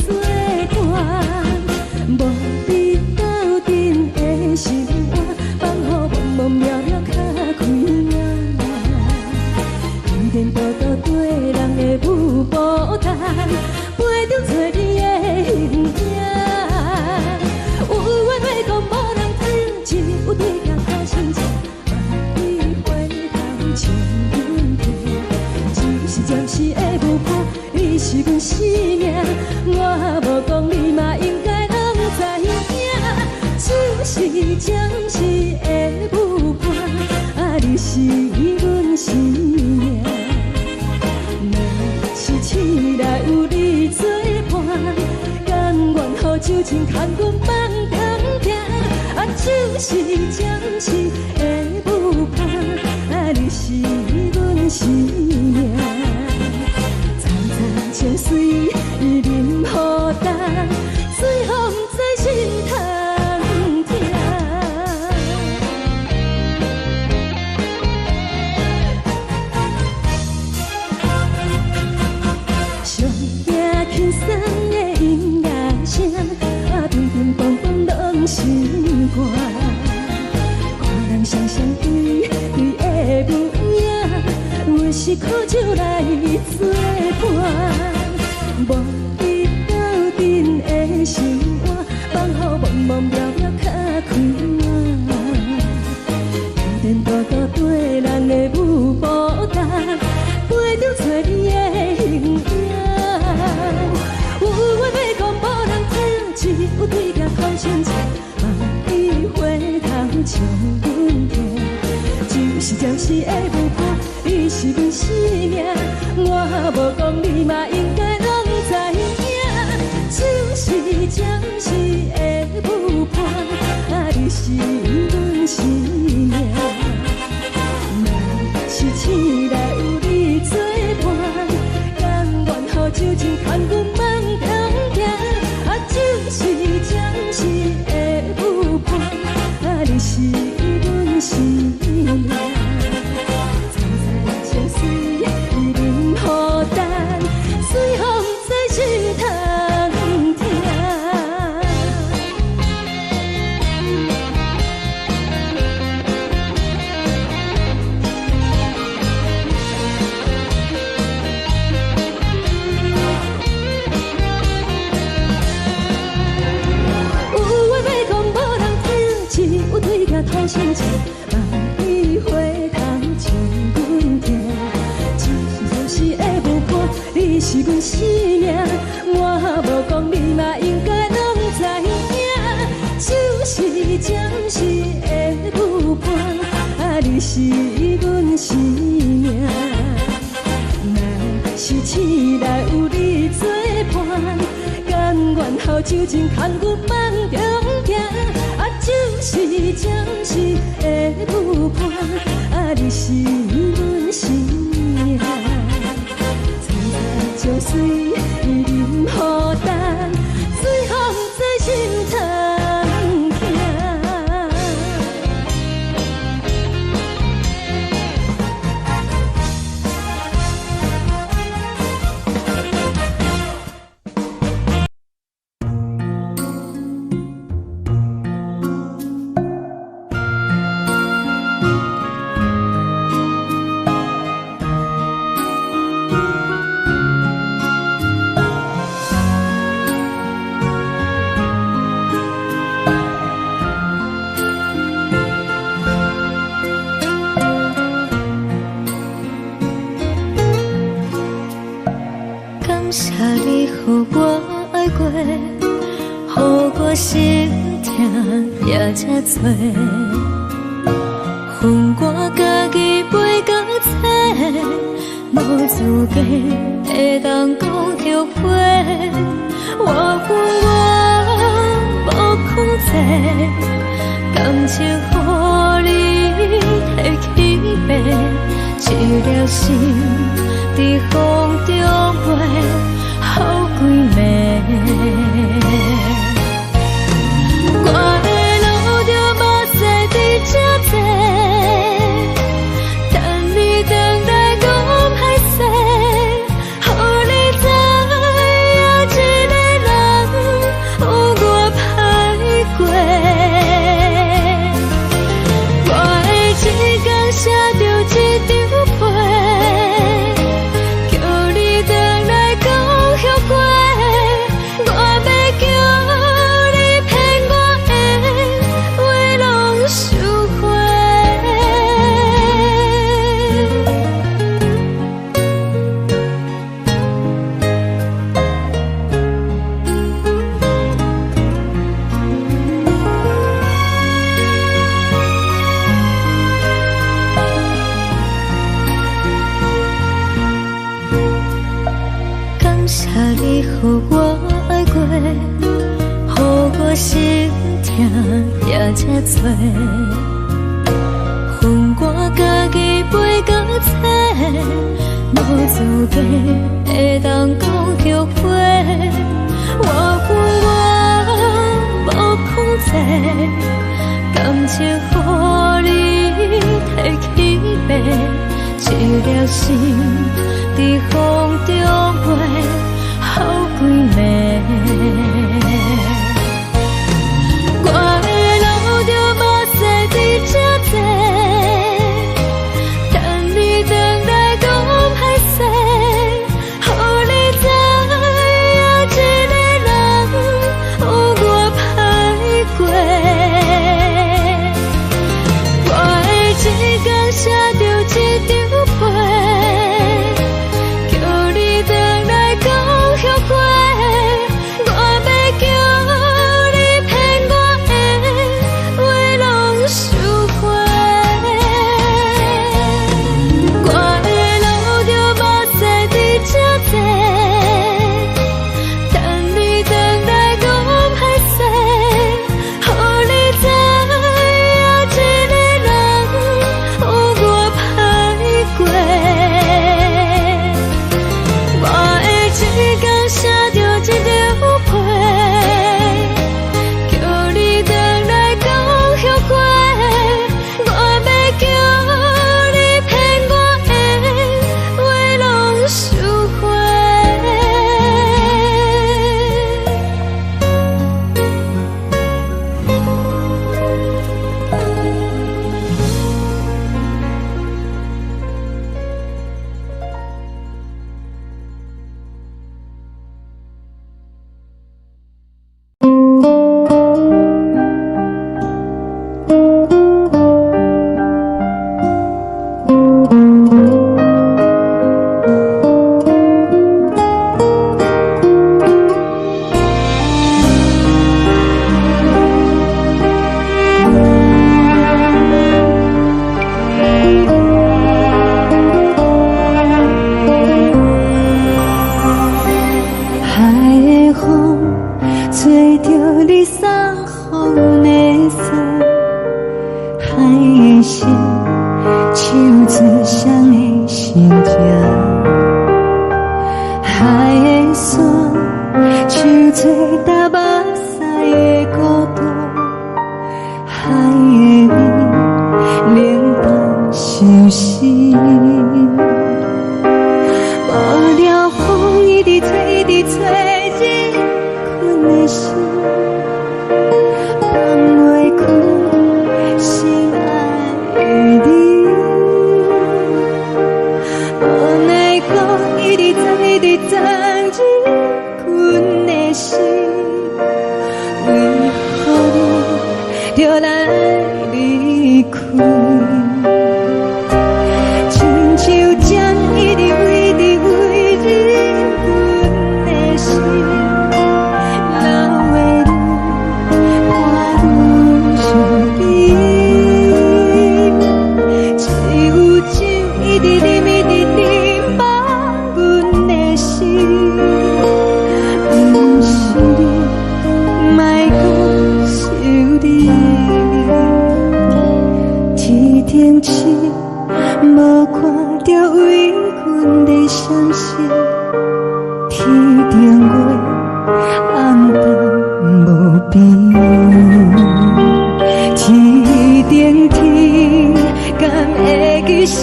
做伴，無你鬥陣的生活，放予茫茫渺渺較開眼。天天多多對人的舞步動，陪著找你的形影。有緣話講無人聽，只有對鏡看親像，望你回頭笑阮聽。只是暫時的舞伴，你是阮生命，我無講你嘛應該攏知影。只是暫時的舞伴，啊，你是阮生命。若是醒來有你做伴，甘願予酒精牽阮放通行。啊，只是暫時的舞伴，啊，你是阮生命。層層情水伊啉予乾，水予毋知心通疼。上驚輕鬆的音樂聲，啊，乒乒乓乓攏是歌。看人雙雙對對的舞影，阮是苦酒來做伴，無你鬥陣的生活，放予茫茫渺渺較開眼。天天多多對人的舞步動，陪著找你的形影。有話欲講無人聽，只有對鏡看親像，望你回頭笑阮聽。只是暫時的舞伴，你是阮生命，我無講你嘛應該攏知影。只是暫時的舞伴，啊，你是阮生命。若是醒來有你做伴，甘願予酒精牽阮放通行。啊，只是暫時的舞伴，啊，你是阮生命。層層情水伊啉予乾，水予毋知心通疼。有話欲講無人聽，只有對鏡看親像，望你回頭笑阮聽。只是暫時的舞伴，你是阮生命，我無講你嘛應該攏知影。只是暫時的舞伴，啊，你是阮生命。若是醒來有你做伴，甘願予酒精牽阮放中行。啊，只是暫時的舞伴，啊，你是阮生命。層層情水伊啉予乾，水予毋知心通疼。
感謝你予我愛過，予我心疼也這多。予我家己背甲冊，無資格會當講後悔。我恨我無控制，感情予你提去爬，一粒心佇風中飛，予規暝。我會流著目屎佇這坐，等你轉來講歹勢，予你知影。
這多，予我家己飞到册，無資格會當講後悔。我有我無控制，感情予你提去爬，一粒心佇風中飛，予幾暝。我會流著目屎佇這坐，等你轉來講歹勢，予你知影一个人有偌歹過。我會一工寫著一張批，叫你轉來講後悔。我欲叫你騙我的話攏收回。我會流著目屎佇這坐，等你轉來講歹勢，予你知影一個人有偌歹過。我會一工寫著一張批，叫你轉來講後悔。我欲叫你騙我的話攏收回。
海的風吹著你送予阮的衫，海的心唱出誰的心情，海的山唱出踏目屎的孤單，海的雨冷淡相思。無聊風一直吹，一直吹，入阮的心，放袂開心愛的你。無奈何一直鑽，一直鑽入阮的心，為何你著來離開？親像針一直一直飛入阮的心，老的愈看愈想你。只有酒一直啉，一直啉，放阮的心，毋是你，莫閣想你。天頂星無看著為阮咧閃爍，天頂月暗淡無邊。天頂天敢會記是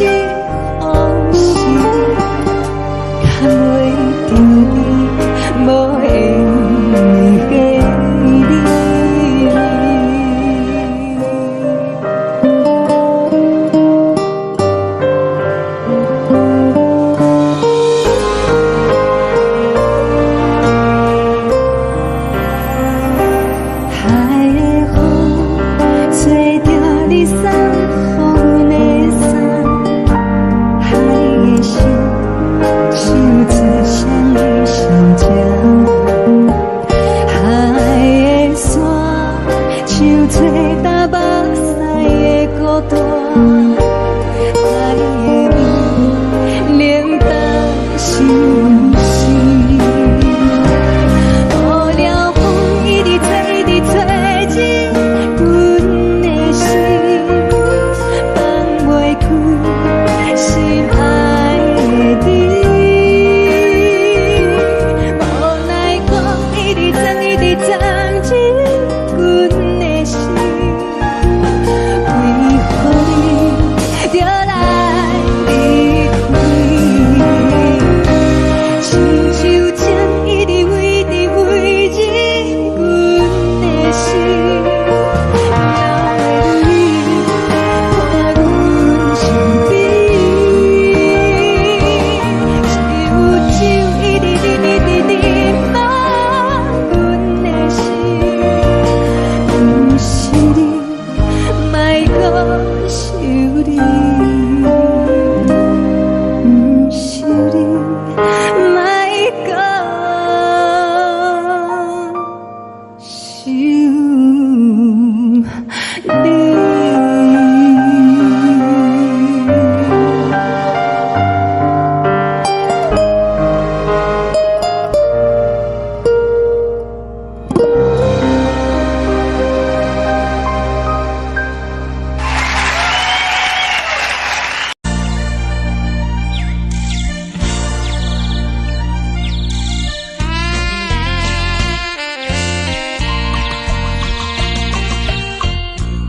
風時，牽袂著你無緣的你。海的風吹著你送予阮的衫，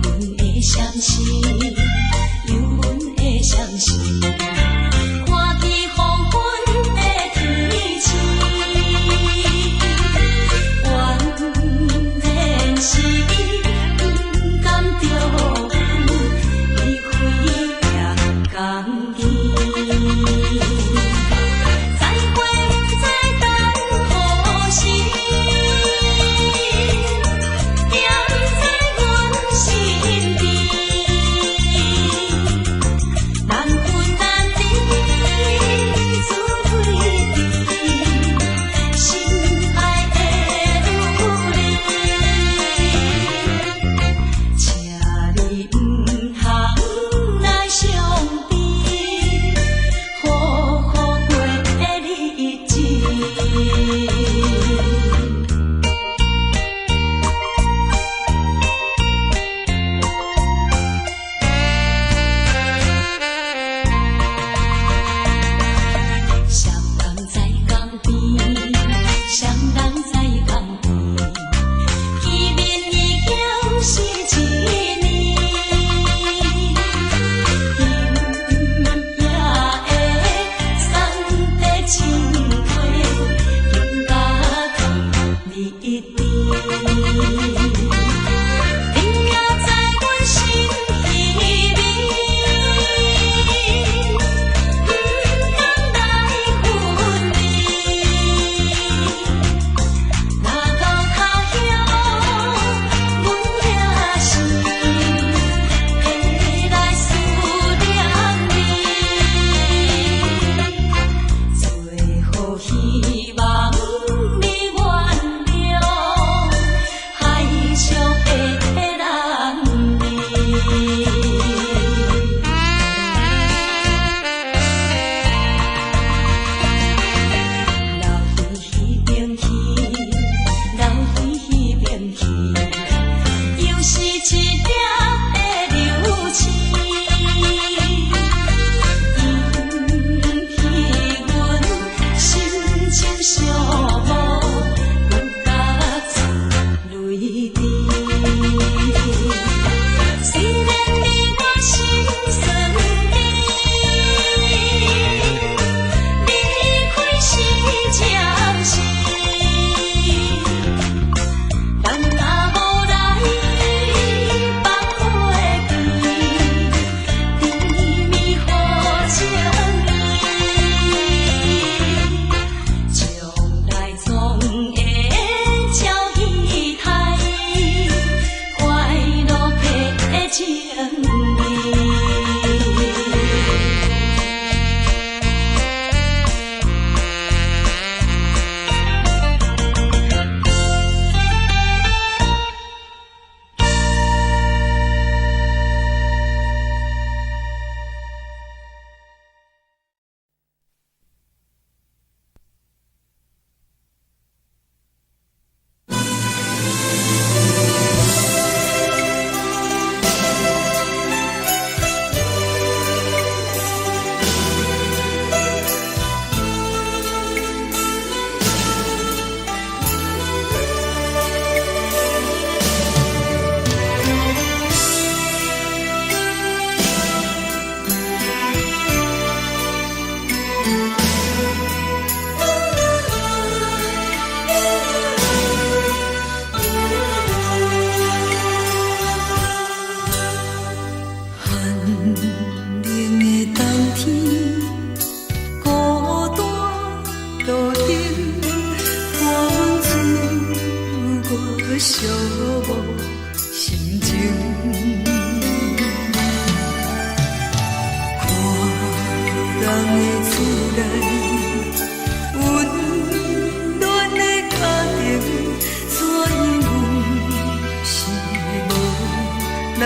阮的相思，有阮的相思，看见黃昏的天星，原來是伊不甘著阮，離開也共見。再會不知等何時，惦在阮身邊。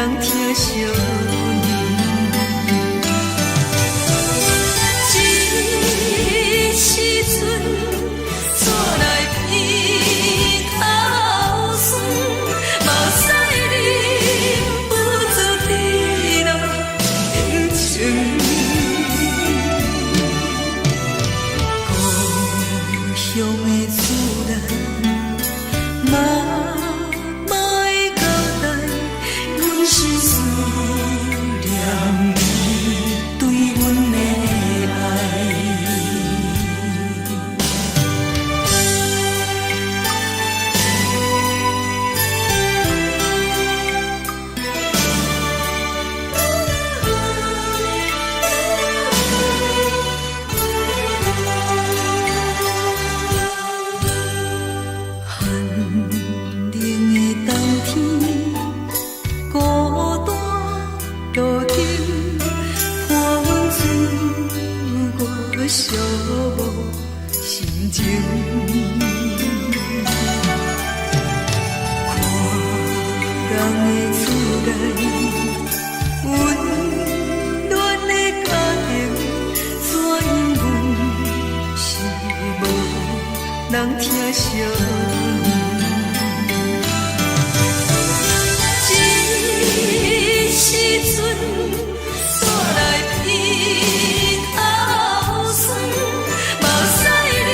人疼惜阮。這時陣，煞來鼻頭酸，目屎忍不住滴落眼睛。故鄉的厝內，媽媽的交代，阮是思念伊對阮的愛。寒冷的冬天，孤單路燈伴阮自我寂寞心情。看人的厝內，溫暖的家庭，怎樣阮是無人疼惜阮。這時陣，煞來鼻頭酸，目屎忍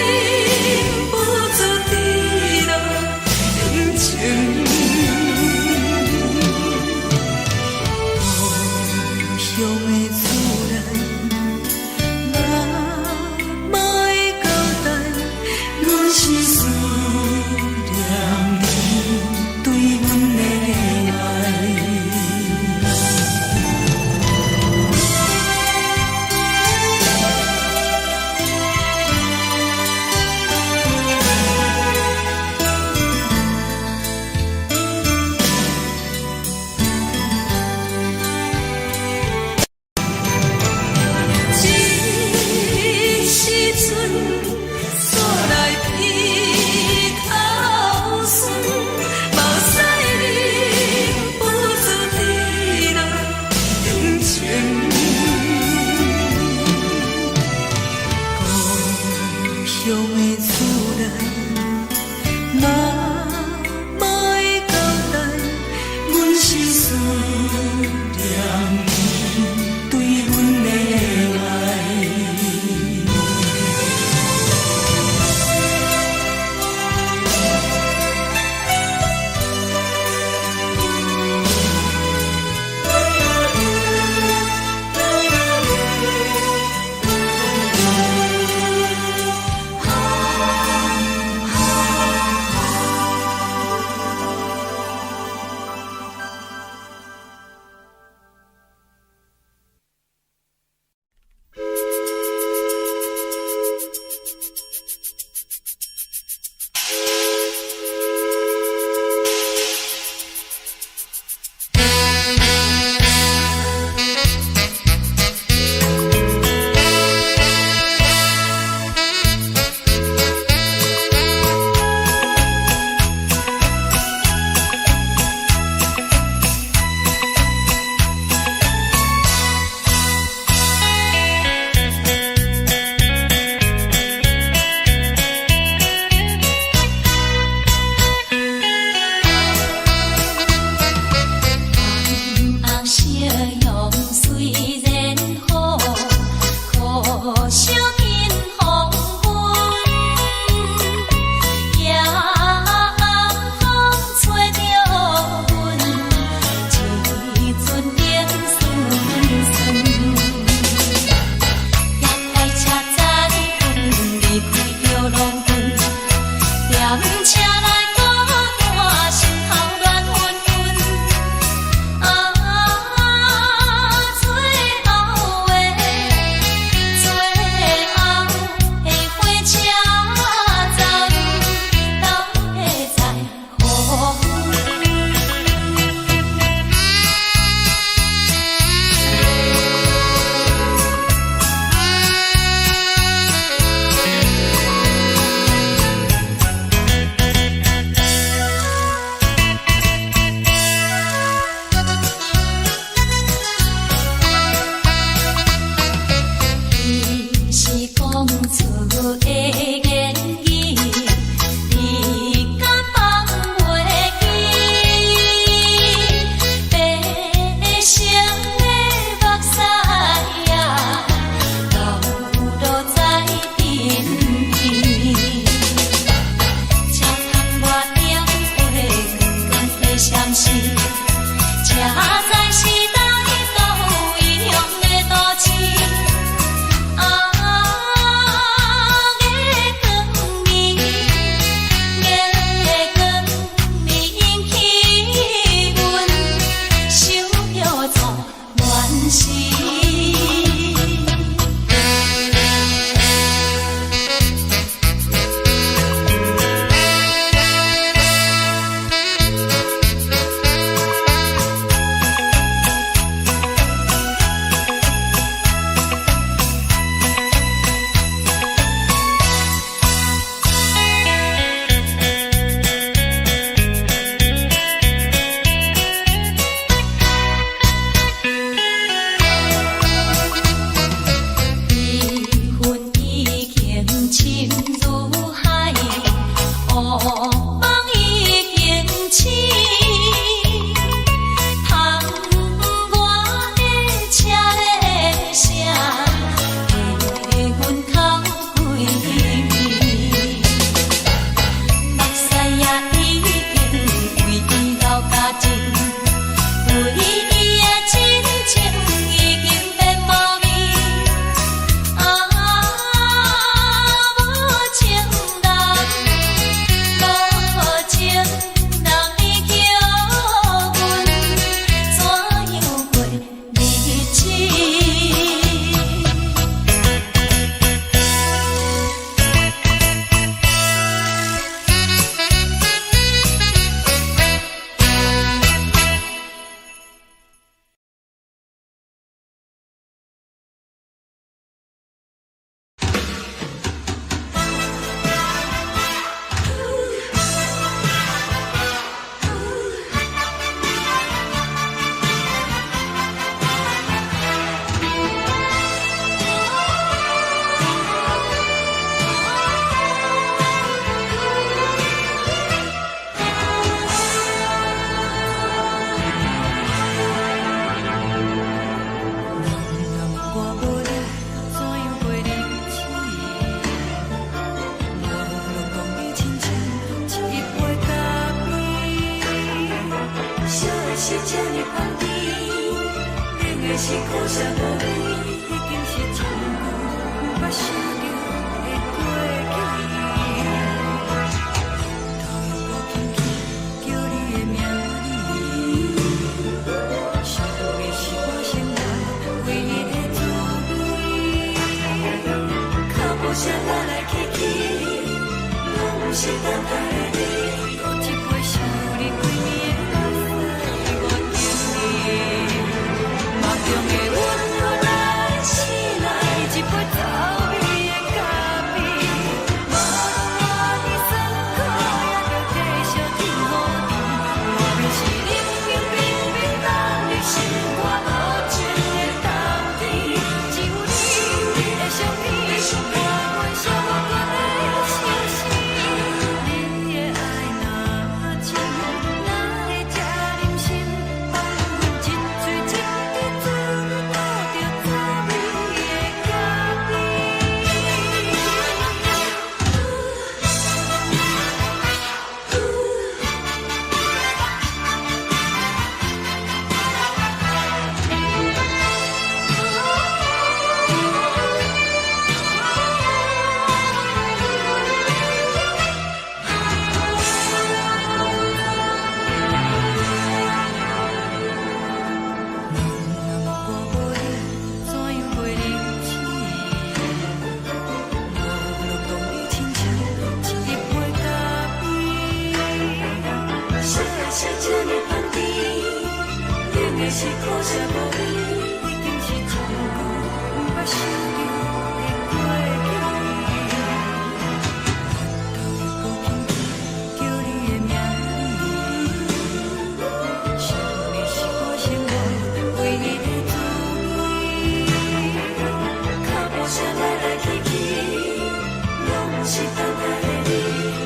不住滴落眼睛。
時。彼恨已經深如海，惡夢已經醒。窗外的車鈴聲，替阮哭規暝。目屎也已經為伊流乾淨，對伊的真情已經變無味。啊，無情人，無情人，你叫阮怎樣過日子？
人若問我無你，怎樣過日子？我攏講你親像一杯咖啡，燒的是這呢香甜，冷的是苦澀無味，已經是真久毋捌想著的過去。頭又閣輕輕叫你的名字，想的是我生活唯一的滋味。腳步聲來來去去，攏毋是等待的你。閣一杯想你規暝的目屎，我敬你。夢中的阮來醒來，一杯走味的咖啡，無論偌尼酸苦，也著繼續天予甜。外面是冷冷冰冰凍入心肝無情的冬天，只有你的相片，伴阮寂寞的相思。你的愛若深，哪會這忍心放阮一喙一滴醉倒著走味的咖啡？人若問我無你，怎樣過日子？我攏講你親像一杯咖啡，燒的是這呢香甜，冷的是苦澀無味，已經是真久毋捌想著的過去。頭又閣輕輕叫你的名字，想的是我生活唯一的滋味。腳步聲來來去去，攏毋是等待的你。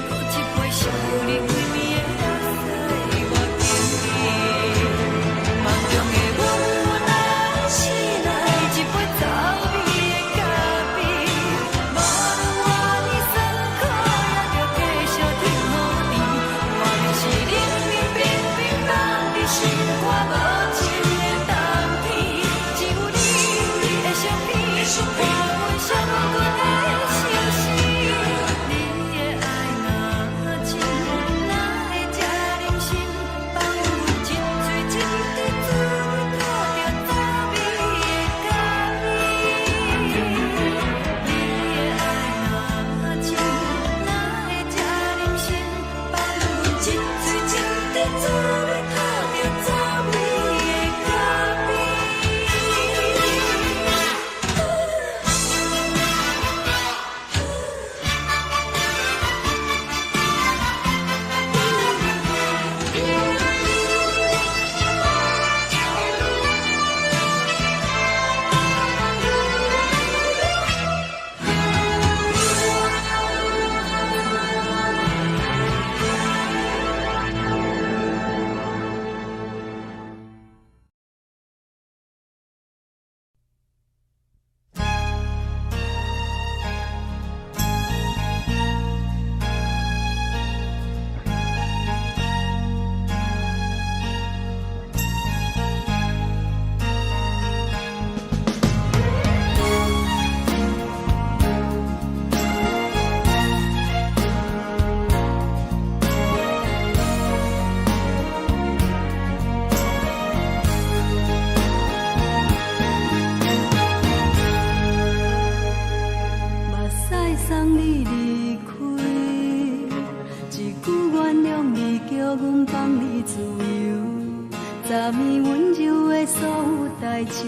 閣一杯想你規暝的目屎，我敬你。夢中的阮來醒來，一杯走味的咖啡，代誌，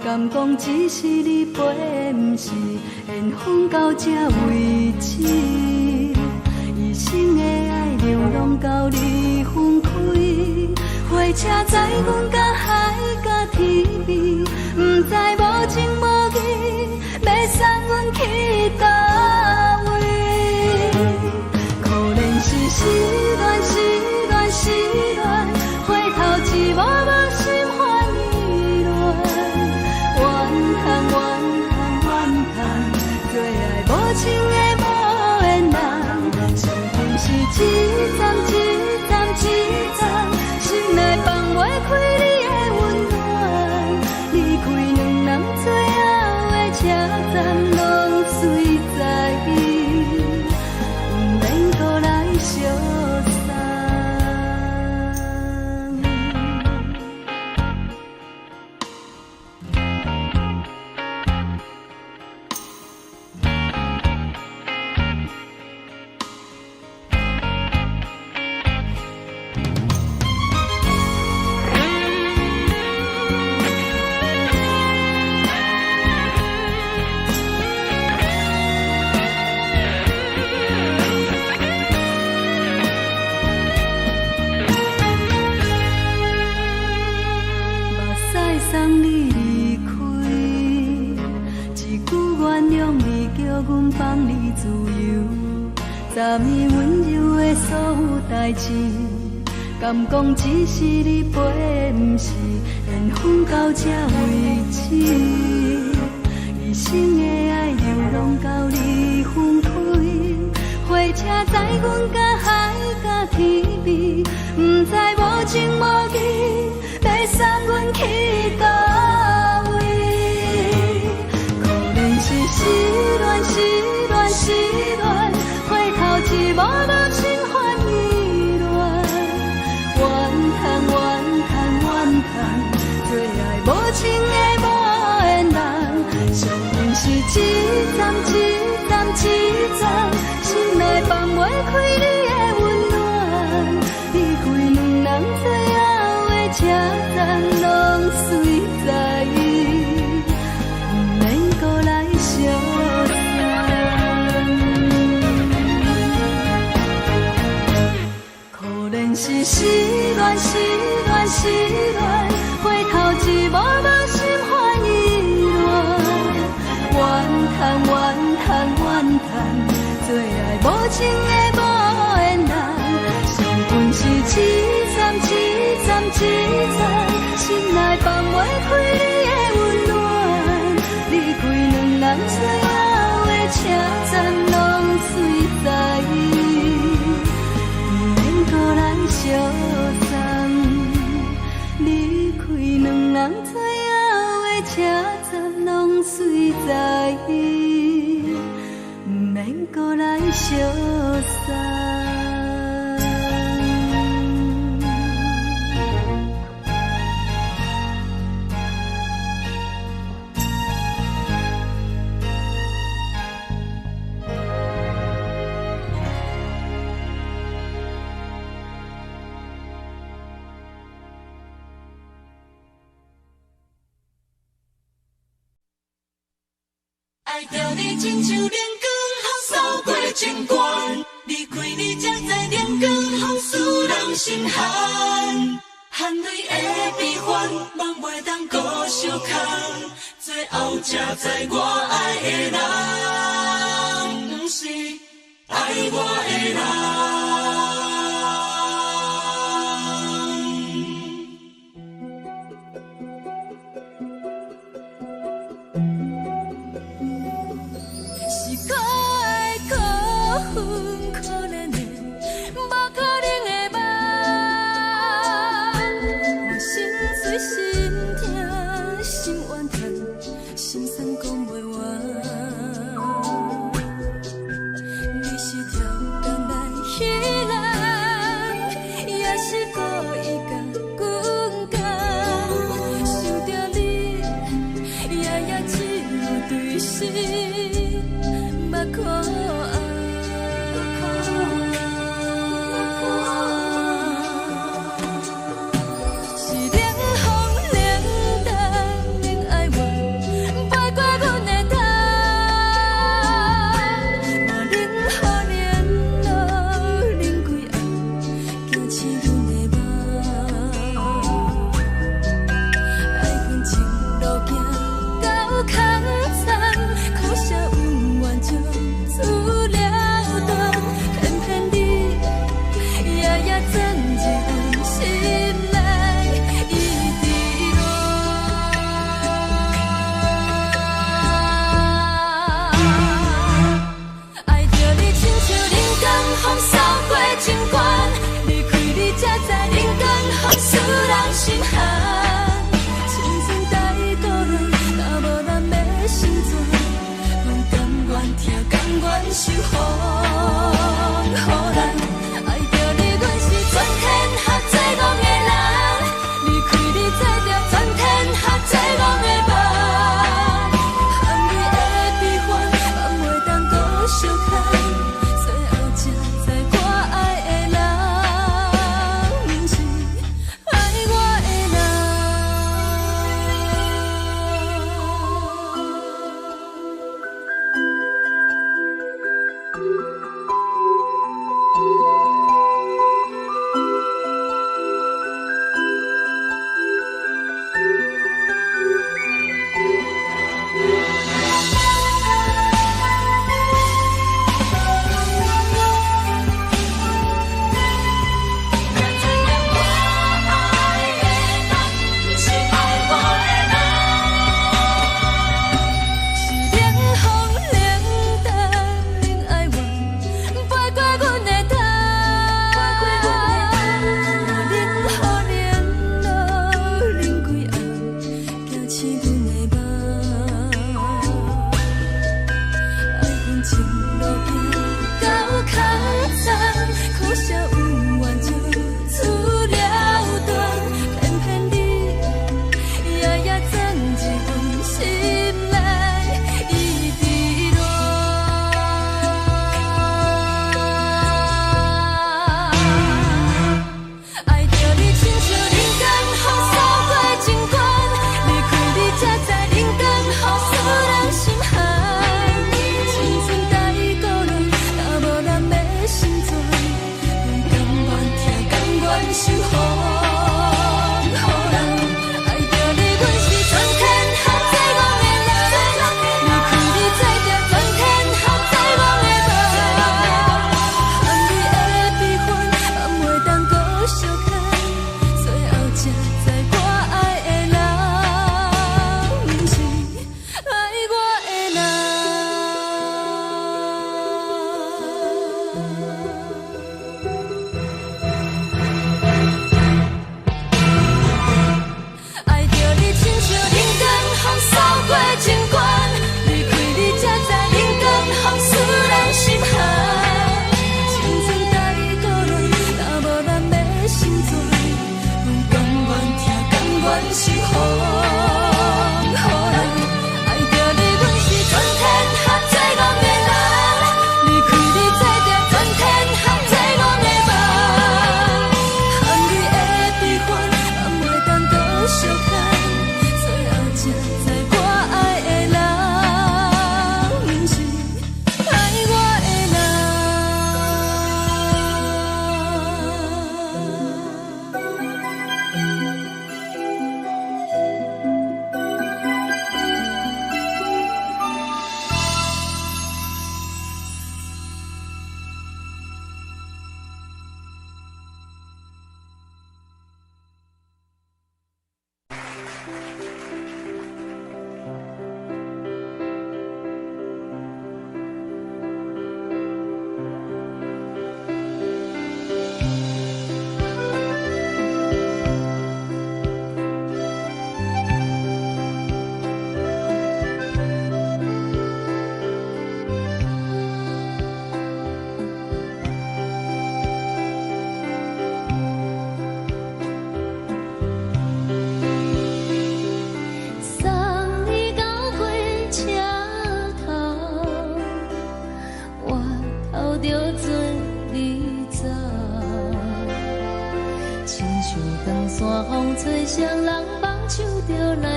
敢講只是你陪，毋是緣分到這為止。一生的愛流浪到你分開，火車載阮到海角天邊，毋知無情無義，欲送阮去佗位。可憐是失戀，失戀，失戀，回頭一幕幕心煩意亂。怨嘆怨嘆怨嘆，做愛無情的無緣人，傷心是一站一站一站，心內放袂開你的溫暖。離開兩人最後的車站，攏隨在伊，毋免閣來相送。目屎送你離開，一句原諒你，叫阮放你自由。昨暝溫柔的所有代誌，敢講只是你陪，毋是緣分到這為止。一生的愛流浪到你分開，火車載阮到海角天邊，毋知無情無義，欲送阮去佗位。可憐是失戀，失戀，失戀，回頭一幕幕心煩意亂。怨嘆怨嘆怨嘆，做愛無情的無緣人，傷心是一站一站一站，心內放袂開你的溫暖。離開兩人最後的車站，攏隨在伊，毋免閣來相送。可憐是失戀，失戀，失戀，回頭一幕幕心煩意亂。怨嘆怨嘆怨嘆，做愛無情的無緣人，傷心是一站一站一站，心內放袂開你的溫暖。離開兩人最後的車站，攏隨在伊，毋免閣來相送。離開兩人最後的車站，攏隨在伊，毋免閣來相送。
愛著你親像冷光風掃過情關，離開你才知冷光風使人心寒，含淚的悲歡，夢袂當閣相空，最後才知我愛的人，毋是愛我的人。是可愛可恨可憐的，無可能的夢。我心碎心痛心怨嘆，心酸講袂完。你是跳江來彼人，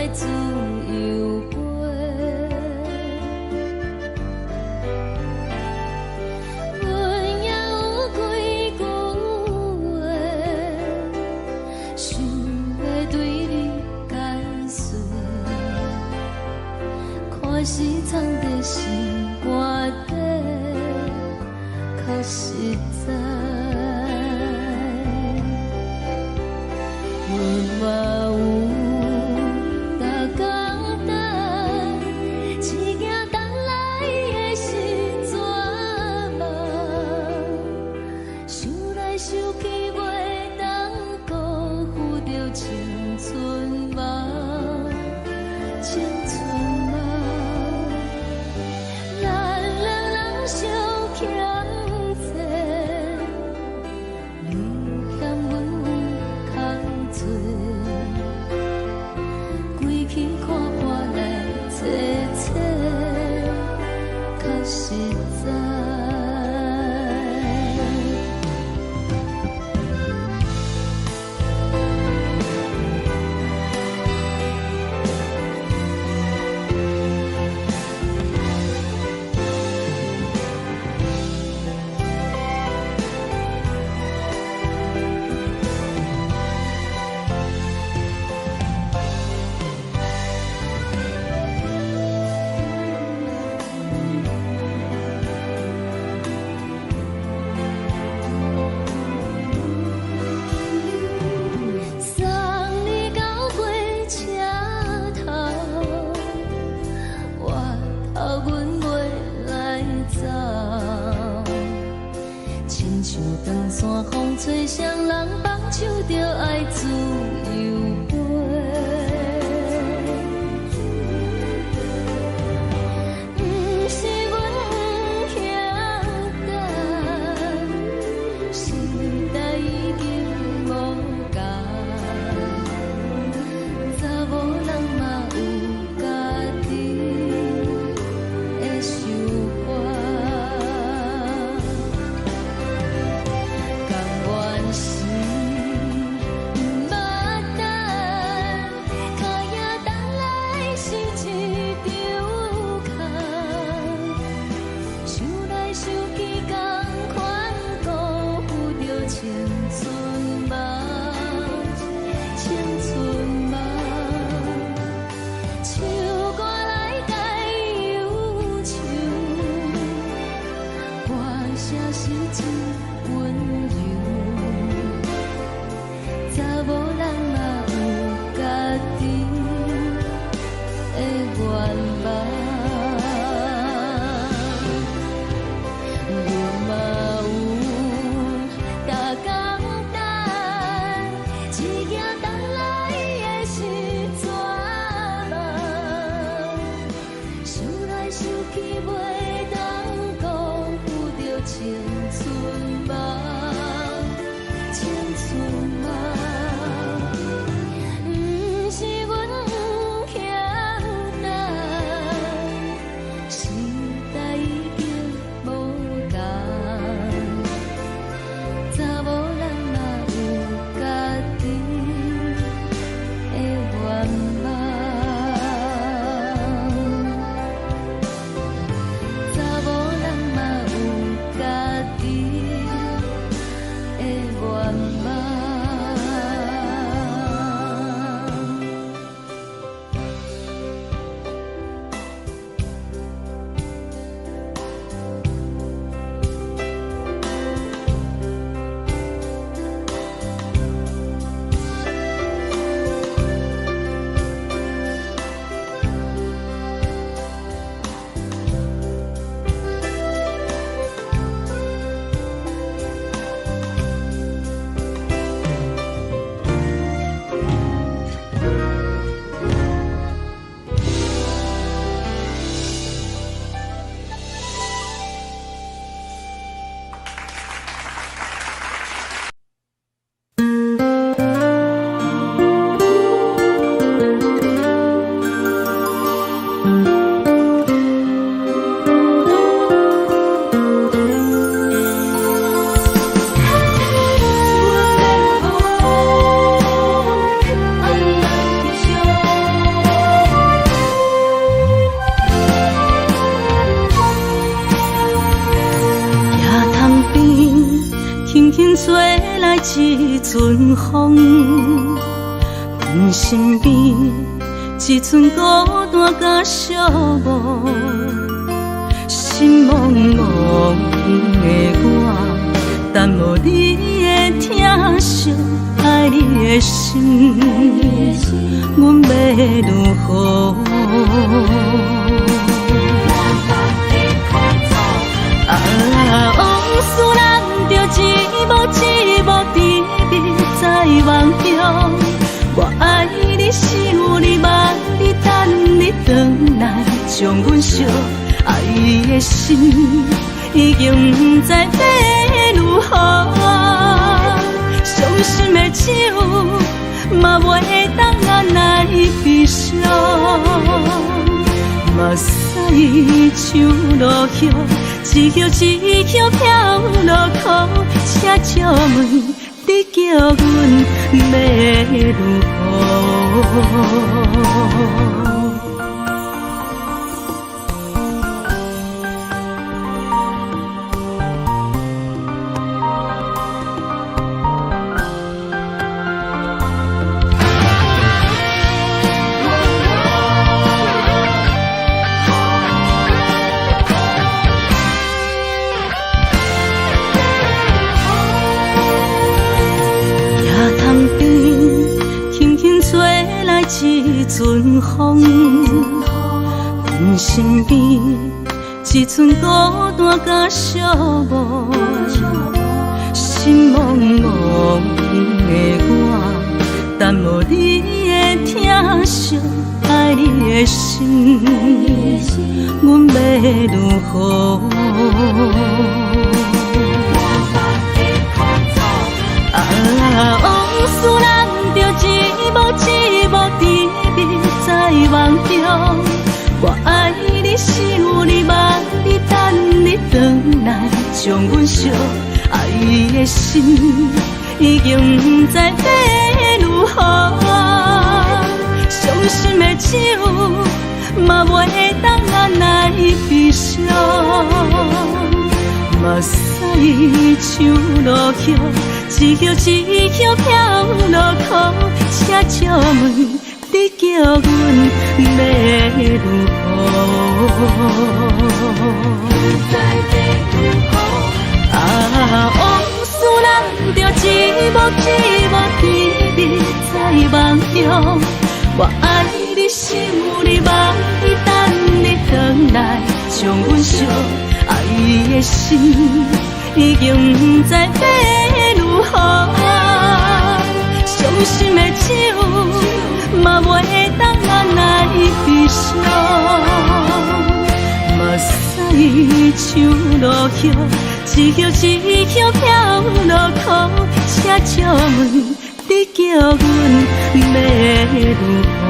愛自由飛。阮也有幾句話，想欲對你解說，看是藏佇心肝底，較實在。阮嘛有逐工等，只驚等來的是絕望。想來想去，袂當辜負著青春夢，青春夢。咱兩人相欠債，你嫌阮有空濟，規氣看破來揣揣，較實在。送你到火車頭，我頭阮袂來走。親像長山風吹，誰人放手就愛自由飛。毋是阮不曉等，時代已經無仝，查某人嘛有家己的想法。甘願是毋捌等，跤影等來是一場空。想來想去，仝款辜負著青春夢，青春夢。唱歌來解憂愁，歌聲是真溫柔。查某人嘛有家己的願望。阮嘛有逐工等，只驚等來的是絕望。想來想去，袂當辜負著青春夢，青春夢。毋是阮不曉等，
陣風，阮身邊一寸孤單佮寂寞，心茫茫的我，等無你的疼惜，愛你的心，阮欲如何？啊，往事難著一幕一幕甜蜜在夢中。我愛你，想你，望你，等你轉來，將阮惜。愛的心已經毋知欲如何，傷心的酒嘛袂當來悲傷。目屎像落雨，一葉一葉飄落苦，請借問你叫阮欲如何？一陣風，阮身邊一寸孤單佮寂寞，心茫茫的我，等無你的疼惜，愛你的心，阮欲如何？啊，往事難著一幕一幕甜蜜在夢中。我愛你，想你，望你，等你轉來，將阮惜。愛的心已經毋知欲如何，傷心的酒嘛袂當來悲傷。目屎像落雨，一葉一葉飄落苦，請借問你叫阮欲如何？啊，往事難著一幕一幕甜蜜在夢中。我愛你，想你，望你，等你轉來，將阮惜。愛的心已經毋知欲如何，傷心的酒嘛袂當來悲傷。目屎像落雨，一葉一葉飄落苦，請借問你叫阮欲如何？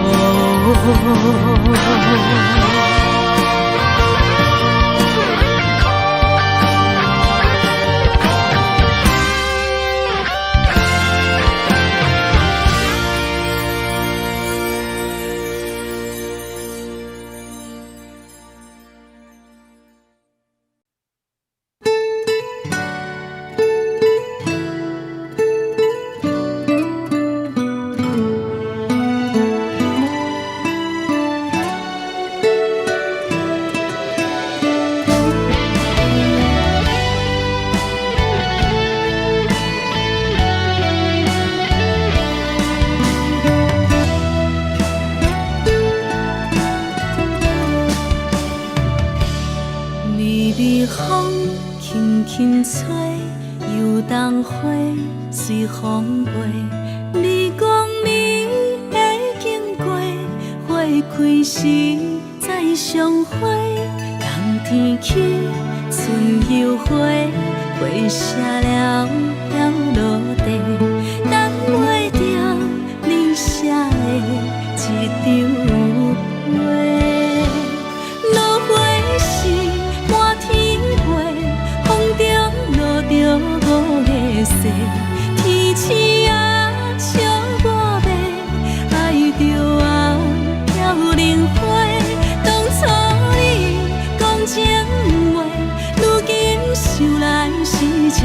想來是笑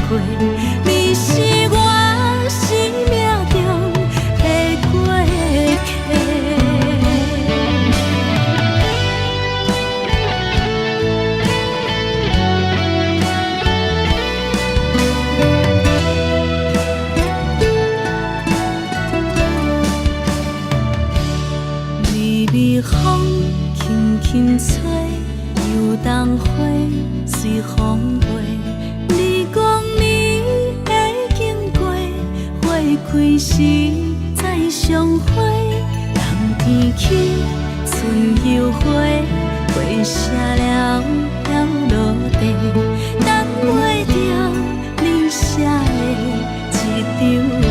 過，你是我心微風輕輕吹，油桐花隨風飛。你講你會經過，花開時再相會。冬天起，春又回，花謝了飄落地，等袂著你寫的一張批。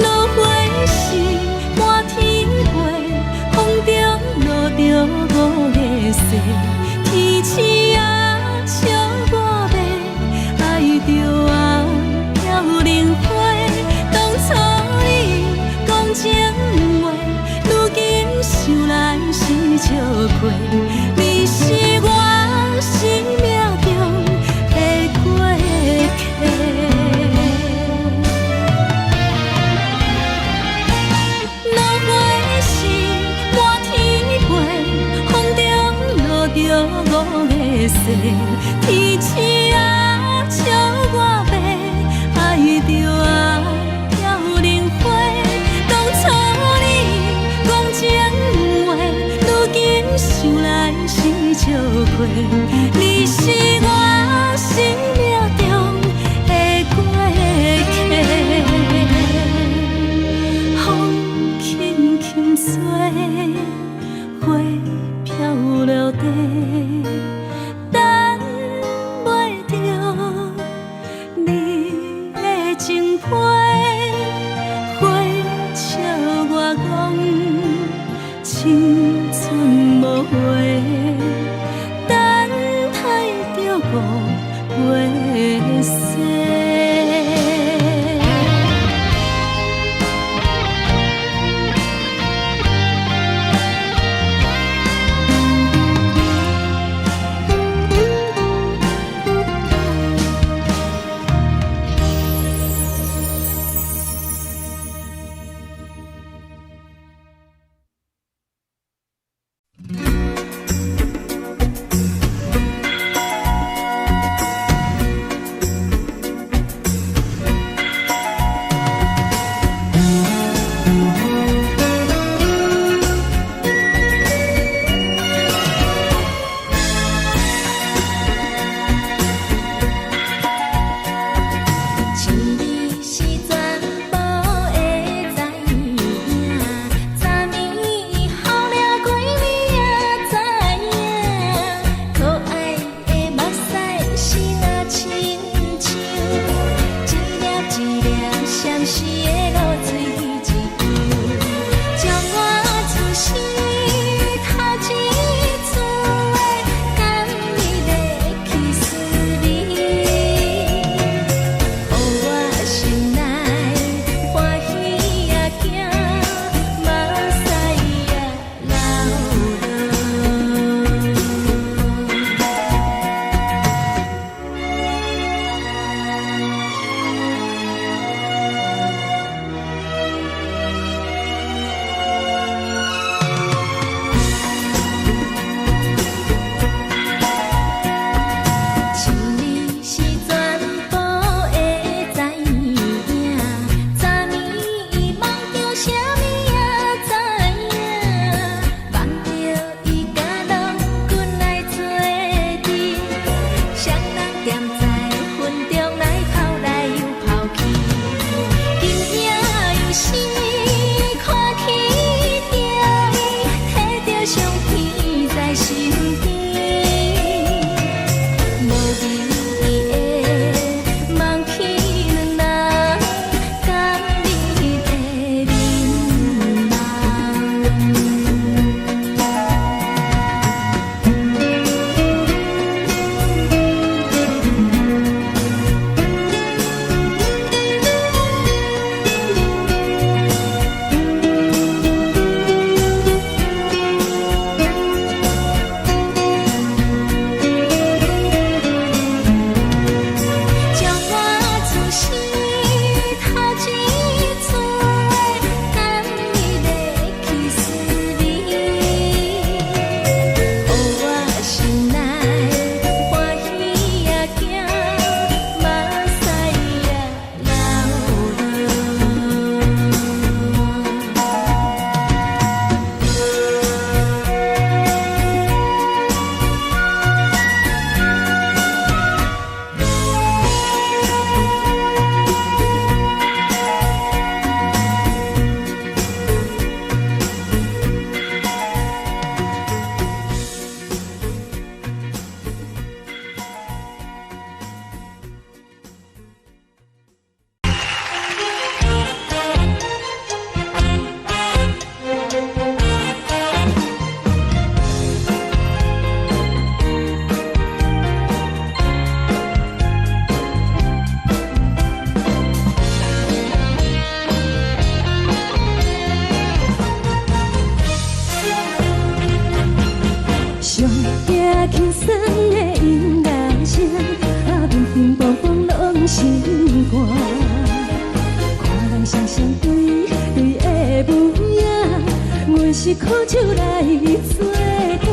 落花時滿天飛，風中落著五个誓，天鼠仔笑我欲，愛著我飄零花。當初你講情話，如今想來是笑虧。你是我生命中的過客。落花時滿天飛，風中落著五个誓，天鼠仔笑我欲，愛著我飄零花。當初你講情話，如今想來是笑虧。你是我生命中的過客。風輕輕吹，花飄落地，等袂著你的情批。花笑我講青春無話，等待著五月雪。輕鬆的音樂聲，啊，乒乒乓乓攏心肝。看人雙雙對對的舞影，阮是苦酒來做伴，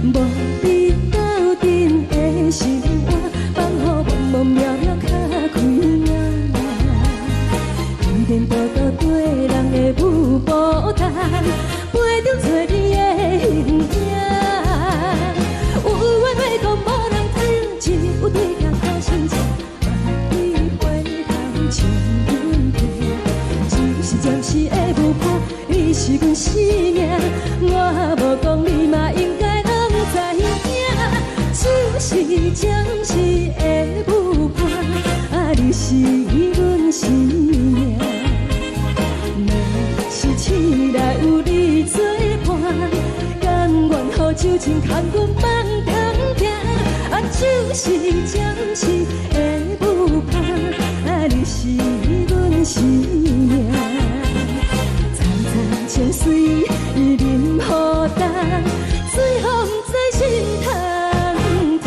無比鬥陣的心肝，放予茫茫渺渺較開眼。天多多對人的舞步動，陪著找你的形影。有緣話講無人聽，只有對鏡苦心情，望你回頭笑阮聽。只是暫時的舞伴，你是阮生命，我無講你嘛應該攏知影。只是暫時的舞伴，啊，你是阮生命。若是醒來有你做伴，甘願予酒精牽阮放長行。啊，只是暫時的舞伴，啊，你是阮生命。層層情水淋予重，水予毋知心通疼。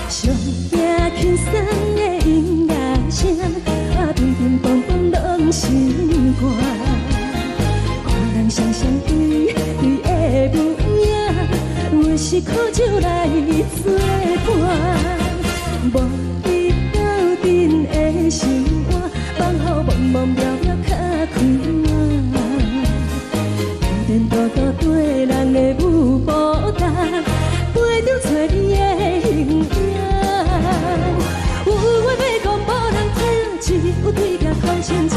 上驚輕鬆的音樂聲，啊，乒乒乓乓攏心肝。看人雙雙對對的舞影，阮是苦酒來做伴，無比鬥陣的心肝，放予茫茫渺渺較開眼。天多多對人的舞步動，陪著找你的形影。有話欲講無人聽，只有對鏡苦心情，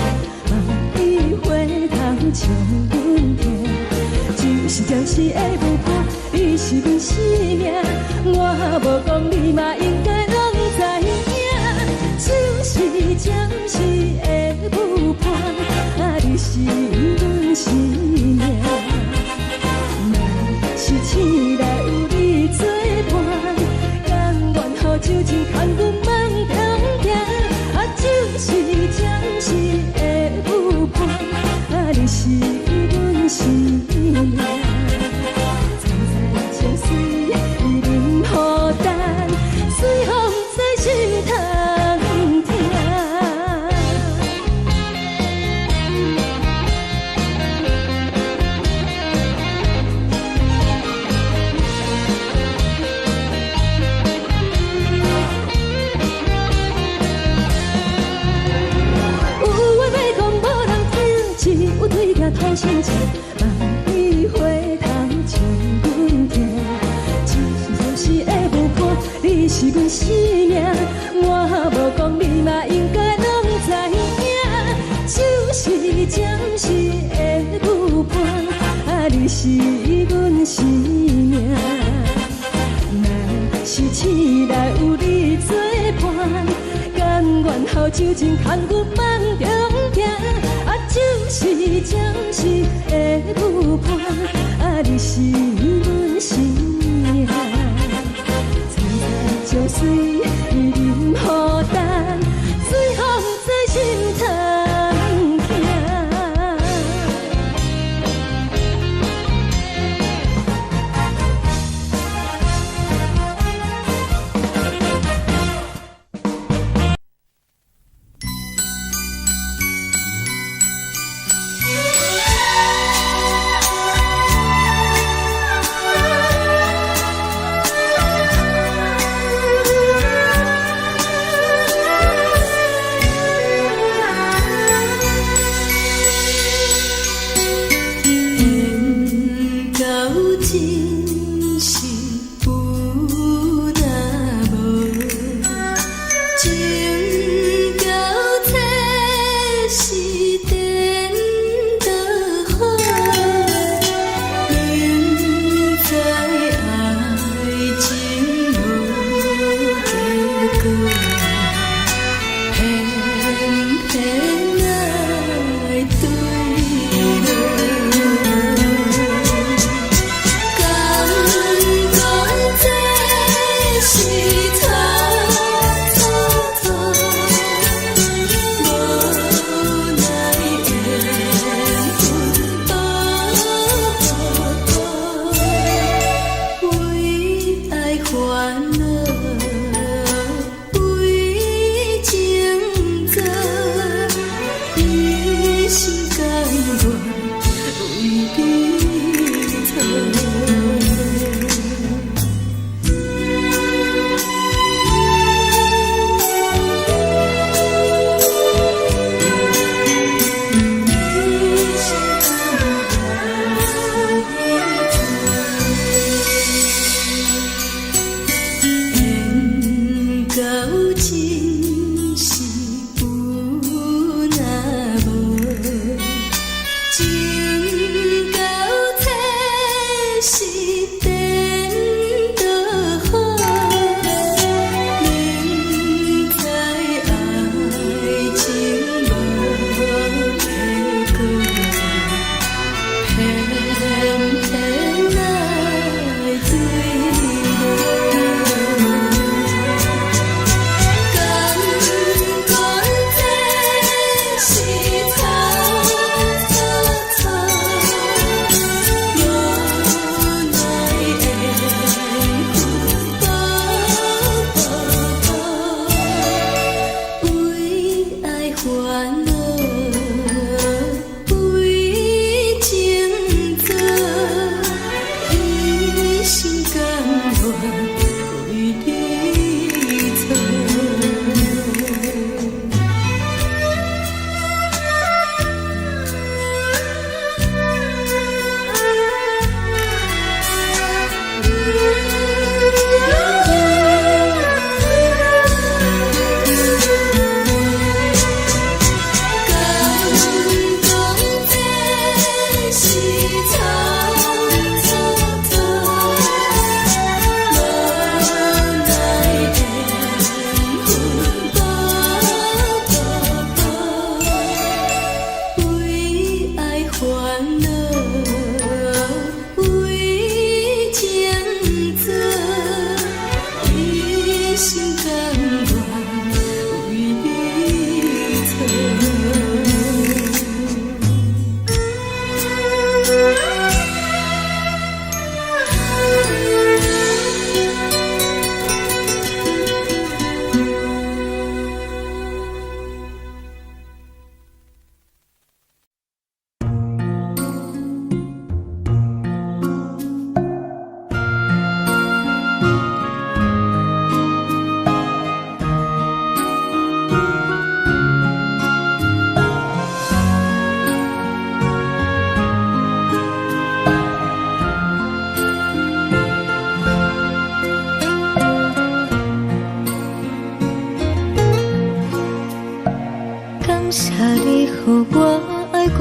望你回頭笑阮聽。只是暫時的舞伴，你是阮生命，我無講你嘛應該攏知影。只是暫時的舞伴，啊，你是阮生命。若是醒來有你做伴，甘願予酒精牽阮放長行。啊，只是暫時的舞伴，啊，你是阮生命。層層情水淋予重，水予毋知心通疼。有話欲講無人聽，只有對鏡吐心情，望你回頭笑阮聽。只是暫時的舞伴，你是阮生命，我無講你嘛應該攏知影。只是暫時的舞伴，啊，你是阮生命。若是醒來有你做伴，甘願予酒精牽阮放長行。啊，只是暫時的舞伴，啊，你是阮生命。層層情水淋予重，水予毋知心通疼。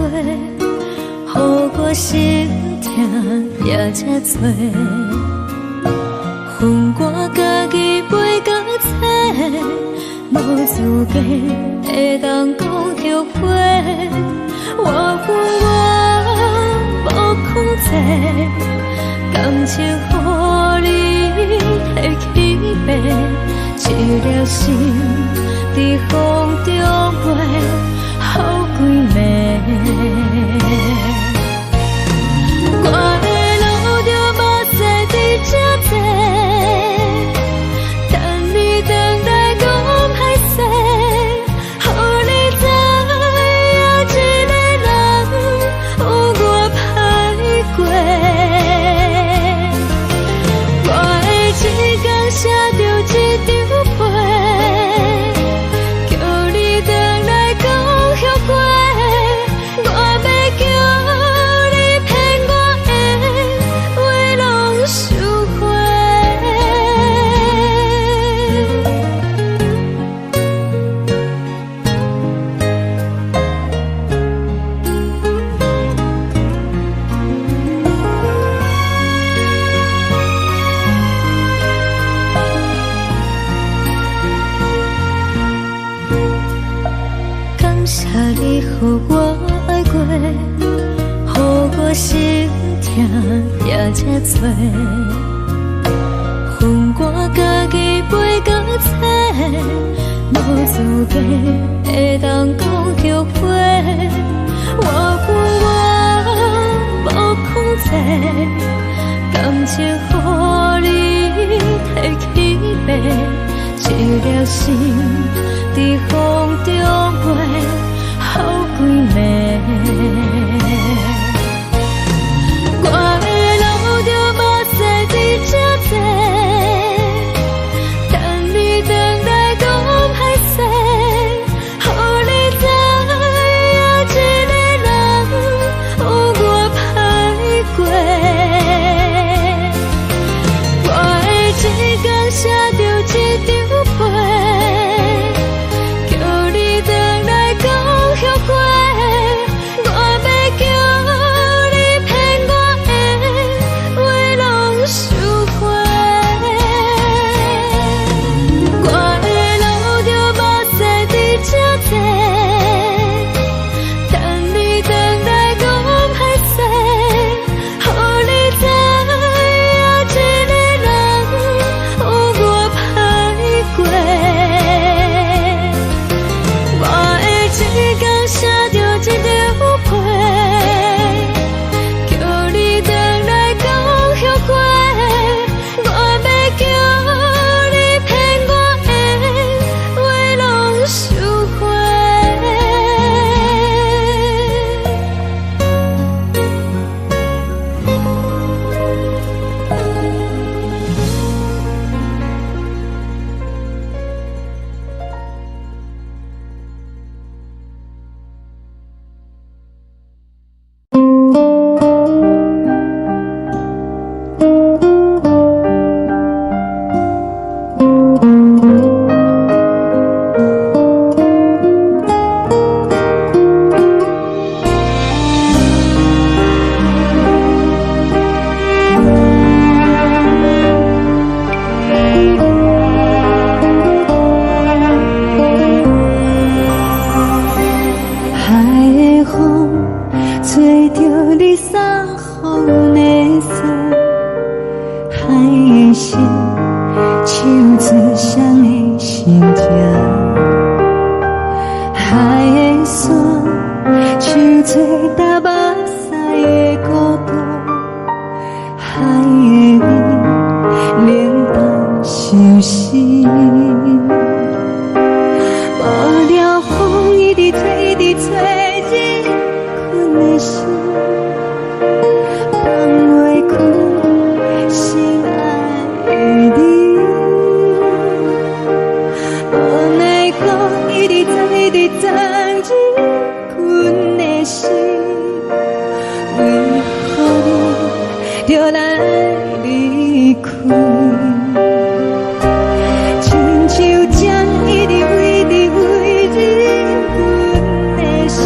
過，予我心疼也這多。予我家己飞到册，無資格會當講後悔。我有我無控制，感情予你提去爬，一粒心佇風中飛，予規暝。我會流著目屎佇這坐，等你轉來講歹勢，予你知影一个人有偌歹過。我會一工寫著一張批，叫你轉來講後悔。我欲叫你騙我的話攏收回。感謝你予我愛過，予我心疼也這多。予我家己飞到册，無資格會當講後悔。我有我無控制，感情予你提去爬，一粒心佇風中飛，予規暝。我會流著目屎佇這坐，等你轉來講歹勢，予你知影一個人有偌歹過。我會一工寫著一張批，叫你轉來講後悔。我欲叫你騙我的話攏收回。我會流著目屎佇這坐，等你轉來講歹勢，予你知影一個人有偌歹過。我會一工寫著一張批，叫你轉來講後悔。我欲叫你騙我的話攏收回。
海的風吹著你送予阮的衫，海的心唱出誰的心情，海的沙唱出流目屎的孤獨，海的雨冷淡相思。無聊風一直吹，一直吹，入困的心，放袂開心愛的你。無奈何一直藏，一直藏入困的心，為何你著來離開？親像針一直為，一直為入困的心，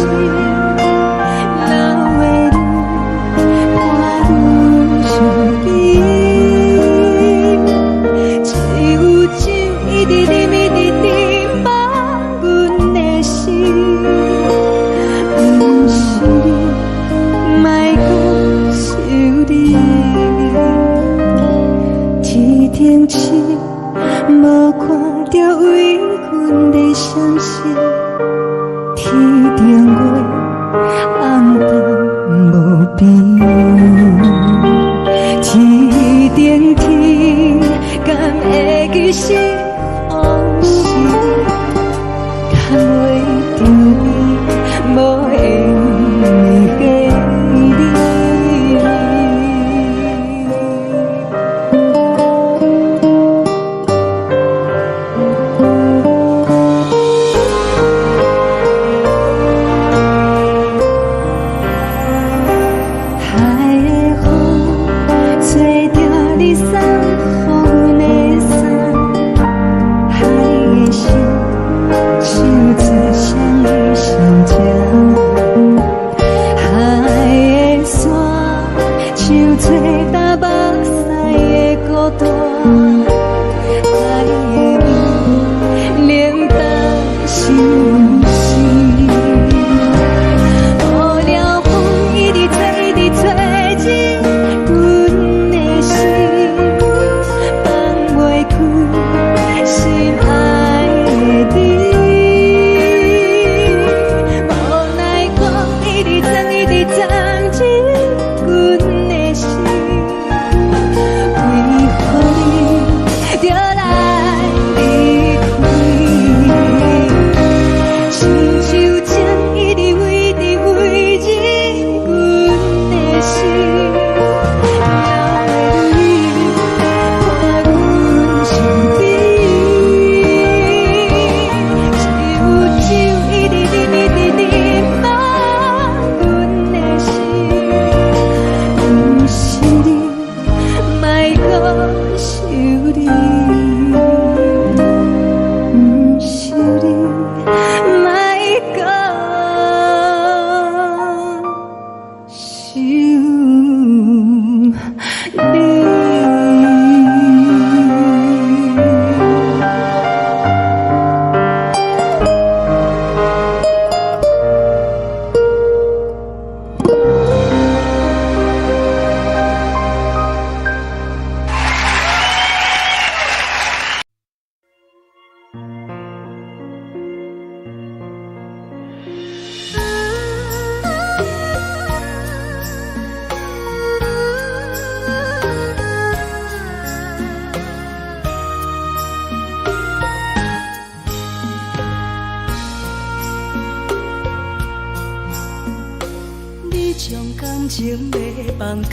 感情欲放空，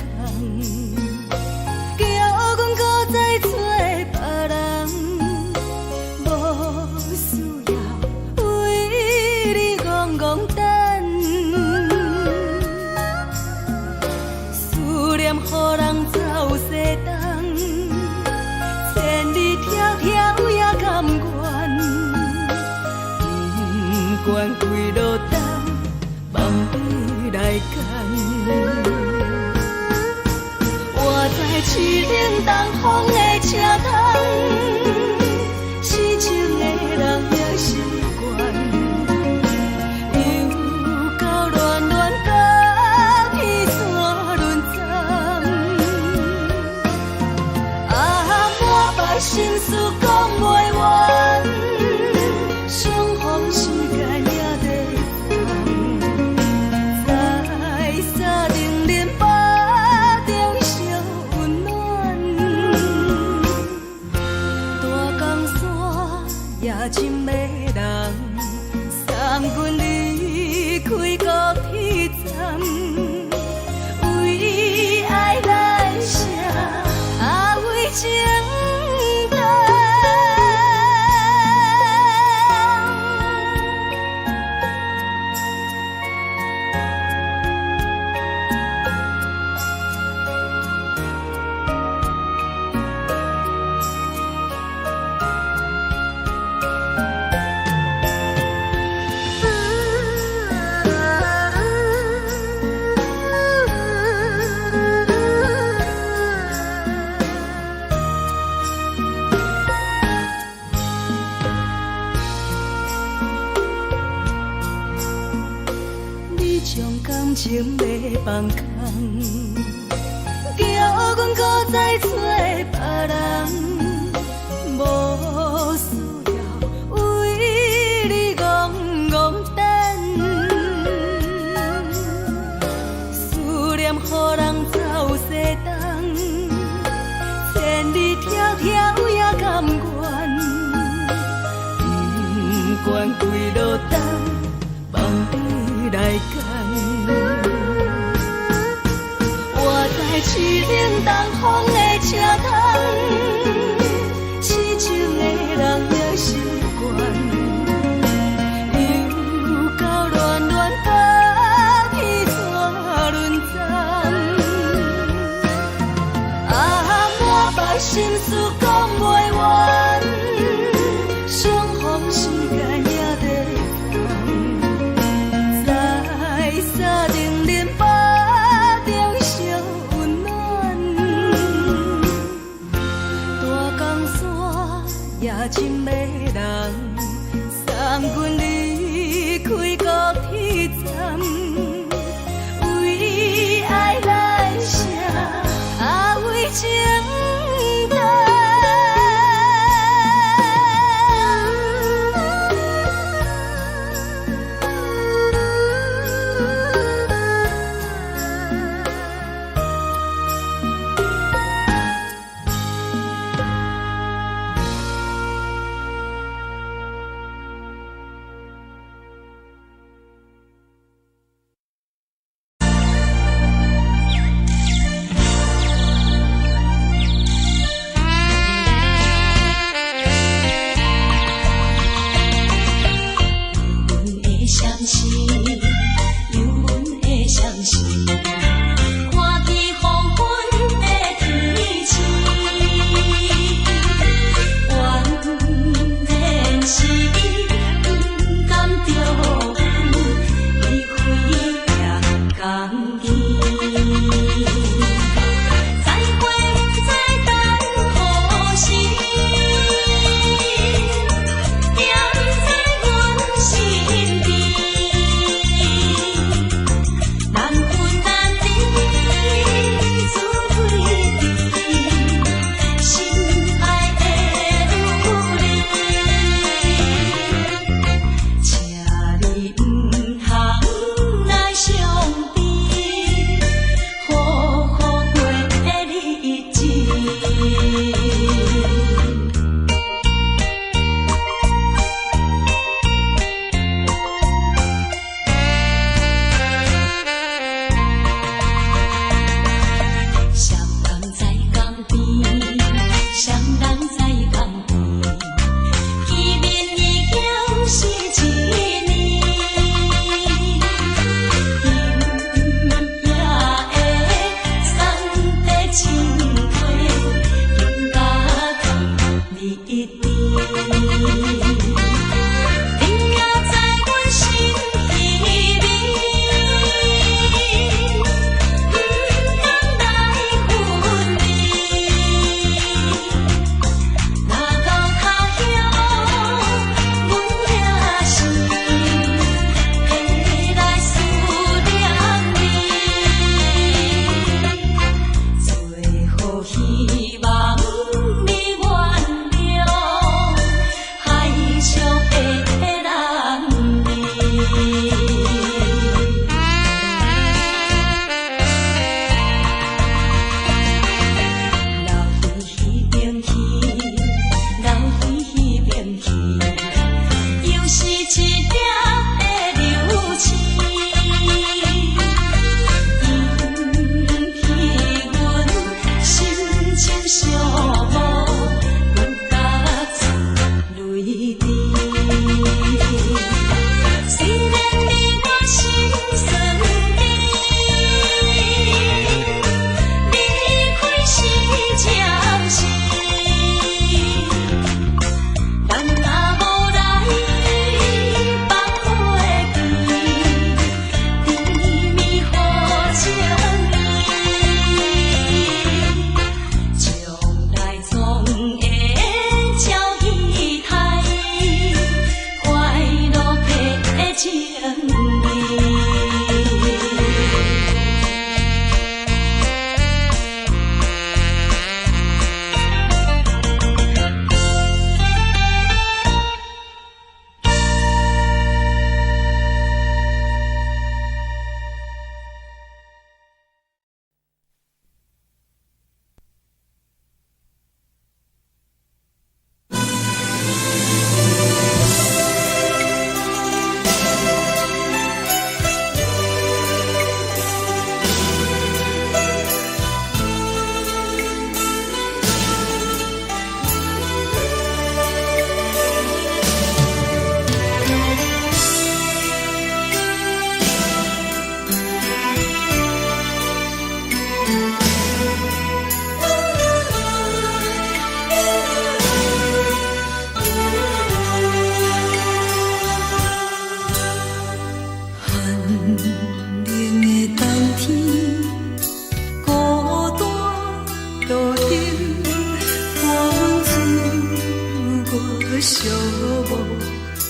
叫阮閣再揣別人，無需要為你戇戇等。思念予人走西東，千里迢迢也甘願，不管幾落冬，放你來揀。我知淒冷東風的車窗，癡情的人也習慣，又到戀戀甲彼山輪鏨。啊，滿腹心事講袂完，相逢時間也短暫，在三重恁腹中相溫暖。大江山也真迷人，送阮離開高鐵站，為愛來寫，啊為情等。你將感情欲放空，叫阮閣再揣別人，無需要為你戇戇等。思念予人走西東，千里迢迢也甘願，不管幾落冬，放你來揀。我知淒冷東風的車窗，癡情的人也習慣，又到戀戀甲彼山輪鏨。啊，滿腹心事講袂完，相逢時間也短暫，在三重恁腹中相溫暖。大江山也真迷人，送阮離開高鐵站，為愛來寫，啊為情等。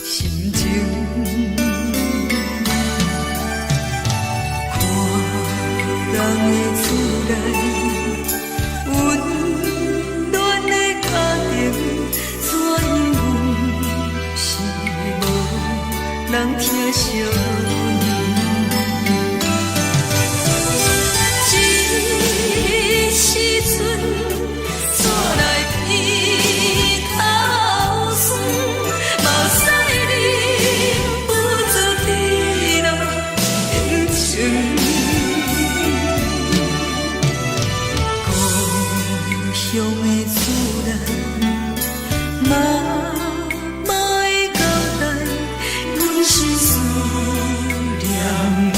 心情。看人的厝內，溫暖的家庭，怎樣阮是無人疼惜阮。這時陣，煞來鼻頭酸，目屎忍不住滴落眼睛。故鄉的厝內，媽媽的交代，阮是思念伊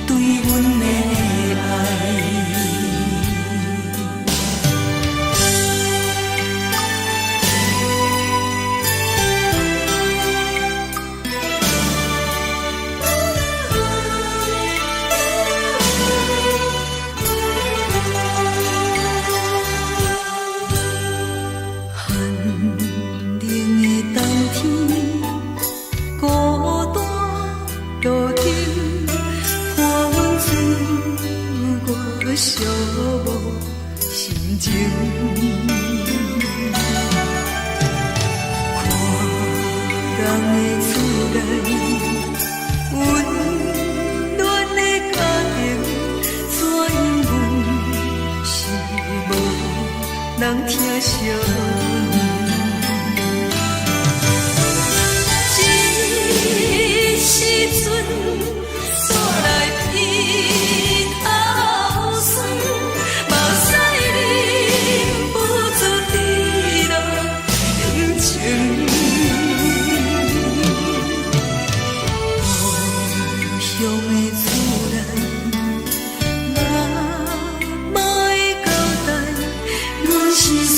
對阮的愛。寒冷的冬天，孤單路燈，伴阮自我寂寞心情。看人的厝內，溫暖的家庭，怎樣阮是無人疼惜阮。這時陣，煞來鼻頭酸，目屎忍不住滴落眼睛。故鄉的厝內，媽媽的交代，阮是思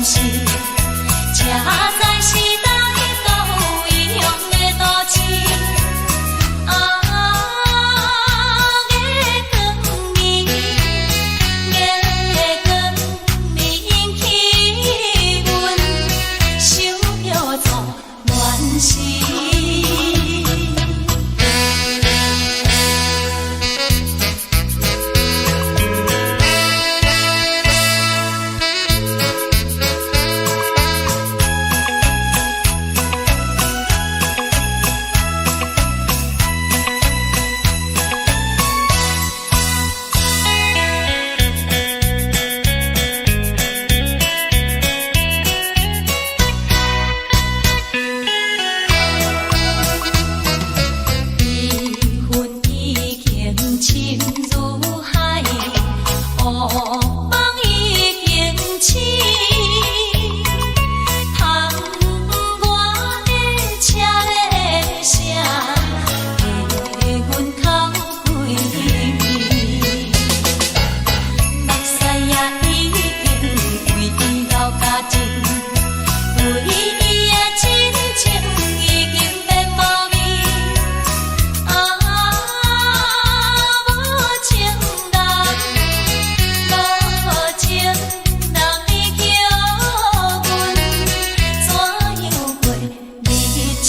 時，才知是佗去到異鄉的都市。啊，月光暝，月光暝引起阮想著做亂時。伊恨已經深如海，惡夢已經醒。窗外的車咧聲，替阮哭幾暝。目屎也已經為伊流乾淨，對伊的親情已經變無味。啊，無情人，無情人，你叫阮怎樣過日子？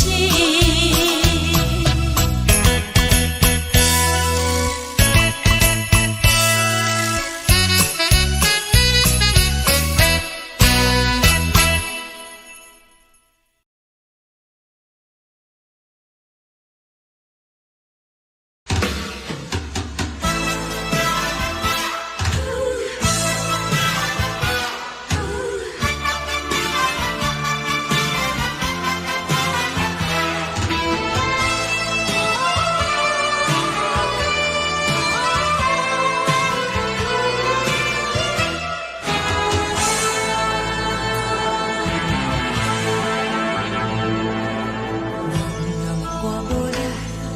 人若問我無你，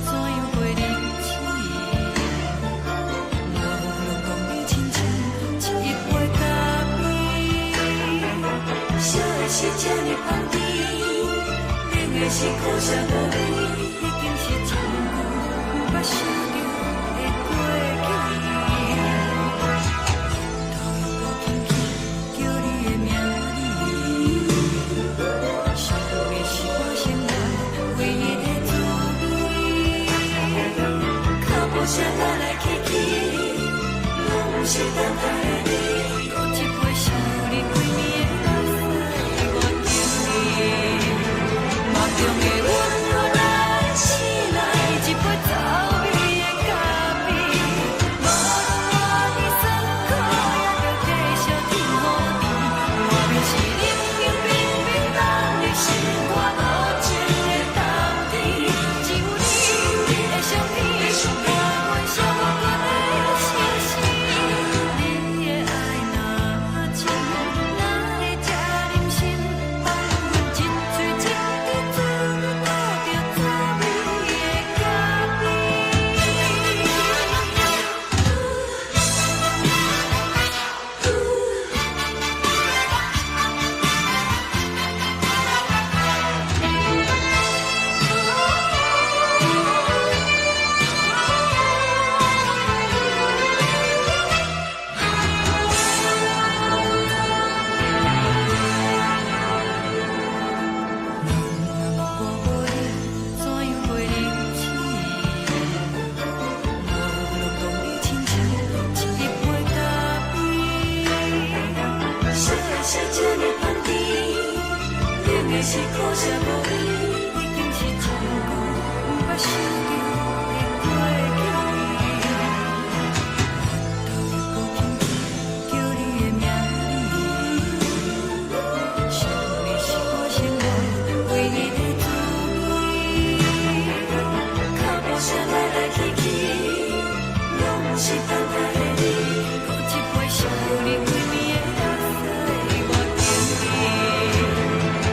怎樣過日子？我攏講你親像一杯咖啡，燒的是這呢香甜，冷的是苦澀無味，已經是真久毋捌想著的過去。頭又閣輕輕叫你的名字，想的是我生活唯一的滋味。腳步聲來來去去，攏毋是等待的你。閣一杯想你規暝的目屎，我敬你。夢中的阮予咱醒來，一杯走味的咖啡。無論偌尼酸苦，也著繼續天雨甜。外面是冷冷冰冰凍的心肝無情的冬天，只有你的相片，伴阮寂寞的心事。你的愛若真，哪會這忍心放阮一喙一滴水倒著滋味的咖啡？人若問我無你，怎樣過日子？我攏講你親像一杯咖啡，燒的是這呢香甜，冷的是苦澀無味，已經是真久毋捌想著的過去。頭又閣輕輕叫你的名字，想你是我生活唯一的滋味。腳步聲來來去去，攏毋是等待的你。閣一杯想你規暝的目屎，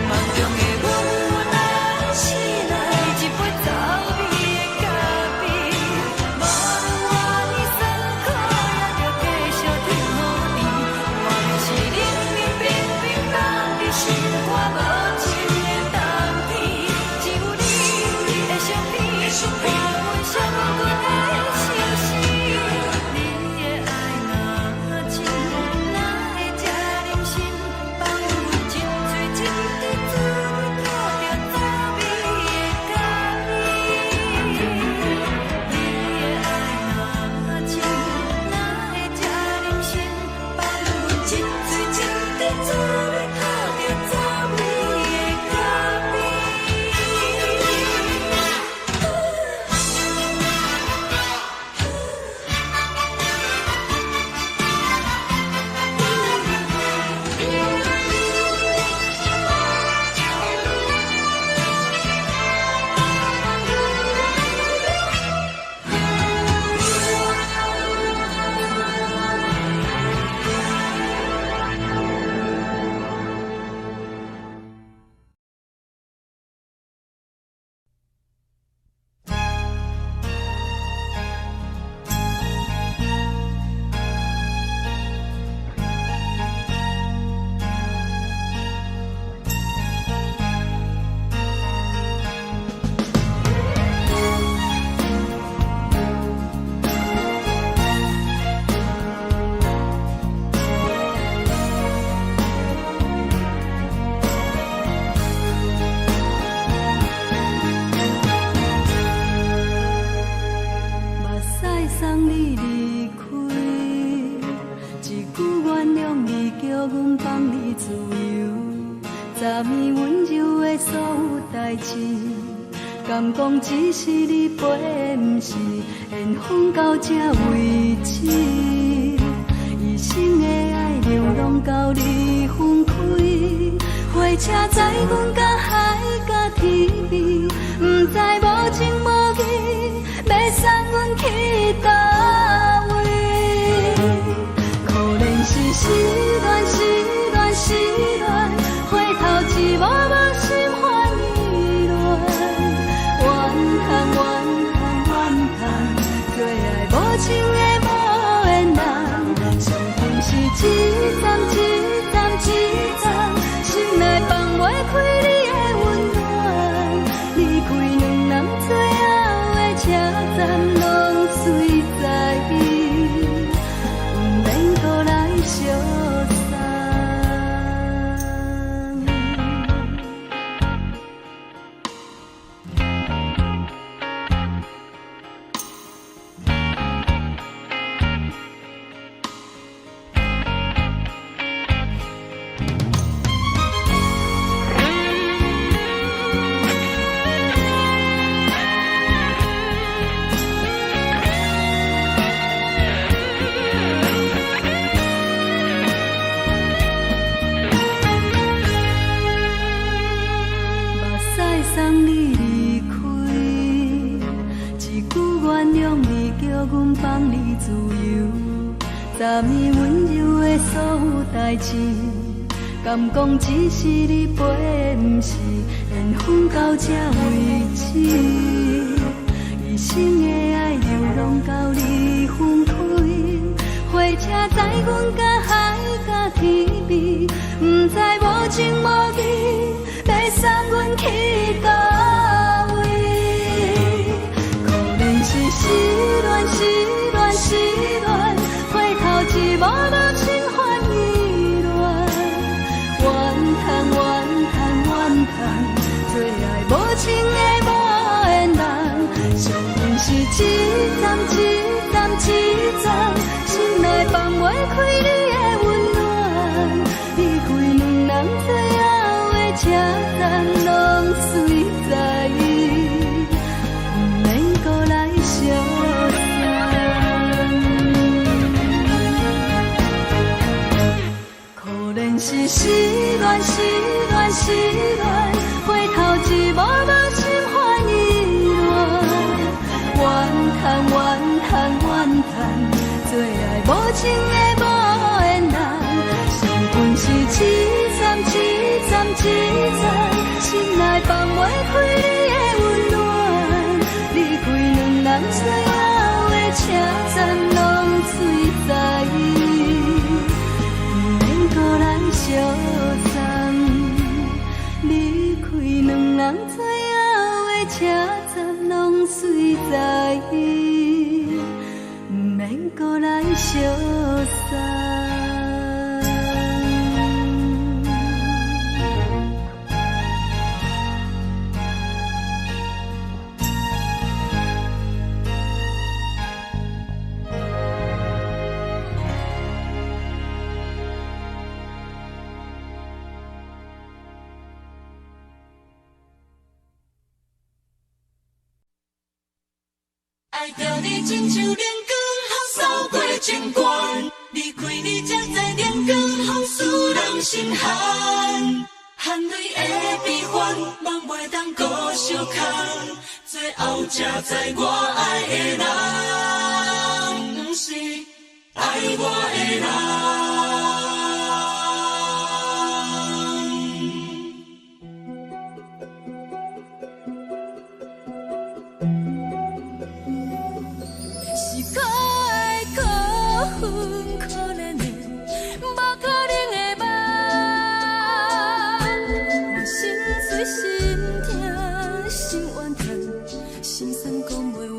我敬你。夢中的阮來醒來，一杯走味的昨暝溫柔的所有代誌，敢講只是你陪，毋是緣分到這為止。一生的愛流浪到你分開，火車載阮到海角天邊，毋知無情無義，欲送阮去佗位。可憐是失戀，失戀，失戀，回頭一幕幕心煩意亂。怨嘆怨嘆怨嘆，做愛無情的無緣人，相逢是一站一站一站，心內放袂開你的溫暖。離開兩人最後的車站，攏隨在，毋免閣來相送。目屎送你離開，一句原諒你，叫阮放你自由。昨暝溫柔的所有代誌，敢講只是你陪，毋是緣分到這為止。一生的愛流浪到你分開，火車載阮到海角天邊，毋知無情無義，欲送阮去佗位。可憐是失戀，失戀，失戀，回頭一幕幕心煩意亂。怨嘆怨嘆怨嘆，做愛無情的無緣人，相逢是一站一站一站，心內放袂開你的溫暖。離開兩人最後的車站，攏隨在，毋免閣來相送。可憐是失戀，失戀，失戀，回頭一幕幕心煩意亂。怨嘆怨嘆怨嘆，做愛無情的無緣人，相逢是一站一站一站，心內放袂開你的溫暖。離開兩人最後的車站，攏隨在，毋免閣來相送。離開兩人最後的車站，攏隨在，毋免閣來相送。
愛著你親像冷光予掃過情關，離開你才知冷光予使人心寒。含淚的悲歡，夢袂當閣相空，最後才知我愛的人，毋是愛我的人。是可愛可恨可憐的，無可能的夢。我心碎心疼心怨嘆，心酸講袂完。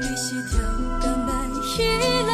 你是跳工來彼人。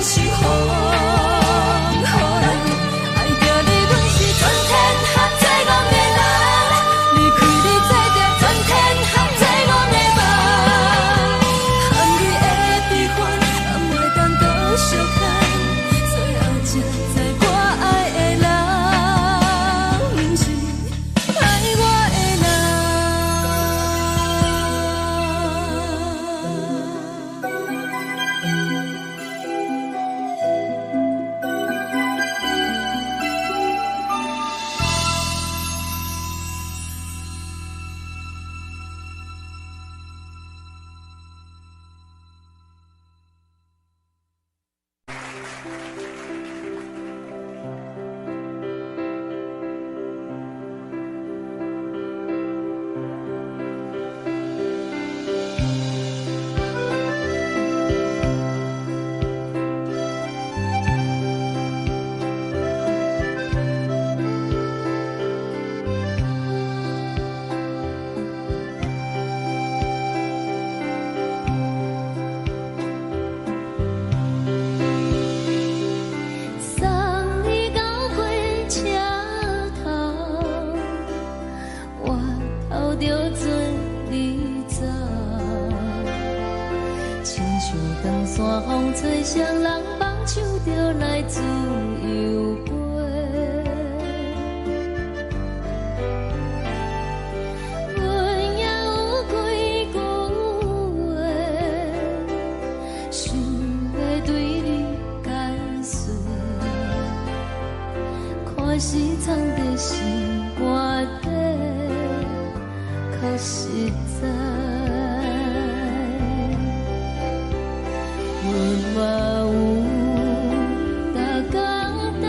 是風予人。愛著你，阮是全天下最戇的人。離開你，做著全天下最戇的夢。含你的悲歡，敢會當閣相牽？最後才知我愛的人，毋是愛我的人。
送你到火車頭，我頭著准你走。親像長山風吹，誰人放手就來自由飛。阮也有幾句話，想欲對你解說。看是藏佇心肝底，較實在。阮嘛有逐工等，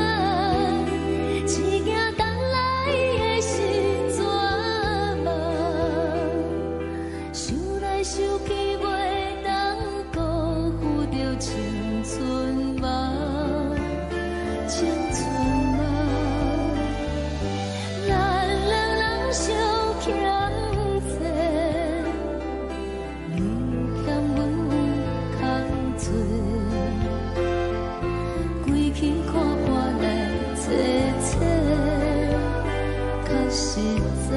只驚等來的是绝望。想來想去，袂當辜負著青春夢，青春夢。咱兩人相欠債，你欠阮有空做，規氣看破來找找，較實在。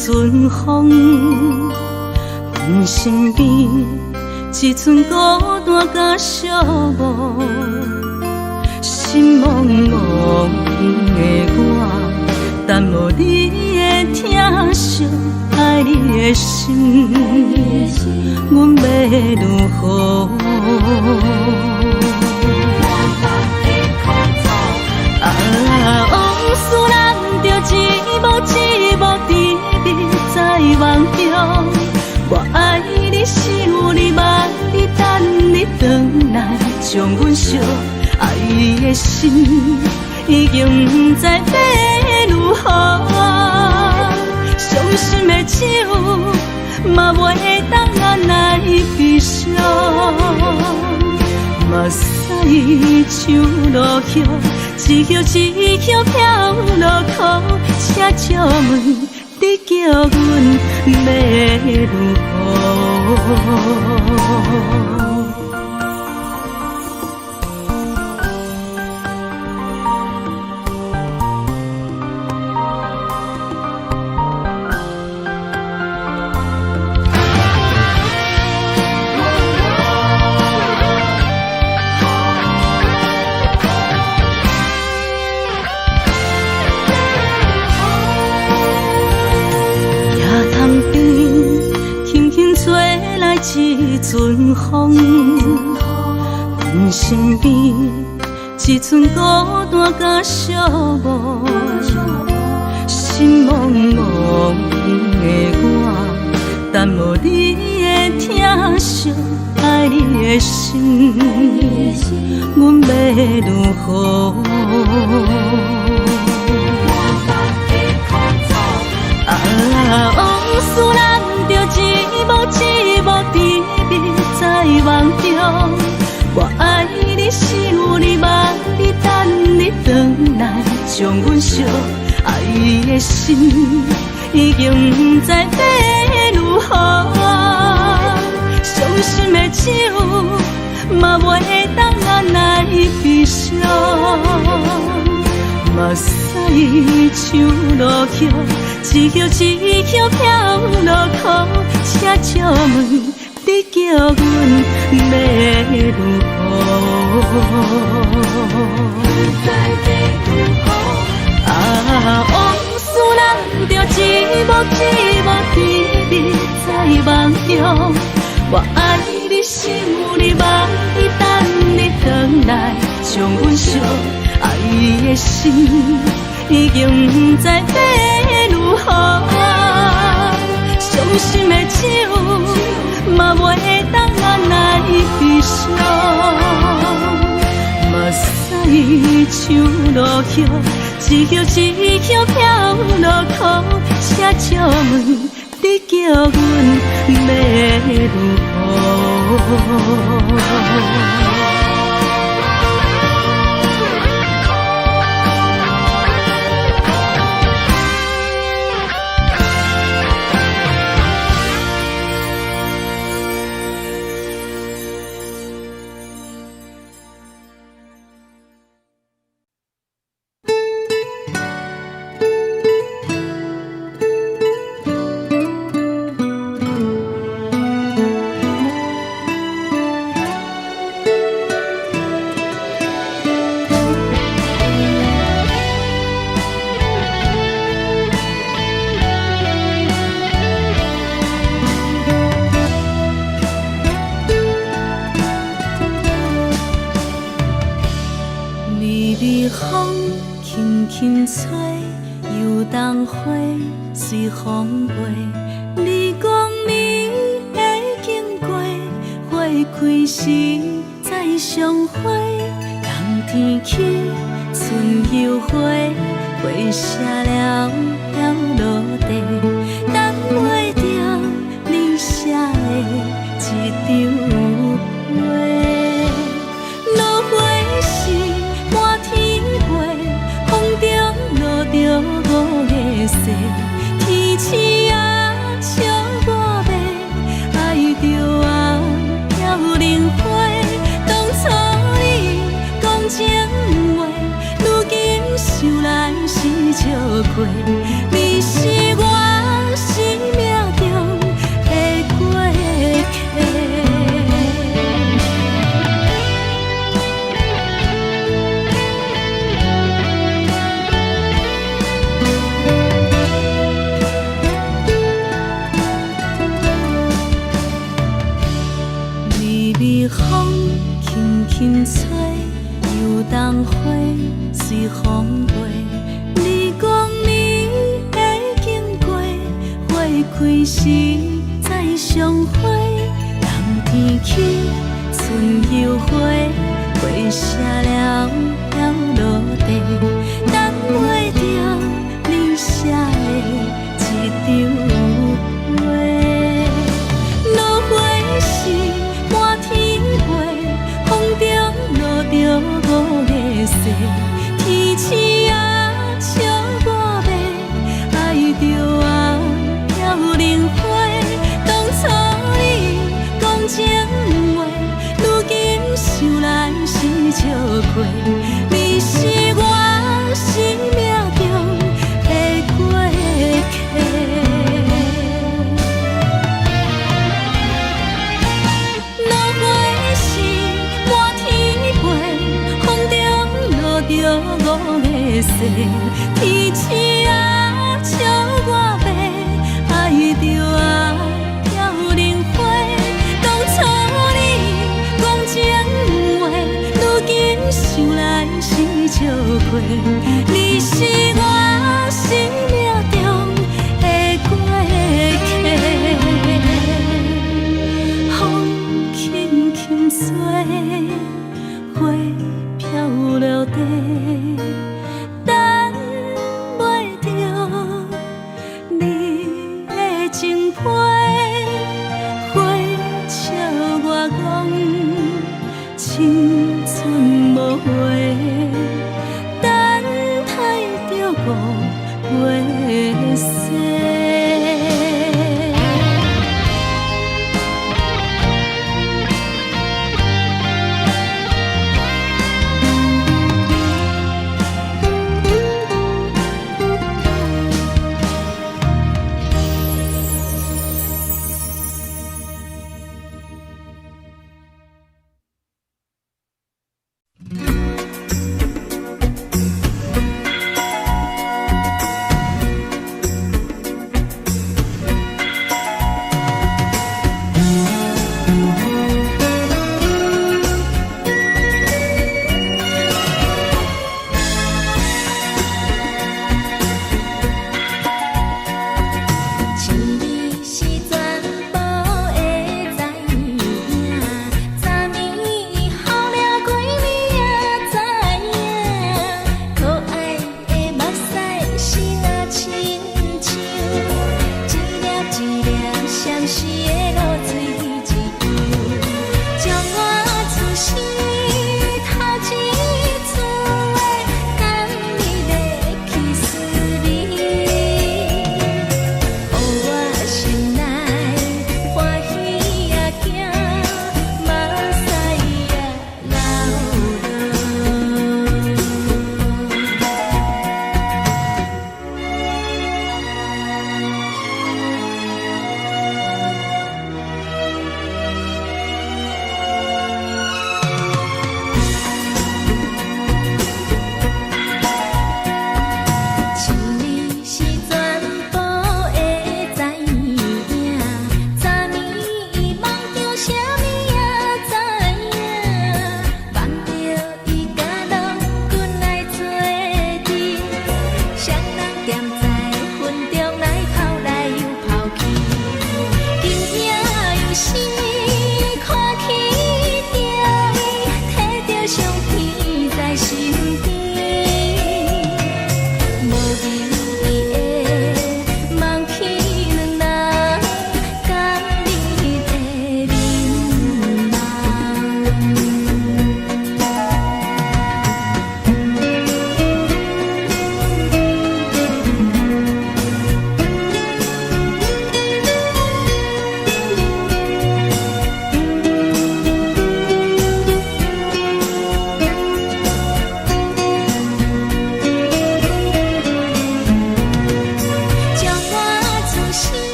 陣風，阮身邊一寸孤單佮寂寞，心茫茫的我，等無你的疼惜，愛你的心，阮欲如何？啊，往事難著一幕一幕甜蜜在夢中。我愛你，想你，望你，等你轉來，將阮惜。愛的心已經毋知欲如何，傷心的酒嘛袂當來悲傷。目屎像落葉，一葉一葉飄落苦，請借問你叫阮欲如何？一陣風，阮身邊一寸孤單佮寂寞，心茫茫的我，等無你的疼惜，愛你的心，阮欲如何？啊，往事難著一幕一幕甜蜜在夢中。我愛你，想你，望你，等你轉來，將阮惜。愛的心已經毋知欲如何，傷心的酒嘛袂當來悲傷。目屎像落葉，一葉一葉飄落苦，請借問你叫阮欲如何？啊，往事難著一幕一幕甜蜜在夢中。我愛你，想你，望你，等你轉來，將阮惜。愛的心已經毋知欲如何，傷心的酒嘛袂當來悲傷。目屎像落葉，一葉一葉飄落苦，請借問你叫阮欲如何？
想來是笑過，你是我心花隨風飛。你講你會經過，花開時再相會。冬天去，春又回，花謝了飄落地，等袂著你寫的一張批。落花是滿天飛，風中落著五月雪，天鼠仔笑我欲，愛著啊飄零花。當初你講情話，如今想來是笑虧。你是我生命中的過客。落花是滿天飛，風中落著五月雪，天鼠仔笑我欲，愛著啊飄零花。當初你講情話，如今想來是笑虧。你是我生命中的過客。風輕輕吹，花飄落地，等袂著你的情批。花笑我講，青春無話，等待著五月雪。
情你是全部的知影，昨暝雨了規暝也知影，可愛的目屎是若親像一粒一粒相思的露水一樣，將我此生頭一次的甘蜜的去思味。予我心內歡喜也驚，目屎也流落。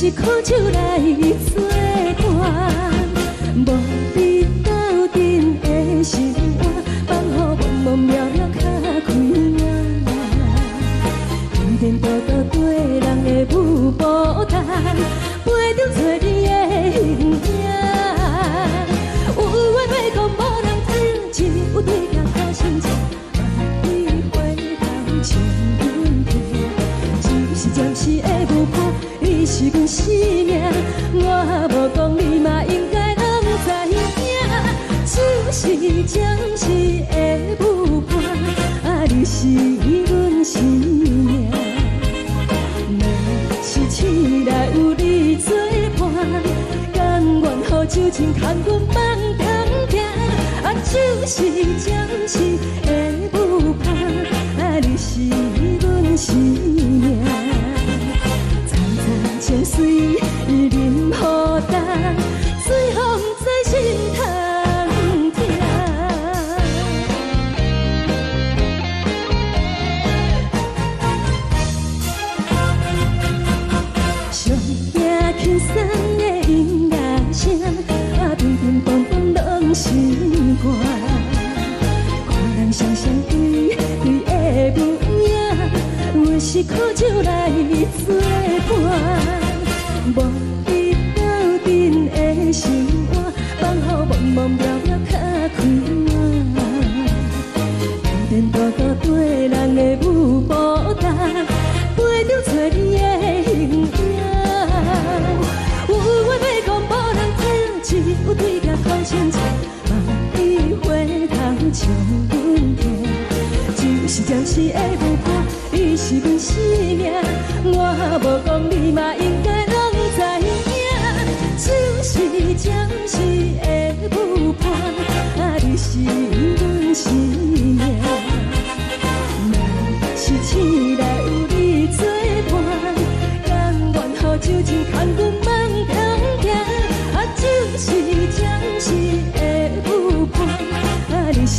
是苦酒來做伴，無你鬥陣的生活，放予茫茫渺渺較開眼。天天倒倒對人的舞步動，陪著找你的形影。有話欲講無人聽，只有對鏡苦心情，望你回頭笑阮聽。只是暫時的舞伴，你是阮生命，我無講你嘛應該攏知影。只是暫時的舞伴，啊，你是阮生命。若是醒來有你做伴，甘願予酒精牽阮放通行。啊，只是暫時的舞伴，啊，你是阮生命。層層情隨淋雨重，水予毋知心通疼。上驚輕鬆的音樂聲，啊，乒乒乓乓攏心肝。看人雙雙對對的舞影，阮是苦酒來做伴，無你鬥陣的生活，放予茫茫渺渺較開眼。天天倒倒對人的舞步動，陪著找你的形影。有話欲講無人聽，只有對鏡苦心情，望你回頭笑阮聽。只是暫時的舞伴，你是阮生命，我無講你嘛應該攏知影。只是暫時的舞伴，啊，你是阮生命。若是醒來有你做伴，甘願予酒精牽阮放通行。啊，只是暫時的舞伴，啊，你是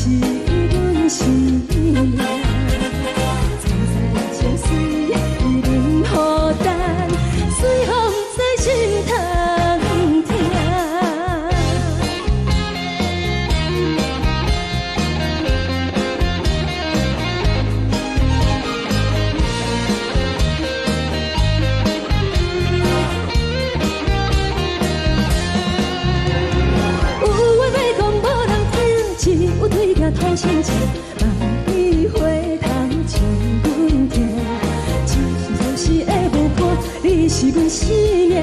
阮生命。層層情隨淋雨重，水予毋知心通疼。有話欲講無人聽，只有對鏡吐心情，望你回頭笑阮聽。只是暫時的舞伴，你是阮生命，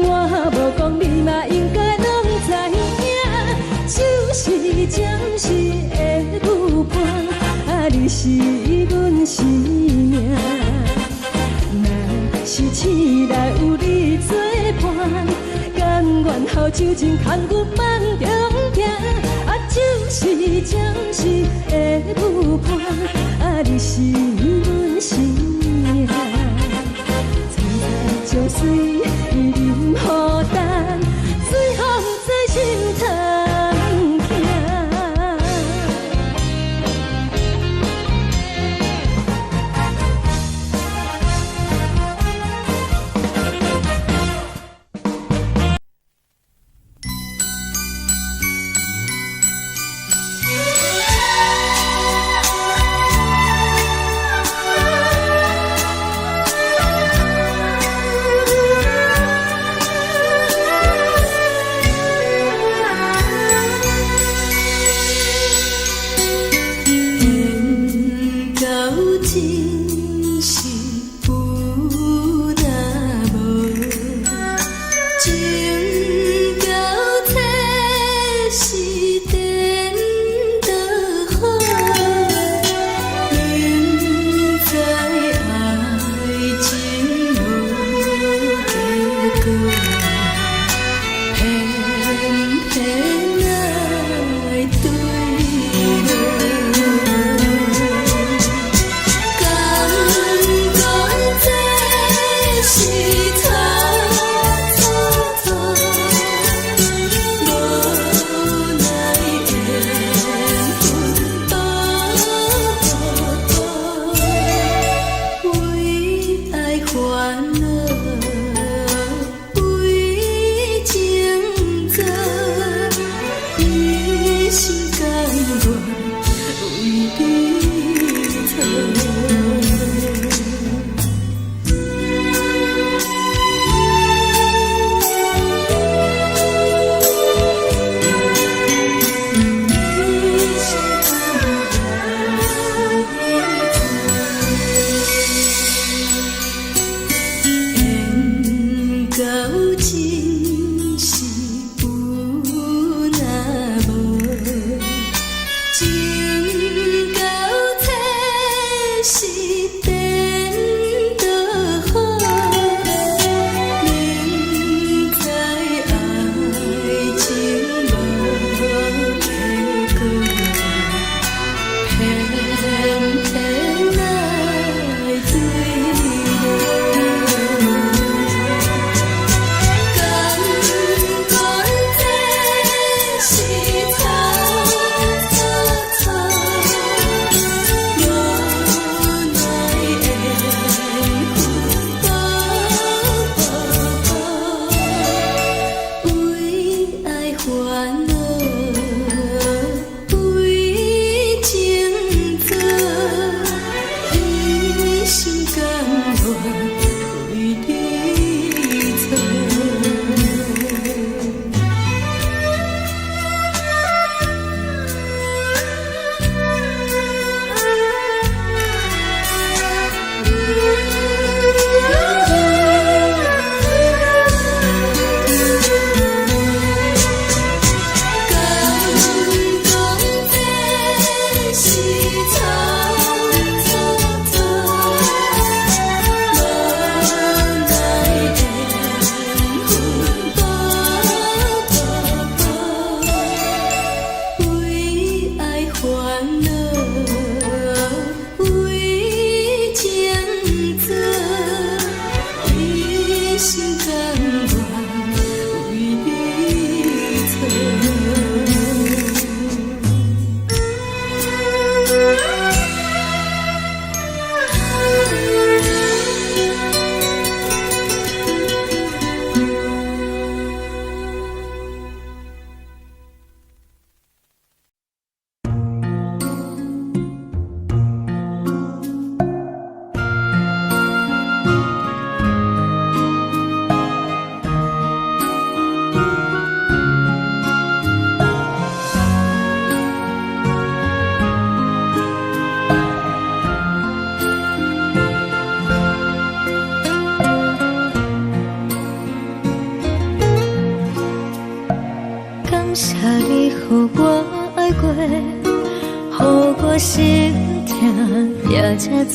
我無講你嘛應該攏知影。只是暫時的舞伴，啊，你是阮生命。若是醒來有你做伴，甘願予酒精牽阮放中行。啊，只是暫時的舞伴，啊，你是阮生命。層層情隨淋雨重，水予毋知心通疼。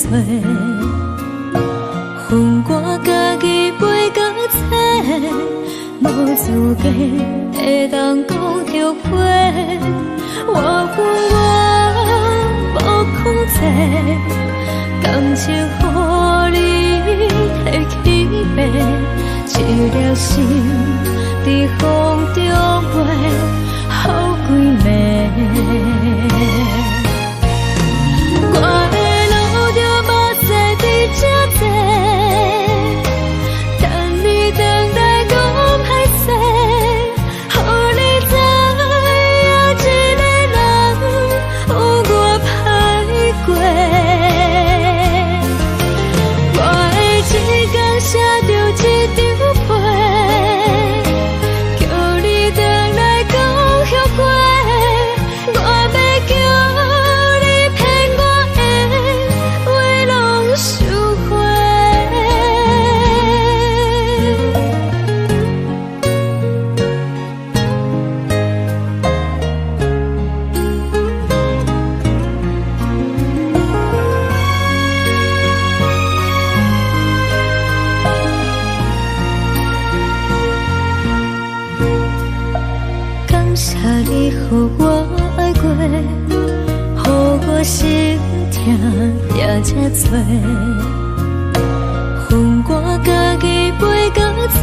找，予我家己飞到册，無資格會當講後悔。我恨我無控制，感情予你提去爬，一粒心佇風中飛，予幾暝。我會流著目屎佇這坐，等你轉來講歹勢，予你知影一个人有偌歹過。我會一工寫著一張批，叫你轉來講後悔。我欲叫你騙我的話攏收回。感謝你予我愛過，予我心痛也這多，予我家己飛到冊，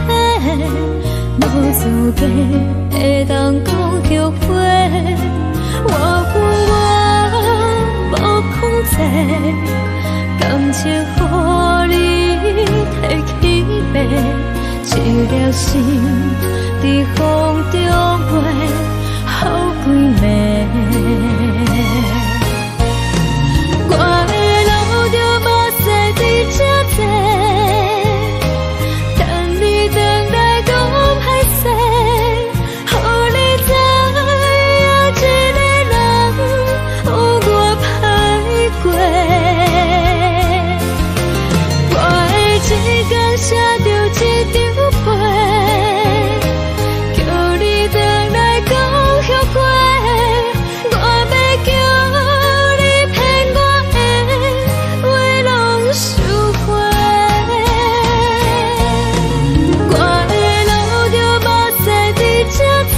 無資格會當講後悔。我恨我無控制，感情予你提去爬，一粒心佇風中飛，予幾暝。我會流著目屎佇這坐，等你轉來講歹勢，予你知影一個人有偌歹過。我會一工寫著一張批，叫你轉來講後悔。我欲叫你騙我的話攏收回。我會流著目屎佇這坐，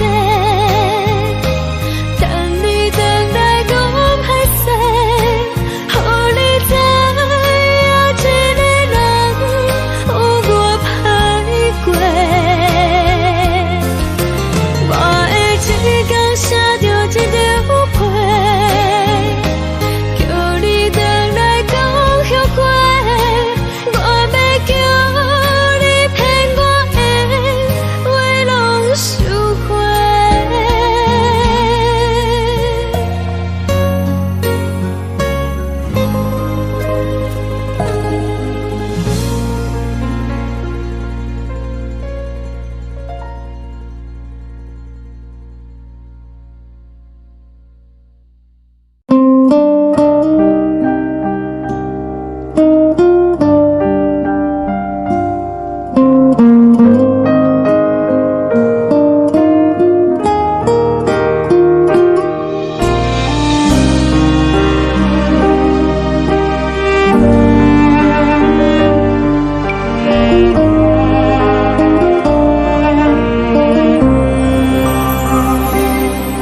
等你轉來講歹勢，予你知影一個人有偌歹過。我會一工寫著一張批，叫你轉來講後悔。我欲叫你騙我的話攏收回。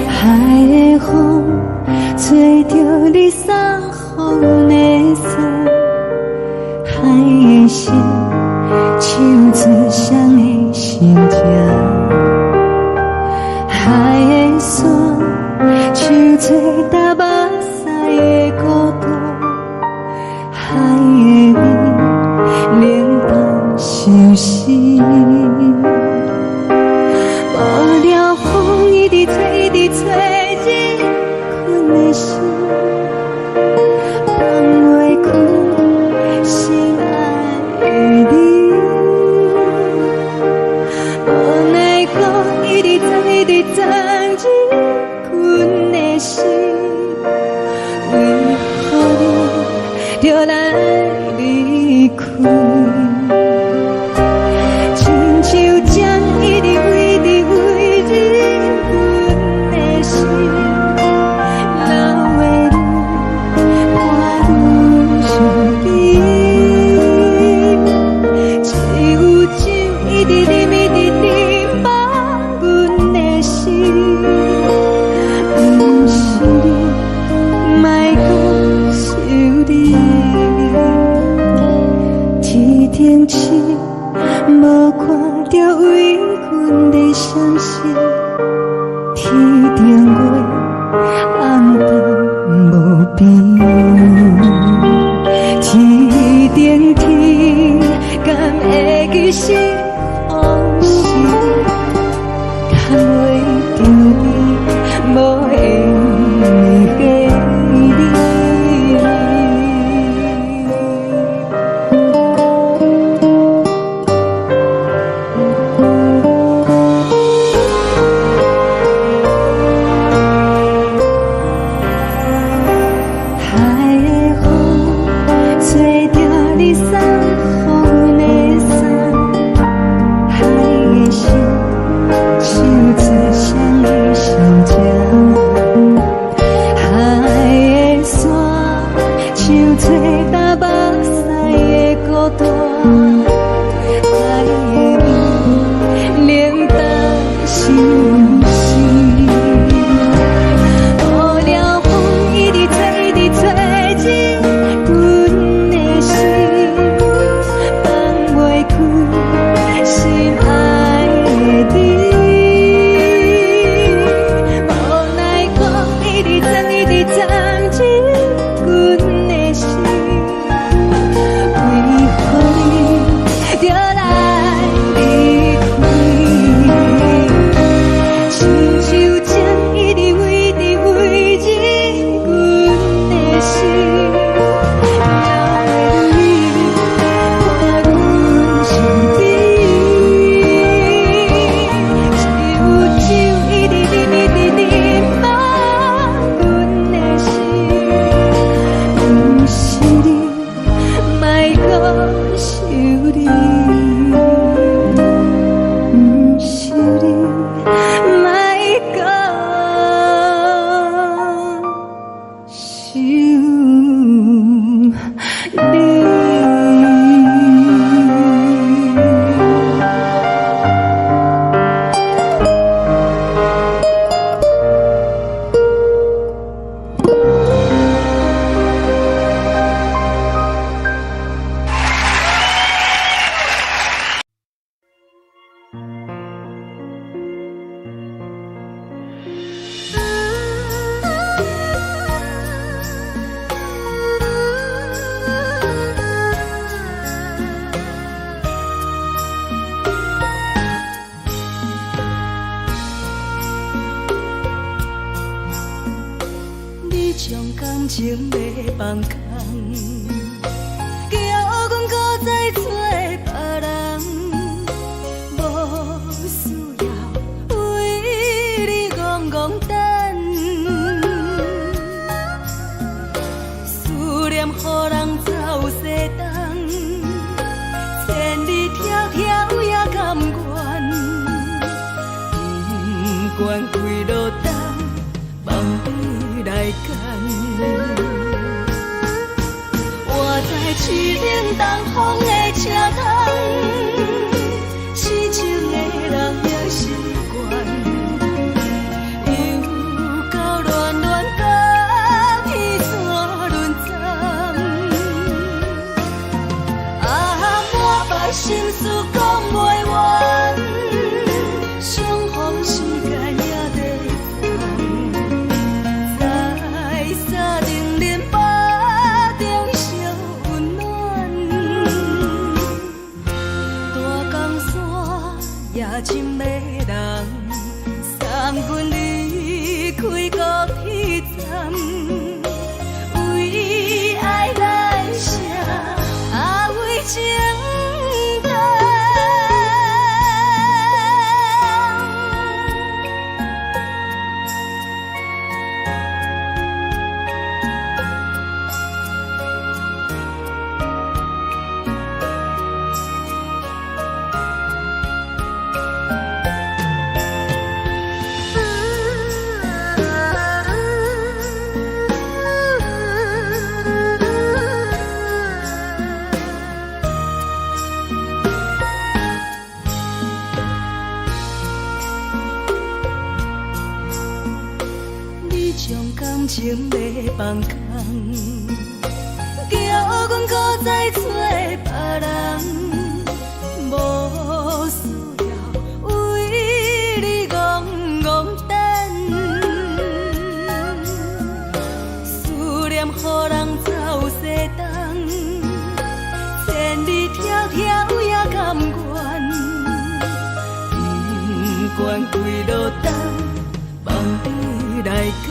海的風吹著你送予阮的衫，海的聲唱出誰的心痛，海的沙唱出踏目屎的孤獨，海的雨冷淡相思。無聊風一直吹，一直吹，你睏的心，放袂開心愛的你。無奈風一直吹，一直吹，你頂市，無看著為阮的相思。天頂月，暗淡無邊。天頂天，敢會記是予是？牽袂著你，無緣的你。海的風，吹著你送予阮的衫，海的心，唱出誰的心情？海的沙，像吹干目屎的孤單。海的味，冷淡心事。予了風一直吹，一直吹入阮的心，放袂開心愛的你。無奈何一直鑽，一直鑽入阮的心，為何你著來離開？親像情一直圍直圍入阮的心，留你伴阮身邊。只有酒一直啉，一直啉滿阮的心，毋是你，莫閣想你，毋是你，莫閣想你。
你將感情欲放空，叫阮閣再找別人，無需要為你戇戇等，思念予人走西東，千里迢迢也甘願，不管幾落冬，放你來揀。我在凄冷東風的車窗，痴情的人也習慣，又到暖暖甲天山轮转，啊，满腹心事講袂完，相逢時間也短暫，在三重林腹中相溫暖，大江山也真迷人，送阮離開高鐵站，為愛來寫，啊為情等。你將感情欲放空，叫阮閣再找別人。
願跪落東，放你來揀。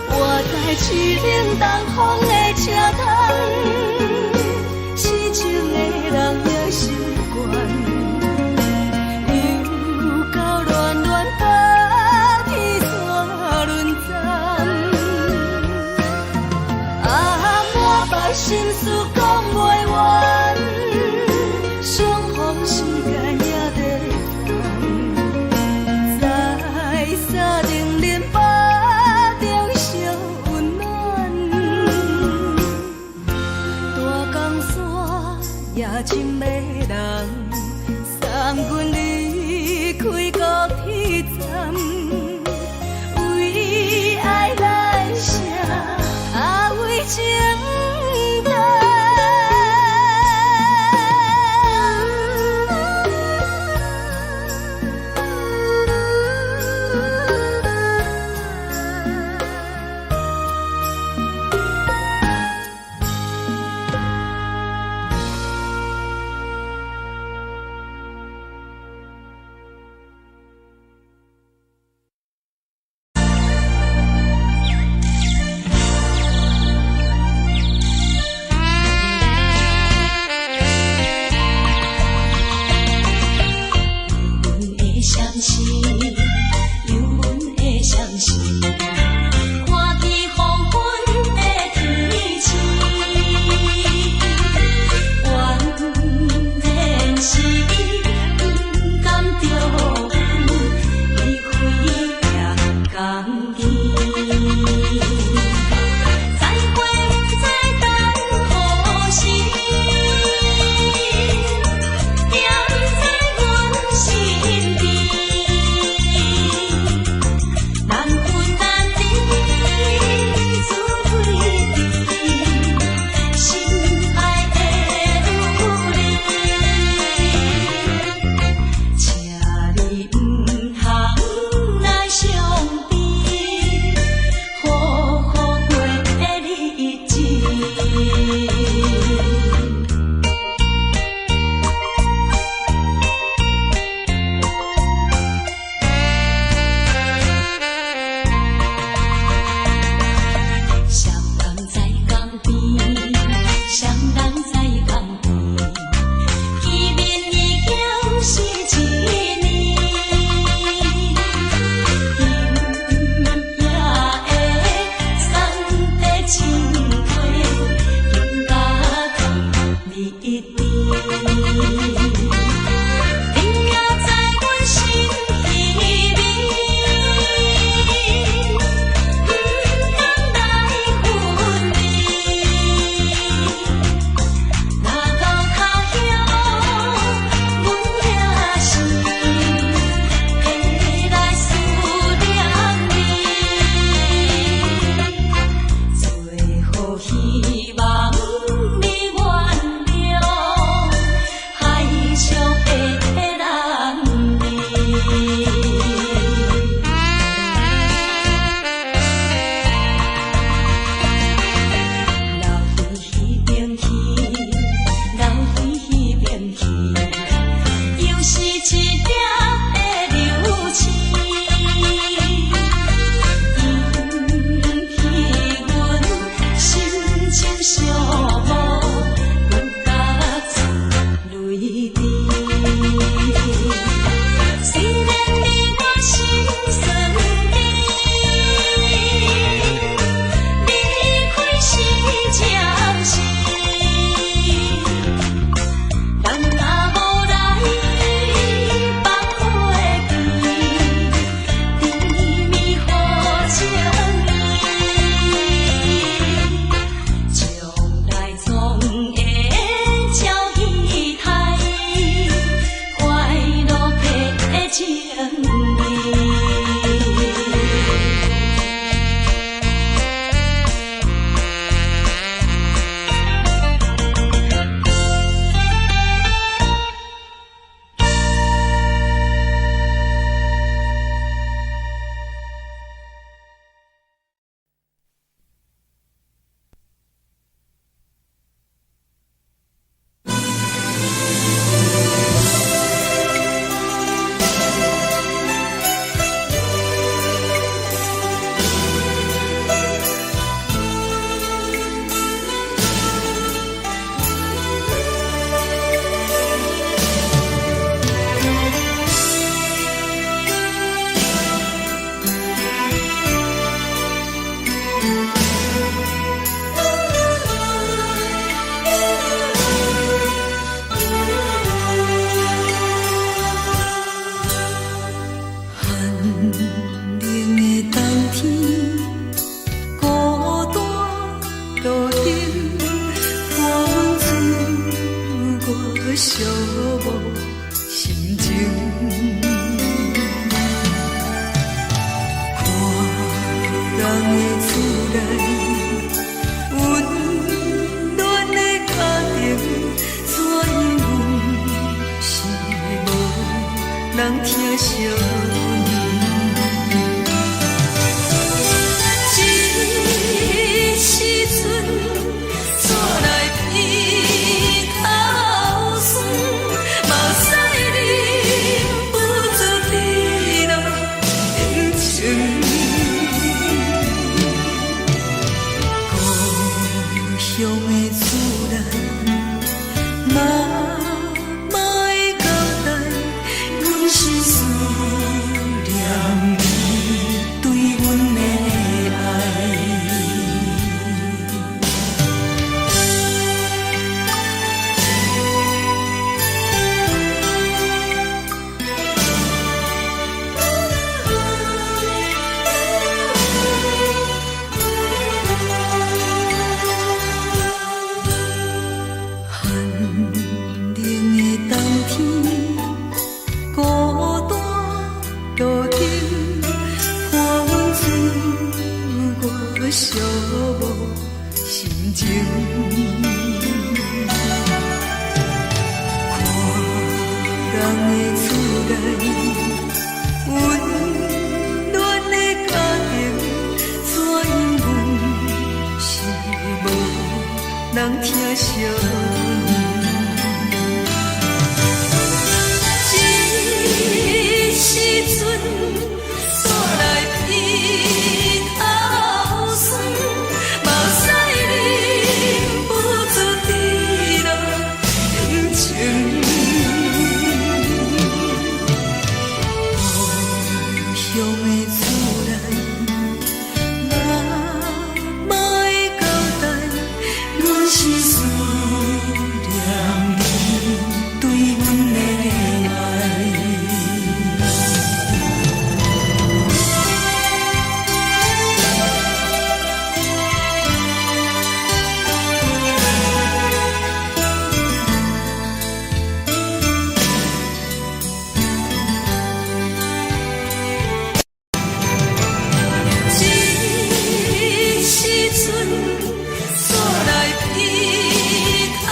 活在凄冷東風的車窗，痴情的人也習慣。又到暖暖冬天煞輪轉。啊，滿腹心事講袂完，相逢時間也短暫，在三重恁腹中相溫暖。大江山也真迷人，送阮離開高鐵站，為愛來寫，啊為情等。寂寞心情。看人的厝內，溫暖的家庭，怎樣阮是無人疼惜阮。這時陣，煞來鼻頭酸，目屎忍不住滴落眼睛。故鄉的厝內，媽媽的交代，阮是思念你對阮的愛。寒冷的冬天，孤單路頂，看阮自我寂寞心情。看人的厝內，溫暖的家庭，怎樣阮是無人疼惜阮。這時陣，煞來鼻頭酸，目屎忍不住滴落眼睛。故鄉的厝內，媽媽的交代，阮是思念你對阮的愛。這時陣，煞來鼻頭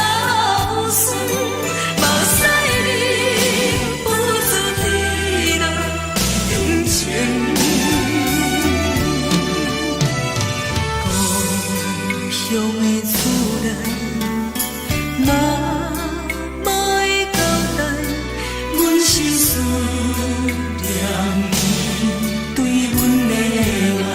酸，目屎忍不住滴落眼睛。故鄉的厝內，媽媽的交代，阮是思念你對阮的愛。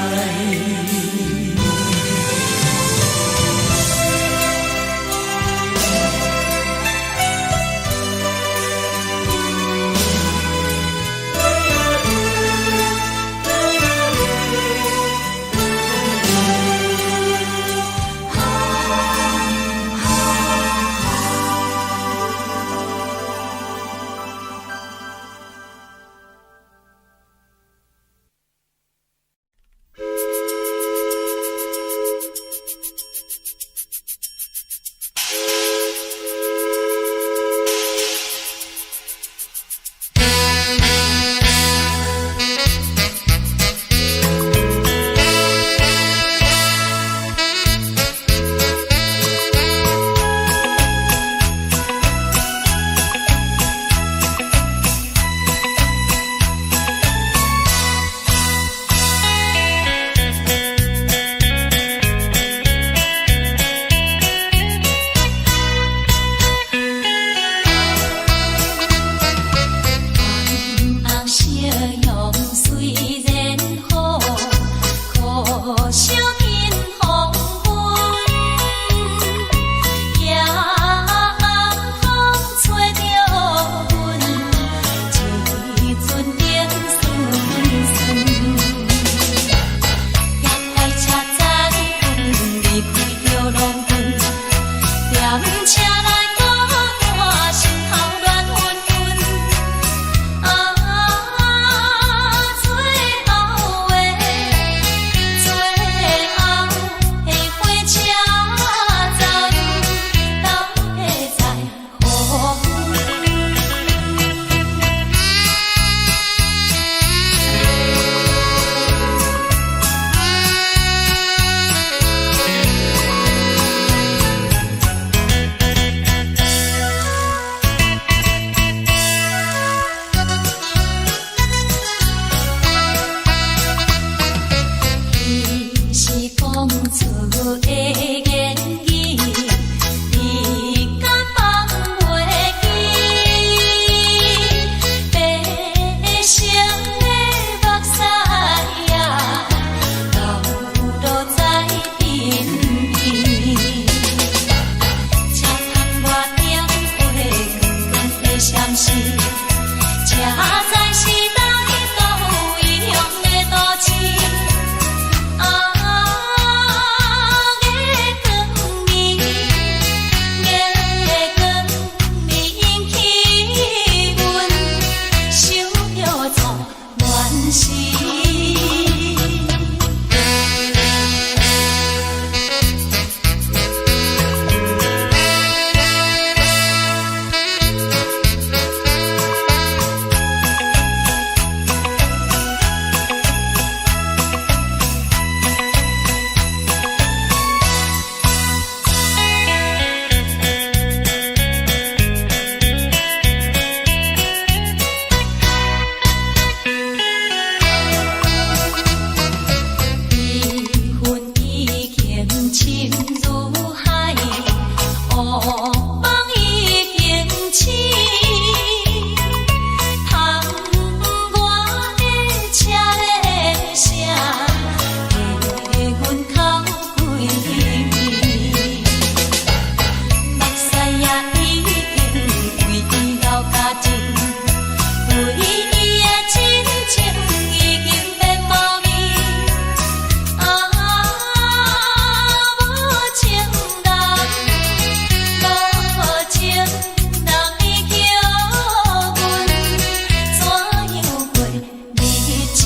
紅夕陽雖然好，可惜見黃昏。夜暗風吹著阮，一陣冷酸酸。夜快車站，阮離開著狼狽，踮車內孤單，心頭亂紛紛。啊，最後的最後的火車站，敢會知予阮？
夢已經醒，窗外的車咧聲，替阮哭幾暝。目屎也已經為伊流乾淨，對伊的真情已經變無味。啊，無情人，無情人，伊叫阮怎樣過日子？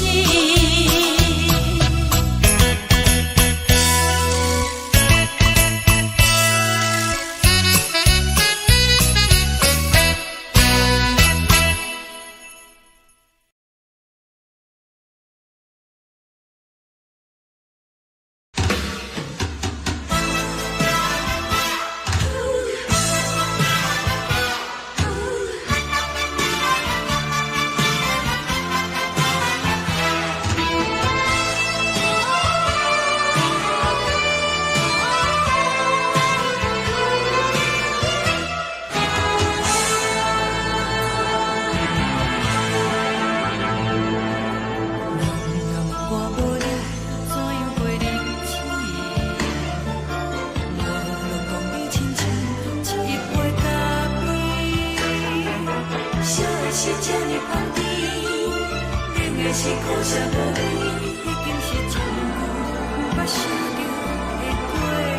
人若问我无你，怎樣過日子？我攏講你親像一杯咖啡，燒的是這呢香甜，冷的是苦澀無味，已經是真久毋捌想著的過去。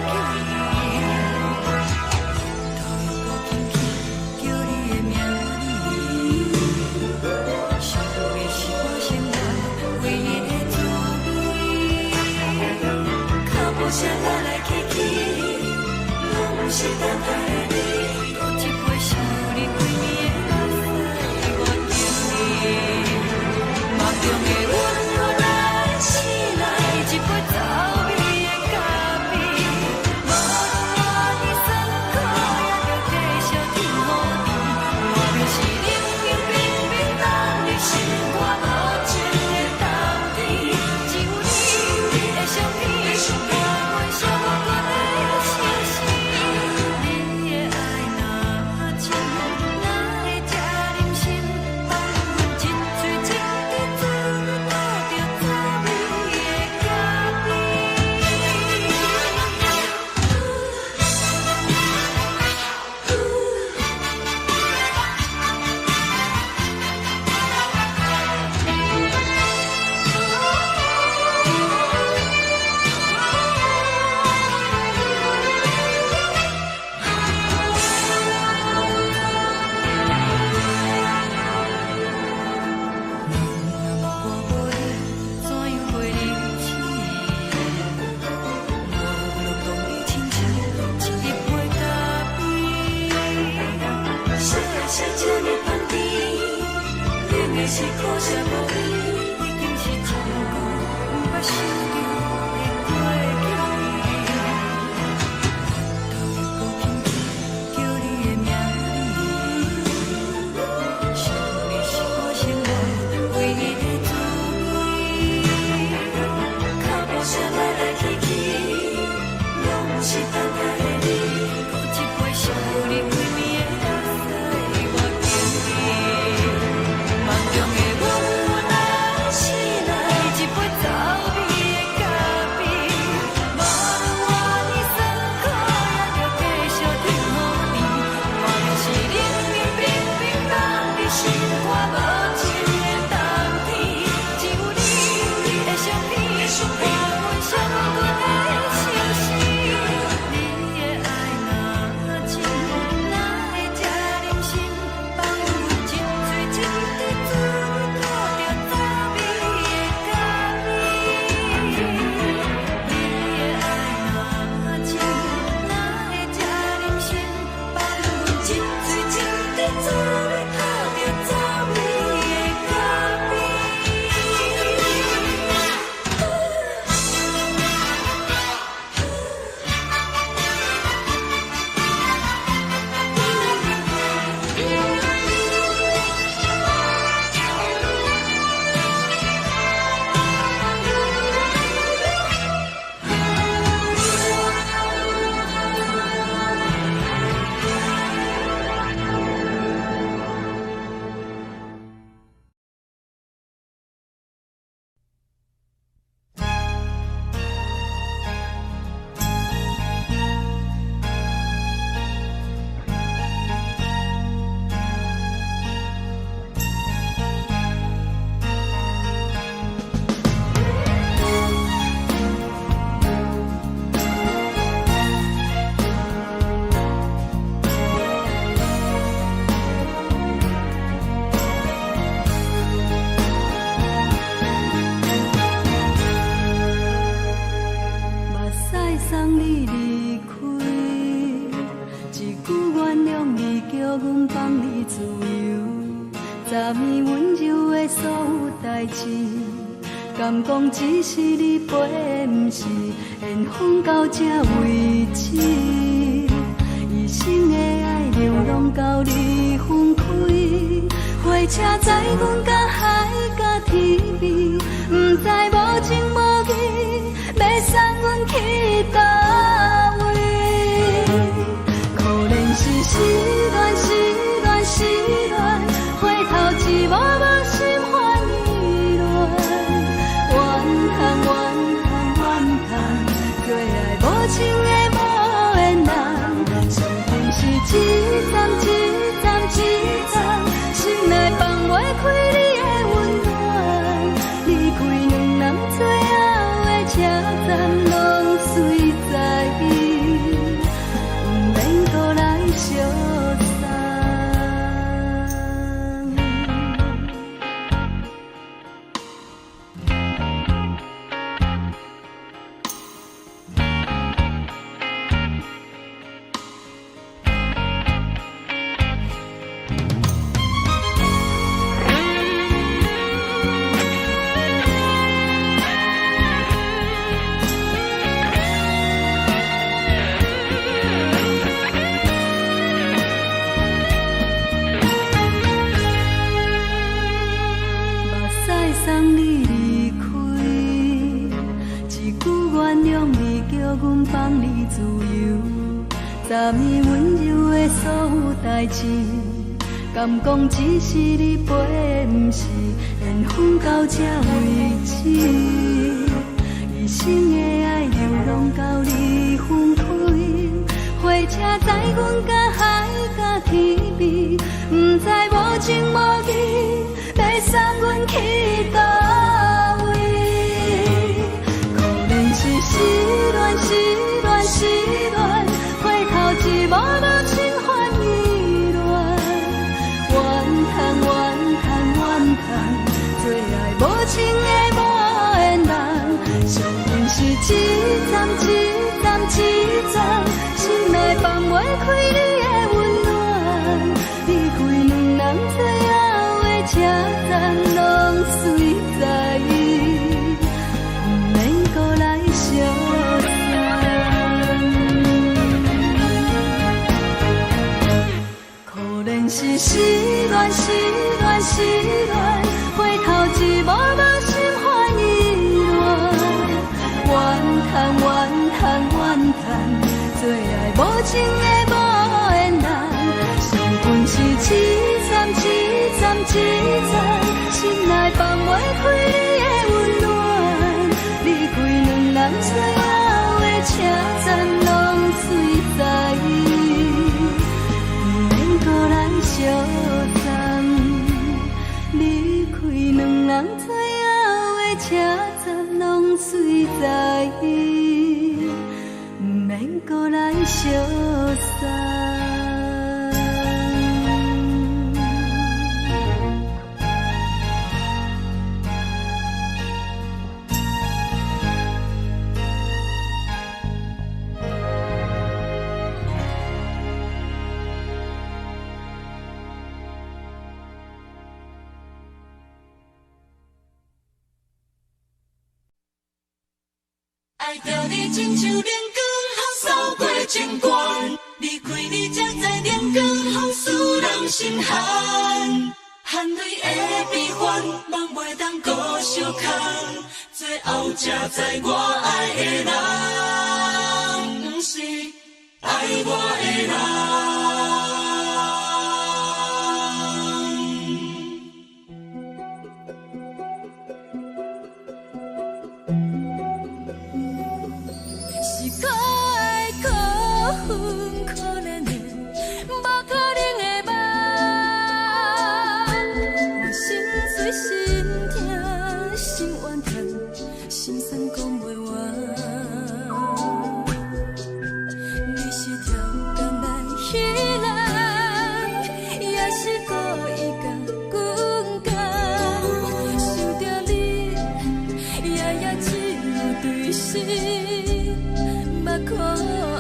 頭又閣輕輕叫你的名字，想的是我生活唯一的滋味。腳步聲來來去去，攏毋是等待的你。閣一杯想你規暝的目屎，我敬你。夢中的阮予咱醒來，一杯走味的咖啡。無論偌尼酸苦，也著繼續天雨甜。明明是冷冷冰冰凍入心肝無情的冬天，只有你的相片，伴阮寂寞的相思。你的愛若深，哪會這忍心放阮一喙一滴醉倒著滋味的咖啡？人若問我無你，怎樣過日子？我攏講你親像一杯咖啡，燒的是這呢香甜，冷的是苦澀無味，已經是真久毋捌想著的過去。頭又閣輕輕叫你的名字，想你是我生活唯一的滋味。腳步聲來來去去，攏毋是等待的你。閣一杯想你規暝的目屎，我敬你。夢中的阮予咱諒你，叫阮放你自由。昨暝溫柔的所有代誌，敢講只是你陪的，毋是緣分到這為止。一生的愛流浪到你分開，火車載阮甲海甲天邊，毋知無情無義，欲送阮去佗位。可憐是失戀，失戀，失戀，回頭一幕幕心煩意亂。怨嘆怨嘆怨嘆，做愛無情的無緣人，上恨是一站一站一站，心內放袂開你的溫暖。離開兩人最後的車站，攏隨在伊，毋免閣來相送。目屎送你離開，一句原諒你，叫阮放你自由。昨暝溫柔的所有代誌，敢講只是你陪的，毋是緣分到這為止。一生的愛流浪到你分開，火車載阮甲海甲天邊，毋知無情無義，欲送阮去佗位。可憐是失戀，失戀，失戀，回頭一幕幕心煩意亂。怨嘆怨嘆怨嘆，做愛無情的無緣人，上恨是一站一站一站，心內放袂開你的溫暖。離開兩人最後的車站，攏隨在伊，毋免閣來相送。可憐是失戀，失戀，失戀，回頭一幕幕心煩意亂。怨嘆怨嘆怨嘆，做愛無情的無緣人，上恨是一站一站一站，心內放袂開你的溫暖。離開兩人最後的車站，攏隨在伊，毋免閣來相送。離開兩人最後的車站，攏隨在伊，毋免閣來相送。
愛著你親像冷光風掃過情關，離開你才知冷光風使人心寒，含淚的悲歡，夢袂當閣相空，最後才知我愛的人，毋是愛我的人。是可愛可恨可憐的，無可能的夢。我心碎心疼心怨嘆，心酸講袂完。你是超工來彼人，也是故意共阮講。想著你，夜夜只有對心目苦紅。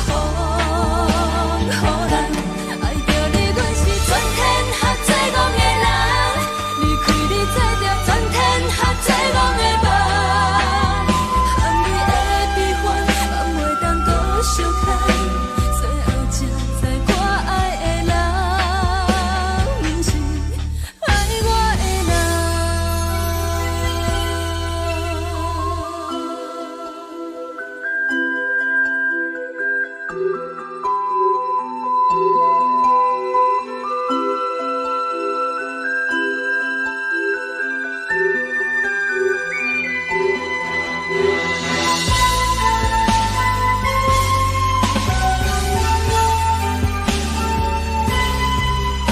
予人。愛著你，阮是全天下最戇的人。離開你，做著全天下最戇的夢。含你的悲歡，嘛袂當閣相牽。最後才知我愛的人，毋是愛我的人。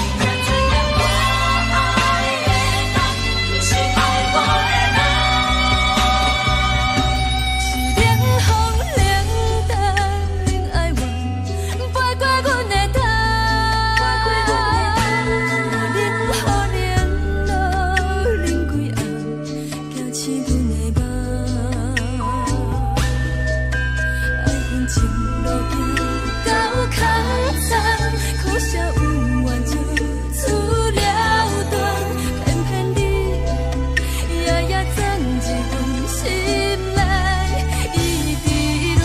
才知影我愛的人，毋是愛我的人。是冷風冷淡冷哀怨，飞過阮的頭。冷雨冷露冷幾暗，驚醒阮的夢。愛阮情路行到空残，可惜有緣就此了斷，偏偏你夜夜鑽入阮心內，一直戀。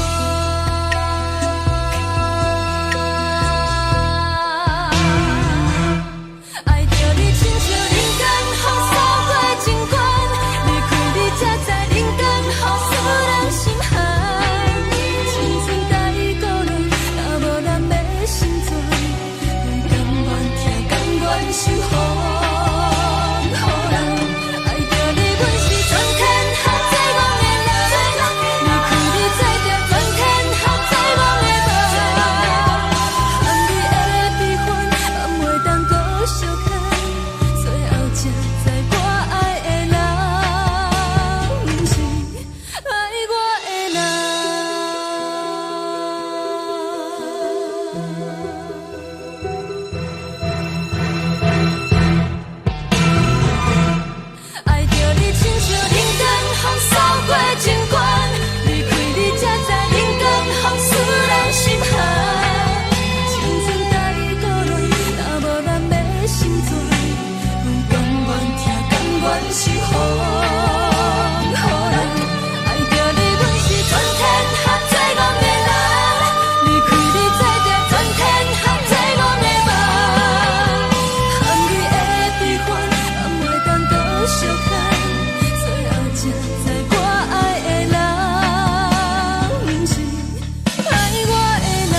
愛著你親像人間風掃過情關，離開你才知人間風使人心寒。青春太孤單，若無人欲成全，阮甘願疼，甘願受予人。愛著你，阮是全天下最戇的人。離開你，做著全天下最戇的夢。含你的悲歡，嘛袂當閣相牽。最後才知我愛的人，毋是愛我的人。愛著你親像人間風掃過情關，離開你才知人間風使人心寒。青春太孤單，若無人欲成全，阮甘願疼，甘願受予人。愛著你，阮是全天下最戇的人。離開你，做著全天下最戇的夢。含你的悲歡，嘛袂當閣相牽。最後才知我愛的人，毋是愛我的人。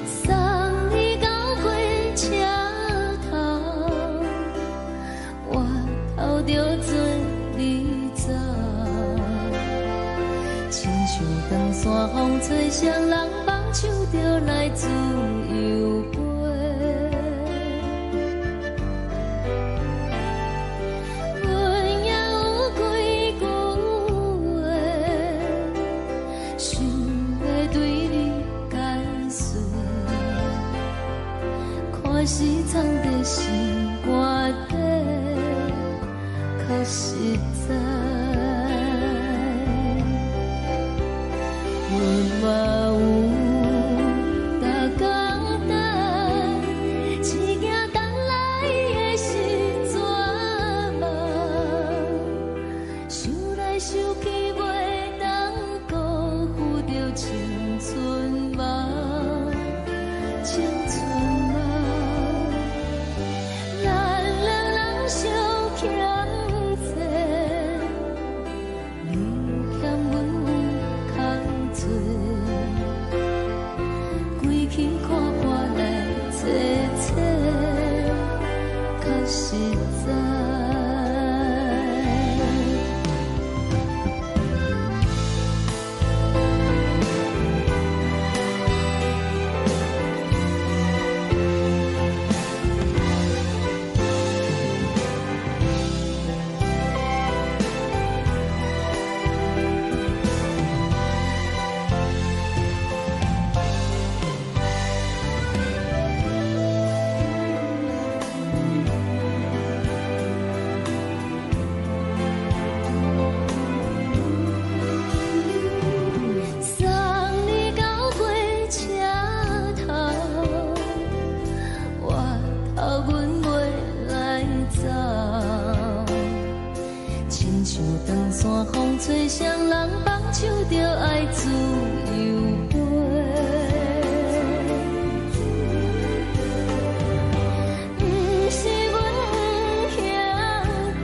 送你到火車頭，我頭著做你走。親像長山風吹，雙人放手就來自由飛。阮也有幾句話，想欲對你解釋。看是藏在心肝底，較實在。阮嘛有逐工等，只驚等來的是絕望。想來想去，袂當辜負著青春夢，青春夢。咱兩人相欠。
双人放手就愛自由飛。毋是阮毋曉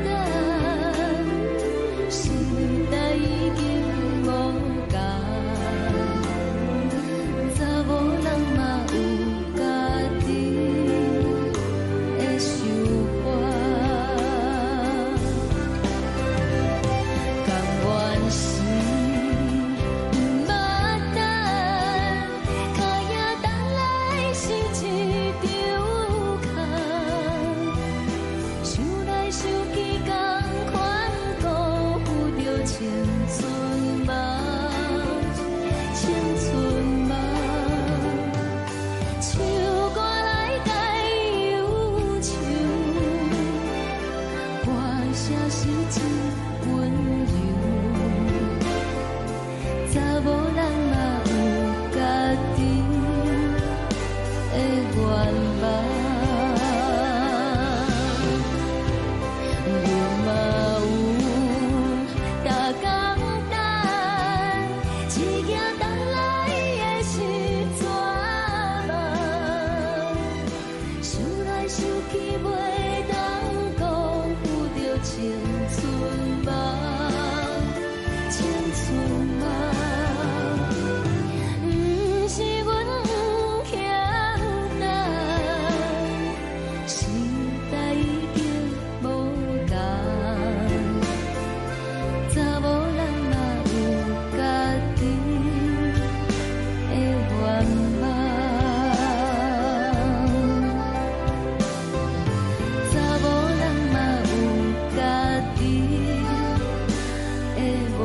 等，時代已經無仝，查某人嘛有家己的想法。甘願是毋捌等，跤也等來是一場空。想來想去，仝款辜負著青春夢，青春夢。唱歌來解憂愁，歌聲是真溫柔。查某人嘛有家己的願望，阮嘛有逐工等，一行等來的是绝望。想來想去，袂當辜負著青春夢，青春夢。毋是阮毋曉等，時代已經無仝，查某人嘛有家己的願望。查某人嘛有家己的願望。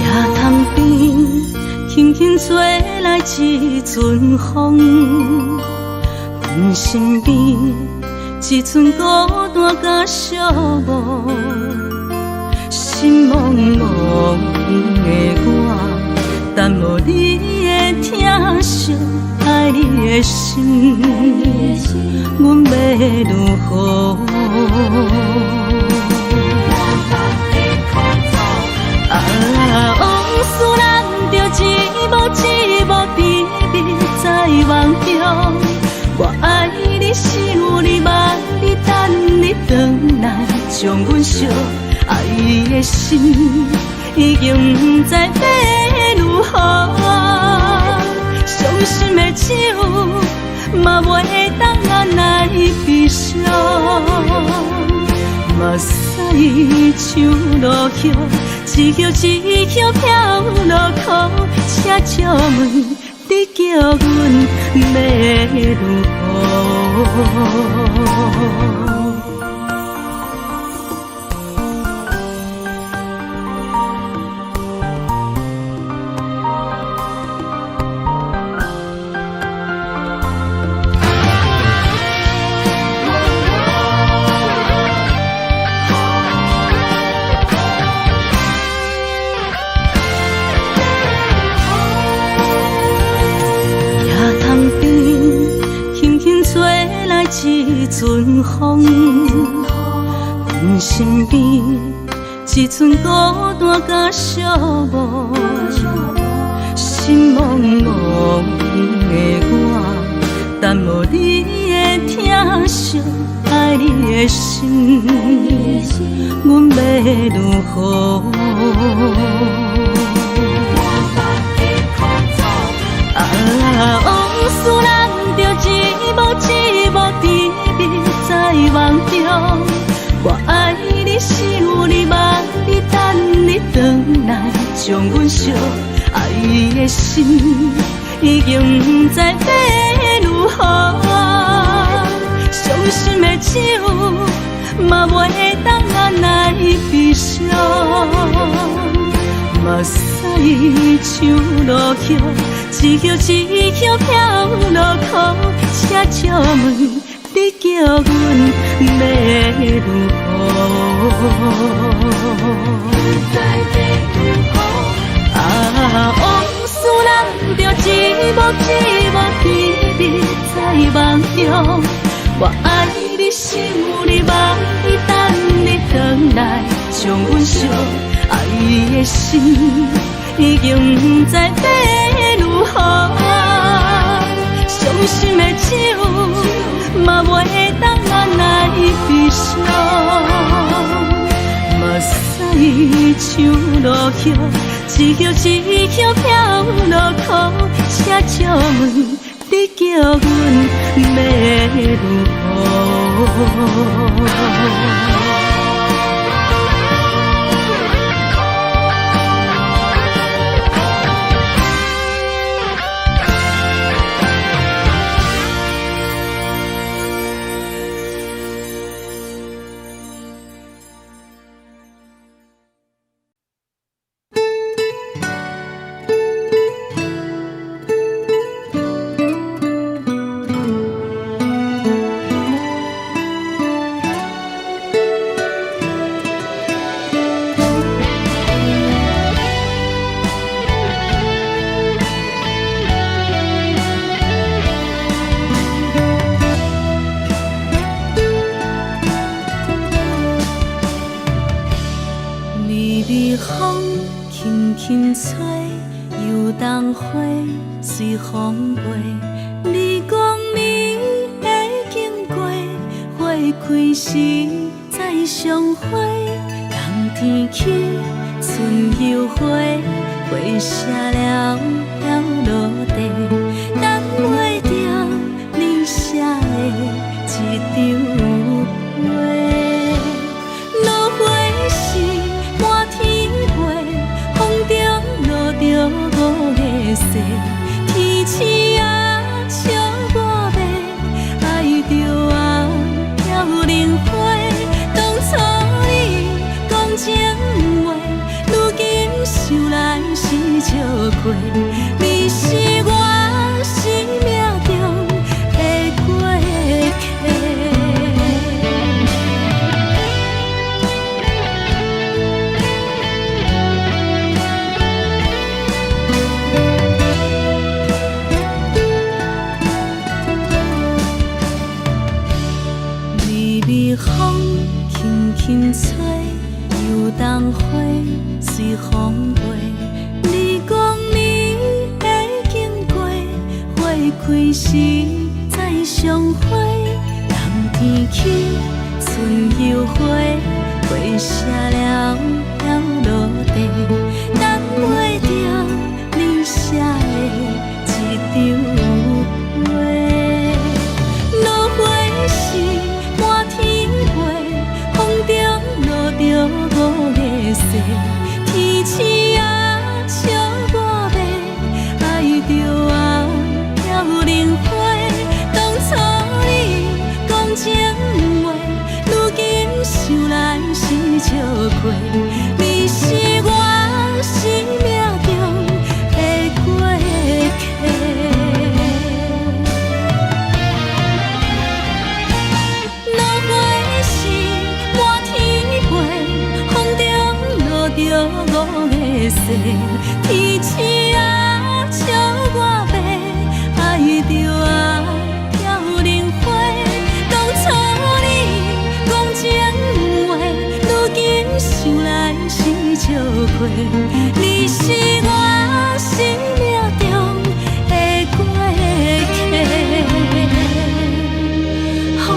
野潭边，轻轻吹来一阵风，阮身边一阵孤單佮寂寞，心茫茫的我，等無你的疼惜，愛你的心，阮欲如何？啊，往事難著一幕一幕甜蜜在夢中。我愛你，想你，望你，等你轉來，將阮惜愛的心已經毋知欲如何。傷心的酒嘛袂當按捺悲傷。目屎像落雨，一葉一葉飄落苦，請借問你叫阮欲如何？野潭邊，輕輕吹來一陣風，阮身邊一陣孤單佮寂寞，心茫茫。惜愛你的心，阮欲如何？啊，往事難著一幕一幕甜蜜在夢中。我愛你，想你，夢你，等你轉來，將阮惜愛的心已經毋知欲如何。傷心的酒嘛袂當按捺悲傷，目屎像落雨，一葉一葉飄落苦，請借問你叫阮欲如何？啊，往事難著一幕一幕甜蜜在夢中。我愛你，想你，夢你，等你轉來，將阮惜愛的心已經毋知欲如何。傷心的酒嘛袂當按捺悲傷，目屎像落雨，一葉一葉飄落苦，請借問你叫阮欲如何？微微風輕輕吹，油桐花隨風飛。你講你會經過，花開時再相會。冬天起，春又回，花謝了飄落地，等袂著你寫的這張批。落花時滿天飛，風中落著五个誓，天星啊笑我欲，愛著啊飄零花。當初你講情話，如今想來是笑話，你是我生命中的過客。微微風輕輕吹，油桐花隨風飛。你講你會經過，花開時再相會。冬天起，春又回，花謝了飄落地，等袂著你寫的這張批。落花時滿天飛，風中落著五个誓，天星啊笑我欲，愛著啊飄零花。當初你講情話，如今想來是笑話，你是我生命中的過客。落花時滿天飛，風中落著五个誓，天星啊笑我欲，愛著啊飄零花。當初你講情話，如今想來是笑話，你是我生命中的過客。風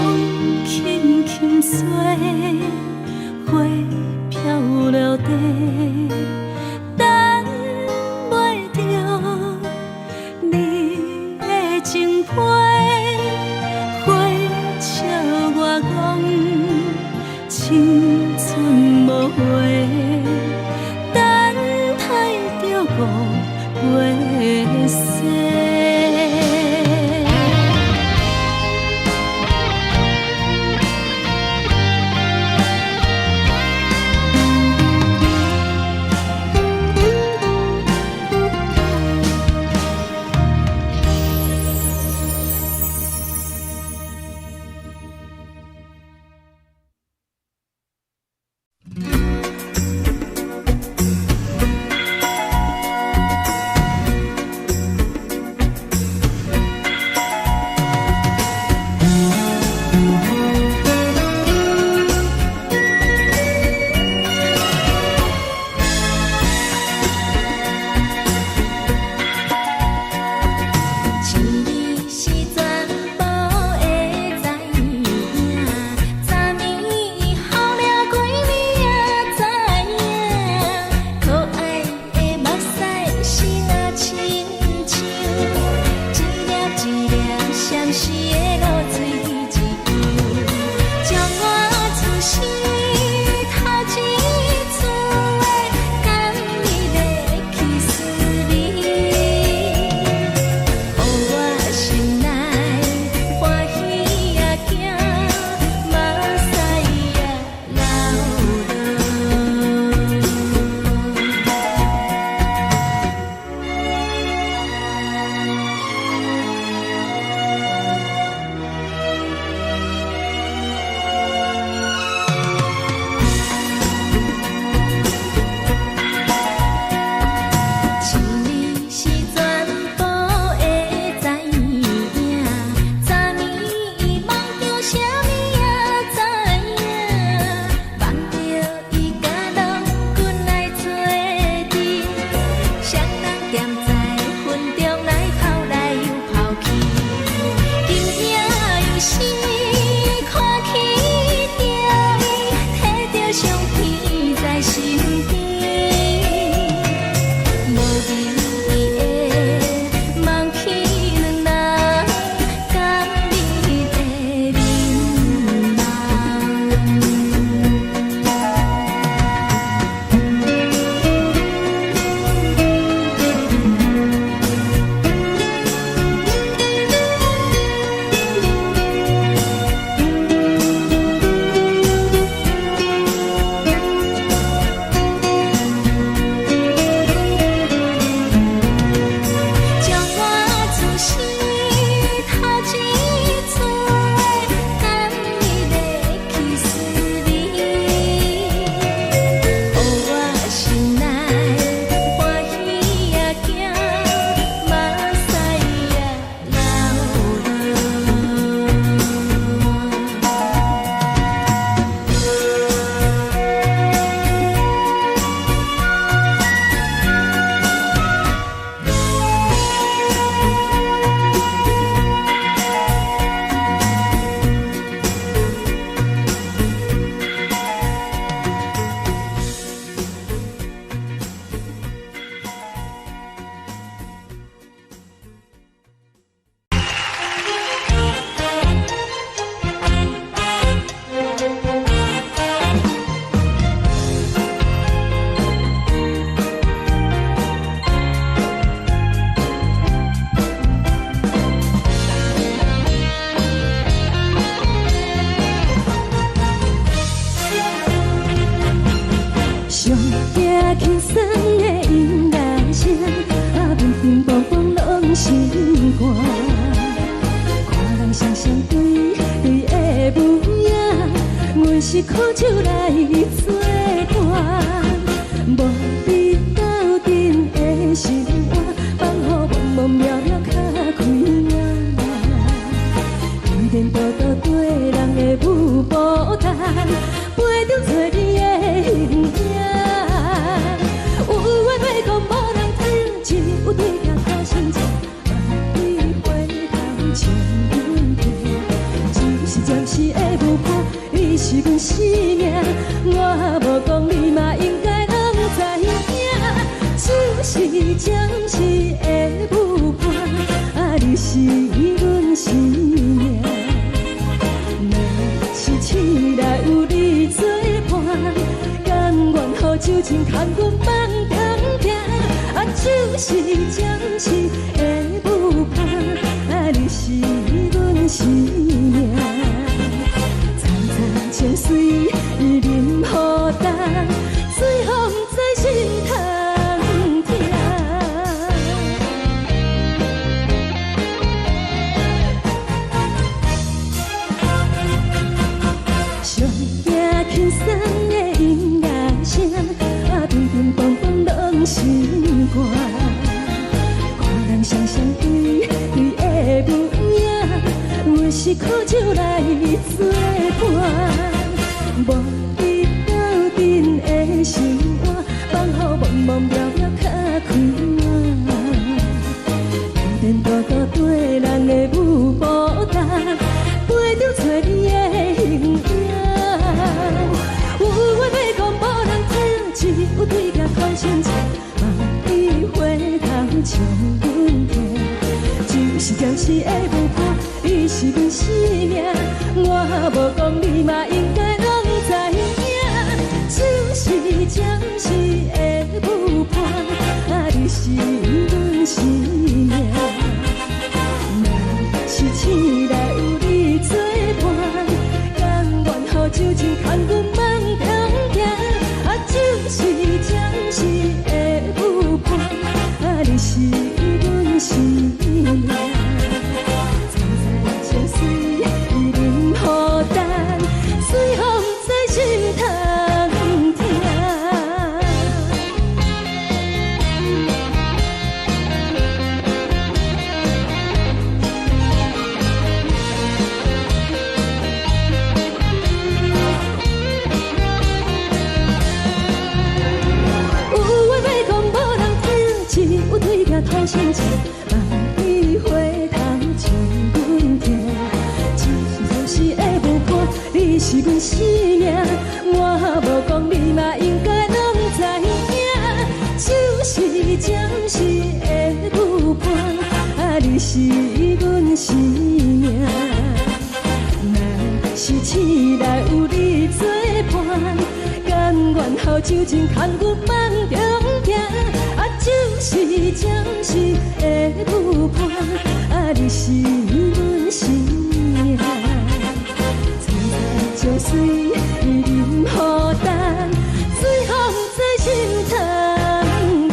心肝。看人双雙對對的舞影，阮是苦酒來做伴，無你鬥陣的生活，放予茫茫渺渺較開眼。天道道對人的舞步動，陪著找你的形影。有緣袂講無人聽，只有對鏡苦心情，望你回頭笑阮聽。只是暫時的舞伴，你是阮生命，我無講你嘛應該攏知影。只是暫時的舞伴，啊，你是阮生命。若是醒來有你做伴，甘願予酒精牽阮放長命。啊，只是暫時的舞伴，啊，你是阮生命。層層情水淋予重，水予毋知心通疼。上驚輕鬆的音樂聲，啊，乒乒乓乓攏心肝。看人雙雙對對的舞影，阮是苦酒來做伴，無你鬥陣的生活，放予茫茫渺渺較開眼。天道道對人的舞步動，陪著找你的形影。有話欲講無人聽，只有對鏡苦心情，望你回頭笑阮聽。只是暫時的舞伴，你是阮生命，我無講你嘛應該攏知影。只是暫時的舞伴，啊，你是阮生命。若是醒來有你做伴，甘願予酒精牽阮放長命。啊，只是暫時的舞伴，啊，你是阮生命。層層情水淋予重，水予毋知心通疼。有話欲講無人聽，只有對鏡吐心情，望你回頭笑阮聽。只是暫時的舞伴，你是阮生命，我無講你嘛應該攏知影。只是暫時的舞伴，啊，你是阮生命。若是醒來有你做伴，甘願予酒精牽阮放長命。啊，只是暫時的舞伴，啊，你是阮生命。層層情水淋予重，水予毋知心通疼。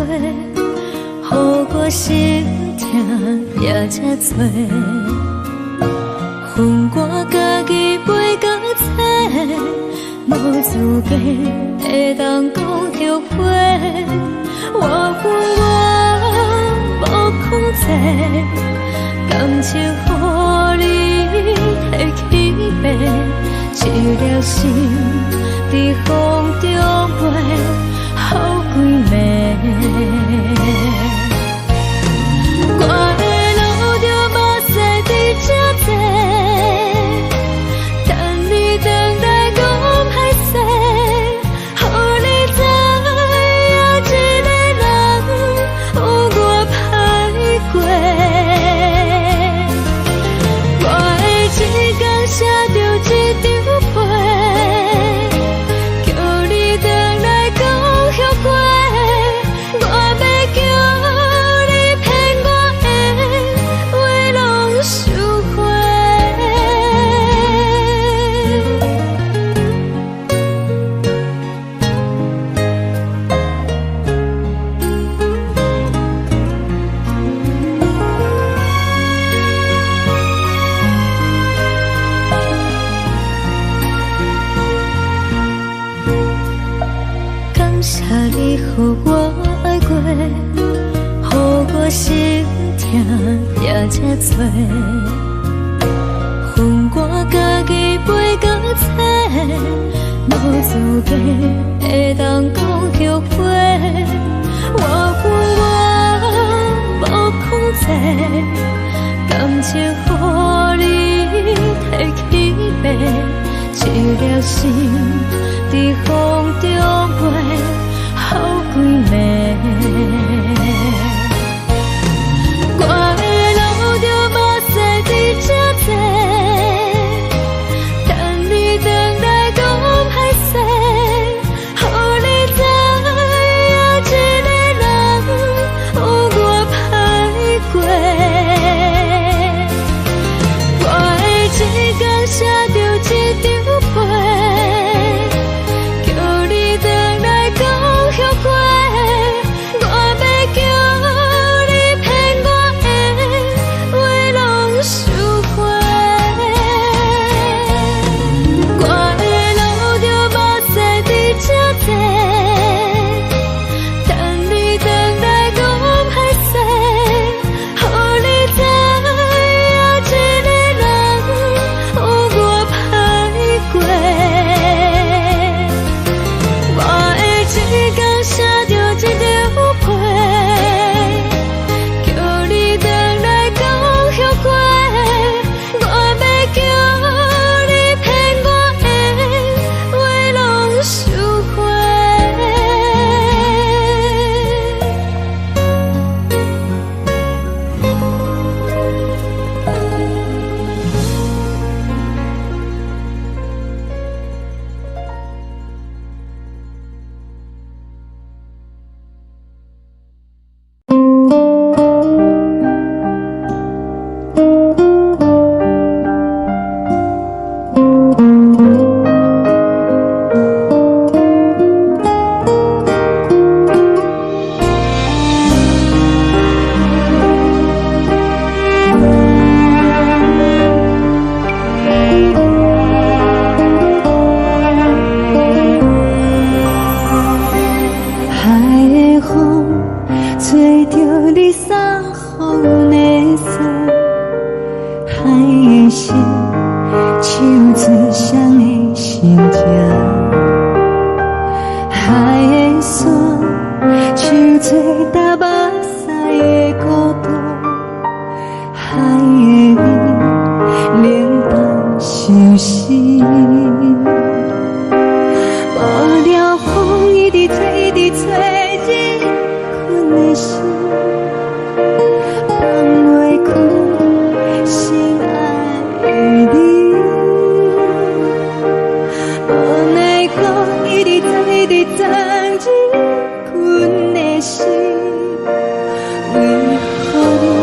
予我心疼也這多。予我家己飞到册，無資格會當講後悔。我恨我無控制，感情予你提去爬，一粒心佇風中飛，好幾暝。我會流著目屎佇這坐，等你轉來講歹勢，予你知影一个人有偌歹過。我會一工寫著一張批，叫你轉來講後悔。我欲叫你騙我的話攏收回。感謝你予我愛過，予我心疼也這多。予我家己飛到冊，無資格會當講後悔。我恨我無控制，感情予你提去爬，一粒心佇風中飛，好幾暝。我會流著目屎佇這坐，等你轉來講歹勢，予你知影一個人有偌歹過。我會一工寫著一張批，叫你轉來講後悔。我欲叫你騙我的話攏收回。我會流著目屎佇這坐，等你轉來講歹勢，予你知影一個人有偌歹過。我會一工寫著一張批，叫你轉來講後悔。我欲叫你騙我的話攏收回。
海的風吹著你送予阮的衫，海的心唱出誰的心情，海的沙唱出搭目屎的孤獨，海的雨冷淡相思。無聊風一直吹，一直吹，入困的心，放袂開心愛的你。無奈何一直鑽，一直鑽入困的心，為何你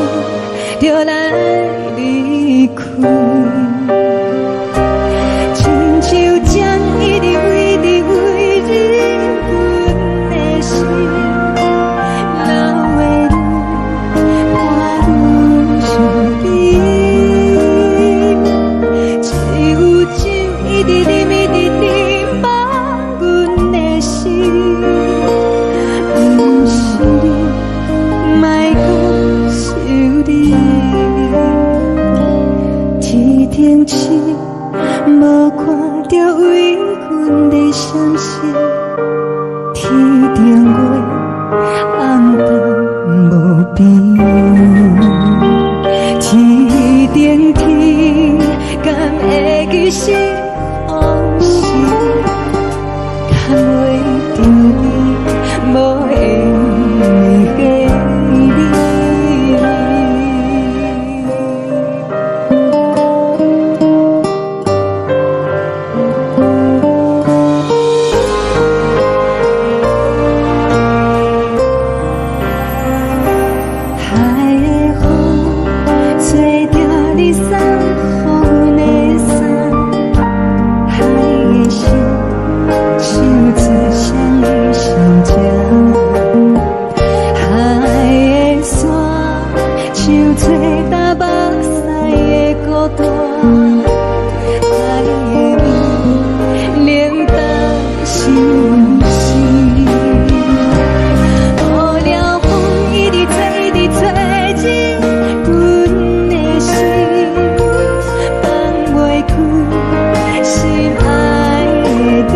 著來離開？親像針一直飛，一直飛入阮的心，停止，無看著為阮的閃爍，天頂月暗淡無邊，天頂天敢會記是予時，牽袂著你無緣的你。海的風吹著你送予阮的衫，海的心唱出誰的心情，海的沙唱出東北西的孤單，海的味冷淡是毋是？予了風一直吹，一直吹入阮的心，放袂開心愛的你。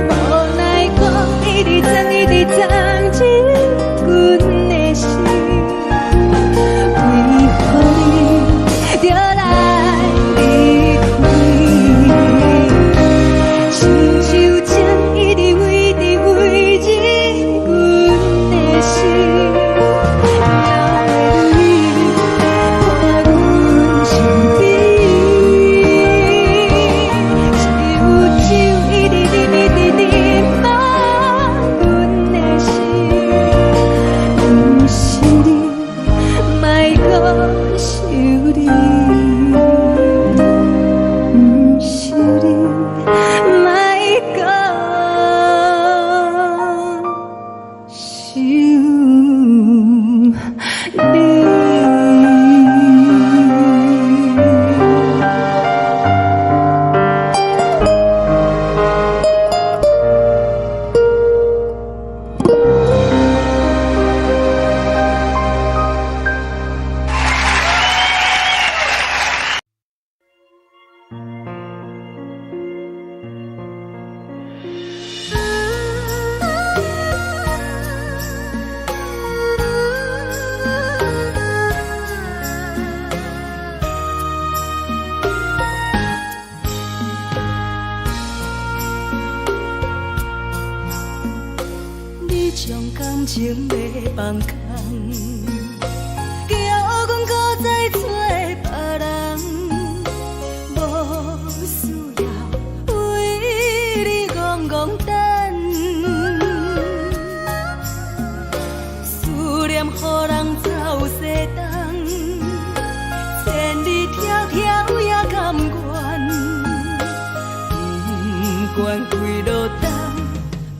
無奈講一直鑽，一直鑽入阮的心，為何你著來離開？親像情一直圍直圍入阮的心，哪會離伴阮身邊？只有酒一直啉，一直啉滿阮的心，毋是你，莫閣想你，毋是你，莫閣想你。
你將感情欲放空，叫阮閣再找別人，無需要為你戇戇等，思念予人走西東，千里迢迢也甘願，不管幾落冬，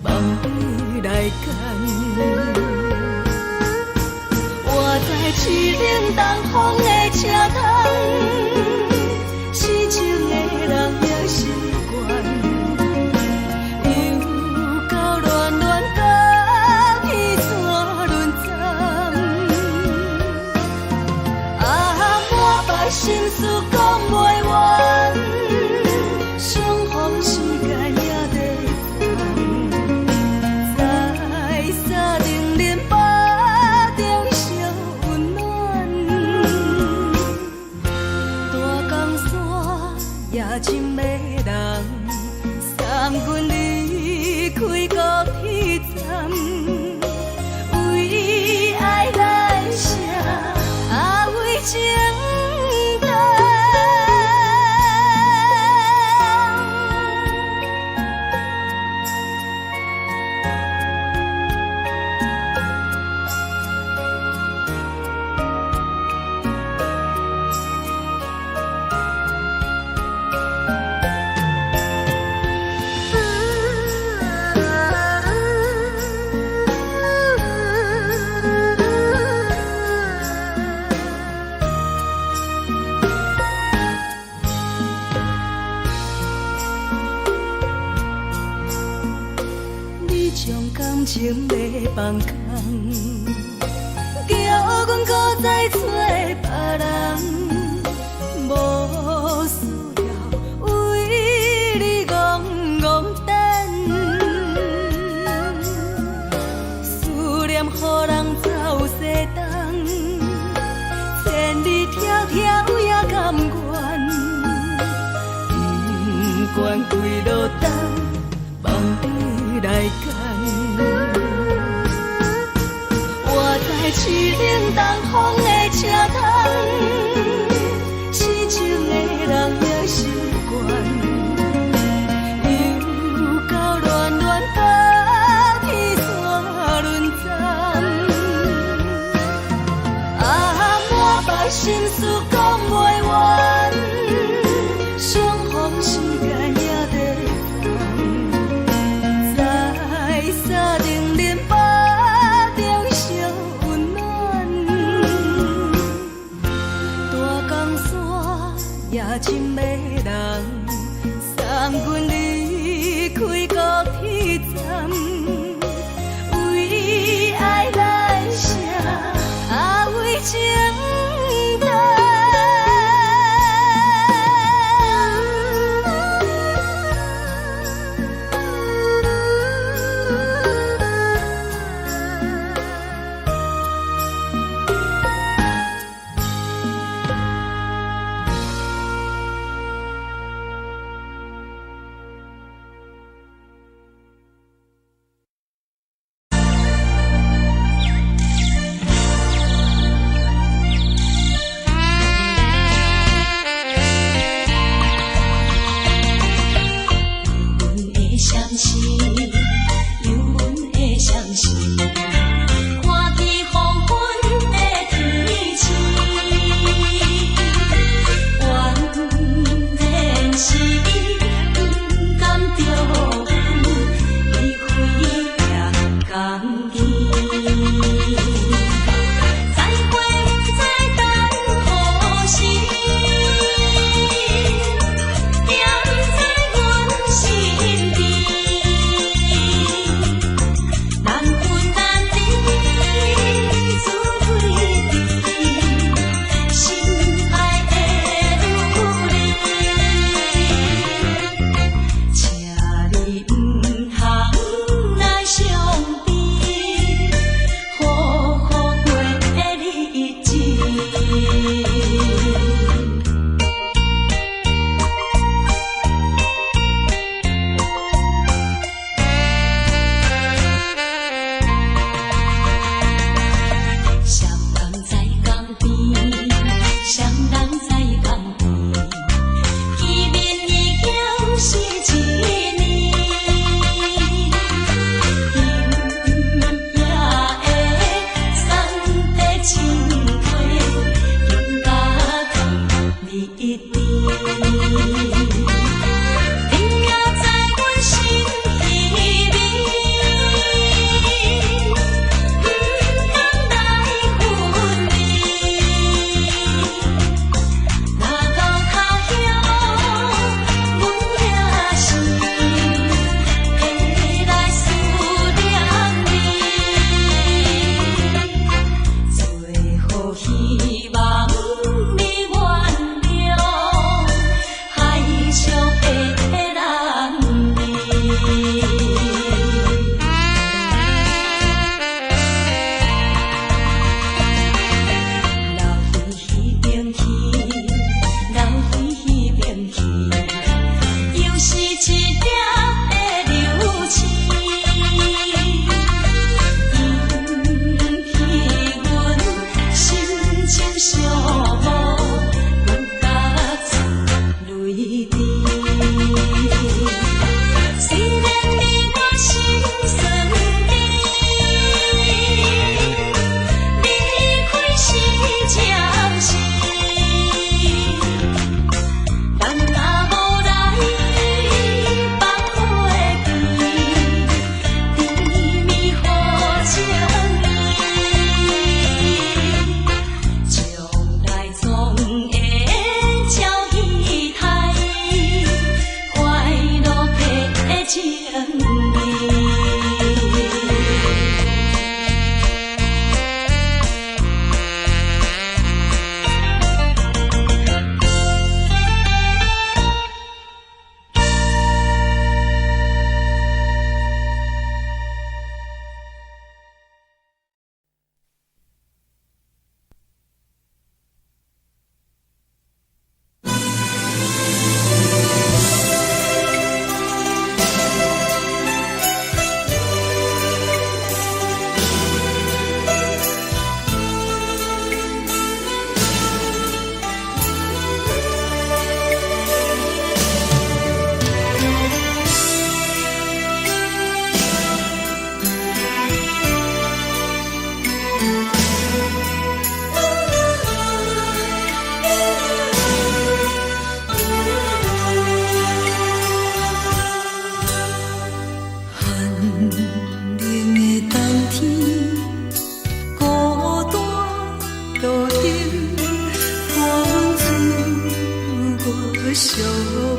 放你來揀。活在凄冷東風的車窗，痴情的人也習慣，又到暖暖甲彼山轮转。啊，满腹心事講袂完，相逢時間也在轉，在三重林腹中相溫暖。大江山也真迷人，送阮離開高鐵站，為愛難捨，啊為情難。你將感情欲放空，叫阮閣再找別人。
人跪落東，望你來牽。我知凄冷東風的車窗，痴情的人也習慣。又到暖暖甲天線輪轉，啊，滿腹心事講袂完，相逢時間也短暫，在三重林腹中相溫暖，大江山也真迷人，送阮離開高鐵站，為愛來寫，啊為情等。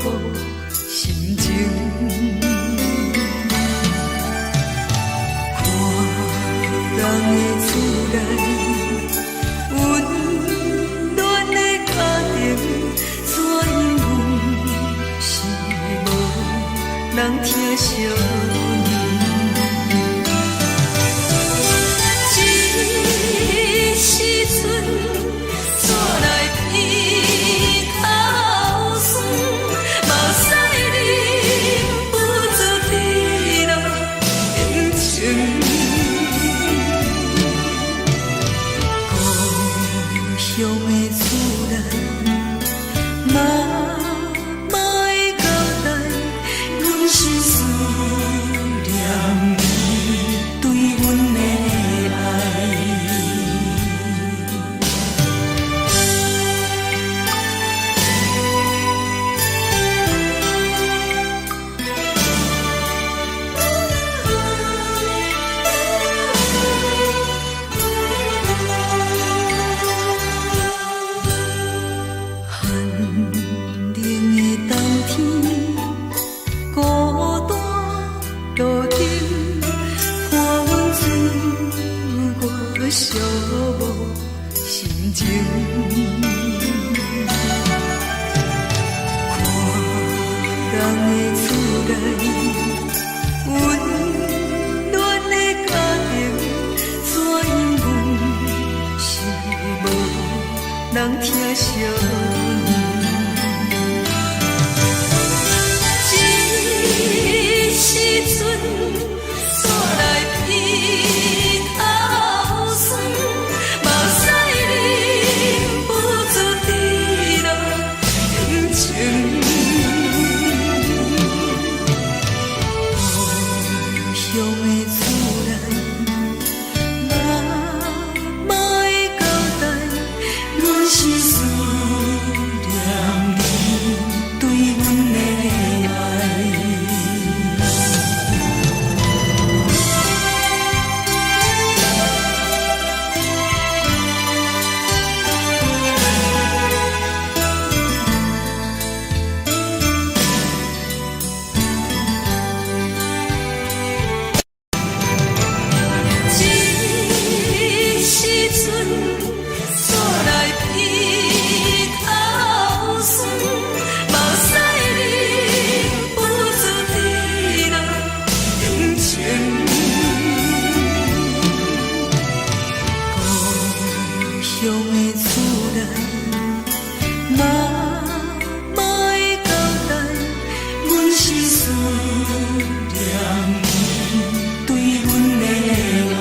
無心情。看人的厝內，溫暖的家庭，怎樣阮是無人疼惜阮。這時陣煞來鼻頭酸，目屎忍不住滴落眼睛。故鄉的厝內，媽媽的交代，阮是思念伊對阮的愛。寒冷的冬天，孤單路燈，伴阮自我寂寞心情。看人的厝內，溫暖的家庭，怎樣阮是無人疼惜阮。這時陣煞來鼻頭酸，目屎忍不住滴落眼睛。故鄉的厝內，媽媽的交代，阮是思念你對阮的愛。這時陣煞來鼻頭酸，目屎忍不住滴落眼睛。故鄉的厝內，媽媽的交代，阮是思念伊對阮的愛。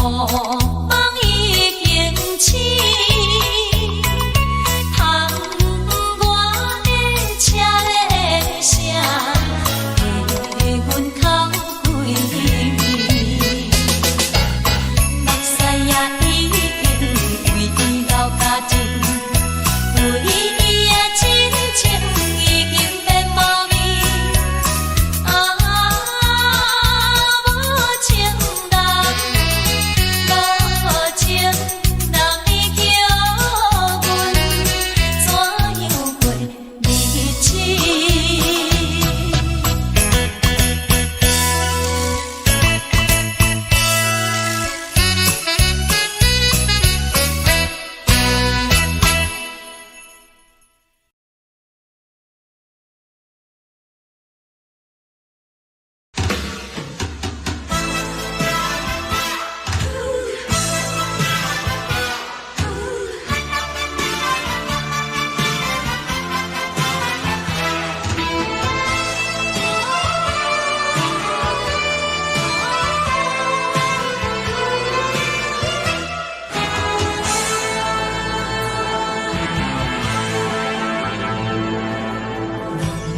夢已經醒，窗外的車鈴聲，替阮哭幾暝。目屎也已經為伊流乾淨，為伊的真情已經變無味。啊，無情人，無情人，你叫阮怎樣過日子？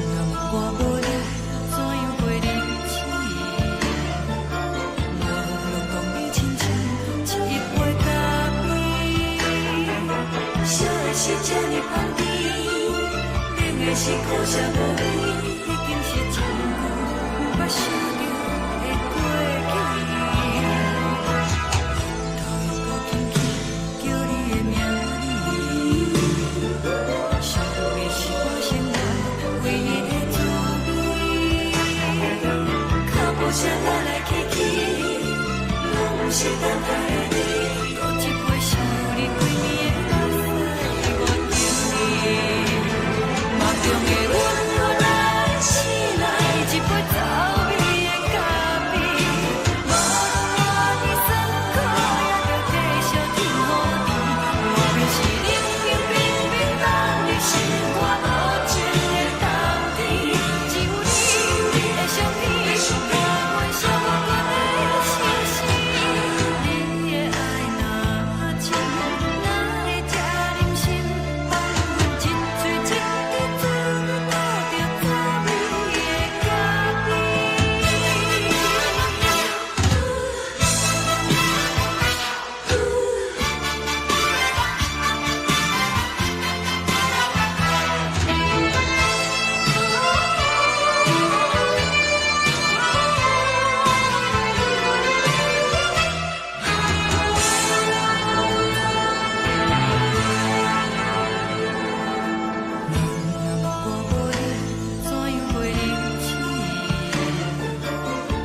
人若问我无你，怎样过日子？我拢讲你亲像一杯咖啡，烧的是这呢香甜，冷的是苦涩无味，已经是真久毋捌想著的过去。头又阁轻轻叫你的名字，想你是我生活唯一的滋味。脚步聲來來去去，攏毋是等待的你。閣一杯想你規暝的目屎無停止。夢中的阮來醒來，一杯走味的咖啡。無論偌尼酸苦，也著繼續天雨甜。莫非是冷冷冰冰凍入心肝無情的冬天？只有你，你的相片，伴阮寂寞的相思。你的愛若深，哪會這忍心放阮一喙一滴做倒著走味的咖啡？人若问我無你，怎樣過日子？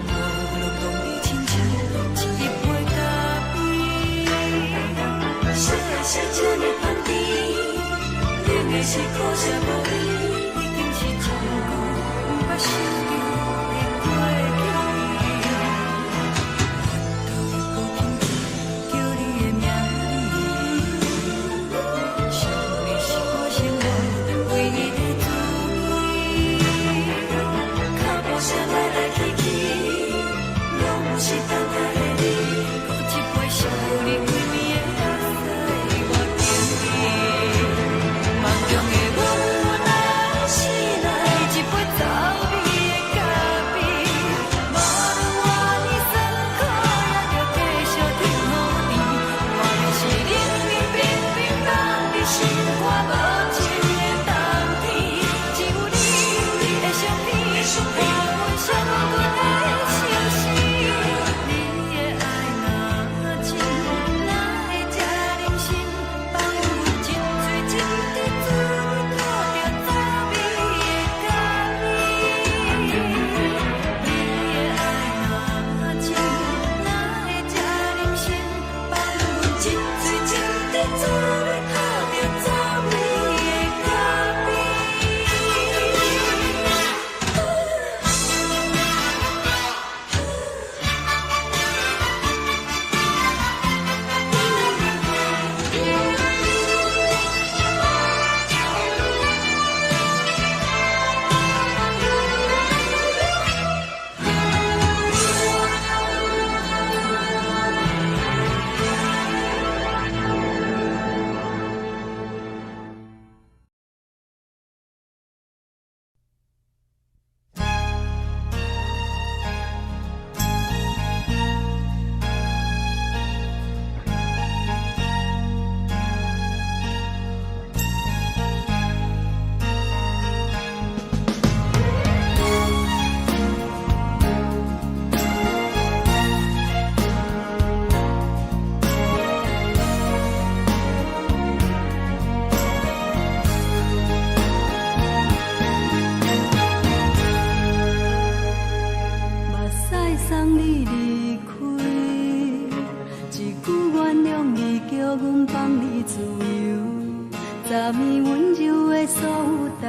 我攏講你親像一杯咖啡，燒的是這呢香甜，冷的是苦澀無味，已經是真久毋捌想著的過去。頭又閣輕輕叫你的名字，想你是我生活唯一的滋味。腳步聲來來去去，攏毋是等待的你。閣一杯想你規暝的目屎無停止。夢中的阮來醒來，一杯走味的咖啡。無論偌尼酸苦，也著繼續天雨甜。莫非是冷冷冰冰凍入心肝無情的冬天？只有你，你的相片，伴阮寂寞的相思。你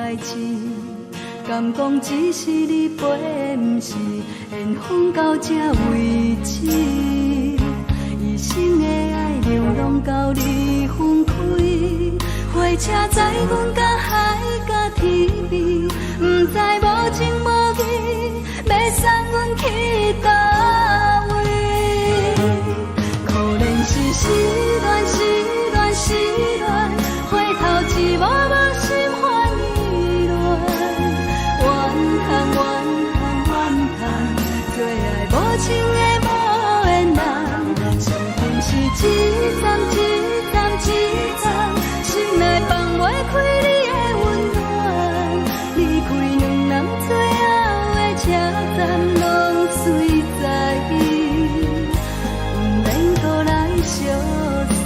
代誌，敢講只是你陪，毋是緣分到這為止。一生的愛流浪到你分開，火車載阮甲海甲天邊，毋知無情無義，欲送阮去佗位？可憐是失戀，失戀，失戀，回頭一幕幕心煩意亂，怨嘆怨嘆怨嘆，做愛無情的無緣人，相逢是一站一站一站，心內放袂開你的溫暖，離開兩人最後的車站，攏隨在意，毋免閣來相送。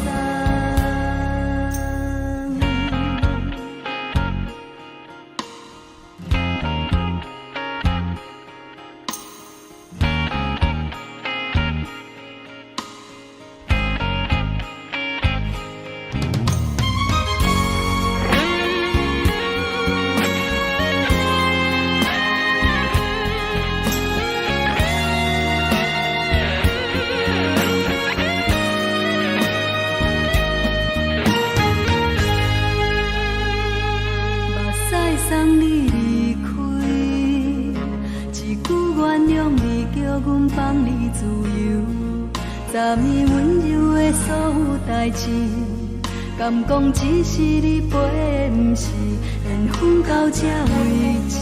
目屎送你離開，一句原諒你，叫阮放你自由。昨暝溫柔的所有代誌，敢講只是你陪，毋是緣分到這為止。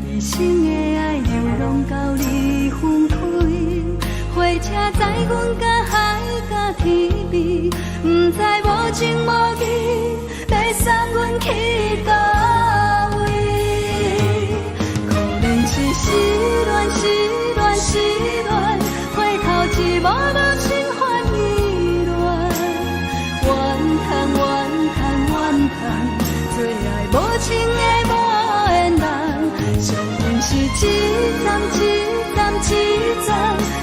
一生的愛流浪到你分開，火車載阮甲海甲天邊，毋知無情無義，欲送阮去佗位？可憐是失戀，失戀，失戀，回頭一幕幕心煩意亂，怨嘆怨嘆怨嘆，做愛無情的無緣人，相逢是一站一站一站，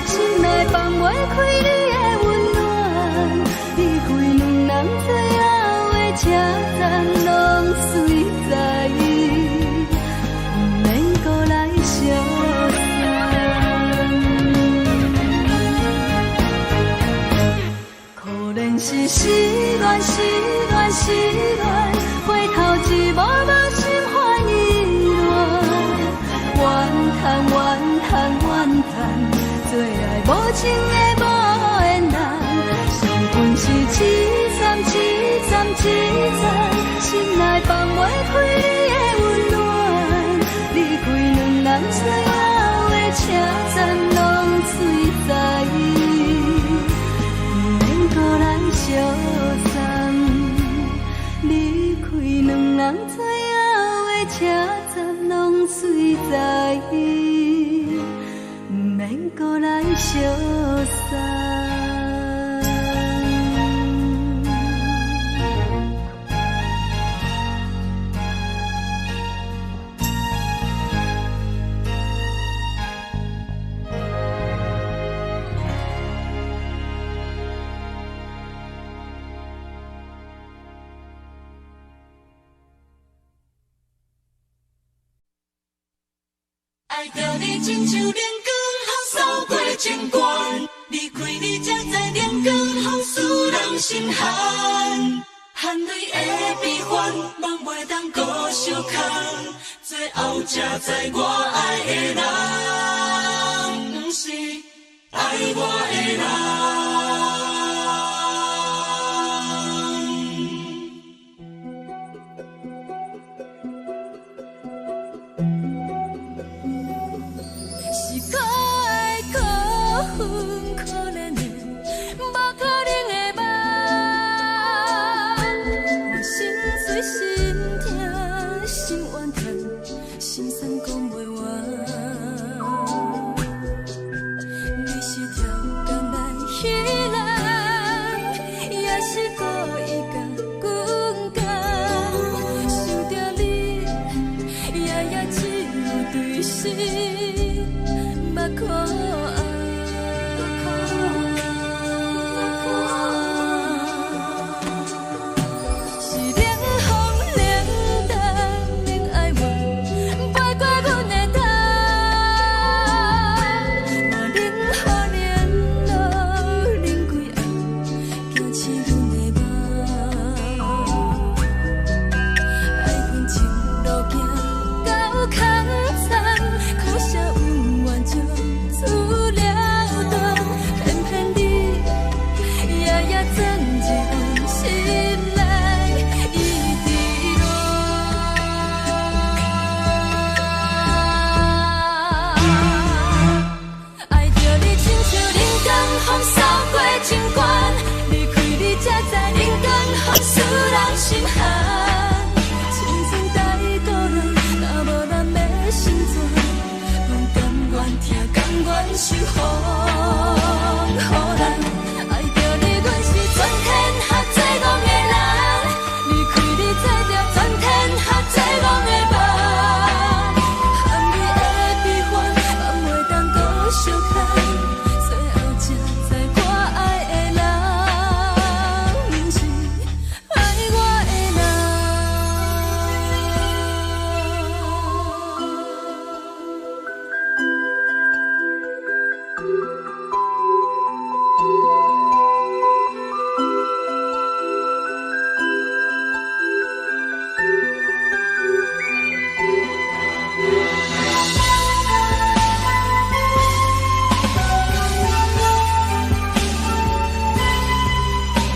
心內放袂開你的溫暖，離開兩人最後的車站，攏隨在意，毋免閣來相送。可憐是失戀，失戀，失戀，回頭一幕幕心煩意亂，怨嘆怨嘆怨嘆，做愛無情的無緣人，相逢是一站一站一站，心內放袂開你的溫暖，離開兩人最後的車站，攏隨在意，毋免閣來相送。離開兩人最後的車站，攏隨在意，毋免閣來相送。
愛著你親像冷光予掃過情關，離開你才知冷光予使人心寒。含淚的悲歡，夢袂當閣相空，最後才知我愛的人，毋是愛我的人。是可愛可恨可憐的，無可能的夢。我心碎心疼心怨嘆，心酸講袂完。你是超工來受予予人。愛著你，阮是全天下最戇的人。離開你，做著全天下最戇的夢。含你的悲歡，放袂當閣相牽。最後才知我愛的人，毋是愛我的人。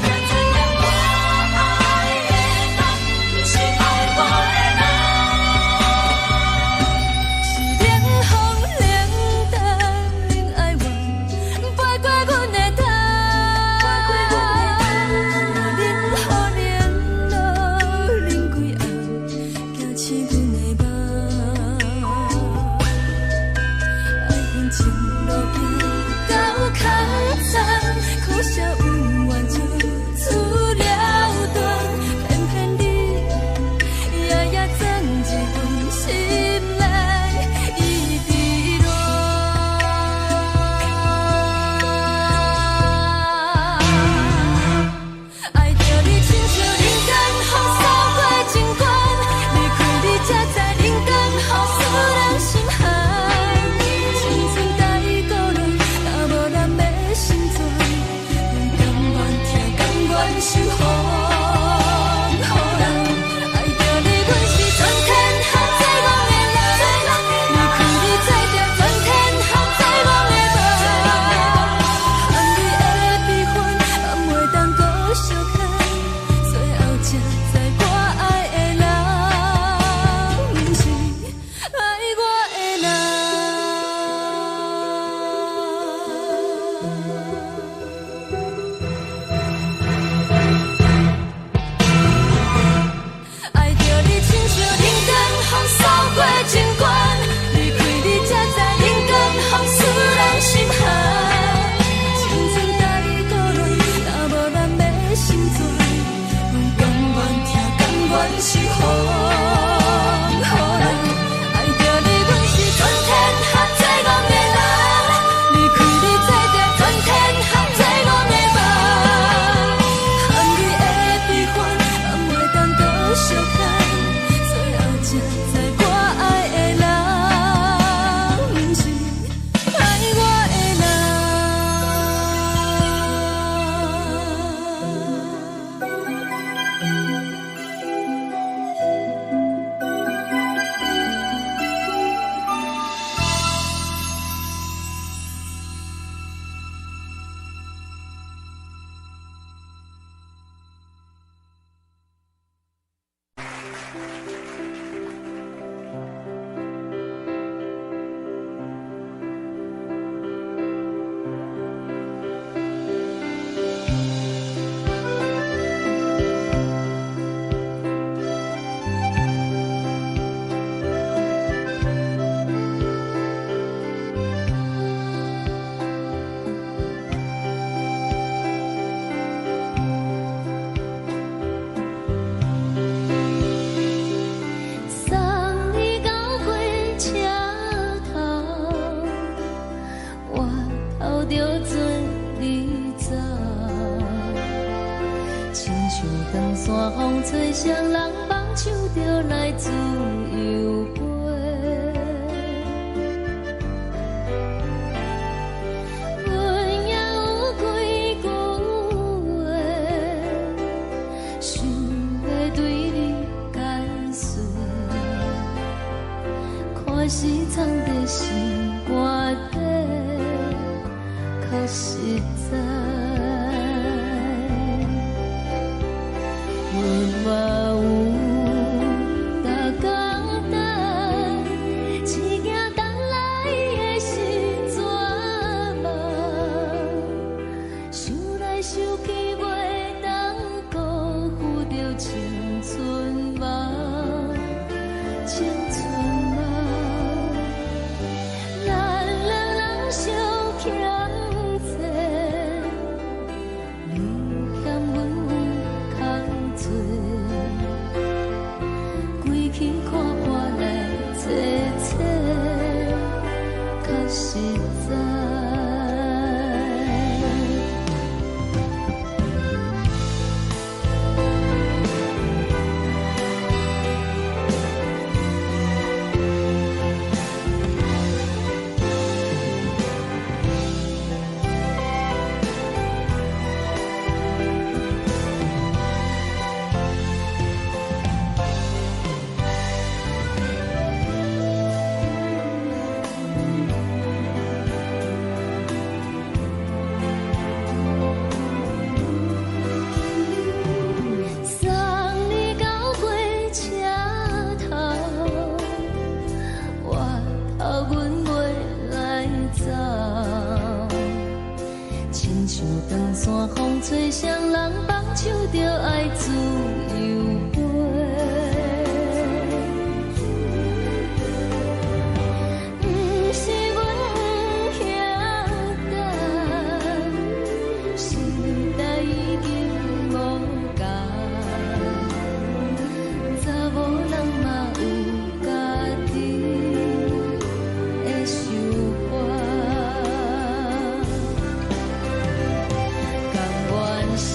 才知影我愛的人，毋是愛我的人。是冷風冷淡冷哀怨，飞過阮的頭。冷雨冷露冷幾暗，驚醒阮的夢。愛恨情路行到空残，可惜恩怨就此了斷，偏偏你夜夜鑽入阮心內，一直戀。愛著你親像人間風掃過情關，離開你才知人間風使人心寒。青春太孤單，若無人欲成全，阮甘願疼，甘願受予予人。愛著你，阮是全天下最戇的人。離開你，做著全天下最戇的夢。含你的悲歡，放袂當閣相牽。最後才知我愛的人，毋是愛我的人。愛著你親像人間風掃過情關，離開你才知人間風使人心寒。青春太孤單，若無人欲成全，阮甘願疼，甘願受予予人。愛著你，阮是全天下最戇的人。離開你，做著全天下最戇的夢。含你的悲歡，放袂當閣相牽。最後才知我愛的人，毋是愛我的人。
送你到火車頭，我頭著做你走，親像長山風吹，誰人放手就來自由飛。阮也有幾句話，想欲對你解釋。看是藏佇心肝底，較實在。阮嘛有逐工等，只驚等來的是絕望。想來想去，袂當辜負著青春夢，青春夢。咱兩人相欠
想长山風吹，誰人放手就愛自由飛。毋是阮不曉等，時代已經無仝，查某人嘛有家己的想法。甘願是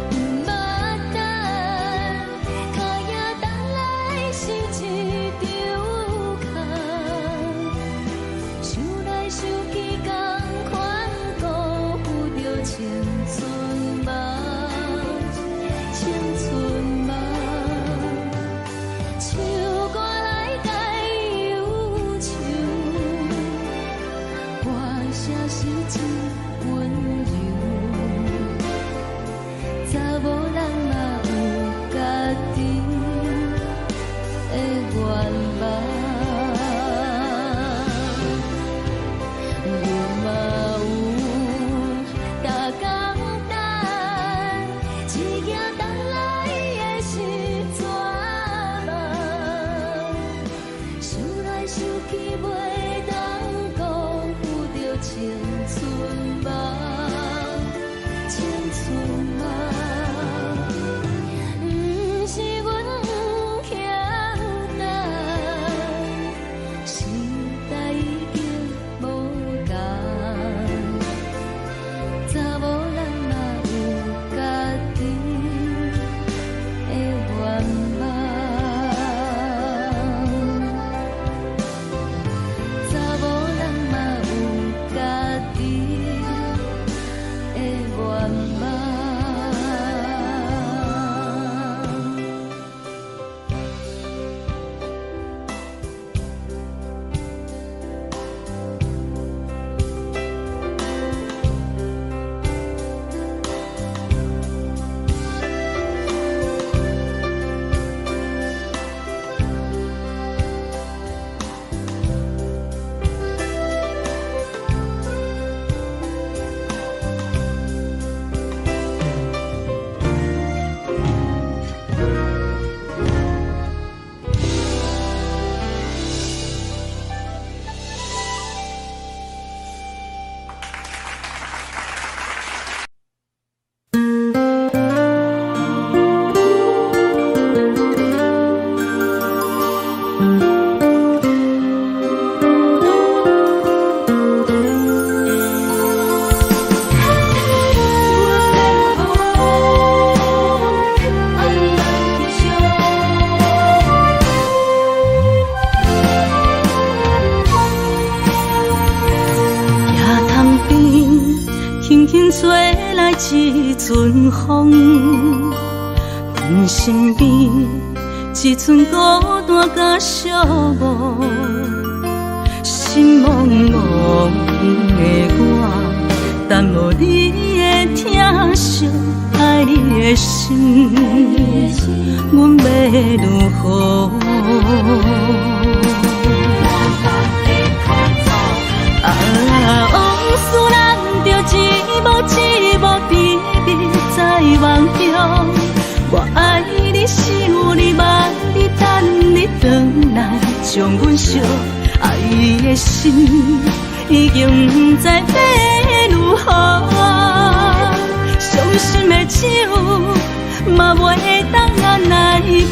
毋捌等，跤影等來是一場空。想來想去，仝款辜負著青春夢，青春夢。唱歌來解憂愁，歌聲是真溫柔。查某人嘛有家己的願望，阮嘛有逐工等，一行等來的是绝望。想來想去，袂當辜負著青春夢，青春夢。毋是阮不曉等，時代已經無仝，查某人嘛有家己的願望。查某人嘛有家己的願望。
野潭邊，輕輕吹來一陣風，阮身邊一陣孤單佮寂寞，心茫茫的我，等無你的疼惜，愛你的心，阮欲如何？啊，往事難著一幕一幕甜蜜在夢中。我愛你，想你，望你，等你轉來，將阮惜。愛的心已經不知欲如何，傷心的酒嘛袂當按來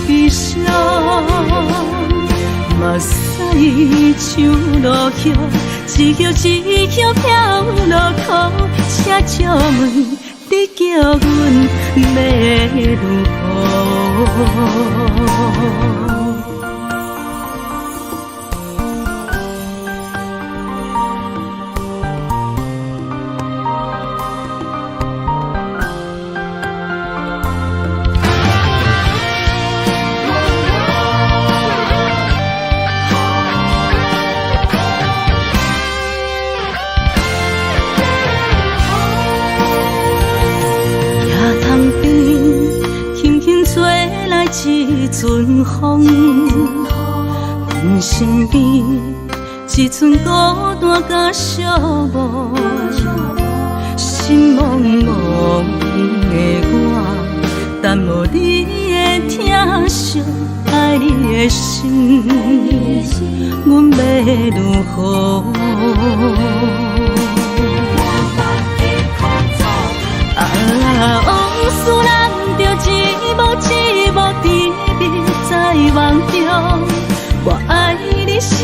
悲傷。目屎像落雨，一葉一葉飄落苦，請借問你叫阮欲如何？野潭邊，輕輕吹來一陣風，阮身邊一陣孤單佮寂寞，心茫茫的我，等無你的疼惜，愛你的心，阮欲如何？啊，往事咱著一幕一幕甜蜜在夢中。我愛你，想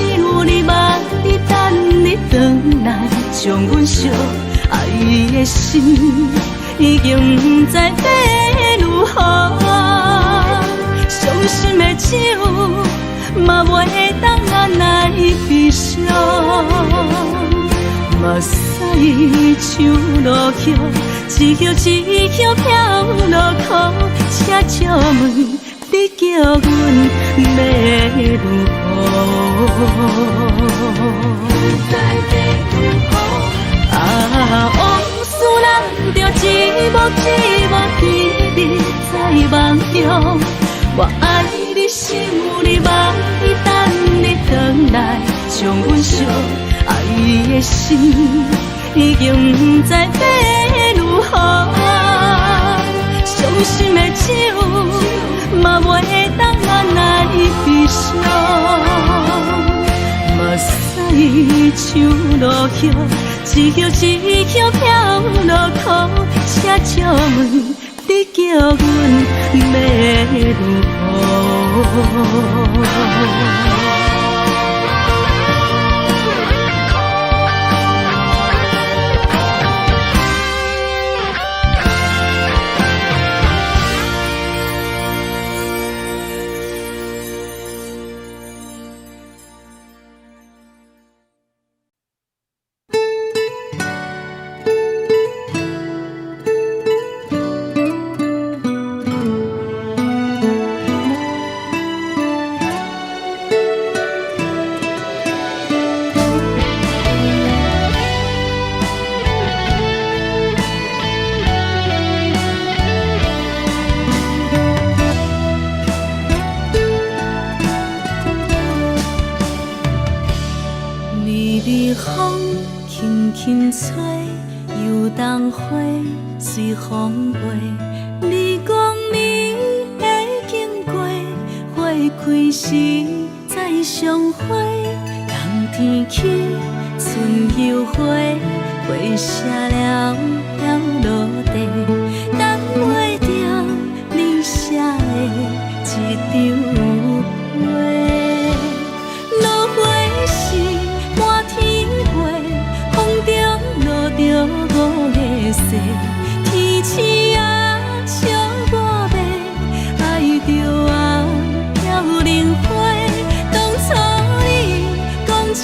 你，望你，等你轉來，將阮惜愛的心已經毋知欲如何。傷心的酒嘛袂當按捺悲傷。目屎像落雨，一葉一葉飄落苦，請借問你叫阮欲如何？啊，往事咱著一幕一幕甜蜜在夢中。我愛你，想你，望你，等你轉來，將阮惜愛的心已經毋知欲如何。傷心的酒嘛袂當按捺悲傷。目屎像落雨，一葉一葉飄落苦，請借問你叫阮欲如何？微微風輕輕吹，油桐花隨風飛。你講你會經過，花開時再相會。冬天起，春又回，花謝了飄落地，等袂著你寫的這張批。落花時滿天飛，風中落著五个雪，天鼠仔笑我欲愛著啊飄零花。當初你講情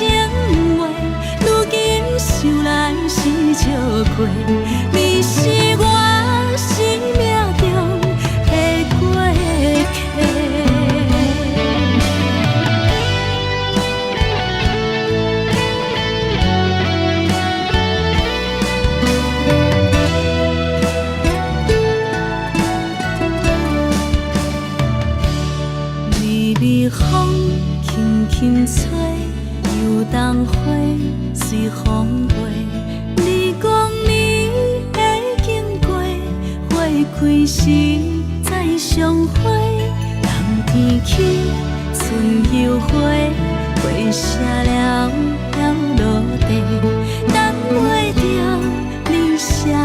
話，如今想來是笑話。你是我生命中的過客。微微風輕輕吹，油桐花隨風飛。你講你會經過，花開時再相會。冬天起，春又回，花謝了飄落地，等袂著你寫的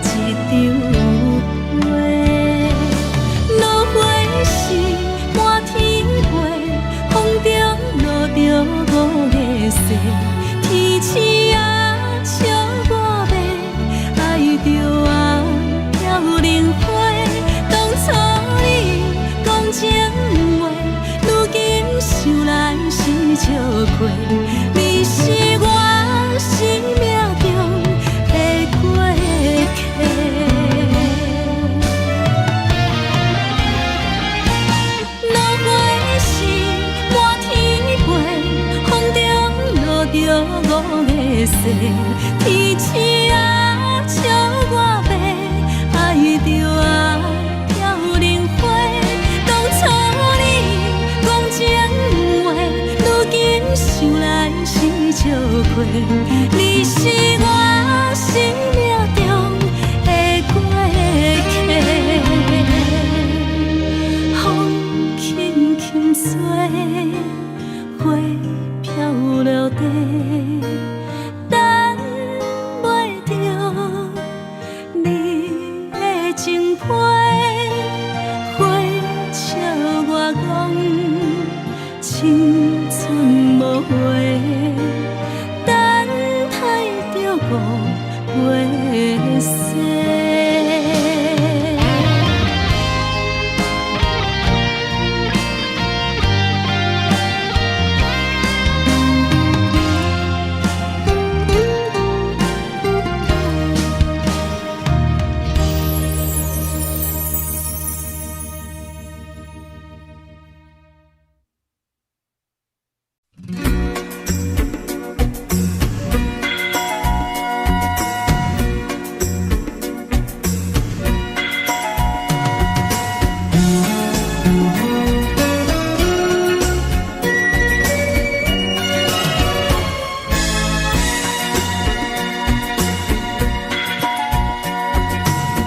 這張批。落花時滿天飛，風中落著五个雪，天鼠仔笑我欲愛著啊飄零花。當初你講情話，如今想來是笑話。你是我生命中的過客。落花時滿天飛，風中落著五个雪，天鼠仔笑我欲愛著啊飄零花。當初你講情話，如今想來是笑話。你是我生命中袂逝。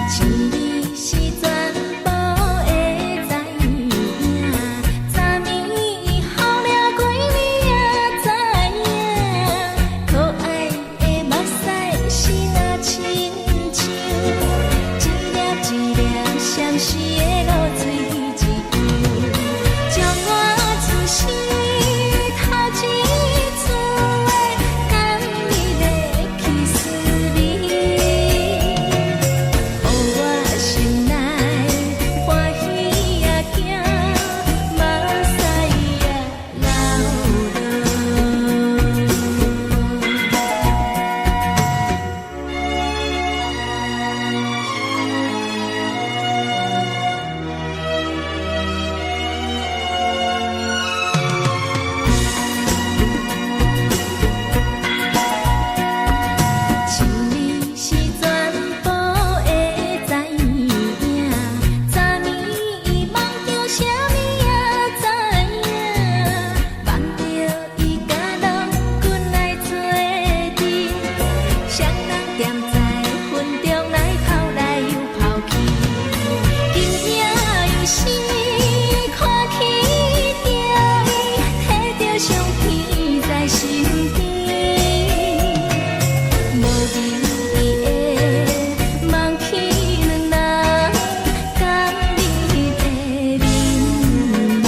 情你是全部的知影，昨暝雨了规暝也知影，可爱的目屎是若亲像一粒一粒相思的露水一样，将我此生头一次的甘蜜的去思味。予我心内欢喜也惊，目屎也流落。情你是全部的知影，昨暝梦著啥物也知影，梦著伊佮郎君来做阵，双人踮在云中来跑来又跑去，今夜又是看起著伊，提著相片在身边。无意义的梦去两人甘蜜的面梦。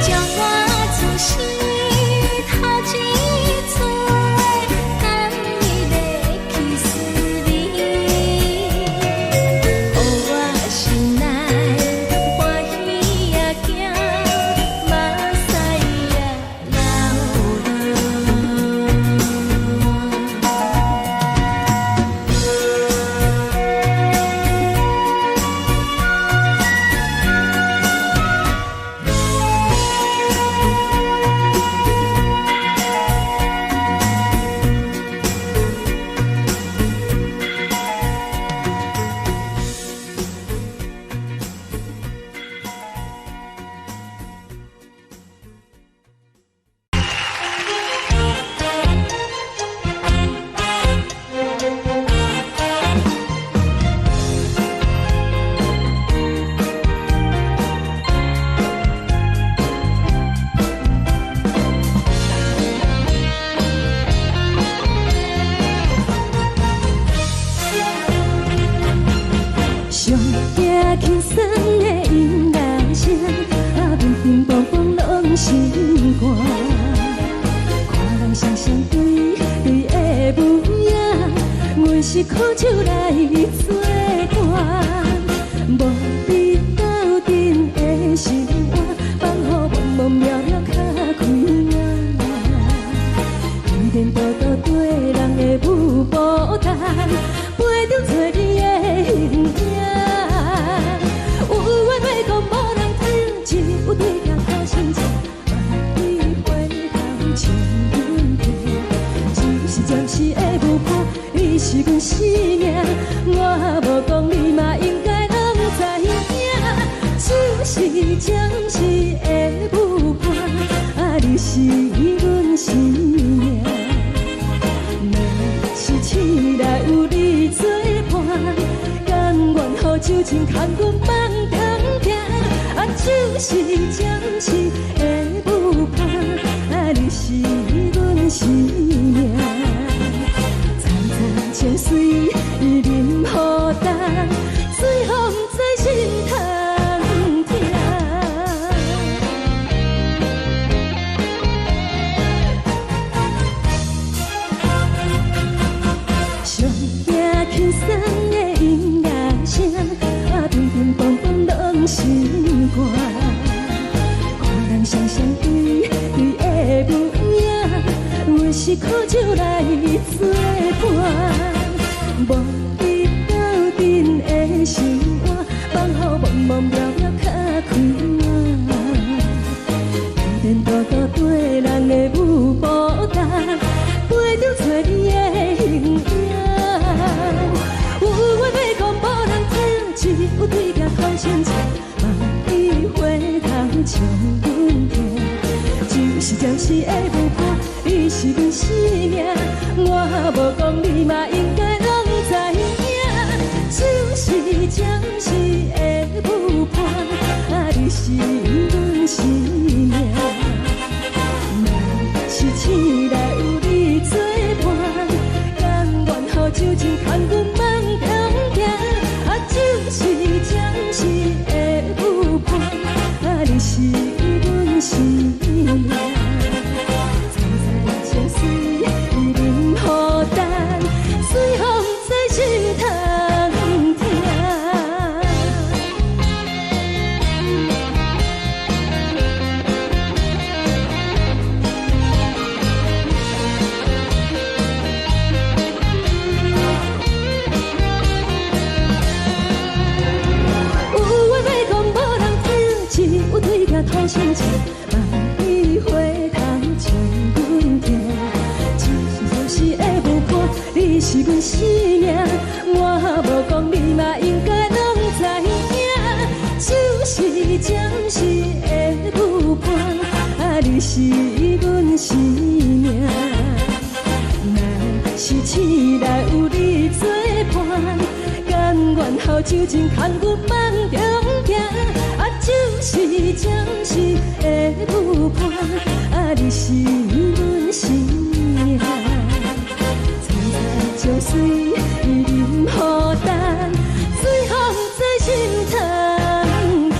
将我此生头一次的甘蜜的去思味，予我心内欢喜也惊，目屎也流落。
上惊轻松的音乐声，啊，乒乒乓乓拢心肝。看人双双对对的舞影，阮是苦酒来做伴，无比斗阵的心肝，放予茫茫渺渺较开眼。伊连独独缀人的舞步单，陪中找你的形影。有缘话讲无人听，只有对镜好心情，万里回头情阮拼，只是暂时的舞伴，你是阮生命，我无讲你嘛应该拢知影，只是暂时的舞伴，啊，你是阮生命。若是醒来有你作伴，甘愿予酒精牵阮放糖行，啊，只就是暫時的舞伴，啊，你是阮生命。層層情水淋雨重，水予毋知心通疼。上驚輕鬆的音樂聲，啊，乒乒乓乓攏是歌。看人雙雙對對的舞影，阮是苦酒來作伴。無你鬥陣的生活，放予茫茫渺渺較快活。天天多多綴人的舞步重，陪著找你的形影。有話欲講無人聽，只有對鏡哭清醒，望你回頭笑阮聽。就是暫時的舞伴，你是阮生命，我無講你嘛應該攏知影。就是暫時的舞伴，啊，你是阮生命。若是醒來有你作伴，甘願予酒精牽阮夢中行。啊，就是暫時的舞伴，啊，你是阮生命。層層情水淋雨重，水予毋知心通疼。有話欲講無人聽，只有對鏡吐心情，望你回頭笑阮聽。就是暫時的舞伴，你是阮生命，我無講你嘛應該攏知影。就是暫時的舞伴，啊，你是阮生命。若是醒來有你作伴，甘願予酒精牽阮夢中行。啊，就是暫時的舞伴，啊，你是阮生命。層層情水淋雨重，水予毋知心通疼。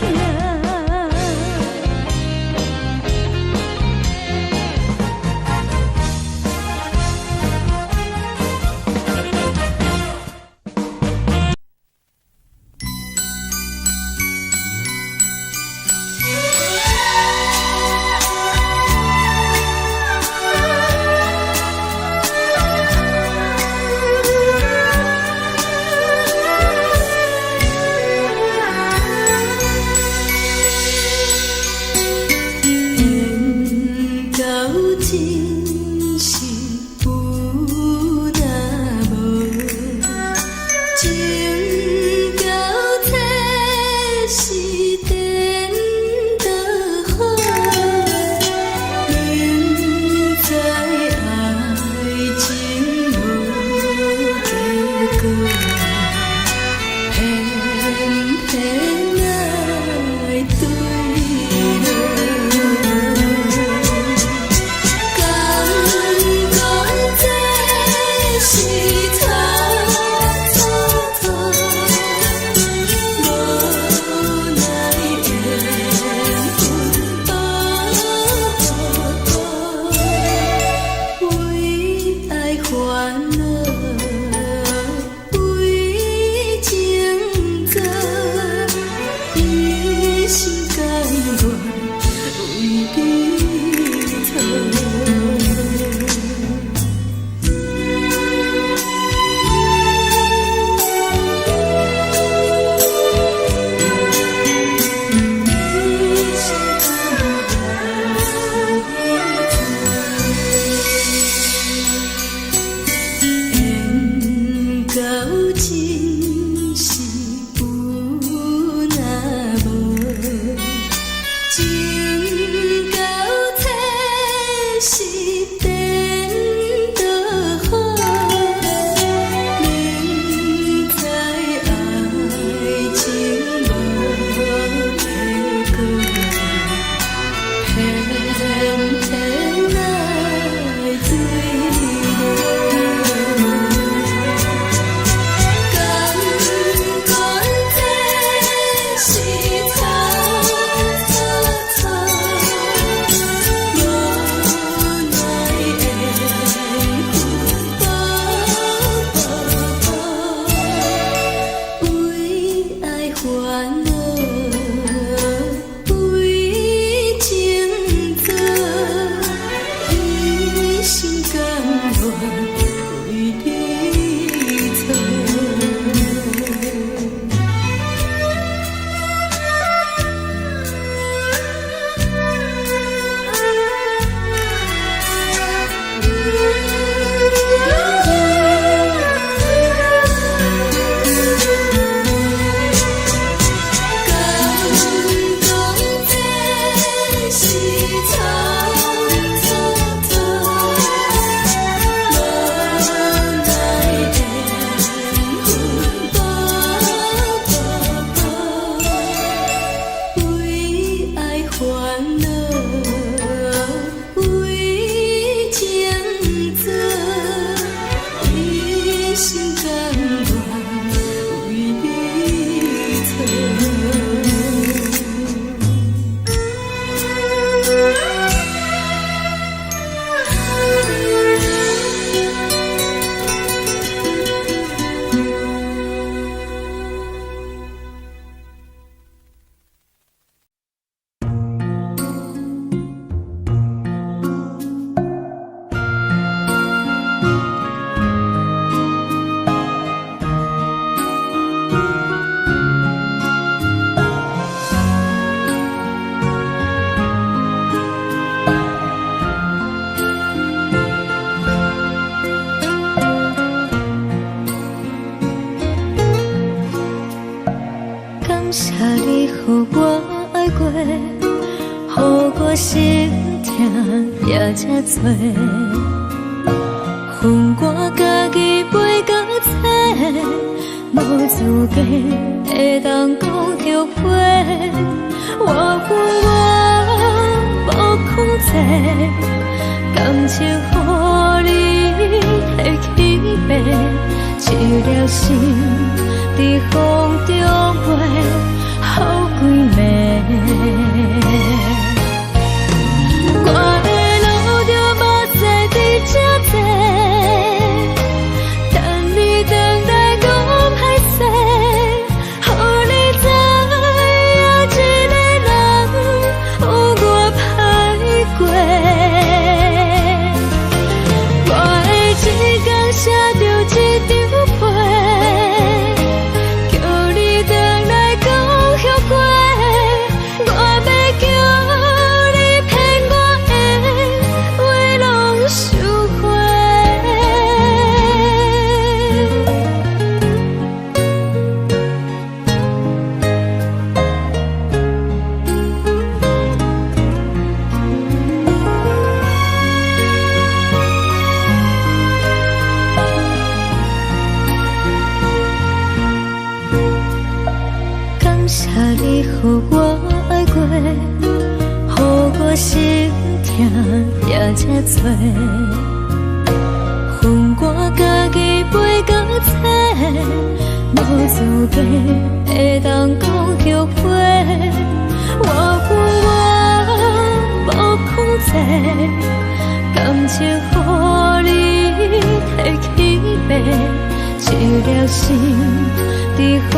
過，予我心疼也這多。予我家己飛到冊，無資格會當講後悔。我有我無控制，感情予你提去爬，一粒心佇風中飛，予幾暝。我會流著目屎佇這坐，等你轉來講歹勢，予你知影這个人有偌歹過。我會一工寫著一張批，叫你轉來講後悔。我欲叫你騙我的話攏收回。感謝你予我愛過，予我心疼也這多。予我家己飛到冊，無資格會當講後悔。我有我無控制，感情予你提去爬，一粒心佇風